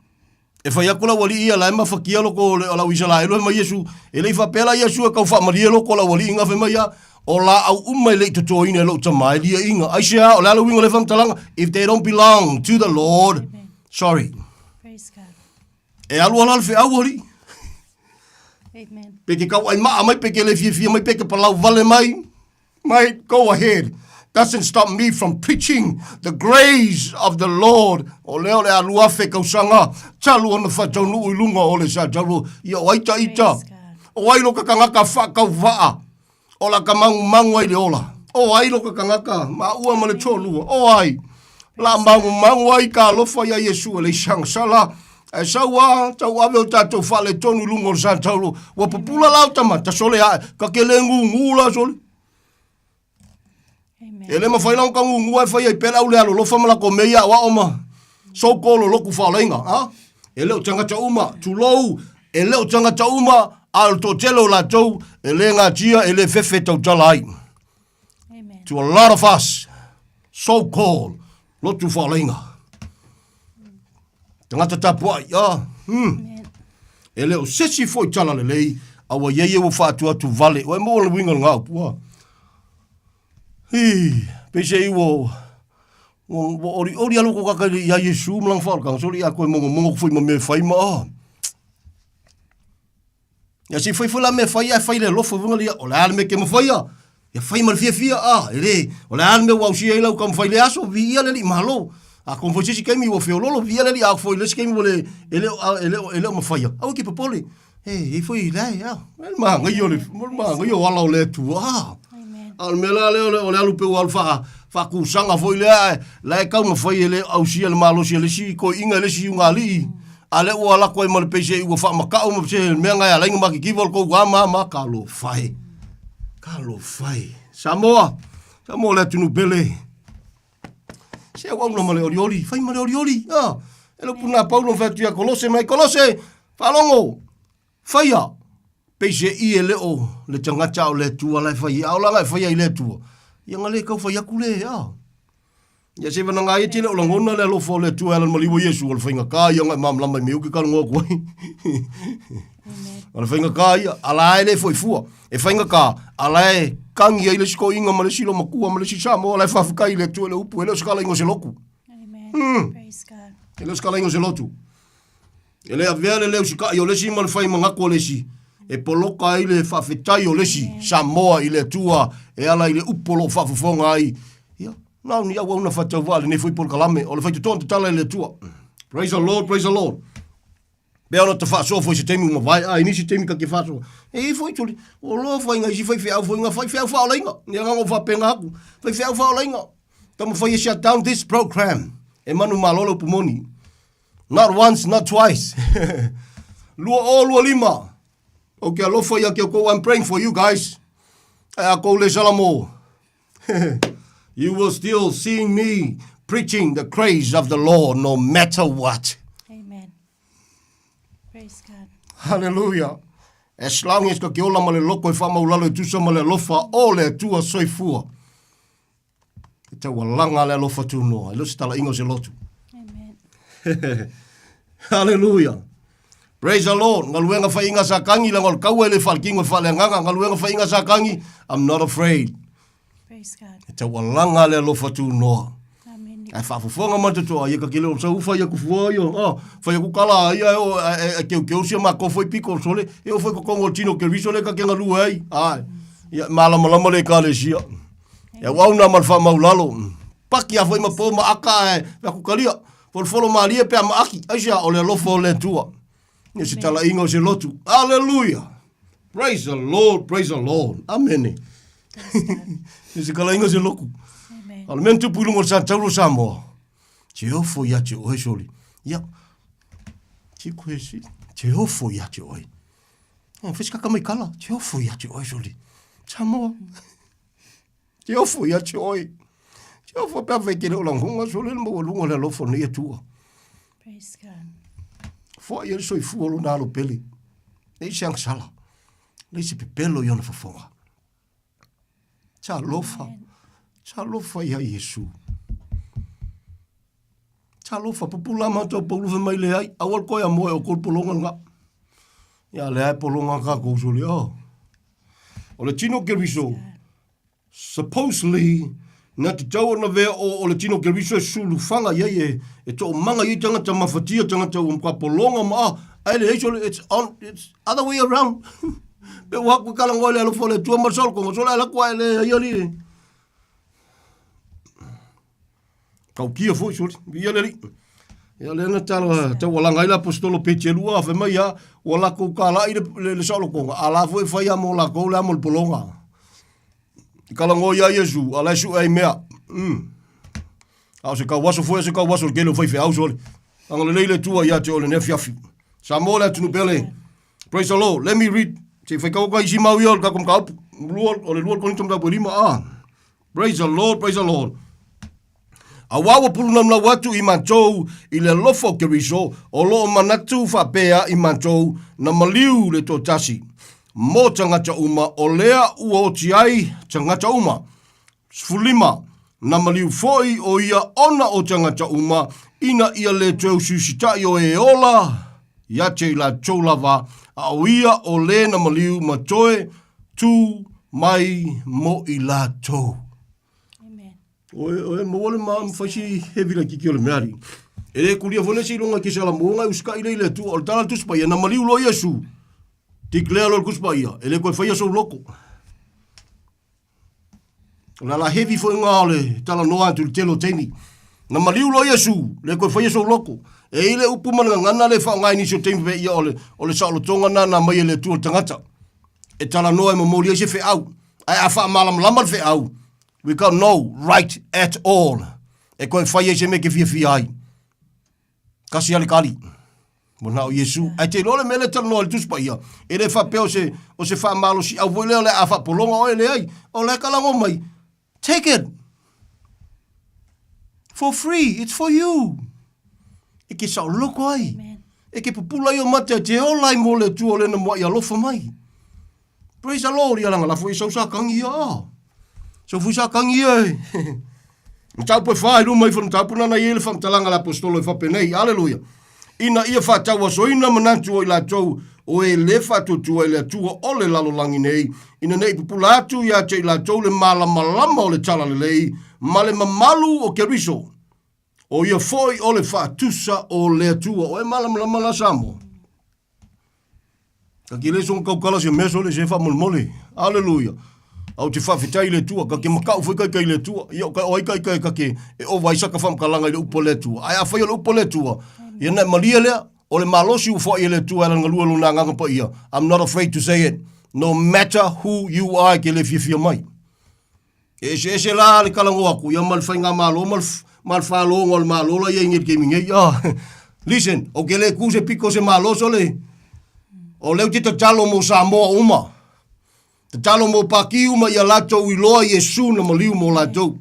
Speaker 8: e fai atu lau alii ia la e mafatia loko o lau Isaraelu, fai mai Iesu, e le i faapea la Iesu e tau faamalie loko o lau alii na, fai mai ia, o laau uma e le i totoina e lou tama e liaina. Aisea, o le a le uiga o lea faamatalaga? If they don't belong to the Lord, Amen. Sorry.
Speaker 5: Praise God.
Speaker 8: E alu ala le feau alii.
Speaker 5: Amen.
Speaker 8: Pe ke kau ai maa mai, pe ke le fiafia mai, pe ke palau vale mai. Mai, go ahead. Doesn't stop me from preaching the grace of the Lord. O lea o le a luafe kausaga, talu ona faataunuu i luga o le sa talu. Ia o ai ta ita.
Speaker 5: Praise God.
Speaker 8: O ai lo ka tagata faakauvaa. O la ka magumagu ai le ola. O ai lo ka tagata maua ma le toalua. O ai. La magumagu ai ka alofa ia Iesu e le isagasala. Ae sau a, tau ave o tatou faaletonu i luga o le sa taulu. Ua pupula la o tamata, sole ae, ka ke le gugu la sole. E le mafai la ona tagugu ae fai ai pea le au le alolofa ma latou mea ia aoao ma so called lotu faolaina, a? E le o tagata uma, tulou, e le o tagata uma, a o le toatele o latou e le gatia, e le fefe e tautala ai.
Speaker 5: Amen.
Speaker 8: To a lot of us, so called lotu faolaina. Tagata tapuai, a?
Speaker 5: Amen.
Speaker 8: E le o sesi foi tala lelei, a ua iai e ua faatuatu vale. Ua e maua le uiga o le gaupu, a? Hi, peiseai ua, ua, ua olioli lava lou kaka ia Iesu ma lana faaolataga, sole ia toe mogomogo atu foi ma mea e fai ma, ah. Ia se i fai foi la mea e fai ae fai le alofa foi ia, o le a le mea e te mafaia? Ia fai ma le fiafia, ah, e le, o le a le mea ua ausia ai lau taumafai i lea aso, viia le Alii, malo. A komu foi se isi taimi ua feololo, viia le Alii, a foi le isi taimi ua le, e le o, e le o, e le o mafaia, aua e te popole. E i ai foi la e, a, le manaia o le, le manaia o ala o le Atua. A, a o le mea la lea o le, o le alu pei ua alu faa, faakusaga foi lea, ae la e taumafai e le ausia le malosi a le isi toeaiina e le isi ulugalii. A lea ua alu atu ai ma le pei ua faamatau ma se mea na e ala ai ona matitiva o le tou ama ma talofa e. Talofa e. Samoa, Samoa le atunuu pele. Se auauna ma le olioli, fai ma le olioli. Ah, e le upu na Paulo na fai atu ia Kolose mai Kolose, faalogo, faia. Peiseai e le o le tagata a o le Atua la e fai ai. A o la na e faia i le Atua, ia na le tau fai atu le, ah. Ia se vanaga ai e tele o lagona le alofa o le Atua e ala i le maliu o Iesu, o le faigata ia ona e malamalama i mea ou te talanoa atu ai. O le faigata ia, a la e le foi fua. E faigata, a la e kagi ai le isi toeaina ma le isi lomatua ma le isi Samoa la e faafetai i le Atua i le upu, e le o se talaiga o se lotu.
Speaker 5: Amen. Praise God.
Speaker 8: E le o se talaiga o se lotu. E le avea le le usitai o le isi ma le fai manatu o le isi, e poloka ai le faafetai o le isi Samoa i le Atua e ala i le upu o lo o faafofoga ai. Ia, na o ni auauna faatauvaa i lenei foi polokalame, o le faitotoa na tatala e le Atua. Praise the Lord, praise the Lord. Pea ona ta faasoa foi i se taimi ua mavae, a i nisi taimi ta te faasoa. E i foi tuli, o loa fai isi faifeau foi nga faifeau faaolaina. Ni agaga o faapena atu, faifeau faaolaina. Taumafai e shut down this program. E manumalo le upu moni. Not once, not twice. 2025. Ou te alofa ia te outou. I'm praying for you guys. Ae a kou le salamo. You will still seeing me preaching the grace of the Lord no matter what.
Speaker 5: Amen. Praise God.
Speaker 8: Hallelujah. As long as ka ke ola ma le loko e whamaulalo e tusa ma le alofa o le Atua soifua. E taualaga le alofa tunoa, e le o se talaiga o se lotu.
Speaker 5: Amen.
Speaker 8: Hallelujah. Praise the Lord. Galuega faiga sa kangi leaga o le kaua e le faalekigo e faaleagaga. Galuega faiga sa kangi, I'm not afraid.
Speaker 5: Praise God.
Speaker 8: E taualaga le alofa tunoa.
Speaker 5: Amen.
Speaker 8: Ae faafofoga ma le totoa, ia ka kele o sau fai aku fua ia, ah, fai aku kala ia e o e keukeu sia ma kofo i piko sole, e o foi kokongo tino ke riso le ka kenga lua ai. Ai. Ia malamalama le ekalesia. E auauna ma le faamaulalo. Paki a foi ma po ma aka ae aku kalia. Folofolo malie pe a ma aki. Aisea, o le alofa o le Atua. Ia se talaiga o se lotu. Hallelujah. Praise the Lord, praise the Lord. Amene. Ia se talaiga o se lotu.
Speaker 5: Amen.
Speaker 8: A o le mea na tupu i luga o le Santauro Samoa. Te ofo ia te oe, soli. Ia. Te koe si. Te ofo ia te oe. Eh, fai se kaka mai kala. Te ofo ia te oe, soli. Samoa. Te ofo ia te oe. Te ofo pe a fai te leo langonga, soli le maualuga o le alofa o nei Atua.
Speaker 5: Praise God.
Speaker 8: Foai e le soifua o lona alo pele. Leai se agasala. Leai se pepelo i ona fofoga. Talofa. Talofa ia Iesu. Talofa, pupula matou paulu fai mai leai, aua le toe amoe o kou pologa lena. Ia lea e pologa tatou soli, oh. O le tino Keriso, supposedly, na tatau ona vea o, o le tino Keriso e sulufaga i ai e, e toomaga i ai tagata mafatia, tagata ua matua pologa ma a, ae leai soli, it's on, it's other way around. Pe ua haku e kalagoa i le alofa o le Atua ma le saolotoga, sole ae latu ae le ai alii e. Tautia foi soli, viia le Alii. Ia lea na tala taualaga ai le aposetolo Peteru a fai mai a ua latou talai le, le, le saolotoga, a la foi e fai a mo latou le amo le pologa. I kalagoa ia Iesu, a la e sue ai mea. A o se tauaso foi, o se tauaso i le tele o faifeau soli. Agalelei le Atua ia te oe i lenei afiafi. Samoa le atunuu pele. Praise the Lord. Let me read. Se i faitau atu ai isi mau ia o le tatou mataupu. Lua, o le 2 Korinito mataupu e 5 a. Praise the Lord, praise the Lord. Auā ua pulunaunaua atu i matou i le alofa o Keriso, o lo o manatu faapea i matou na maliu le toatasi mo tagata uma, o lea ua oti ai tagata uma. 15, Na maliu foi o ia ona o tagata uma, ina ia le toe usiusitaʻi o e ola ia te i latou lava, a o ia o le na maliu ma toe tu mai mo i latou.
Speaker 5: Amen.
Speaker 8: Oe, oe, maua le ma, fai si heavy laititi o le mea alii. E le kulia foi le isi iloga ke se ala moa ngai usikai le i le Atua. O le tala a le Tusi Paia, na maliu loa Iesu. Declare loa le Tusi Paia, e le toe faia sou loko. O le ala heavy foi ngā o le talanoa atu i le tele o taimi. Na maliu loa Iesu, le toe faia sou loto. E i ai le upu ma le gagana le faaaoga i nisi o taimi faapea ia o le, o le saolotoga lena na aumai e le Atua i le tagata e talanoa e momoli ai se feau. Ae a faamalamalama le feau, we got no right at all e toe fai ai se mea e te fiafia ai. Tasi lava le tali. Ua na o Iesu. Ae te iloa le mea lea e talanoa i le Tusi Paia, e le faapea o se, o se faamalosiau foi lea o le a faapologa oe, leai. O la e talanoa mai, take it for free, it's for you. E ke saoloko ai. Amen. E ke pupula i o mate te ola ai mo le Atua o lena moaʻi alofa mai. Praise the Lord, ia langa lafo i sau sa kangi ia. Oh. Sau fui sa kangi ia e. Mataupu e whā i luma ifo mataupu nana i le whamtalanga le apostolo i whapenei. Aleluia. Ina ia whātauasoina manatu o i latou o e le whaatuatua i le Atua o le lalolagi nei, ina nei pupula atu ia te i latou le malamalama o le talalelei ma le mamalu o Keriso. O ia foi o le whaatusa o le Atua. O e malamalama la Samoa. Ka ke le songa kaukala se mea sole se faamolemole. Aleluia. Au te faafetai i le Atua, ka ke makau foi kaikai i le Atua. Ia o ka o ai kaikai ka ke e ova ai saka faamakalaga i le upu a le Atua. Ae afai o le upu a le Atua, ia na e malie lea, o le malosi ua foai e le Atua e ala galue lona agaga paia. I'm not afraid to say it. No matter who you are e ke le fiafia mai. E eseese la le talanoa atu ia ma le faigamalo ma le ma le falogo a le Malo la i ai nei i le taimi nei. Ah, listen, ou te le ku se pito se Malo sole. O lea ou te tatalo mo Samoa uma. Tatalo mo Paki uma ia latou iloa Iesu na maliu mo latou.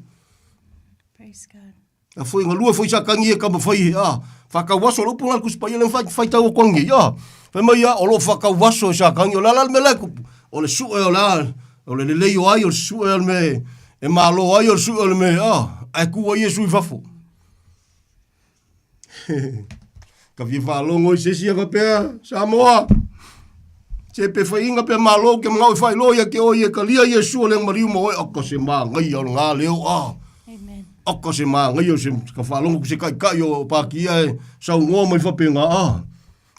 Speaker 5: Praise God.
Speaker 8: A foi galue foi sa kangi e kama fai a whakau aso lo upu ngā kusi pai ele whai whai tau o kwangi a fai mai a o lo whakau aso e sa kangi o la la me le kupu o le sue o la o le lelei o ai o le sue o le me e malo ai o le sue o le me a ai ku ai e sui fafo ka fia faalogo i se isi a faapea Samoa se pe faiga pe malo ke mangao e faailoa ia ke oe e kalia Iesu o le maliu ma oe aka se magaia o lena leo a
Speaker 5: Amen.
Speaker 8: Aka se magaia o se ka faalogo ku se kaikai o Pakia e saunoa mai faapena a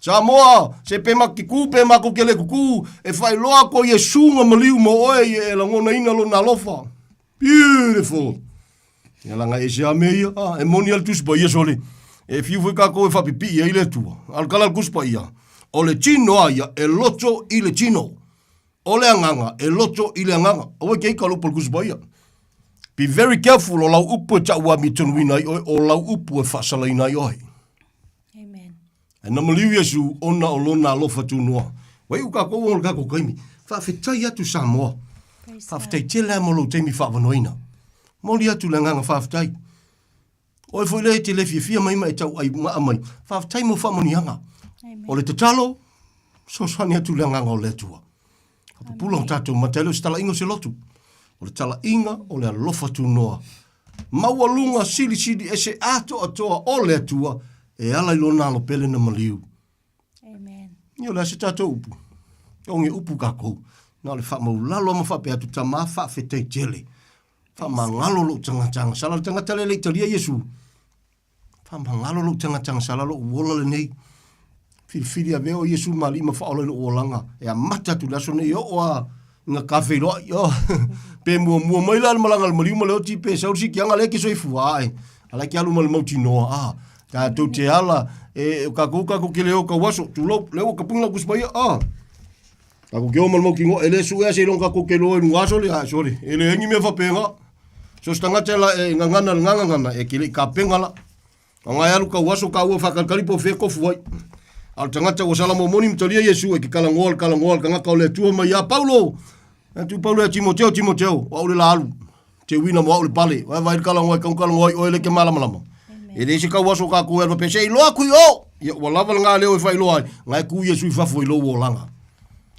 Speaker 8: Samoa se pe ma ke ku pe ma ko ke le kuku e faailoa ko Iesu nga maliu ma oe e lagonaina lona alofa. Beautiful. Ia laga ese a mea ia, a, e moni a le Tusi Paia sole. E fiu foi kākou e faapipii ai le Atua. A o le tala a le Tusi Paia, o le tino a ia e loto i le tino. O le agaga e loto i le agaga. Aua e te ika o le upu a le Tusi Paia. Be very careful o lau upu e taʻuamitonuina ai oe, o lau upu e faasalaina ai oe.
Speaker 5: Amen.
Speaker 8: Ae na maliu Iesu ona o lona alofa tunoa. Ua iu kākou o le kākou taimi. Faafetai atu Samoa. Faafetai tele lava mo lou taimi faavanoaina. Momoli atu le agaga faafetai. Oe foi lea e te le fiafia mai ma e tauai maa mai. Faafetai mo faamanuiaga. O le tatalo, fesoasoani atu le agaga o le Atua. Faapupula o tatou mata e le o se talaiga o se lotu. O le talaiga o le alofa tunoa. Maualuga silisili ese atoatoa o le Atua e ala i lona alo pele na maliu.
Speaker 5: Amen.
Speaker 8: Ia o le a se tatou upu? Oge upu kākou. Na o le faamaulalo ma faapea atu tama faafetai tele. Faamagalo lou tagata agasala le tagata lea e le i talia Iesu. Faamagalo lou tagata agasala lou ola lenei. Filifili avea o Iesu ma alii ma faaola i lou olaga. E amata atu i le aso nei e oo a i nga ka feiloai. Oh. Pe muamua mai la le malaga a le maliu ma le oti pe sau le sikiaga lea e ke soifua ae. Ala ke alu ma le mautinoa. Ah. Tatou te ala e o kakou kakou ke le o kau aso. Tulou, lea ua kapuni lau Tusi Paia. Ah. Kakou ke o ma le mautinoa. E le suea seiloga kakou ke loa i luga aso le. Ah, sorry. E leai ni mea faapena. So se tagata la e gagana le gagagana e ke le i kapega la. A ngai alu kau aso ka ua whakalikali po whea kofu ai. A o le tagata ua sala momoni ma talia Iesu e ke kalangoa le kalangoa le tagata o le Atua mai ia Paulo. E tu Paulo ia Timoteo, Timoteo, o au le la alu. Te uina mo au le pale. Oe vai le kalangoa e kau kalangoa i oe le ke malamalama. E le se kau aso ka ku e pe se iloa kui o. Ia ua lava le ngā leo e whailoa ai. Ngai ku Iesu i fafo i lou olaga.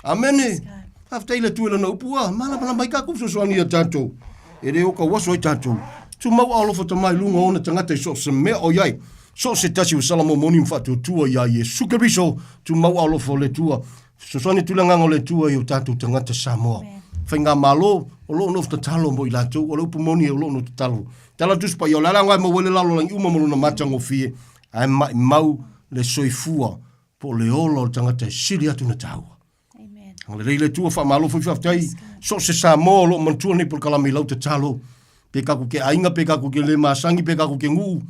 Speaker 8: Amene. Faafetai i le Atua i lana upu a malamalama ai kākou fesoasoani ia tatou. E le o ka uaso ai tatou. Tumau a alofa tama i luga o ona tagata i so o se mea o i ai. So o se tasi ua sala momoni ma faatuatua iā Iesu Keriso, tumau a alofa o le Atua. Fesoasoani atu le agaga o le Atua i o tatou tagata Samoa. Faigamalo, o lo o nofo tatalo mo i latou, o le upu moni o lo o nofo tatalo. Tala Tusi Paia, o le ala e maua ai le lalolagi uma ma lona matagofie, ae maimau le soifua po o le ola o le tagata e sili atu ona taua.
Speaker 5: Amen.
Speaker 8: Agalelei le Atua, faamalo foi faafetai. So o se Samoa o lo o manatua nei polokalame i lau tatalo, pe kakou ke aiga, pe kakou ke le masani, pe kakou ke nuu.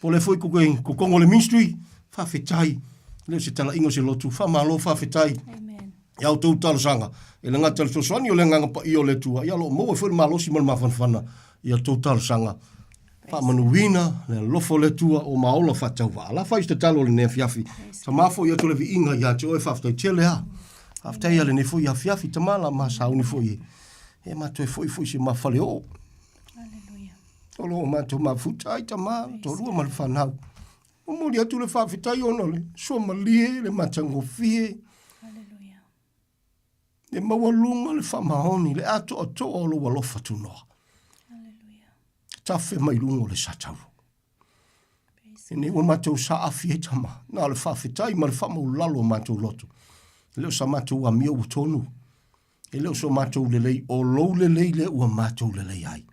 Speaker 8: Po le foi kokongo le ministry, faafetai. Le o se talaiga o se lotu, faamalo faafetai.
Speaker 5: Amen.
Speaker 8: I a outou talosaga, e le gata i le fesoasoani o le agaga paia o le Atua, ia o lo o maua ai foi le malosi ma le mafanafana i a outou talosaga. Faamanuina le alofa o le Atua o maola faatauvaa. La fai se tatalo o lenei afiafi. Tama foi atu le viiga ia te oe faafetai tele a. Faafetai a lenei foi afiafi tama la ma sauni foi e. E ma toe foi foi se ma fale oo.
Speaker 5: Hallelujah.
Speaker 8: O lo o matou mafuta ai tama, toalua ma le fanau. Momoli atu le faafetai ona o le suamalie, le matagofie.
Speaker 5: Hallelujah.
Speaker 8: Le maualuga, le faamaoni, le atoatoa o lou alofa tunoa.
Speaker 5: Hallelujah.
Speaker 8: Tafe mai luga o le satauro. Lenei ua matou saafi ai tama, na o le faafetai ma le faamaulalo o matou loto. E le o sa matou amio ua tonu. E le o so matou lelei, o lou lelei lea ua matou lelei ai.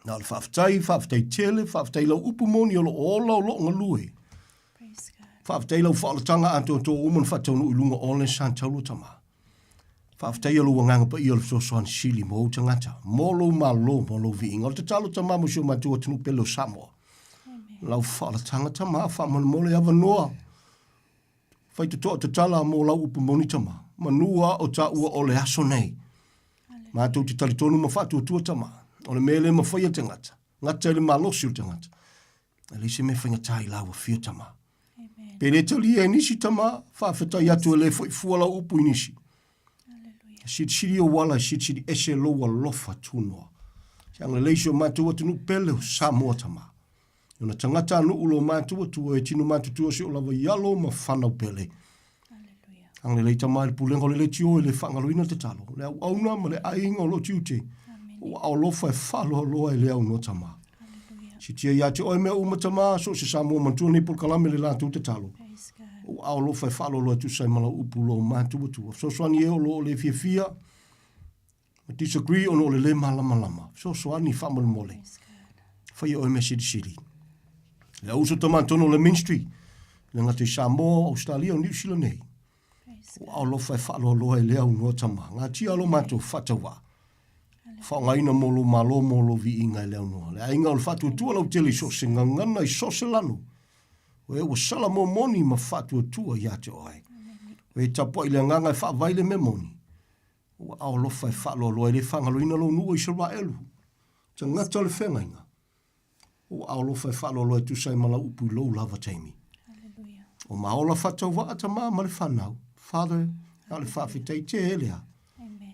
Speaker 8: Na o le faafetai, faafetai tele, faafetai lau upu moni o lo o ola o lo o galue. Faafetai lau faaolataga atoatoa uma na faataunuu i luga o le Santaulu tama. Faafetai lou agaga paia o le fesoasoani sili mo ou tagata, mo lou malo, mo lou viiga. O le tatalo tama mo si o matou atunuu pele o Samoa. Lau faaolataga tama, faamolemole avanoa. Faitotoa tatala mo lau upu moni tama, manu a o taua o le aso nei. Matou te talitonu ma faatuatua tama, o le mea le mafai e le tagata, gata i le malosi o le tagata. E leai se mea faigata i lau afio tama. Pe le talia e nisi tama, faafetai atu e le foi fua lau upu i nisi. E silisili ou ala, e silisili ese lou alofa tunoa. Se agalelei si o matou atunuu pele o Samoa tama. Ona tagata a nuu lo matou atua e tino matutua si o lava i alo ma fanau pele. Agalelei tama i le pulega o le leitio e le faagaloina le tatalo. Le auauna ma le aiga o lo tiute. Ua alofa e faaloaloa e le aunoa tama. Sitia ia te oe mea uma tama, so o se Samoa manatua nei polokalame le latou tatalo. Ua alofa e faaloaloa e tusa ai ma lau upu lo matou atua. Fesoasoani e o lo o le fiafia ma disagree ona o le le malamalama. Fesoasoani faamolemole. Faia oe mea silisili. Le au uso tama tonu o le ministry, le gata i Samoa, Australia, o Niu Sila nei. Ua alofa e faaloaloa e le aunoa tama. Gatia lo matou faatauvaa. Faaaogaina mo lou malo mo lou viiga e le aunoa. Le aiga o le faatuatua lautele i so o se gagana i so o se lanu. O e ua sala momoni ma faatuatua ia te oe. O e tapuai le agaga e faavae le mea moni. Ua alofa e faaloaloa e le faagaloina lou nuu o Isaraelu. Tagata o le feagaiga. Ua alofa e faaloaloa e tusa ai ma lau upu i lou lava taimi. O maola faatauvaa tama ma le fanau. Father, na o le faafetai tele a.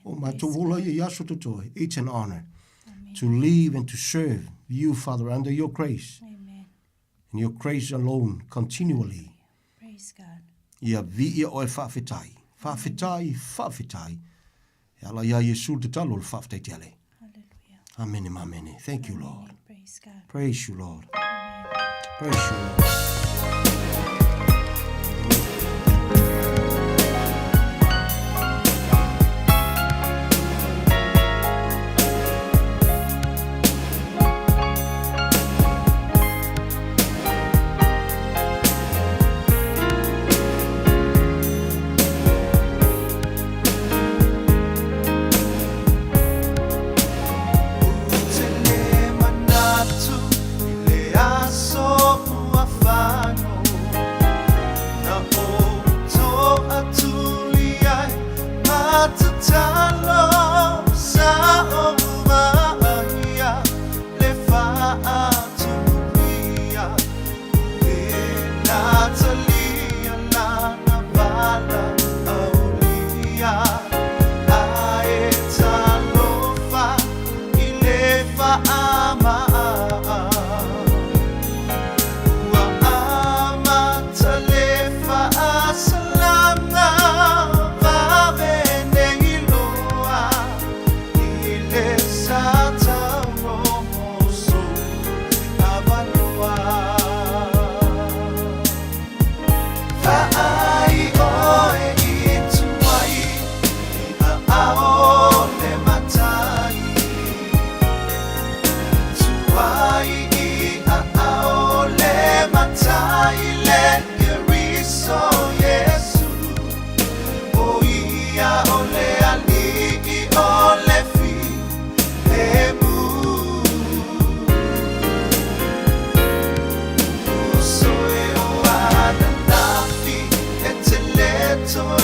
Speaker 8: O matou ola ia i aso totoe. It's an honor Amen. to live and to serve you, Father, under your grace.
Speaker 5: Amen.
Speaker 8: And your grace alone, continually.
Speaker 5: Praise God.
Speaker 8: Ia viia oe faafetai. Faafetai, faafetai. E ala iā Iesu le tatalo o le faafetai tele.
Speaker 5: Hallelujah.
Speaker 8: Amene ma amene. Thank you, Lord.
Speaker 5: Praise God.
Speaker 8: Praise you, Lord. Praise you, Lord.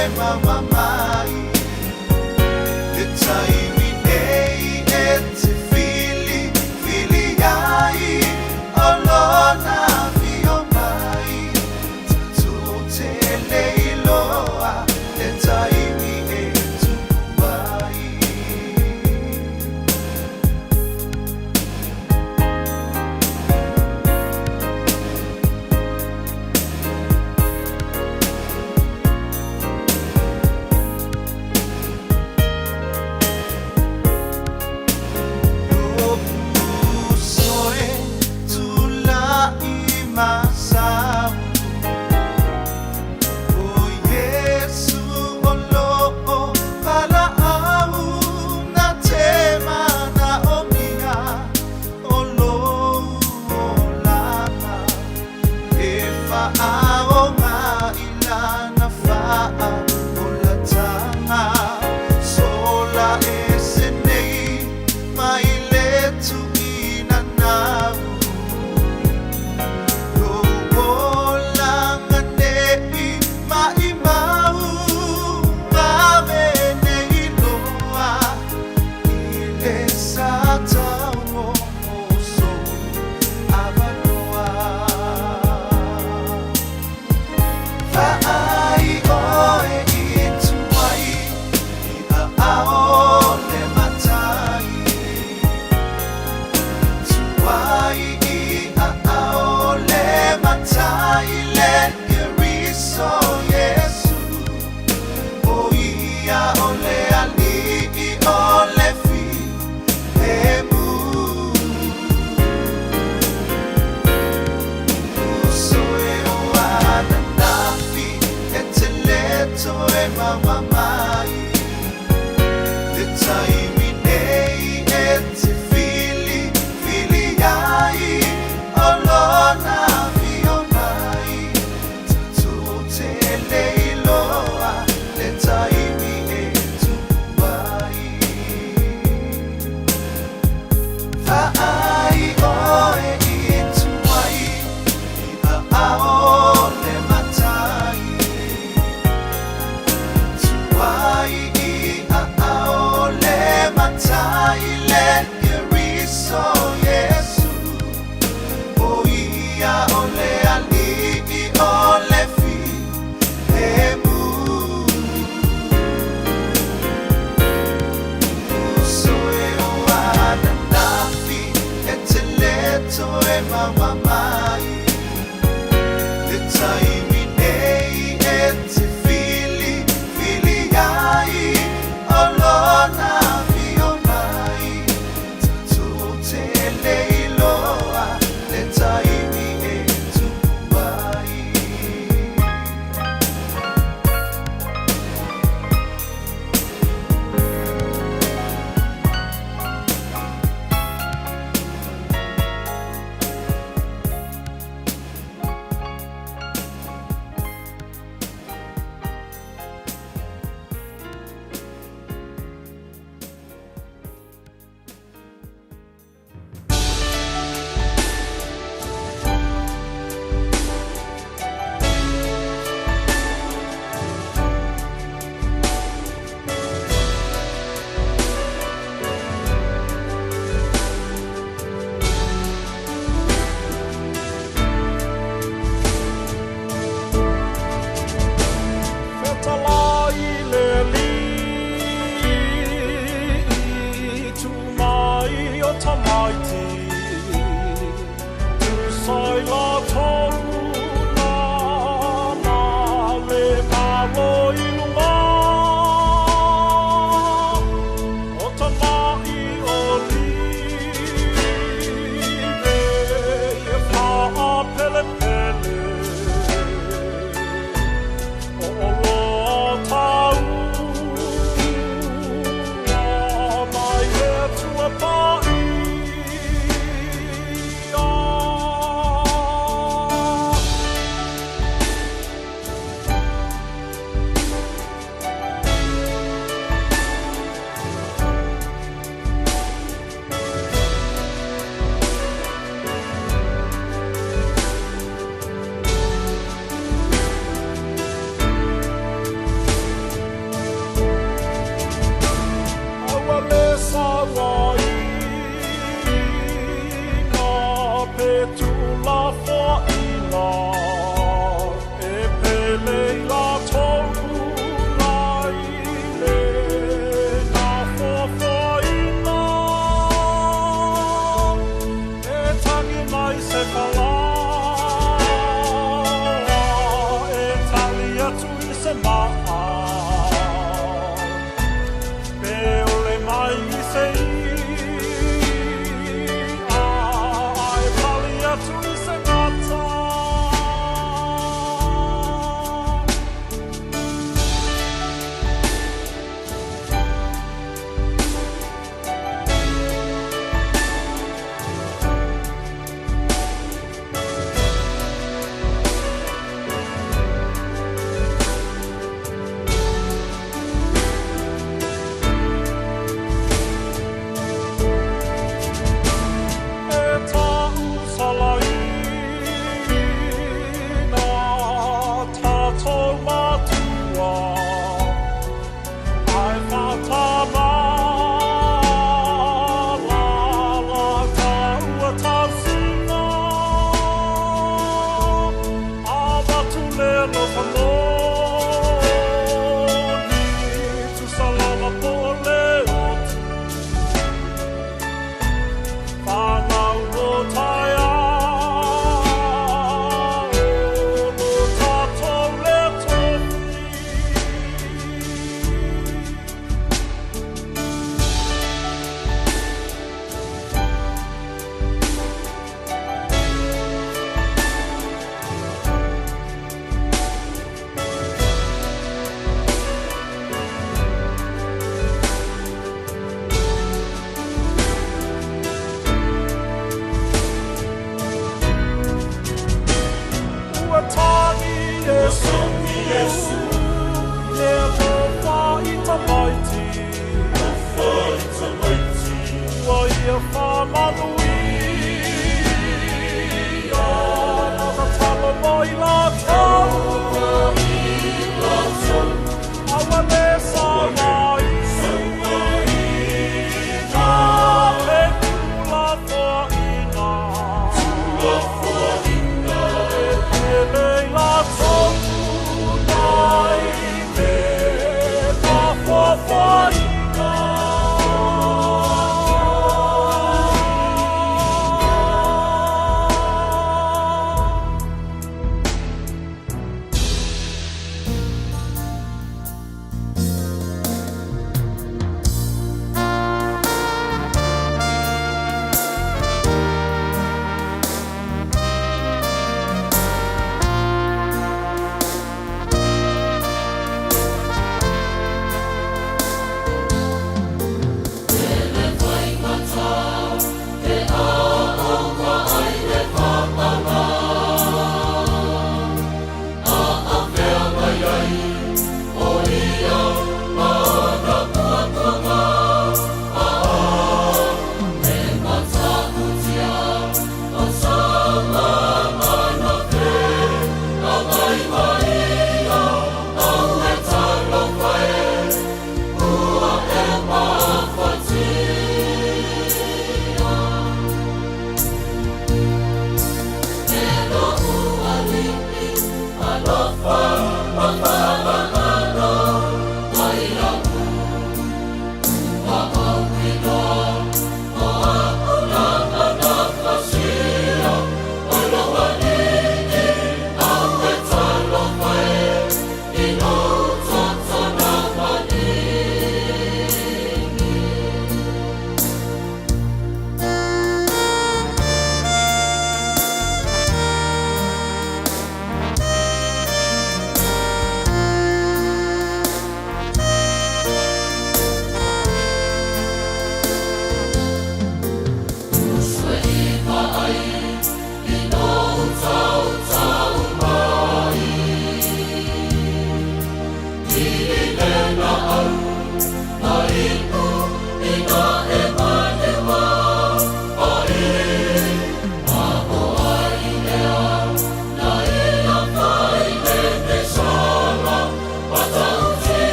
Speaker 4: toe maua mai. Le taimi nei e te fili, fili ai o lona afio mai. Tatou te le iloa le taimi e tupu ai. Soe tulai masau O Iesu o loo valaau na te manaomia o lou olaga e faaoga i lana faaolataga sola ese nei mai le tuuina nau. Lou olaga nei maimau vave nei loa i le sa tau o sou avanoa. Vaai oe i tuai i aao o le Matai. Tuai i aao o le Matai le Keriso Iesu. O ia o le Alii o le filemu. Uso e o ananafi e te le toe maua mai. Le taimi nei e te fili, fili ai o lona afio mai. Tatou te le iloa le taimi e tupu ai. Vaai oe i tuai i aao o le Matai.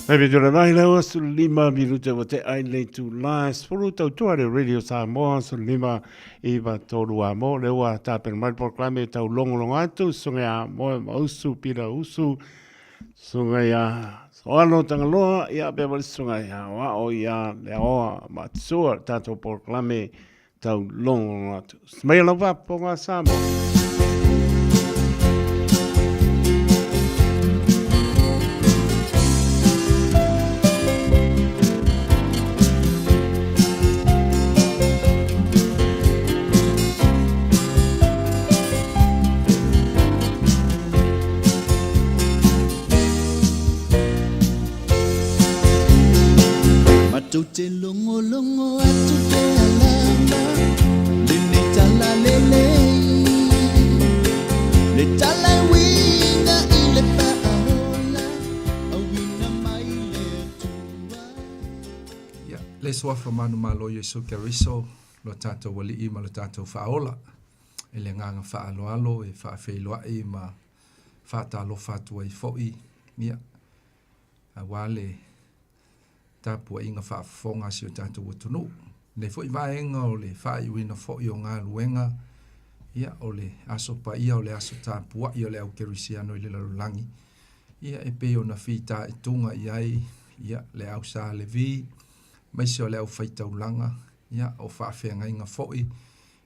Speaker 1: Hei tula mai le ua 15 minute ua te ai le itula e 10 tautua le Radio Samoa 15 9 3 a mo le ua tapena mai le polokalame e tau logologo atu susuga ia Moe Mausu Pita Usu susuga ia Soalo Tagaloa ia pea foi le susuga ia Aoao ia Leaoa Matsua le tatou polokalame tau logologo atu. Maia lau faafofoga Samoa.
Speaker 4: Matou te logologo atu pea lava lenei tala lelei, le tala e uiga i le faaola, auina mai le Atua.
Speaker 9: Ia, le Suafa manumalo Iesu Keriso, lo tatou Alii ma lo tatou Faaola, i le agaga faaaloalo e faafeiloai ma faatalofa atu ai foi, ia, aua le tapuaiga faafofoga a si o tatou atunuu. Lenei foi vaega o le faaiuina foi o galuega, ia, o le aso paia, o le aso tapuai o le au kerisiano i le lalolagi, ia, e pei ona fitaituga i ai, ia, le au Sa Levi, aemaise o le aufaitaulaga, ia, o faafeagaiga foi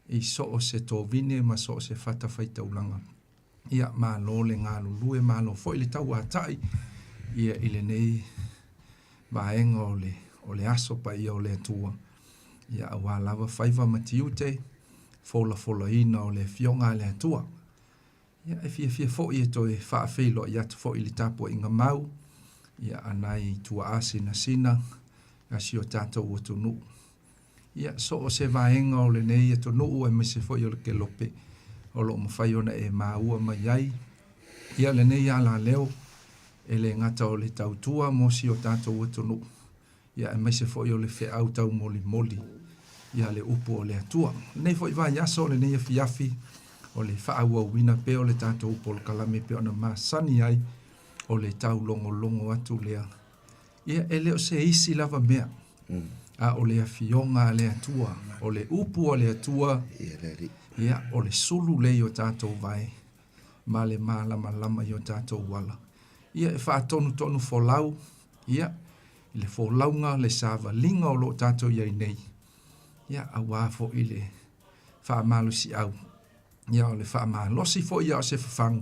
Speaker 9: i so o se tovine ma so o se fatafaitaulaga. Ia, malo le galulue, malo foi le tauatai ia i lenei vaega o le, o le aso paia o le Atua. Ia, aua lava faiva ma tiute, folafolaina o le Afioga a le Atua. Ia, e fiafia foi e toe faafeiloai atu foi i le tapuaiga mau, ia, a nai tuaa sinasina a si o tatou atunuu. Ia, so o se vaega o lenei atunuu aemaise foi o le kelope o lo o mafai ona e maua mai ai, ia, lenei alaleo, e le gata o le tautua mo si o tatou atunuu, ia aemaise foi o le feau taumolimoli ia le upu o le Atua. Lenei foi vaiaso, lenei afiafi, o le faaauauina pea o le tatou polokalame e pei ona masani ai, o le taulogologo atu lea. Ia, e le o se isi lava mea, a o le Afioga a le Atua, o le upu a le Atua, ia, o le sulu lea i o tatou vae ma le malamalama i o tatou ala. Ia, e faatonutonu folau, ia, i le folauga, le savaliga o lo o tatou i ai nei, ia, aua foi le faamalosiau, ia, o le faamalosi foi ia o se fafagu,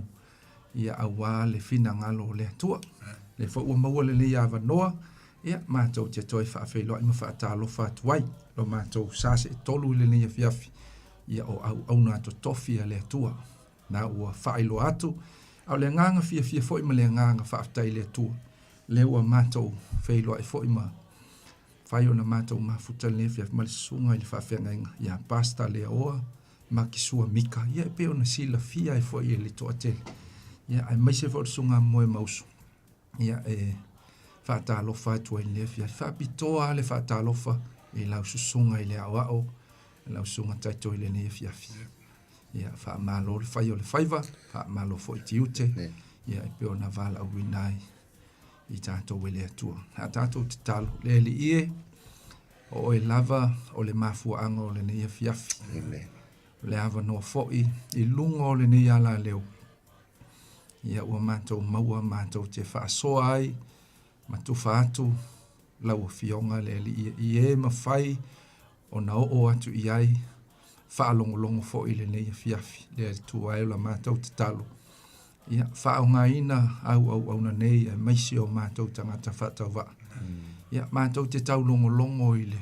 Speaker 9: ia, aua le finagalo o le Atua. Lea foi ua maua lenei avanoa, ia, matou te toe faafeiloai ma faatalofa atu ai, lo matou sa seetolu i lenei afiafi, ia, o auauna totofi a le Atua. Na ua faailoa atu, a o le agaga fiafia foi ma le agaga faafetai i le Atua, lea ua matou feiloai foi ma fai ona matou mafuta lenei afiafi ma le susuga i le faafeagaiga ia Pastor Leaoa Makisua Mika, ia e pei ona silafia ai foi e le toatele, ia aemaise foi o le susuga Moe Mausu, ia e faatalofa atu ai i lenei afiafi. Faapitoa lava le faatalofa i lau susuga i le aoao, lau susuga Taito i lenei afiafi. Ia, faamalo le fai o le faiva, faamalo foi tiute, ia e pei ona valaauina ai i tatou e le Atua. A tatou tatalo, le Alii e, o oe lava o le mafuaaga o lenei afiafi. Amen. O le avanoa foi i luga o lenei alaleo, ia ua matou maua matou te faasoa ai ma tufa atu lau Afioga le Alii i e mafai ona oo atu i ai faalogologo foi i lenei afiafi le Atua e o la matou tatalo ia faaaogaina au auauna nei aemaise o matou tagata faatauvaa ia matou te taulogologo i le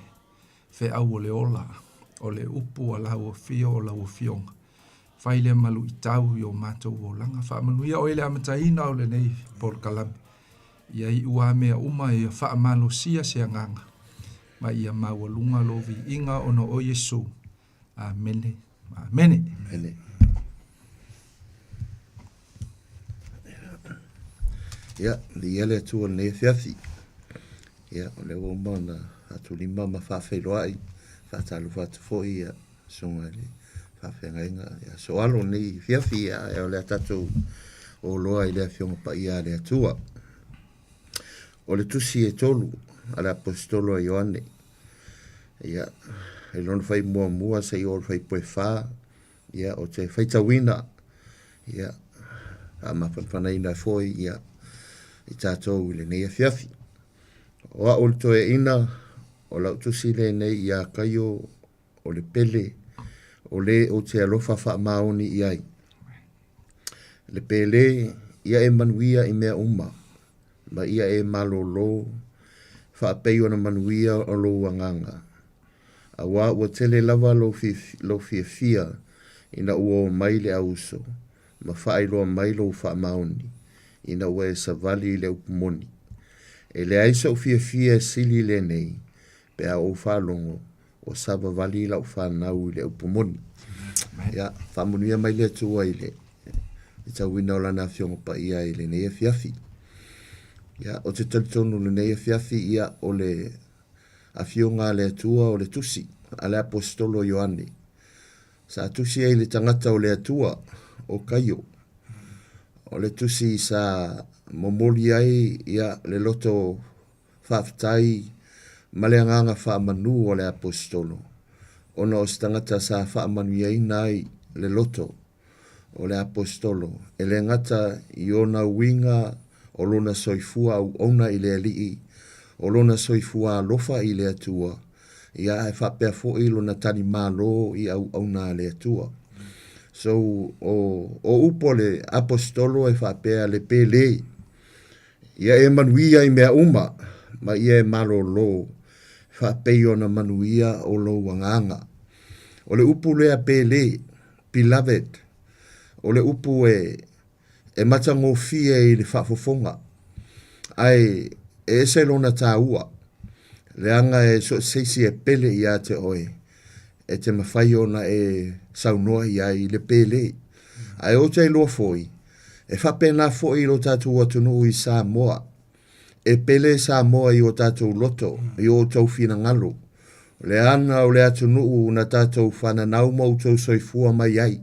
Speaker 9: feau o le ola o le upu a lau afio o lau afioga fai lea ma luitau i o matou olaga faamanuia oe le amataina o lenei polokalame Ia iu a mea uma ia faamalosia se agaga, ma ia maualuga lou viiga ona o Iesu. Amene. Amene.
Speaker 7: Amene. Ia, viia le Atua i lenei afiafi. Ia, o lea ua uma ona faatulima ma faafeiloai, faatalofa atu foi ia susuga i le faafeagaiga ia Soalo nei afiafi, ia, ae o le a tatou oloa i le Afioga Paia a le Atua.
Speaker 10: o le tusi e tolu a le Aposetolo a Ioane. Ia, i lona fai muamua seia oo i le faipuefa, ia, ou te faitauina, ia, faamafanafanaina ai foi, ia, i tatou i lenei afiafi. O au le toeaina, o lau tusi lenei iā Kaio o le pele, o le ou te alofa faamaoni i ai. Le pele, ia e manuia i mea uma, ma ia e malōlō, faapei ona manuia o lou agaga. Auā ua tele lava lou fiafia ina ua o mai le auuso, ma faailoa mai lou faamaoni, ina ua e savali i le upu moni. E leai so'u fiafia e sili lenei, pe a ou faalogo ua savavali lau fanau i le upu moni. Ia, faamanuia mai le Atua i le tauina o Lana Afioga Paia i lenei afiafi. Ia, ou te talitonu i lenei afiafi, ia, o le Afioga a le Atua o le tusi a le Aposetolo Ioane. Sa tusi ai le tagata o le Atua, o Kaio. O le tusi sa momoli ai ia le loto faafetai ma le agaga faamanu o le Aposetolo, ona o se tagata sa faamanuiaina ai le loto o le Aposetolo, e le gata i ona uiga o lona soifua auauna i le Alii, o lona soifua alofa i le Atua, ia ae faapea foi lona talimalo i auauna a le Atua. So, o, o upu a le Aposetolo e faapea le pele, ia e manuia i mea uma, ma ia e malōlō, faapei ona manuia o lou agaga. O le upu lea pele, beloved, o le upu e, e matagofie i le faafofoga, ae e ese lona taua, leaga e so o se isi e pele ia te oe, e te mafai ona e saunoa i ai i le pele. Ae ou te iloa foi, e faapena foi i lo tatou atunuu i Samoa, E pele Samoa i o tatou loto, i o outou finagalo. O le ana o le atunuu na tatou fananau ma outou soifua mai ai.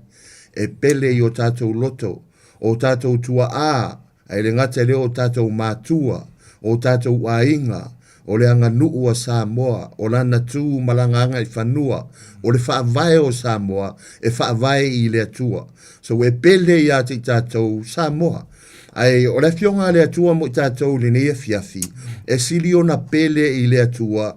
Speaker 10: E pele i o tatou loto, o tatou tua'a, ae le gata i lea o tatou matua, o tatou aiga, o le aganuu a Samoa, o lana tu ma lana agaifanua, o le faavae o Samoa, e faavae i le Atua. So e pele ia te i tatou Samoa. Ae o le Afioga a le Atua mo i tatou i lenei afiafi, e sili ona pele i le Atua,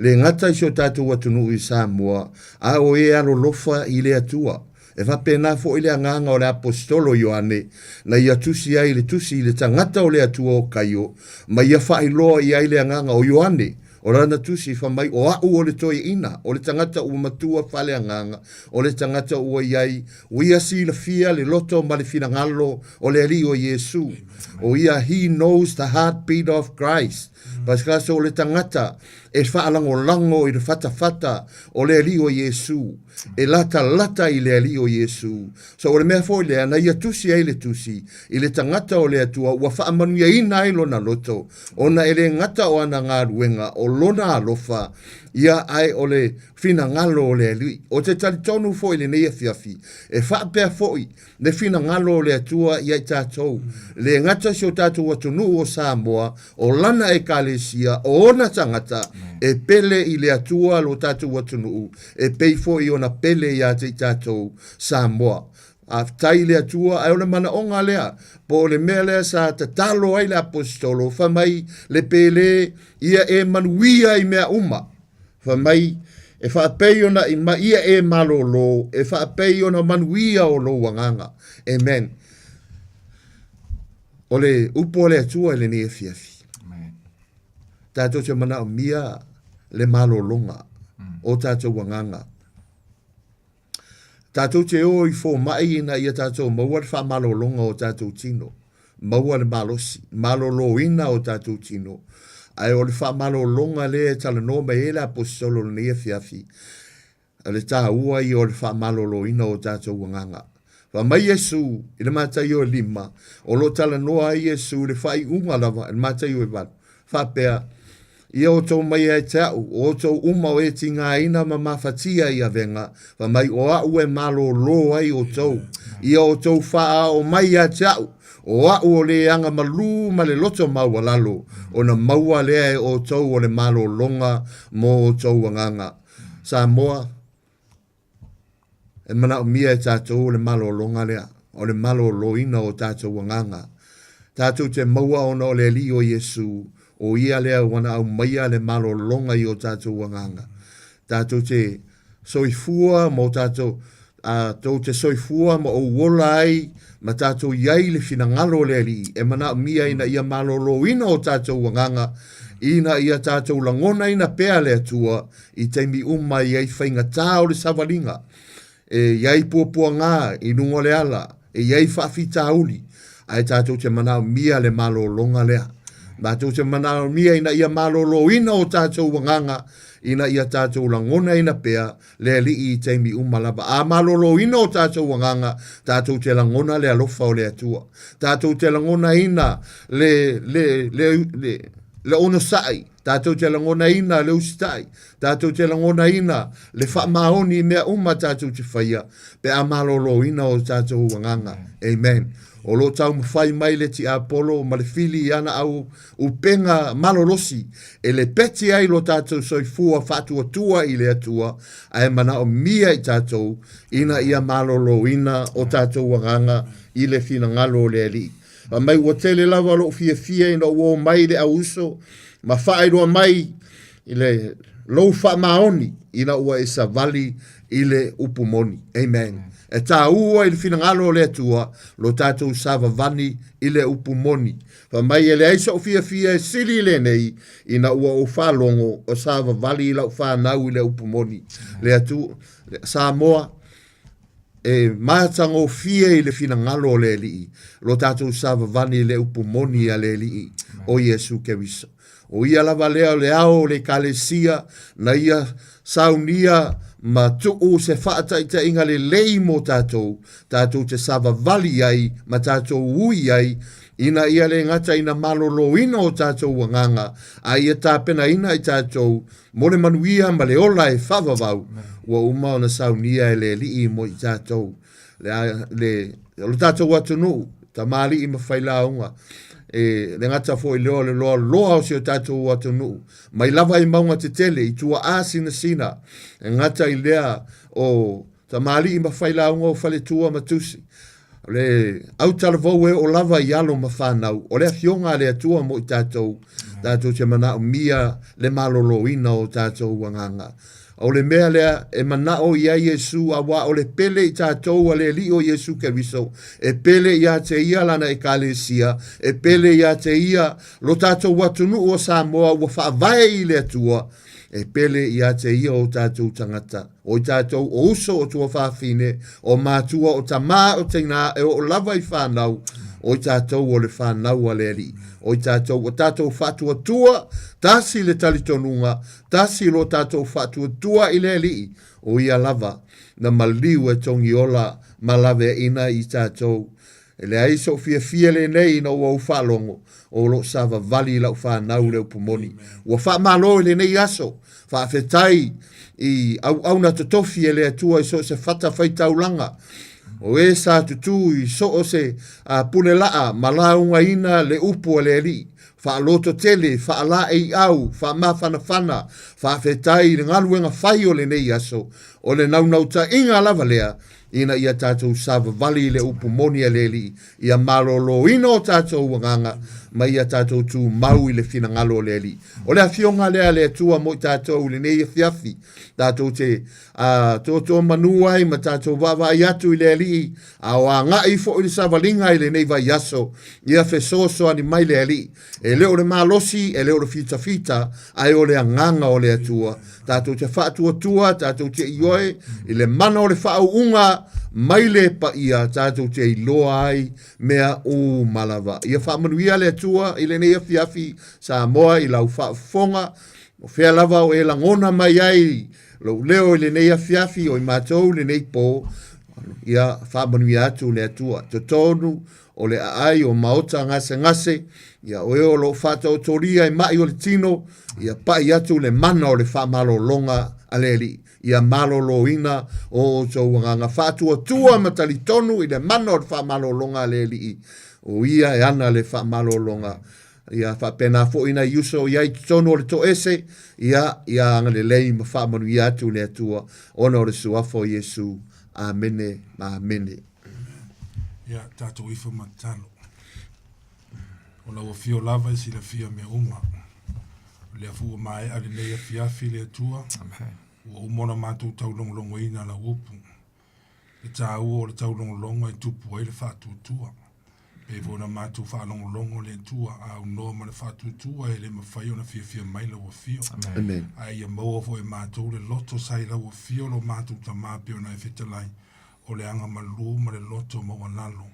Speaker 10: le gata i si o tatou atunuu i Samoa, a o e alolofa i le Atua. E faapena foi le agaga o le Aposetolo Ioane, na ia tusi ai le tusi i le tagata o le Atua o Kaio, ma ia faailoa i ai le agaga o Ioane, O lana tusi fai mai, O a'u o le toeaina, o le tagata ua matua faaleagaga, o le tagata ua i ai, ua ia silafia le loto ma le finagalo o le Alii o Iesu. O ia, he knows the heartbeat of Christ. Pasikaso o le tagata e faalagolago i le fatafata o le Alii o Iesu, e latalata i le Alii o Iesu. So o le mea foi lea na ia tusi ai le tusi i le tagata o le Atua ua faamanuiaina ai lona loto, ona e le gata o ana galuega, o lona alofa, ia ae o le finagalo o le Alii. Ou te talitonu foi i lenei afiafi, e faapea foi le finagalo o le Atua ia i tatou, le gata si o tatou atunuu o Samoa, o lana Ekalesia, o ona tagata, e pele i le Atua lo tatou atunuu, e pei foi ona pele ia te i tatou Samoa. Faafetai i le Atua, ae o le manaoga lea, po o le mea lea sa tatalo ai le Aposetolo, fai mai le pele, ia e manuia i mea uma. Fai mai, e faapei ona i ma ia e malōlō, e faapei ona manuia o lou agaga. Amen. O le upu a le Atua i lenei afiafi. Tatou te manaomia le malōlōga o tatou agaga. Tatou te o i fomai ina ia tatou maua le faamalologa o tatou tino, maua le malosi, maloloina o tatou tino. Ae o le faamalologa lea e talanoa mai ai le Aposetolo i lenei afiafi, o le taua ia o le faamaloloina o tatou agaga. Fai mai Iesu i le Mataio e 5, o lo o talanoa ai Iesu i le faaiuga lava i le Mataio e 8, faapea, Ia outou mai ia te a'u, o outou uma o e tigaina ma mafatia i avega, fai mai, o a'u e malōlō ai outou. Ia outou faaao mai ia te a'u, O a'u o le aga malū ma le loto maualalo, ona maua lea e outou o le malologa mo outou agaga. Samoa, e manaomia e tatou o le malologa lea, o le maloloina o tatou agaga. Tatou te maua ona o le Alii o Iesu, o Ia lea ua na aumaia le malologa i o tatou agaga. Tatou te soifua ma o tatou, a, tou te soifua ma ou ola ai ma tatou i ai i le finagalo o le Alii, e manaomia ina ia maloloina o tatou agaga, ina ia tatou lagonaina pea le Atua i taimi uma e i ai faigata o le savaliga, e i ai puapuaga i luga o le ala, e i ai faafitauli, ae tatou te manaomia le malologa lea. Matou te manaomia ina ia maloloina o tatou agaga, ina ia tatou lagonaina pea le Alii i taimi uma lava. A maloloina o tatou agaga, tatou te lagona le alofa o le Atua. Tatou te lagonaina le, le, le, le, le onosai, tatou te lagonaina le usitai, tatou te lagonaina le faamaoni i mea uma tatou te faia, pe a maloloina o tatou agaga. Amen. O lo o taumafai mai le tiapolo ma le fili i ana au upega malolosi e lepeti ai lo tatou soifua faatuatua i le Atua, ae manaomia i tatou ina ia maloloina o tatou agaga i le finagalo o le Alii. Fai mai ua tele lava lou fiafia ina ua omai le au uso ma faailoa mai i le lou faamaoni ina ua e savali i le upu moni. Amen. E tāua i le finagalo o le Atua lo tatou savavani i le upu moni. Fai mai e leai so'u fiafia e sili i lenei ina ua ou faalogo o savavali i lau fanau i le upu moni. Le Atua, Samoa, E matagofie i le finagalo o le Alii lo tatou savavani i le upu moni a le Alii o Iesu Keriso. O ia lava lea o le ao o le Ekalesia na ia saunia ma tuu se faataitaiga lelei mo tatou, tatou te savavali ai ma tatou ui ai, ina ia le gata ina maloloina o tatou agaga, a ia tapenaina i tatou Mo le manuia ma le ola e faavavau, ua uma ona saunia e le Alii mo i tatou, le, le, o le tatou atunuu, tamalii ma failauga, e le gata foi lea o le loaloa o si o tatou atunuu, mai lava i mauga tetele, i tuaa sinasina, e gata i lea o tamalii ma failauga o faletua ma tusi, O le autalavou e oo lava i alo ma fanau, o le Afioga a le Atua mo i tatou, tatou te manaomia le maloloina o tatou agaga. O le mea lea e manao i ai Iesu, auā o le pele i tatou a le Alii o Iesu Keriso, e pele ia te Ia Lana Ekalesia, e pele ia te Ia lo tatou atunuu o Samoa ua faavae i le Atua, e pele ia te Ia o tatou tagata. O i tatou o uso o tuafafine, o matua o tamā o teinā e oo lava i whanau, o i tatou o le whanau a le Alii. O i tatou o tatou faatuatua, tasi le talitonuga, tasi lo tatou faatuatua i le Alii, o ia lava na maliu e togiola ma laveaina i tatou. E leai so'u fiafia lenei ina ua ou faalogo o lo o savavali i lau fanau le upu moni. Ua faamalo i lenei aso. Faafetai i auauna totofi e le Atua i so o se fata faitaulaga. O e sa tutū i so o se pulelaa ma laugaina le upu a le Alii. Faalototele, faalaeiau, faamafanafana, faafetai i le galuega fai o lenei aso. O le naunautaiga lava lea ina ia tatou savavali i le upu moni a le Alii, ia maloloina o tatou agaga, ma ia tatou tumau i le finagalo o le Alii. O le Afioga lea a le Atua mo i tatou i lenei afiafi, tatou te totomanu ai ma tatou vaavaai atu i le Alii, a o agai foi le savaliga i lenei vaiaso, ia fesoasoani mai le Alii. E le o le malosi, e le o le fitafita, ae o le agaga o le Atua. Tatou te faatuatua, tatou te ioe i le mana o le faauuga mai le paia, tatou te iloa ai mea uma lava. Ia faamanuia le Atua i lenei afiafi, Samoa, i lau faafofoga, o fea lava o e lagona mai ai lou leo i lenei afiafi, o i matou i lenei po, ia faamanuia atu le Atua. Totonu o le aai o maota gasegase, ia o e o lo o faataotolia i mai o le tino, ia pai atu le mana o le faamalologa a le Alii, ia maloloina o outou agaga faatuatua ma talitonu i le mana o le faamalologa a le Alii. O ia e ana le faamalologa. Ia faapena foi nai uso o i ai i totonu o le toese, ia, ia agalelei ma faamanuia atu le Atua ona o le Suafa o Iesu. Amene ma amene.
Speaker 11: Ia, tatou ifo ma tatalo. O lau afio lava e silafia mea uma. O lea foi ua maea lenei afiafi le Atua. Ua uma ona matou taulogologoina lau upu. Le taua o le taulogologo e tupu ai le faatuatua. Pei foi ona matou faalogologo le Atua a aunoa ma le faatuatua e le mafai ona fiafia mai lau afio.
Speaker 10: Amen.
Speaker 11: Ae ia maua foi e matou le loto sa i lau afio lo matou Tama pei ona e fetalai, o le aga malū ma le loto maualalo,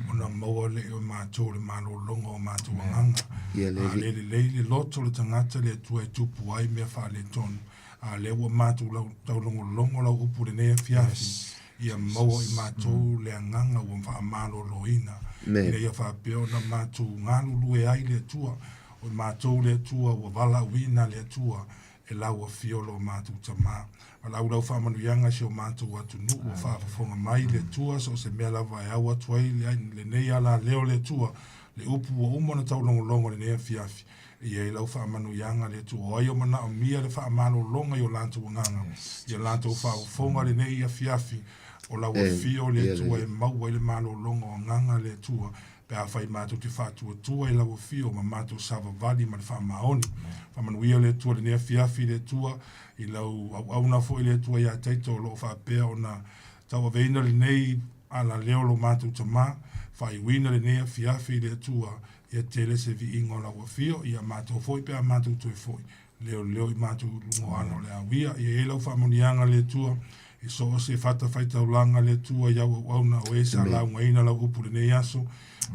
Speaker 11: ona maua lea e matou le malologa o matou agaga.
Speaker 10: Ia le
Speaker 11: A
Speaker 10: Alii.
Speaker 11: le lelei le loto o le tagata le Atua e tupu ai mea faaletonu. A lea ua matou lau, taulogologo lau upu i lenei afiafi, ia maua i matou le agaga ua faamaloloina,
Speaker 10: Amen.
Speaker 11: ina ia faapea ona matou galulue ai le Atua. O matou le Atua ua valaauina le Atua e lau afio lo matou Tama. Valaau lau faamanuiaga i si o matou atunuu ua faafofoga mai le Atua, so o se mea lava e au atu ai lenei alaleo le Atua, le upu ua uma ona taulogologo i lenei afiafi. E i ai lau faamanuiaga le Atua, o ai o manaomia le faamalologa i o latou agaga, ia latou faafofoga lenei afiafi, o lau afio le Atua e maua ai le malologa o agaga le Atua, pe afai matou te faatuatua i lau afio ma matou savavali ma le faamaoni. Faamanuia le Atua i lenei afiafi le Atua, i lau auauna foi le Atua ia Taito o lo o faapea ona tauaveina lenei alaleo lo matou Tama, faaiuina lenei afiafi i le Atua, ia tele se viiga o lau afio, ia matou foi pe a matou toe foi, leoleo i matou i luga o ala o le auia. Ia i ai lau faamanuiaga le Atua, i so o se fatafaitaulaga le Atua i au auauna o e sa laugaina lau upu i lenei aso,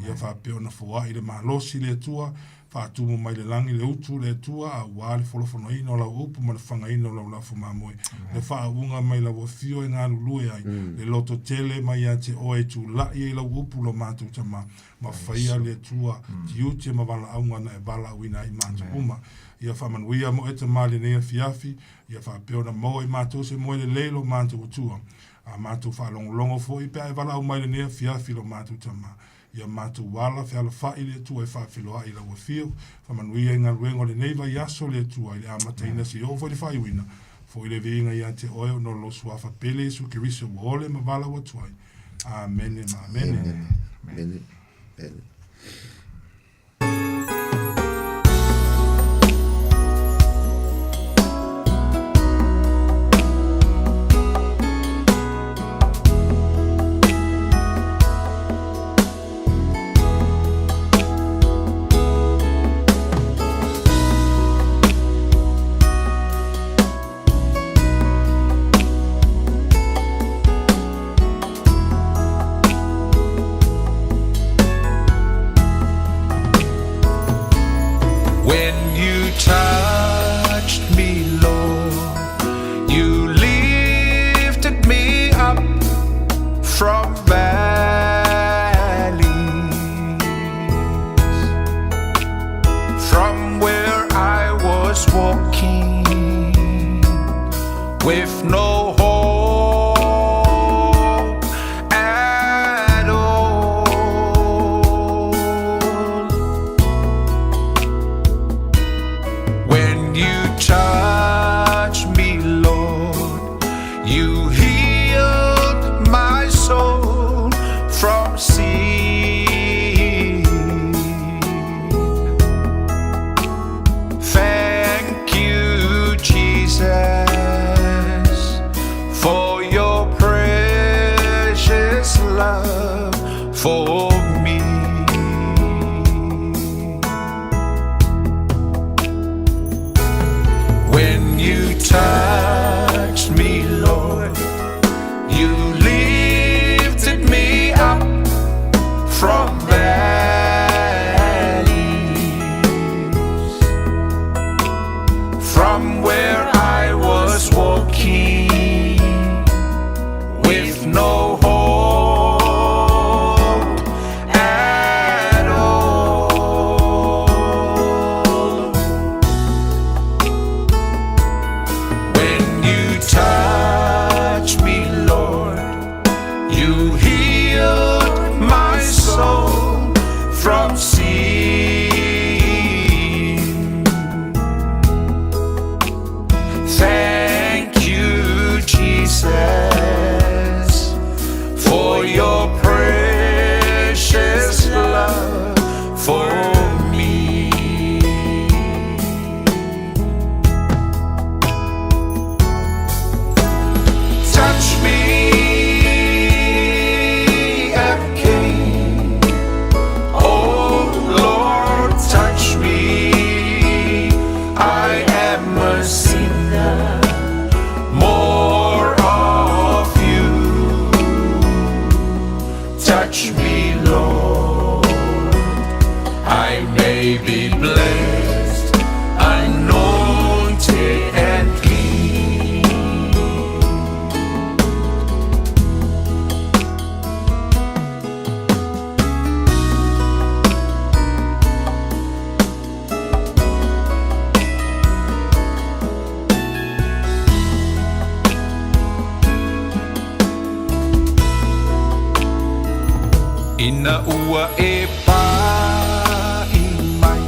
Speaker 11: ia faapea ona foai le malosi le Atua, faatumu mai le lagi le utu le Atua, aua le folafonoina o lau upu ma le fagaina o lau lafo mamoe, le faauuga mai lau afio e galulue ai, le lototele mai ia te oe e tulai ai lau upu lo matou Tama, ma faia le Atua tiute ma valaauga na e valaauina ai matou uma. Ia faamanuia mo e Tama i lenei afiafi, ia faapea ona maua i matou se moe lelei lo matou Atua. A matou faalogologo foi pe a e valaau mai i lenei afiafi lo matou Tama. Ia matou ala fealofai le Atua e faafeiloai i lau afio. Faamanuia i galuega o lenei vaiaso le Atua i le amataina seia oo foi i le faaiuina. Foi le viiga ia te oe ona o lou Suafa pele Iesu Keriso ua ole ma valaau atu ai. Amene ma amene.
Speaker 10: Amene. Amene.
Speaker 4: When you touched me, Lord, you lifted me up from valleys, from where I was walking with no hope at all. When you touch me, Lord, you healed my soul from sin. Thank you, Jesus. Ina ua e paʻi mai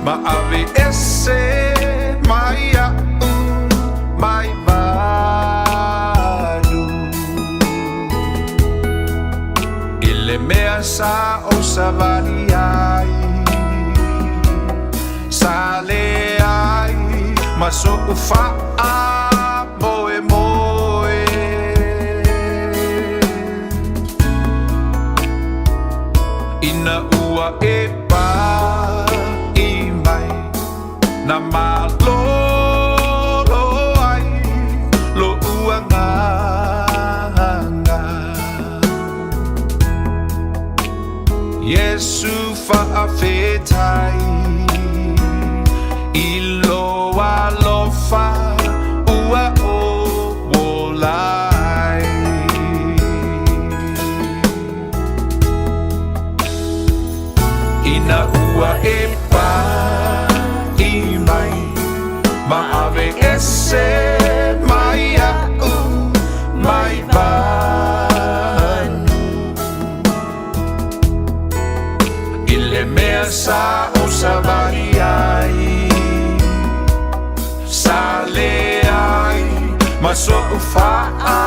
Speaker 4: ma ave ese mai iaʻu mai manu I le mea sa ou savali ai Sa leai ma soʻu faamoemoe. Ina ua e paʻi mai na malolo ai loʻu agaga. Iesu faafetai i lou alofa ua ou ola ai. Ina ua e paʻi mai ma ave ese mai iaʻu mai manu I le mea sa ou savali ai Sa leai ma soʻu faamoemoe.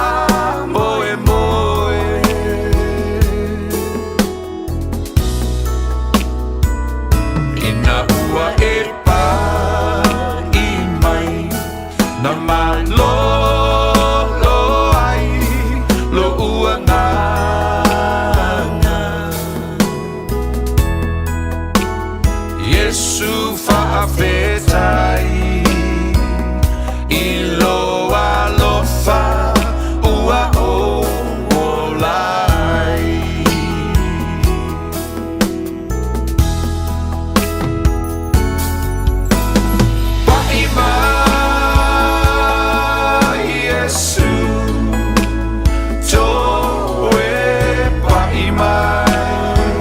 Speaker 4: Ina ua e paʻi mai na malolo ai loʻu agaga. Iesu faafetai i lou alofa ua ou ola ai. Paʻi mai Iesu toe paʻi mai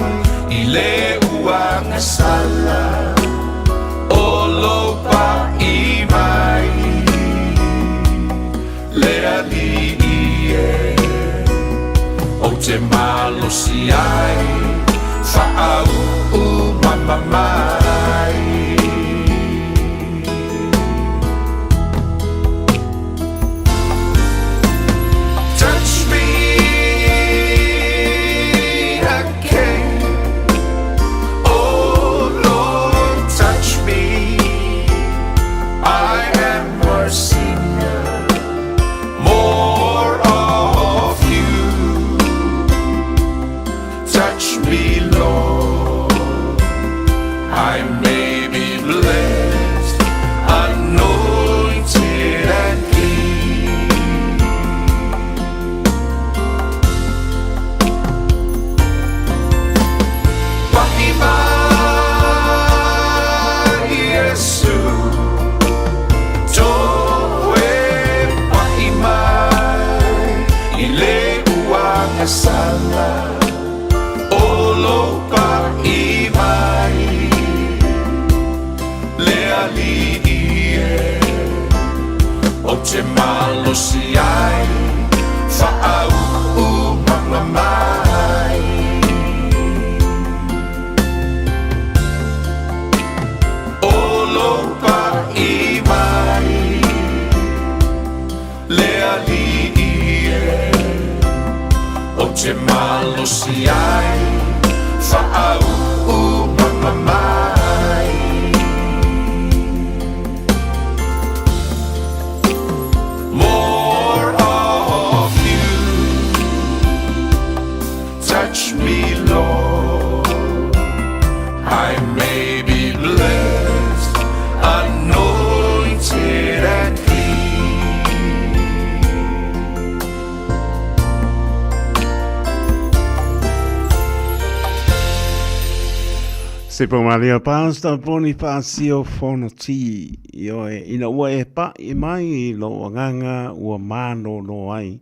Speaker 4: i le uagasala o lou paʻi mai le Alii e ou te malosi ai faauu mama mai. Touch me again, oh Lord, touch me. I am a sinner, more of you. Touch me, Lord, I may be blessed, anointed and clean. Paʻi mai Iesu toe paʻi mai i le uagasala o lou paʻi mai le Alii e ou te malosi ai faauu mama mai. O lou paʻi mai le Alii e ou te malosi ai faauu mama mai. More of you. Touch me, Lord, I may be blessed, anointed and clean.
Speaker 1: Se po malia Pastor Bonifacio Fonoti, ioe, ina ua e paʻi mai i lou agaga ua malōlō ai.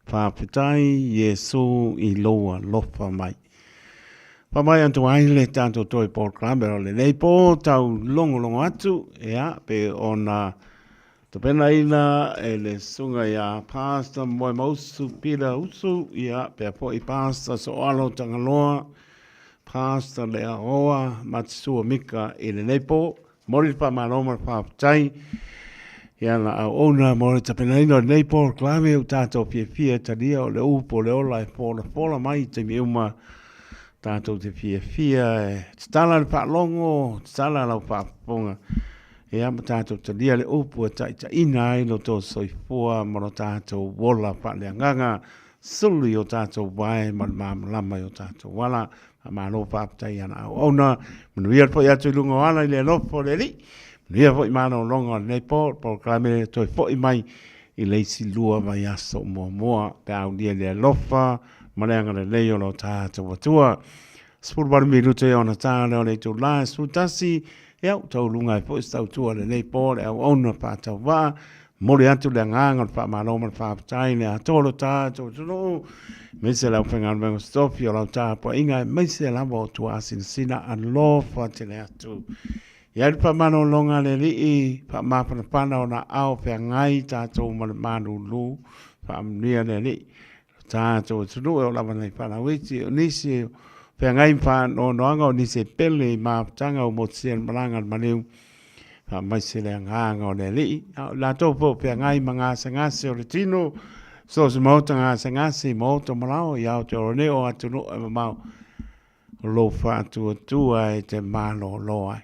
Speaker 1: Faafetai Iesu i lou alofa mai. Faamai atu ai le tatou toe polokalame o lenei po tau logologo atu, ea, pe ona. Tapenaina e le susuga ia Pastor Moemausu Peter Usu, ia, pea foi Pastor Soalo Tagaloa, Pastor Leaoa Matisua Mika i lenei po. Momoli le faamalo ma le faafetai i ana auauna mo le tapenaina o lenei polokalame ua tatou fiafia e talia o le upu o le ola e folafola mai i taimi uma tatou te fiafia e tatala le faalogo, tatala lau faafofoga ia ma tatou talia le upu e taitaiina ai lo tou soifua ma lo tatou ola faaleagaga sulu i o tatou vae ma le malamalama i o tatou ala. Faamalo faafetai i ana auauna. Manuia le foi atu i luga o ala i le alofa o le Alii. Manuia foi malologa o lenei po, le polokalame e toe foi mai i le isi lua vaiaso muamua pe a aulia i le alofa ma le agalelei o lo tatou Atua. 18 minute ona ta lea o le itula e 11, ia ua tauluga ai foi se tautua i lenei po le auauna faatauvaa. Momoli atu le agaga o le faamalo ma le faafetai i le atoa o lo tatou atunuu, aemaise le aufaigaluega totofi o lau tapuaiga, aemaise lava o tuaasinasina alofa tele atu. I ai le faamalologa a le Alii, faamafanafana ona ao feagai tatou ma le malulu, faamanuia le Alii. Lo tatou atunuu e oo lava nai fanauiti, o nisi e feagai ma faanoanoaga, o nisi e pele i mafutaga ua motusia i le malaga a le maliu, faamaise le agaga o le Alii. A o i latou foi o feagai ma gasegase o le tino, so o se maota gasegase i maota malao i Aotearoa nei o atunuu e mamao, o lou faatuatua e te malolo ai.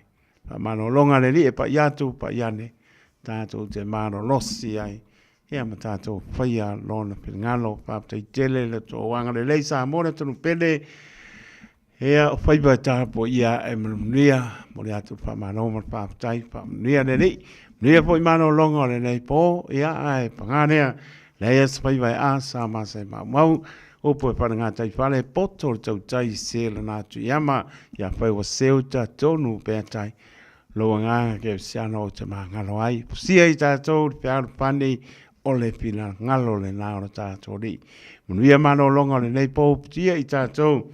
Speaker 1: Faamalologa a le Alii e pai atu, pai ane, tatou te malolosi ai. Ia ma tatou faia Lona finagalo. Faafetai tele le tou agalelei Samoa le atunuu pele. Ia, o faiva e tapuaia ae ma le manuia. Momoli atu le faamalo ma le faafetai. Faamanuia le Alii. Manuia foi malologa o lenei po. Ia, ae paga lea, leai se faiva e asa ma se maumau. Upu e falegataifale, poto le tautai se lana atu iama. Ia fai ua seu tonu pea tai. Lou agaga kerisiano ou te magalo ai. Fusia i tatou le fealofani o le finagalo lena o le tatou Alii. Manuia malologa o lenei po uputia i tatou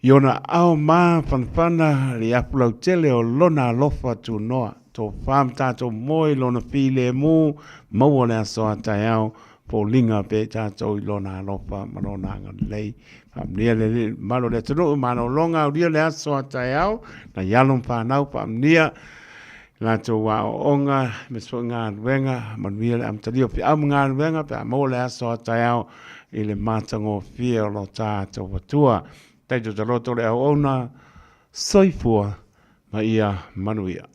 Speaker 1: i ona ao mafanafana le afu lautele o lona alofa tunoa. Tofa ma tatou moe i lona filemu, maua le aso a taeao, foliga pea i tatou i lona alofa ma lona agalelei. Faamanuia le Alii i le mamalu o le atunuu, malologa aulia le aso a taeao, nai alo ma fanau faamanuia i latou aoaoga aemaise foi galuega, manuia le amatalia o feau ma galuega pe a maua le aso a taeao i le matagofie o lo tatou Atua. Taito taloto le auauna, soifua ma ia manuia.